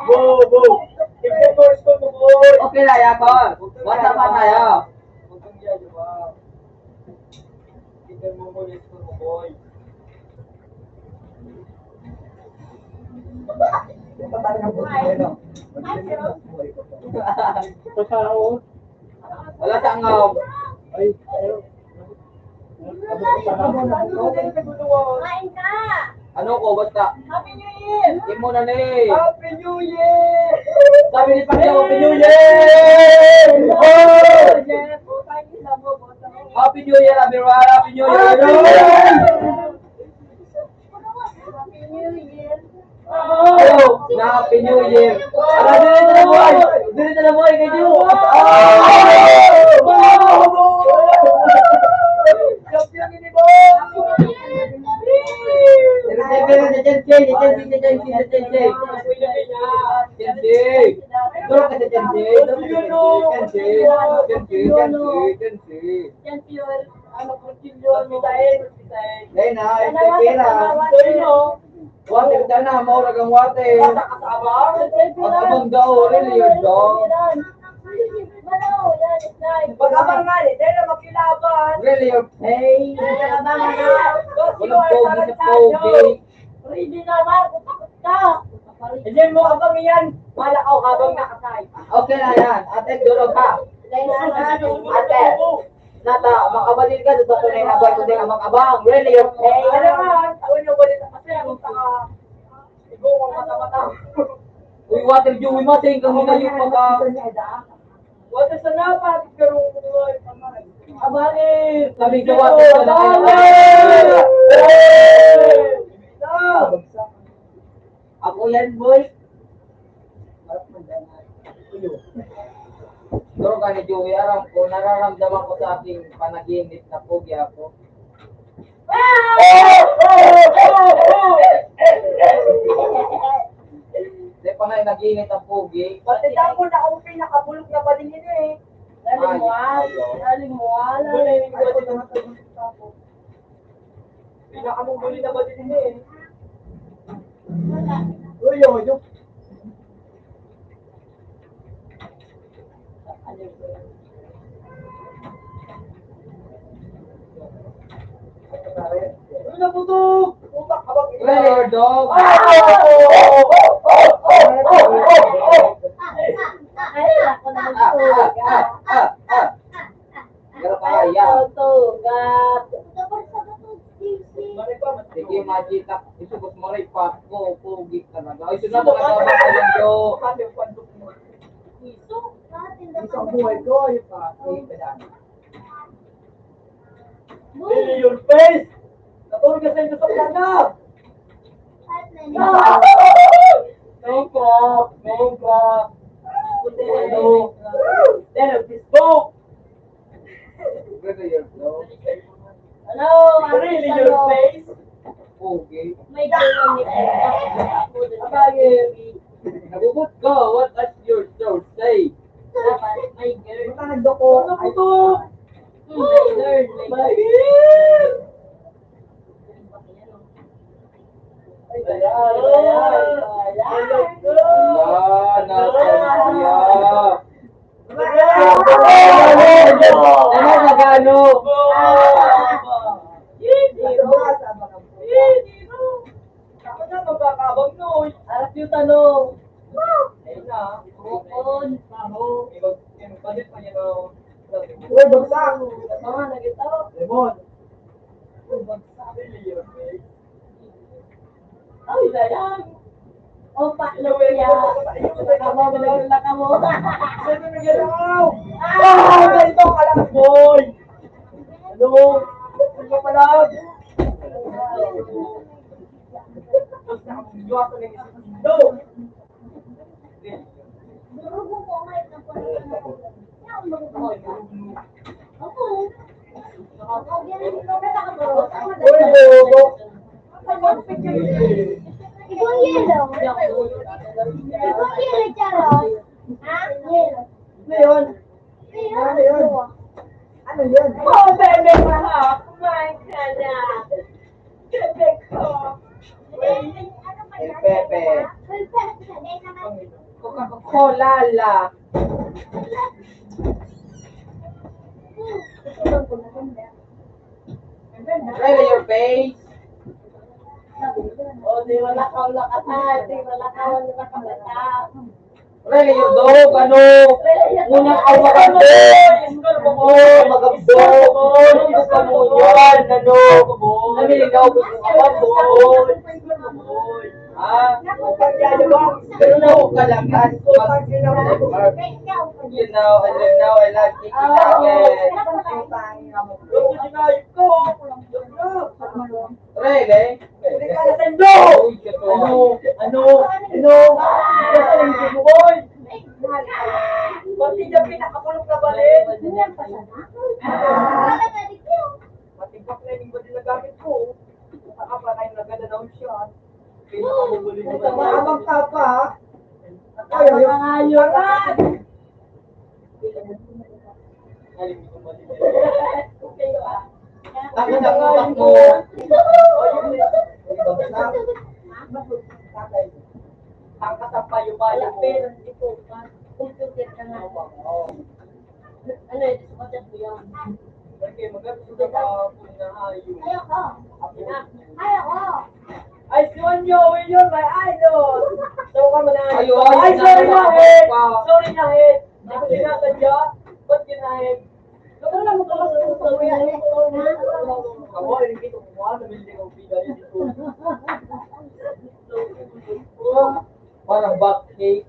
Bobo! Ito, boys ko, boy. Okay na, Yakon. What's up, man, tayo? Huwag kang yaya, ba? Ito, bobo, let's go, boy. Patao. Wala sa angaw. Ay, ayaw. Kain ka! Ano ko, basta? Happy New Year! Imo na ni. Happy New Year! Sabi ni Pacquiao, Happy New Year! Oh! Happy New Year, everyone! Happy New Year! Happy New Year! Happy New Year. Oh, na Happy New Year. Ala, diri na buhay. Diri na buhay kayo. Champion ini, boy. Diri, diri, diri, diri, diri, diri, diri, diri. Champion. Duro ka sa champion. Duro ka sa champion. Champion. Champion. Ano, kutsilyo, ano? Dahil na, ay, pera. Water ka na, maurag ang water. Pag-abang daw, really, yun daw. Pag-abang nga, eh, dahil na magkilaban. Really, your pain. Walang pogi sa pogi. Ready na ba? Takot ka. Hindi mo abang yan. Malakaw habang nakasay. Okay na yan. Ate, duro ka. Ate. Nata, makabalil ka, dito ko na yung abang, kundi ka mag-abang. Really, your pain. Ano nga? Tawin yung balita kasi ang saka. Igo kong mata-mata. Uy, water, Joey, matay kang hinayo pa ka. Water sa napat, pero abali. Kami gawa ko sa napat. Ako yan, boy. Pero ka ni Joey, aram ko, nararamdaman ko sa aking panaginip na pogi ako. Di pa nga nag-init ang pogi. Pati ako na ang pinakabulog na bading ini eh. Ay, Lalimuan, ayaw. Lalimuan, Wala yung lalimuan. Pinakamong huli na ba din eh? Uy, uy, uy. Uy, naputok! Putak, abang ito. Player dog. Ah! Ay, ako na magsugat. Pero kaya. Tutugat. Sige, Majita. Ito, mas maray pa ako. Pogi talaga. Ay, sunod na, magkabang kayo. Isang buhay ko, ayun pa. Ay, kadami. Really your face. Natulog ka sa inyo sa plana. Makeup, makeup. Ano? Then, ang Facebook. Ganda yun, no? Hello, Really, your face? Okay. May girl on it. Abay, nabubot ka. What does your soul say? Dapat may girl. Baka nagdoko. Ano po to? Hmm, may girl, may girl. Mahirap! Wala, nasa siya. Ano, Tagalog? Ako na, magkakabang, no? Harap yung tanong. Ayun na. Bukon. Baho. Ibag-, ibag-, ibag-, Uy, bagsak! Ito nga, nagito. Lemon. Uy, bagsak. Ay, sayang. O, paklo siya. Kamo, magdala kamo. Ano na gano'n? Ah! Ah, ganito ka lang, boy! Ano? Ano ka pala? No! Ikaw yellow. Ikaw yellow, Charo. Ha? Yellow. Ano yun? Ano yun? Ano yun? Oh, bebe, mahal. Kumain ka na. Bebe ko. El Pepe. Coca-Cola la. Really your face? Oh, di wala ka, wala ka, di wala ka, wala ka, wala ka. Really your dog, ano? Muna ka, wala ka. Oh, magabdo. Ano gusto mo yan? Ano? Namili ka, gusto ka ba? Ha? Pero na, kalakas. You know, I love now, I love Kiki Dake. Really? Ano? Ano? Ano? Ano? Ano? Boy! Pati niya pinakapulok na balik. Matibak na yung body na gamit ko. Saka pa tayo nagdadanaw siya. Pinakamuguling naman. Maabang ka pa, ha? Ay, ay, ay. Mga ngayon. Ang anak mo, anak mo. Ang kasampayo-payo mo. Ano, ito sa kachat ko yan. Okay, maganda ka po na ayun. Ayoko. Ayoko. Ay, si Onyo, yun, my idol. So, ka man na. Ayun, Ay, sorry na, eh. Sorry na, eh. Hindi ko sinasadya. Ba't yun na, eh? Ako, hindi ko kumuha, nabili ko pida yun dito. Parang back cake.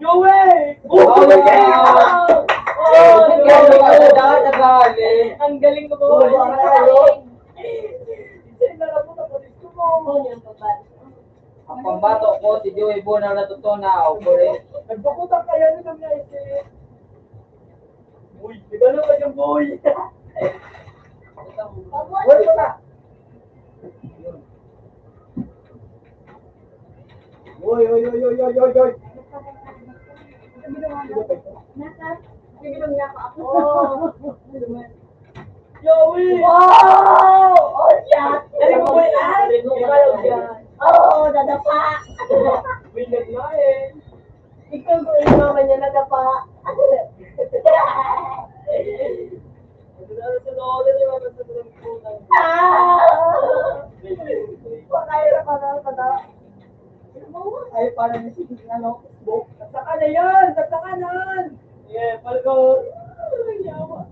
Joey! Oh, my God! Oh, Joey! Ang galing ko ba? Ang pambato ko, si Joey Bonal natutunaw, correct. Nagpakutang kaya nito niya, isi. Uy, di ba na ba yung boy? Uy, wala. Uy, uy, uy, uy, uy, uy, uy. Nasa, nagbibilang niya ako. Oh. Joey! Wow! Oh, shit! Dali mo, boy, ah! Dali mo, boy, ah! Oh, dadapa! Winner na eh! Ikaw, boy, mama niya, nadapa! Ano na, ano na, ano na, ano na, ano na, ano na, Ah! Pakahirap, ano, ano, ano. Ay, parang yung sige, ano, Facebook. Sa kanan yan! Sa kanan! Yeah, palgo. Yawa ka.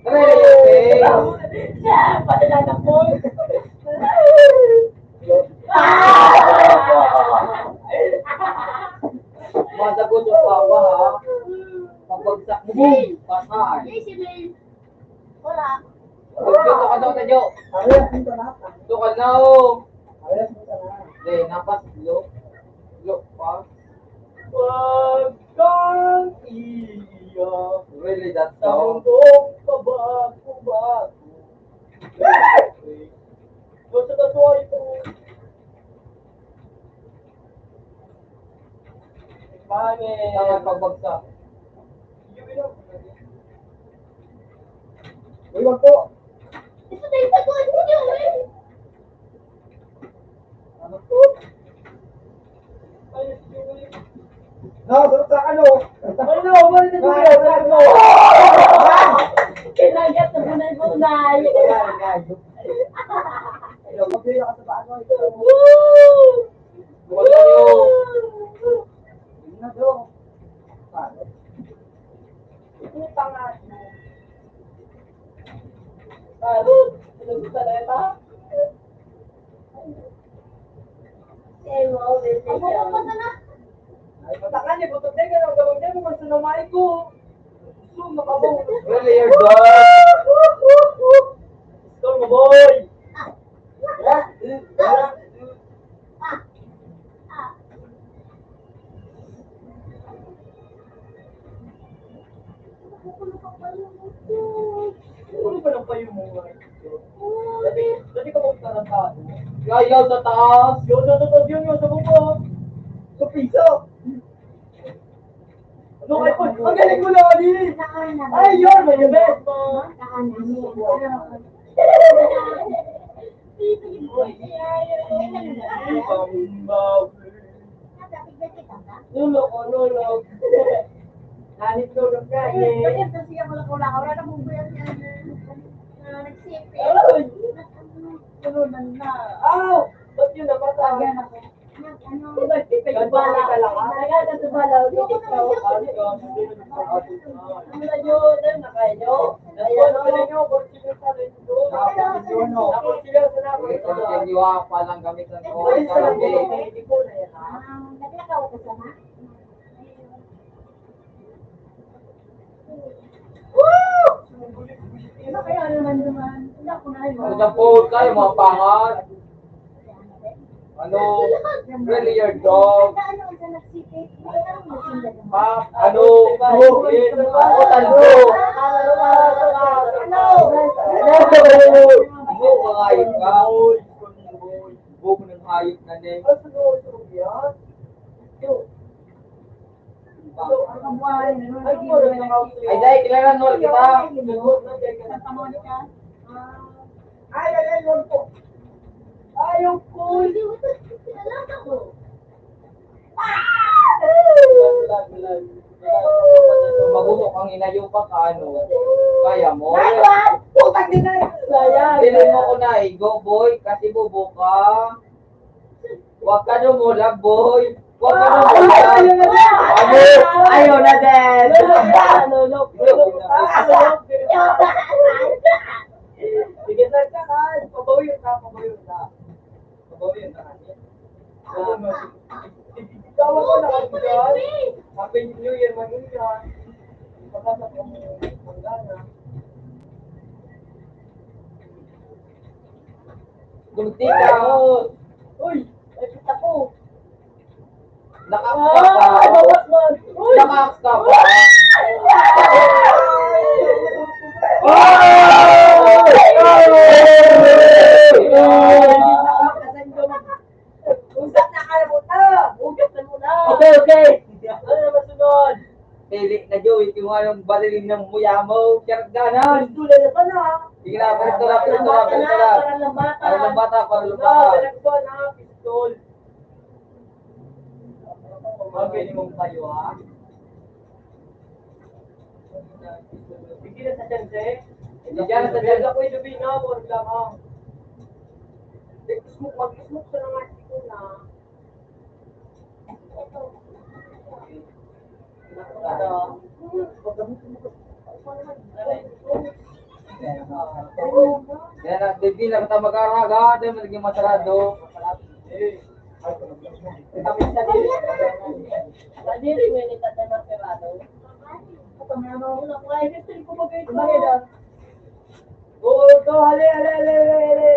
Tara, Leope. Siya, pati na anak mo. Ah! Masagot yung papa, ha? Pagbagsak mo, boom! Patay. Hey, si Lane. Wala. Pagdito ka daw, Tadyo. Parehas mo sa nata. Ito ka daw. Parehas mo sa nata. Hindi, napas, lo. Lo, pa. Wag kang iiyak. Really, that song? Tangkong pabago-bago. Gusto ka to, ito. Pangit. Tama, pagbagsak. Uy, wag po. Ito na yung taguan mo niyo, eh. Ano po? No, sa, sa ano? Ano, ano, ano, ano, ano? Kinagat na bunay-bunay. Ayan, ayan. Ayun, mabili ako sa bago. Woo! Wala yun. Yun na daw. Paano? Ano yung pangalan? Paano? Ano yung pangalan? Ay, matakan eh, butog na yun, ang gabag na yun, ang sinamay ko. Gusto, makabang. Really, you're done. Score mo, boy! Ano ba nang payo mo nga? Dati, dati ka magtarantado. Yayaw sa taas. Yun, sa taas yun, yun, sa baba. Sa piso. Ano kayo po? Ang galing mo na, Ali! Ay, yun, may gabi. Lolo ko, lolo. Nanit lolo ka, eh. Kaya ito siya, wala ko lang. Wala na mong kuya niya. Ah, nagsipin. Ay! Ano na na? Aw! Ba't yun naman? Ayan ako. Ano? Ba't di kayo bala? Talaga, sa bala. Ano na yun? Ano na kayo? Kaya, ano na yun? Tapos yun, no? Tapos yun, sinabi ko. Continue pa lang kami sa oras, sabi. Ah, naglakaw ka sana? Kaya naman naman, wala ko na yun. Ano dyan po kayo, mga pangat? Ano? Really, your dog? Ha? Ano? Ako, tando. Ano? Ano? Ano? Ano? Ano? Buko ng hayop na ni. Ay, dai, kilala, Nol, kita. Ay, ay, ay, Nol po. Ayaw ko. Magulo kang inayo pa ka, ano? Kaya mo? Ay, wag! Putang ina! Dili mo ko naigo, boy, kasi bubo ka. Wag ka dumulag, boy. Wag ka dumulag. Ano? Ayaw na din. Lolo, lolo, lolo. Sige, nagkakan. Pabawi ka, pabawi ka. Mabawi ang tahanan. Ikaw ako nakabigay. Happy New Year, Manuya. Pagkasa ko mo, ang gana. Gulti ka. Uy, nakita ko. Naka-, ah, bawas man. Uy! Naka-, Uy! Uy! Uy! Usap na ka na muna. Hugas na muna. Okay, okay. Ano naman sunod? Pili na, Joey, kung anong baliling ng muya mo, kiyarganan. Gusto na naman, ha? Sige na, pirito na, pirito na, pirito na. Para lambata. Para lambata, para lambata. Ah, pinagkuhan na, pistol. Ang pwede mong tayo, ha? Sige na sa chance, eh. Sige na sa chance. Ako yung gabi na, wag lang, ha? Mag-smoke, mag-smoke sa mga siko na. Kaya na, baby, lang ta mag-araga, dahil magiging masarado. Kami sa diri. Sa diri, may nagtatay ng sarado. Ito, may ano, wala ko, ay, gusto ko mag-ito. Oo, to, hali, hali, hali, hali, hali.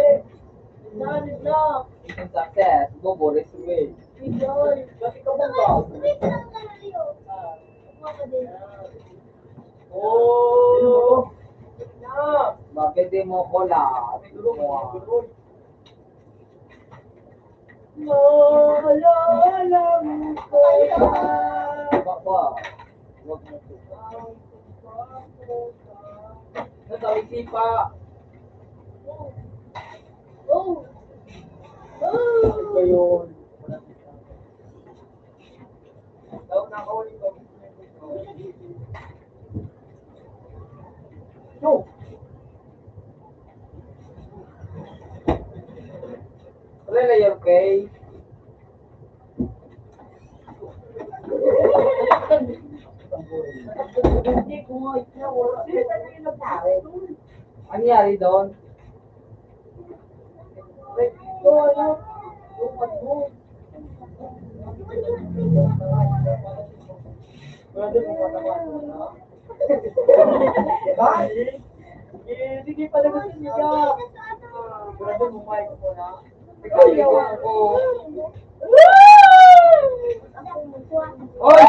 Done, done. Isang success, bobo, rest away. Enjoy. Kasi ka ba? Oo. Bakit di mo ko lahat? Lola, alam ko na. Papa, wag mo to. Ang pagkakuha. Natawi sipa. Oh. Oh. Oh. Ano ba yun? Daw nakaulit ko. Two. Really, okay? Ano nangyari doon? Sige, palabasin niya. Sigurado mo, Mike, mo na. Ikaw, ikaw, ako. Oy!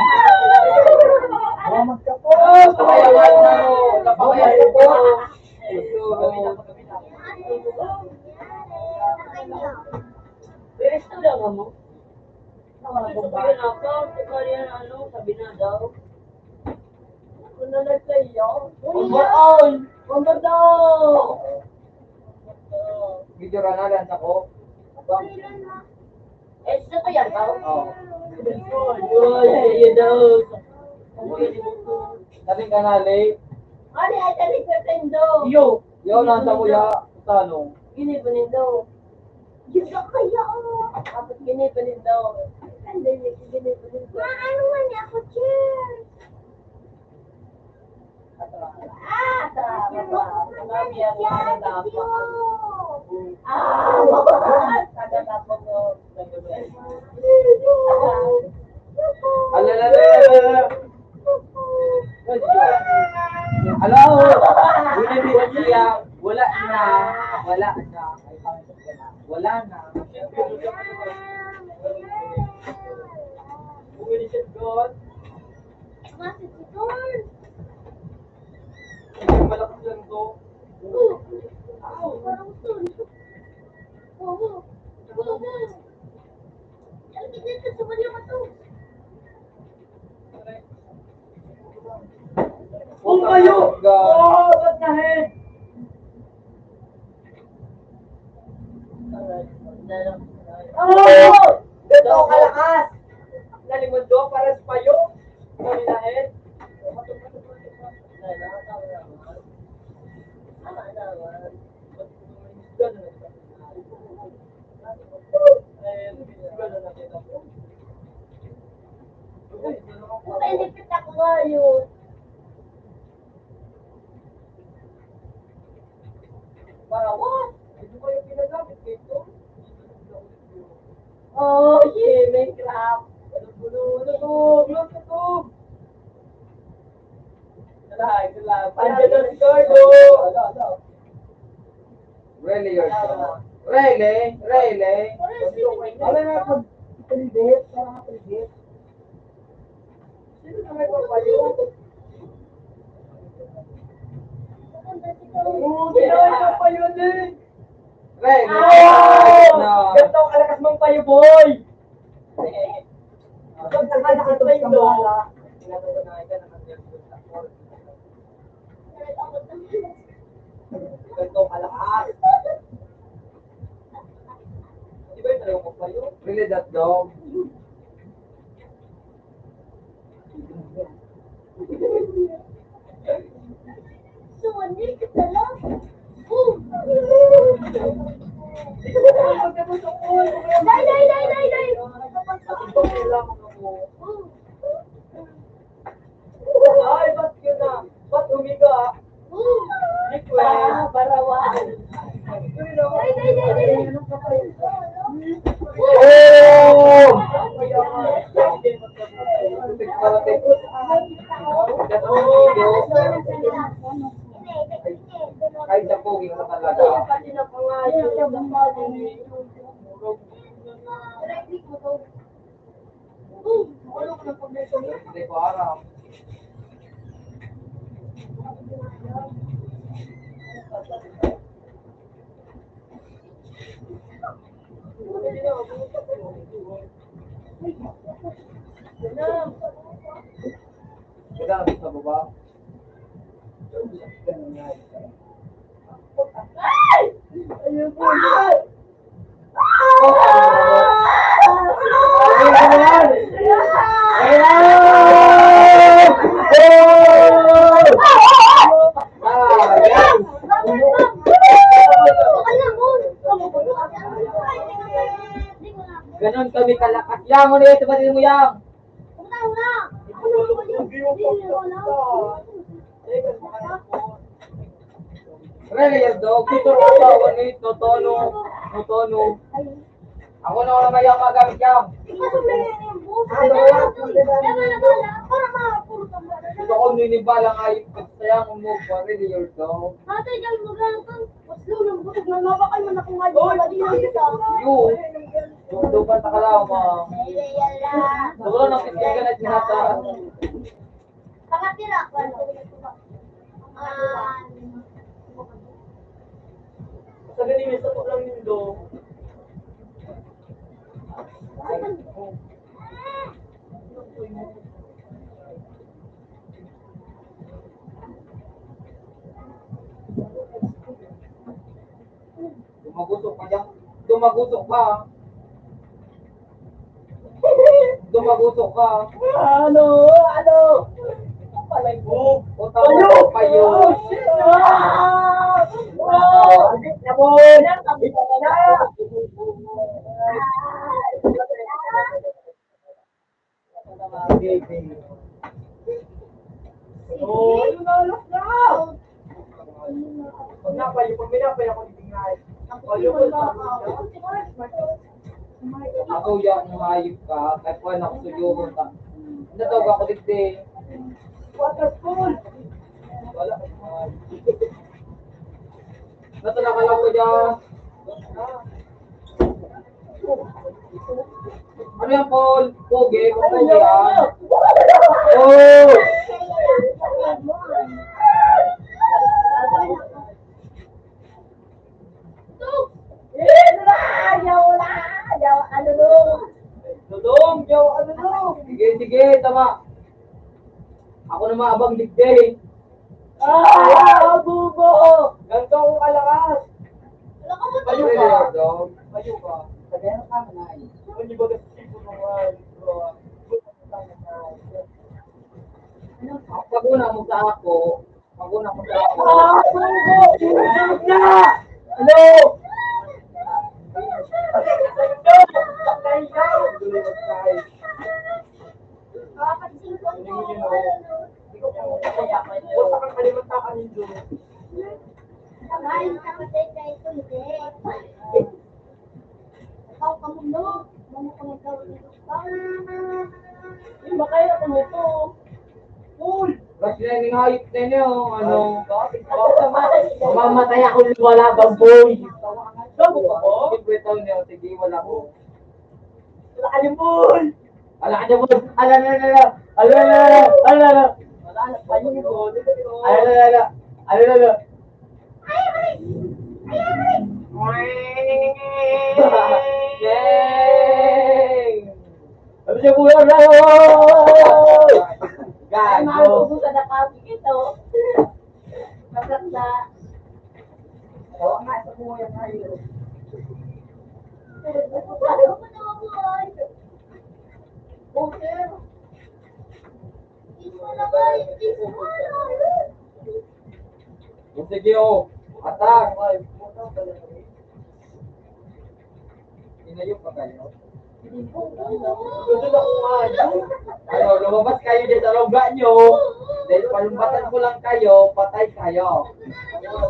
Salamat ka po. Kapayawan na mo. Kapayawan ko po. Pero ito daw mo. Sabi na ako, sabi na ako, sabi na daw. Kung na nagsayaw. Uy, Bomba! Yan! Bomba daw! Video ranalan sa ko. Eh, sa ko yan daw? Oo. Uy, yun daw. Uy, yun daw. Sabi ka na, late. Ano yan? Sabi ko, tendo. Yo! Yo, nasa ko ya? Tanong. Gini, panindo. Diyos ko kaya, oh. Tapos gini, panindo. Hindi, gini, panindo. Ma, ano man niya ako, cheers? Ah, tama. Mami, ang mga napa. Ah, taga napa ko. Ala, ala, ala, ala, ala. Hello! Hindi siya, wala na, wala na, wala na. Malakas lang to. Kung kayo, oh, what the heck? Oh! Ganito kalakas! Nalimundo para sa payo. Kami na, eh. Nailipit ako ngayon. Para what? Ito kayo pinagamit dito? Oh, yeah, Minecraft. Tulog, tulog, tulog. Wala, wala. Andiyan na si Carlo. Wala, wala. Really, your God. Really? Really? Ano nga pag pinibit? Parang pinibit? Sino na may papayo? Oo, sino may papayo din? Really? Oh! No. Ganito ang kalakas mong payo, boy! Pag nakadakit sa ilo, pinatutunayan ka naman yung Ganito kalakas. Di ba yung dalawa ko pa yun? Really that dog? Suwan ni kita lang. Boom! Day, day, day, day, day! Kailangan ako. Ay, ba't yun na? Ba't humiga? Request. Ah, barawan. Ay, ay, ay, ay, ay. Oh! Ay, sa pogi ko talaga. Hindi ko alam. Kailangan sa baba. Ay! Ayun po. Ganon kami kalakas. Yang, ano yan? Ito ba din mo, Yang? Really, yes, dog. Ito, ito, ito, no, tono, no, tono. Ako na, wala may ako magamit yan. Ito ko, ninibala nga yung pagsayang mo, really, your dog. Ate, dyan mo lang ito. Mas lulong, busog na, mabakal man ako nga, di ba, di lang kita. Yun. Dudupan ta ka lang, ma. Ay, ay, ay, ay. Dudupan na kita, ganit na ta. Pangatira, walo. Ah. Sa ganyan, sa sobrang lindo. Dumagutok ka dyan. Dumagutok ka. Dumagutok ka. Ano? Ano? Palay mo. Utang mo, payo. Ah! Wow! Abit na mo. Abit na. Oh, yun na, alas na! Pag napay, pag minapay ako, titingnan. Ang pag yun, pag ako, yung hayop ka, kahit kung ano, suyo ko ka. Natawag ako, digdi. Water school! Wala. Ba't nakalaw ka dyan? Ano yan, Paul? Pogi, pogi yan. Oh! Dodong, yaw, ano, no? Sige, sige, tama. Ako na maabang digdi. Ah, bubo! Ganito akong kalakas. Payo ka. Payo ka. Kaya ka na eh. Ano ba kasi ko naman? Pag una mo sa ako, pag una mo sa ako. Ah, bubo! Ano? Hindi makaya ko nito. Uy! Mas na yung hayop na niya, oh, ano? Mamamatay ako ng wala bang boy. Sabo ka po? Siyempre, ito niya, sige, wala ko. Wala ka niya, boy! Wala ka niya, boy! Ala, ala, ala, ala! Ala, ala, ala! Wala na, wala na, boy! Ala, ala, ala! Ala, ala, ala! Yay! Ano siya, kuya? Ay, gago. Maubusan na kami ito. Masakla. Oo nga, sa kuya tayo. Okay. O sige, oh. Atak. Tinayo pa kayo. Ano, lumabas kayo dyan sa lugar nyo. Dahil palumbatan ko lang kayo, patay kayo.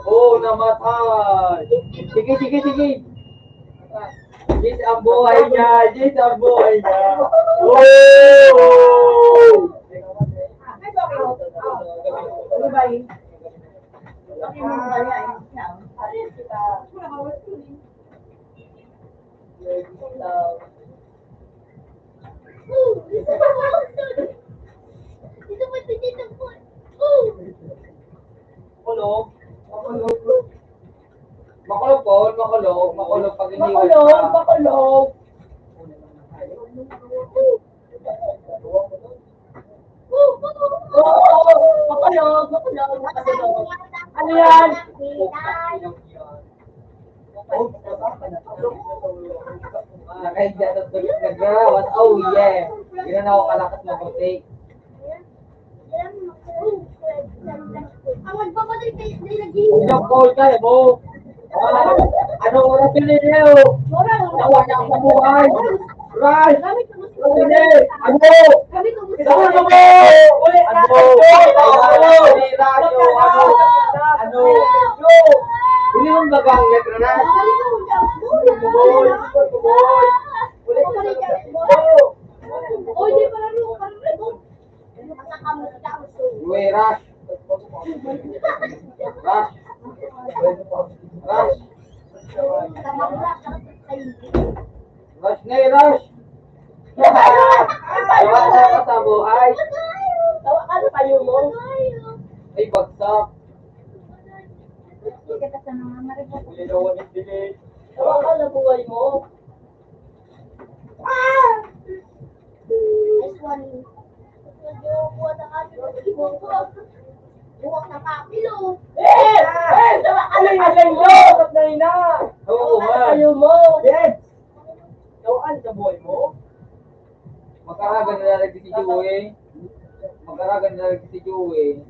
Oo, namatay. Sige, sige, sige. Yes, ang buhay niya. Yes, ang buhay niya. Oh! Makulog. Makulog. Makulog, Paul. Makulog. Makulog pag iniwan ka. Makulog, makulog. Makulog, makulog, makulog. Ano yan? Nakahiga sa tuloy, nagrawas. Oh, yeah. Yun na ako kalakas na puti. Ang nagpapatay kay, kay lagi. Yung call ka, eh, mo. Ah, ano oras yun, eh, Leo? Nawa na ako sa buhay. Right. Ano? Ano? Ano? Ano? Ano? Ano? Hindi mo bagang nagre-rush? Uy, di pala, di pala. Uy, rush. Rush. Rush. Rush na, eh, rush. Wala ka sa buhay. Tawa ka na kayo mo. Ay, bagsak. Tawa ka na buhay mo. This one. Buwak na papel, oh. Eh! Eh! Ano yung agay mo? Ba't na ina? Oo, Tawa ka na man. Kayo mo. Yes! Tawaan sa buhay mo? Magkaragan na lalagay si Joey. Magkaragan na lalagay si Joey.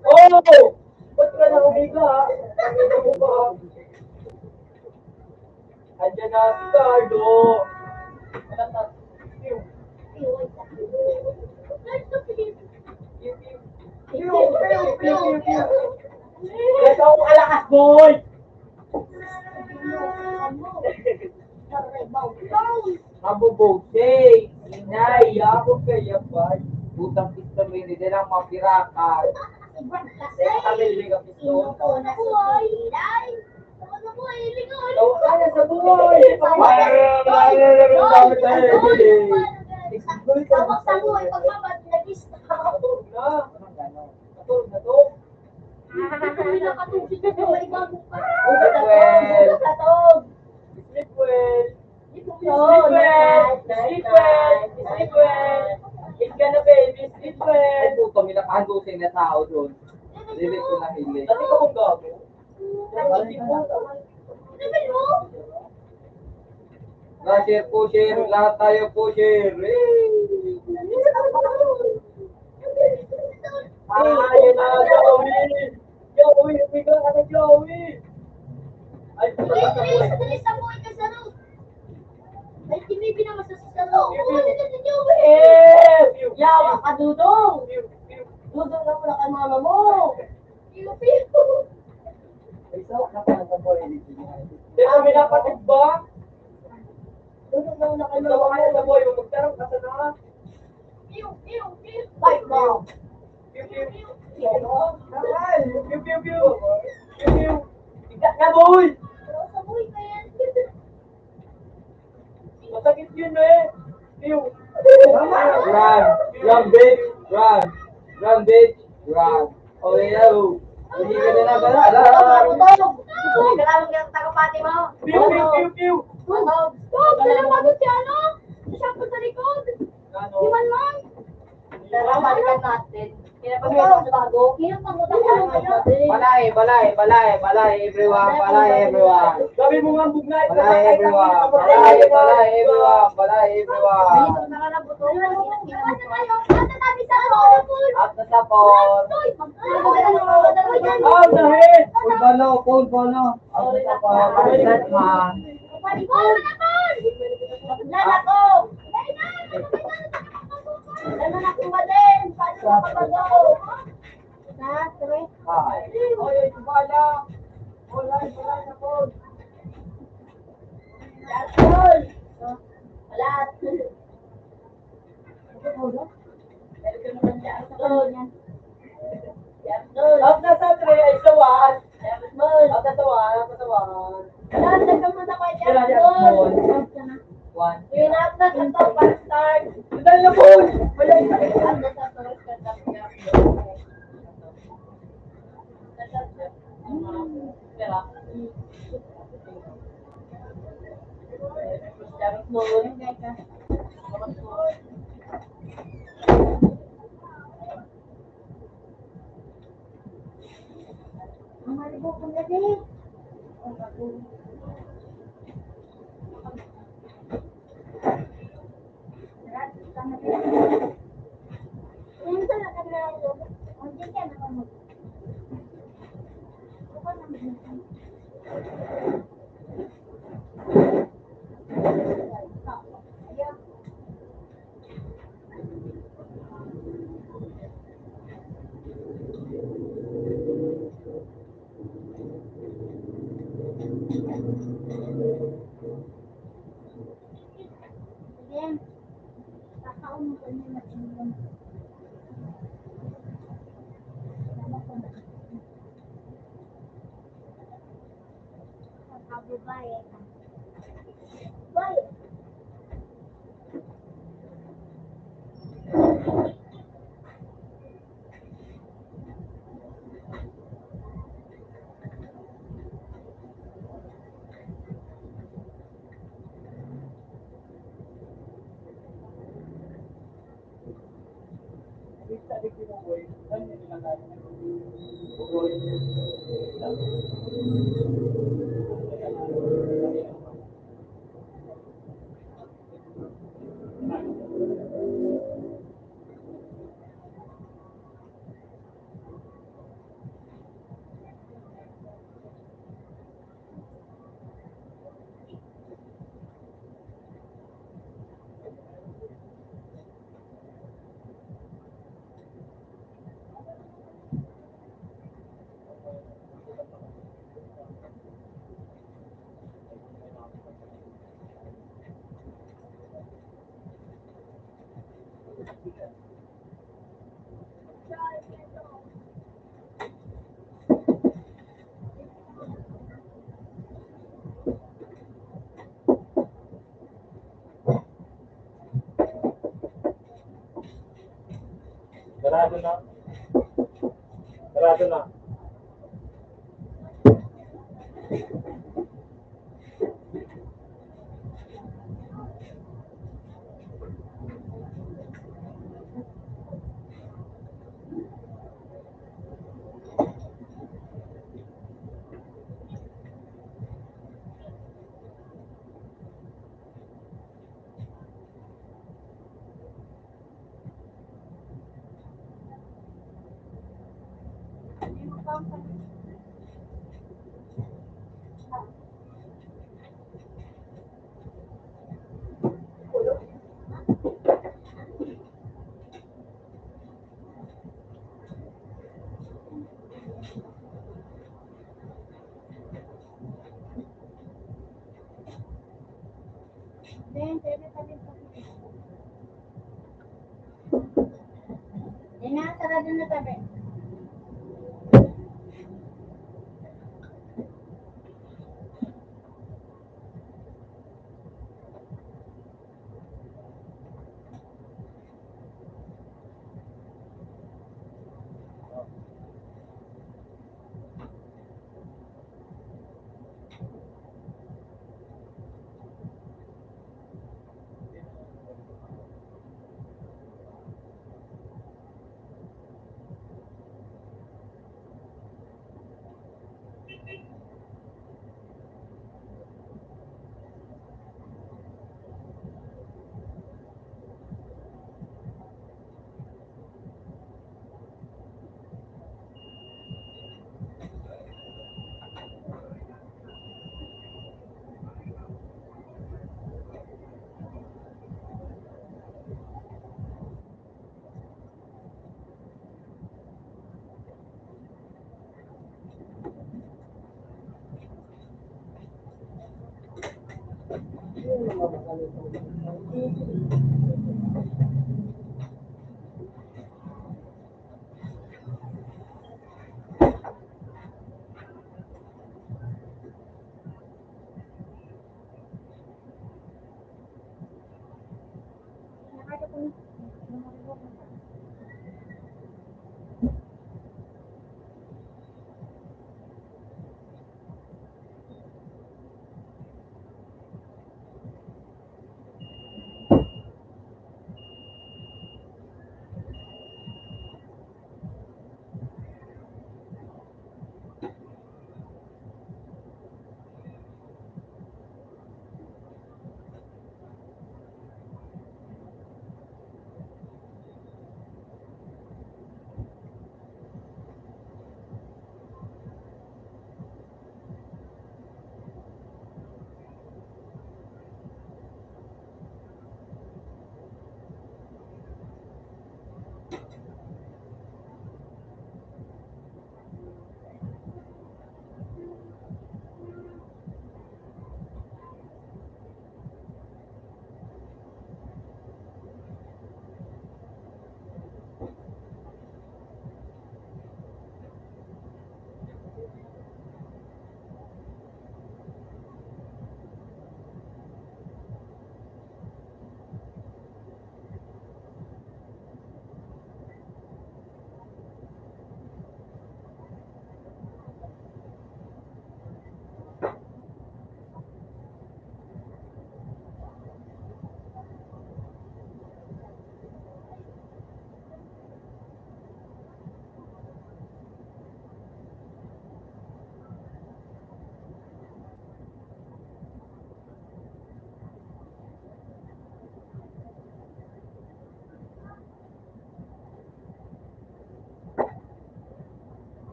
Oh! Ba't ka na umiga, ha? Ano mo ba? Andiyan na si Carlo. Piu, piu, piu, piu, piu, piu. Let's go, alakas, boy! Mabubog, Jay! Nay, ako kaya ba? Putang ina mo, hindi lang mapirakan. Sa kami, hindi ka pisto. Tawa ka na sa buhay. Tawa sa buhay, pag mabag, nag-stop. Tulog na. Tulog na to. Hindi ka nakatulog, hindi ka maligago pa. Sleep well. Sleep well. Sleep well. Sleep well. Sleep well. Eat ka na, baby. Sleep well. Ay, puto, may nakahandusin na tao doon. Dili ko nahiling. Dati ka mong gago. Pusher, pusher, lahat tayo pusher. Eh. Ah, yun na, Joey. Joey, umiga ka na, Joey. Ay, Uy, dali, dali sa buhay ka, Saro. Ay, tinibi naman sa Saro. Piu, piu. Ano na si Joey? Eh, piu. Yawa ka, Dudong. Piu, piu. Dudong na muna kay mama mo. Piu, piu. Ay, sawa ka pa sa boy. Di kami napatid ba? Dudong na muna kay mama mo. Sawa ka na sa boy, magtarong ka sa na. Piu, piu, piu. Bye, bye. Piu, piu. Piu, piu, piu. Piu, piu. Bigat na, boy. Pero sa boy pa yan. Masakit yun, eh. Piu. Run. Run, bitch. Run. Run, bitch. Run. Oh, yeah, oh. Hindi ka na nagala. Ala, ala, ala. Tulog. Tulog ka lang yung tagapati mo. Piu, piu, piu, piu. Tulog. Tulog. Wala na pagod si ano? Siya po sa likod. Ano? Iwan lang. Tara, balikan natin. Kaya pag may mga bago, kaya pag may mga bago. Balay, balay, balay, balay, everyone, balay, everyone. Sabi mo nga, bugnay. Balay, everyone. Balay, balay, everyone. Balay, everyone. At sa sapon. Out na head. Full balo, full balo. At sa sapon. Balay, man. Lalako! Ano na po ba din? Paano sa pagbago? Sa three. Ah. Oy, oy, bala. Wala, wala na po. Jackson! Wala. Ano po ba? Meron ka naman Jackson. Jackson! Out na sa three, ay, sa one. Out na sa one, out na sa one. Lahat na sa mga kaya. Kailangan mo. One. Yun, out na sa top, para start. Dali na, boy! Wala yung sakit. Out na sa top, para start. Pera. Jackson. Sarado na. Sarado na. Yan na, sarado na tabi.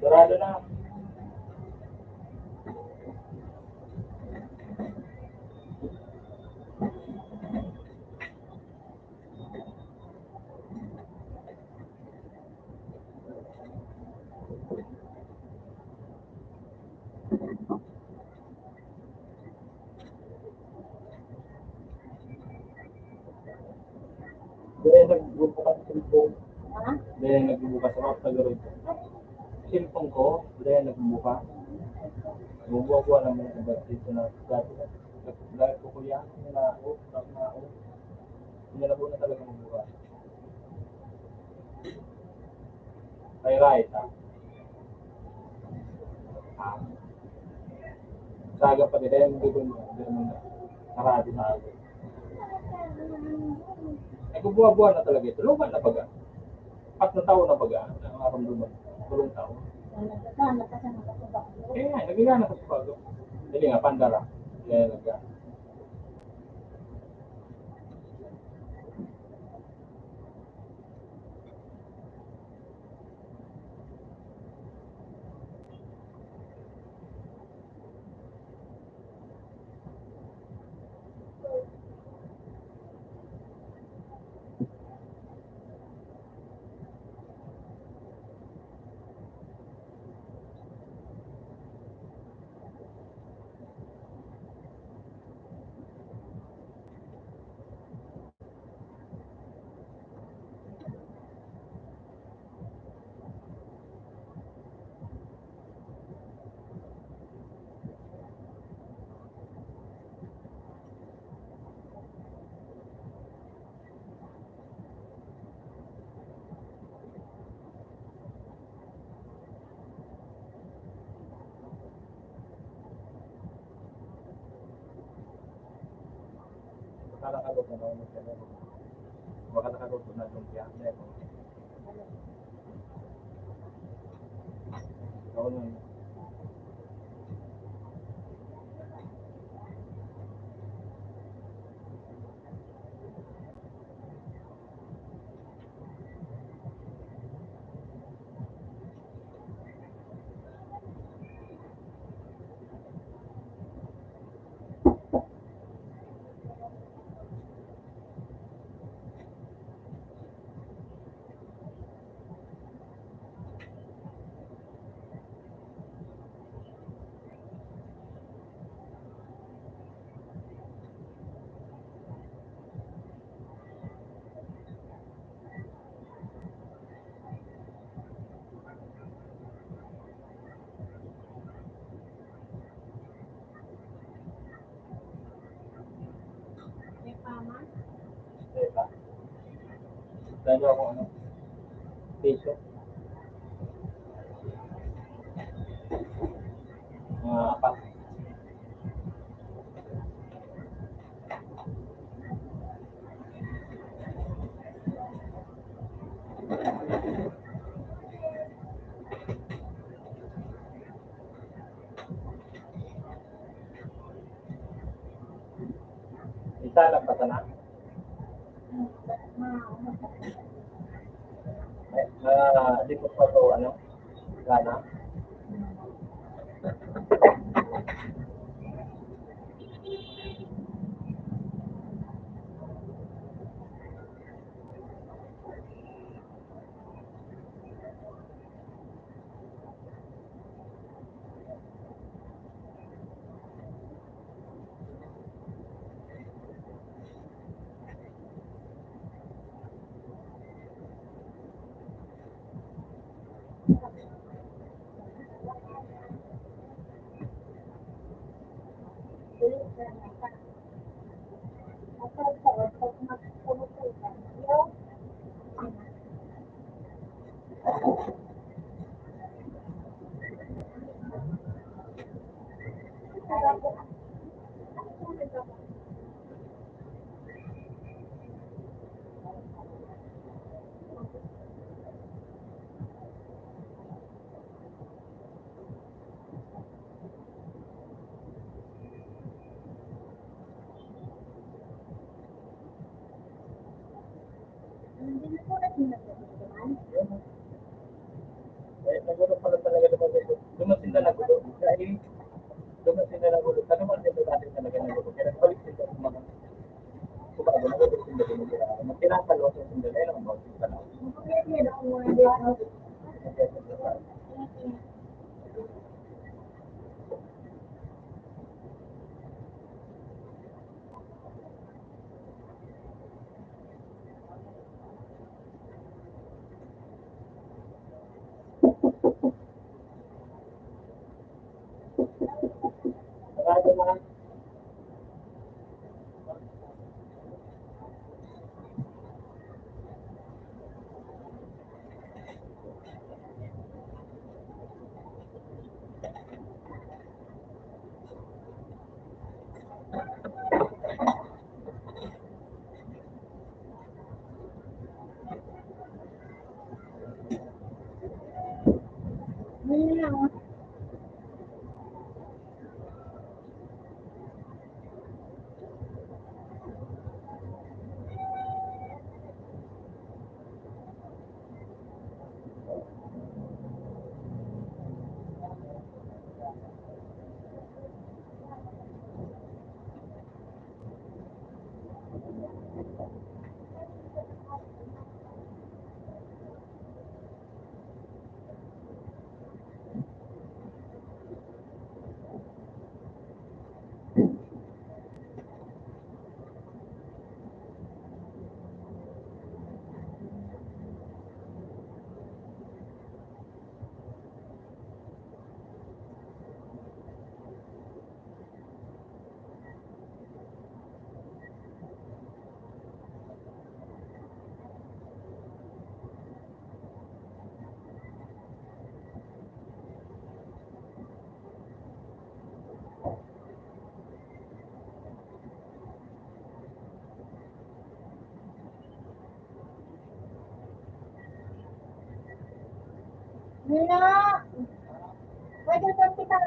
Sarado na. Dahil nagbubukas sa cellphone. Ha? Dahil nagbubukas sa mga pagkaroon. Cellphone ko, dahil nagbubukas. Bubuha-buha ng mga iba dito na dati. Dahil ko kuya, na ako, na ako. Nalabo na talaga magbukas. Ay, right, ah. Ah. Saga pa din, ayun, dito mo, dito mo na. Sarado na ako. Ay, bubuha-buha na talaga ito. Luma na baga. Pat na taon na baga, nakaramdaman. Tulong taon. Ang nagkasama ka sa mga bago. Eh, nga, nagigana ka sa bago. Hindi nga, pandara. Kaya nagka. Makakakagot na naman yung kanya. Makakakagot na yung kanya. Ikaw na yun. Dali ako, ano, piso. Mga apat. Isa lang pa sana. Ah, di ko pa to, ano, gana. Nina, pwede ba kita?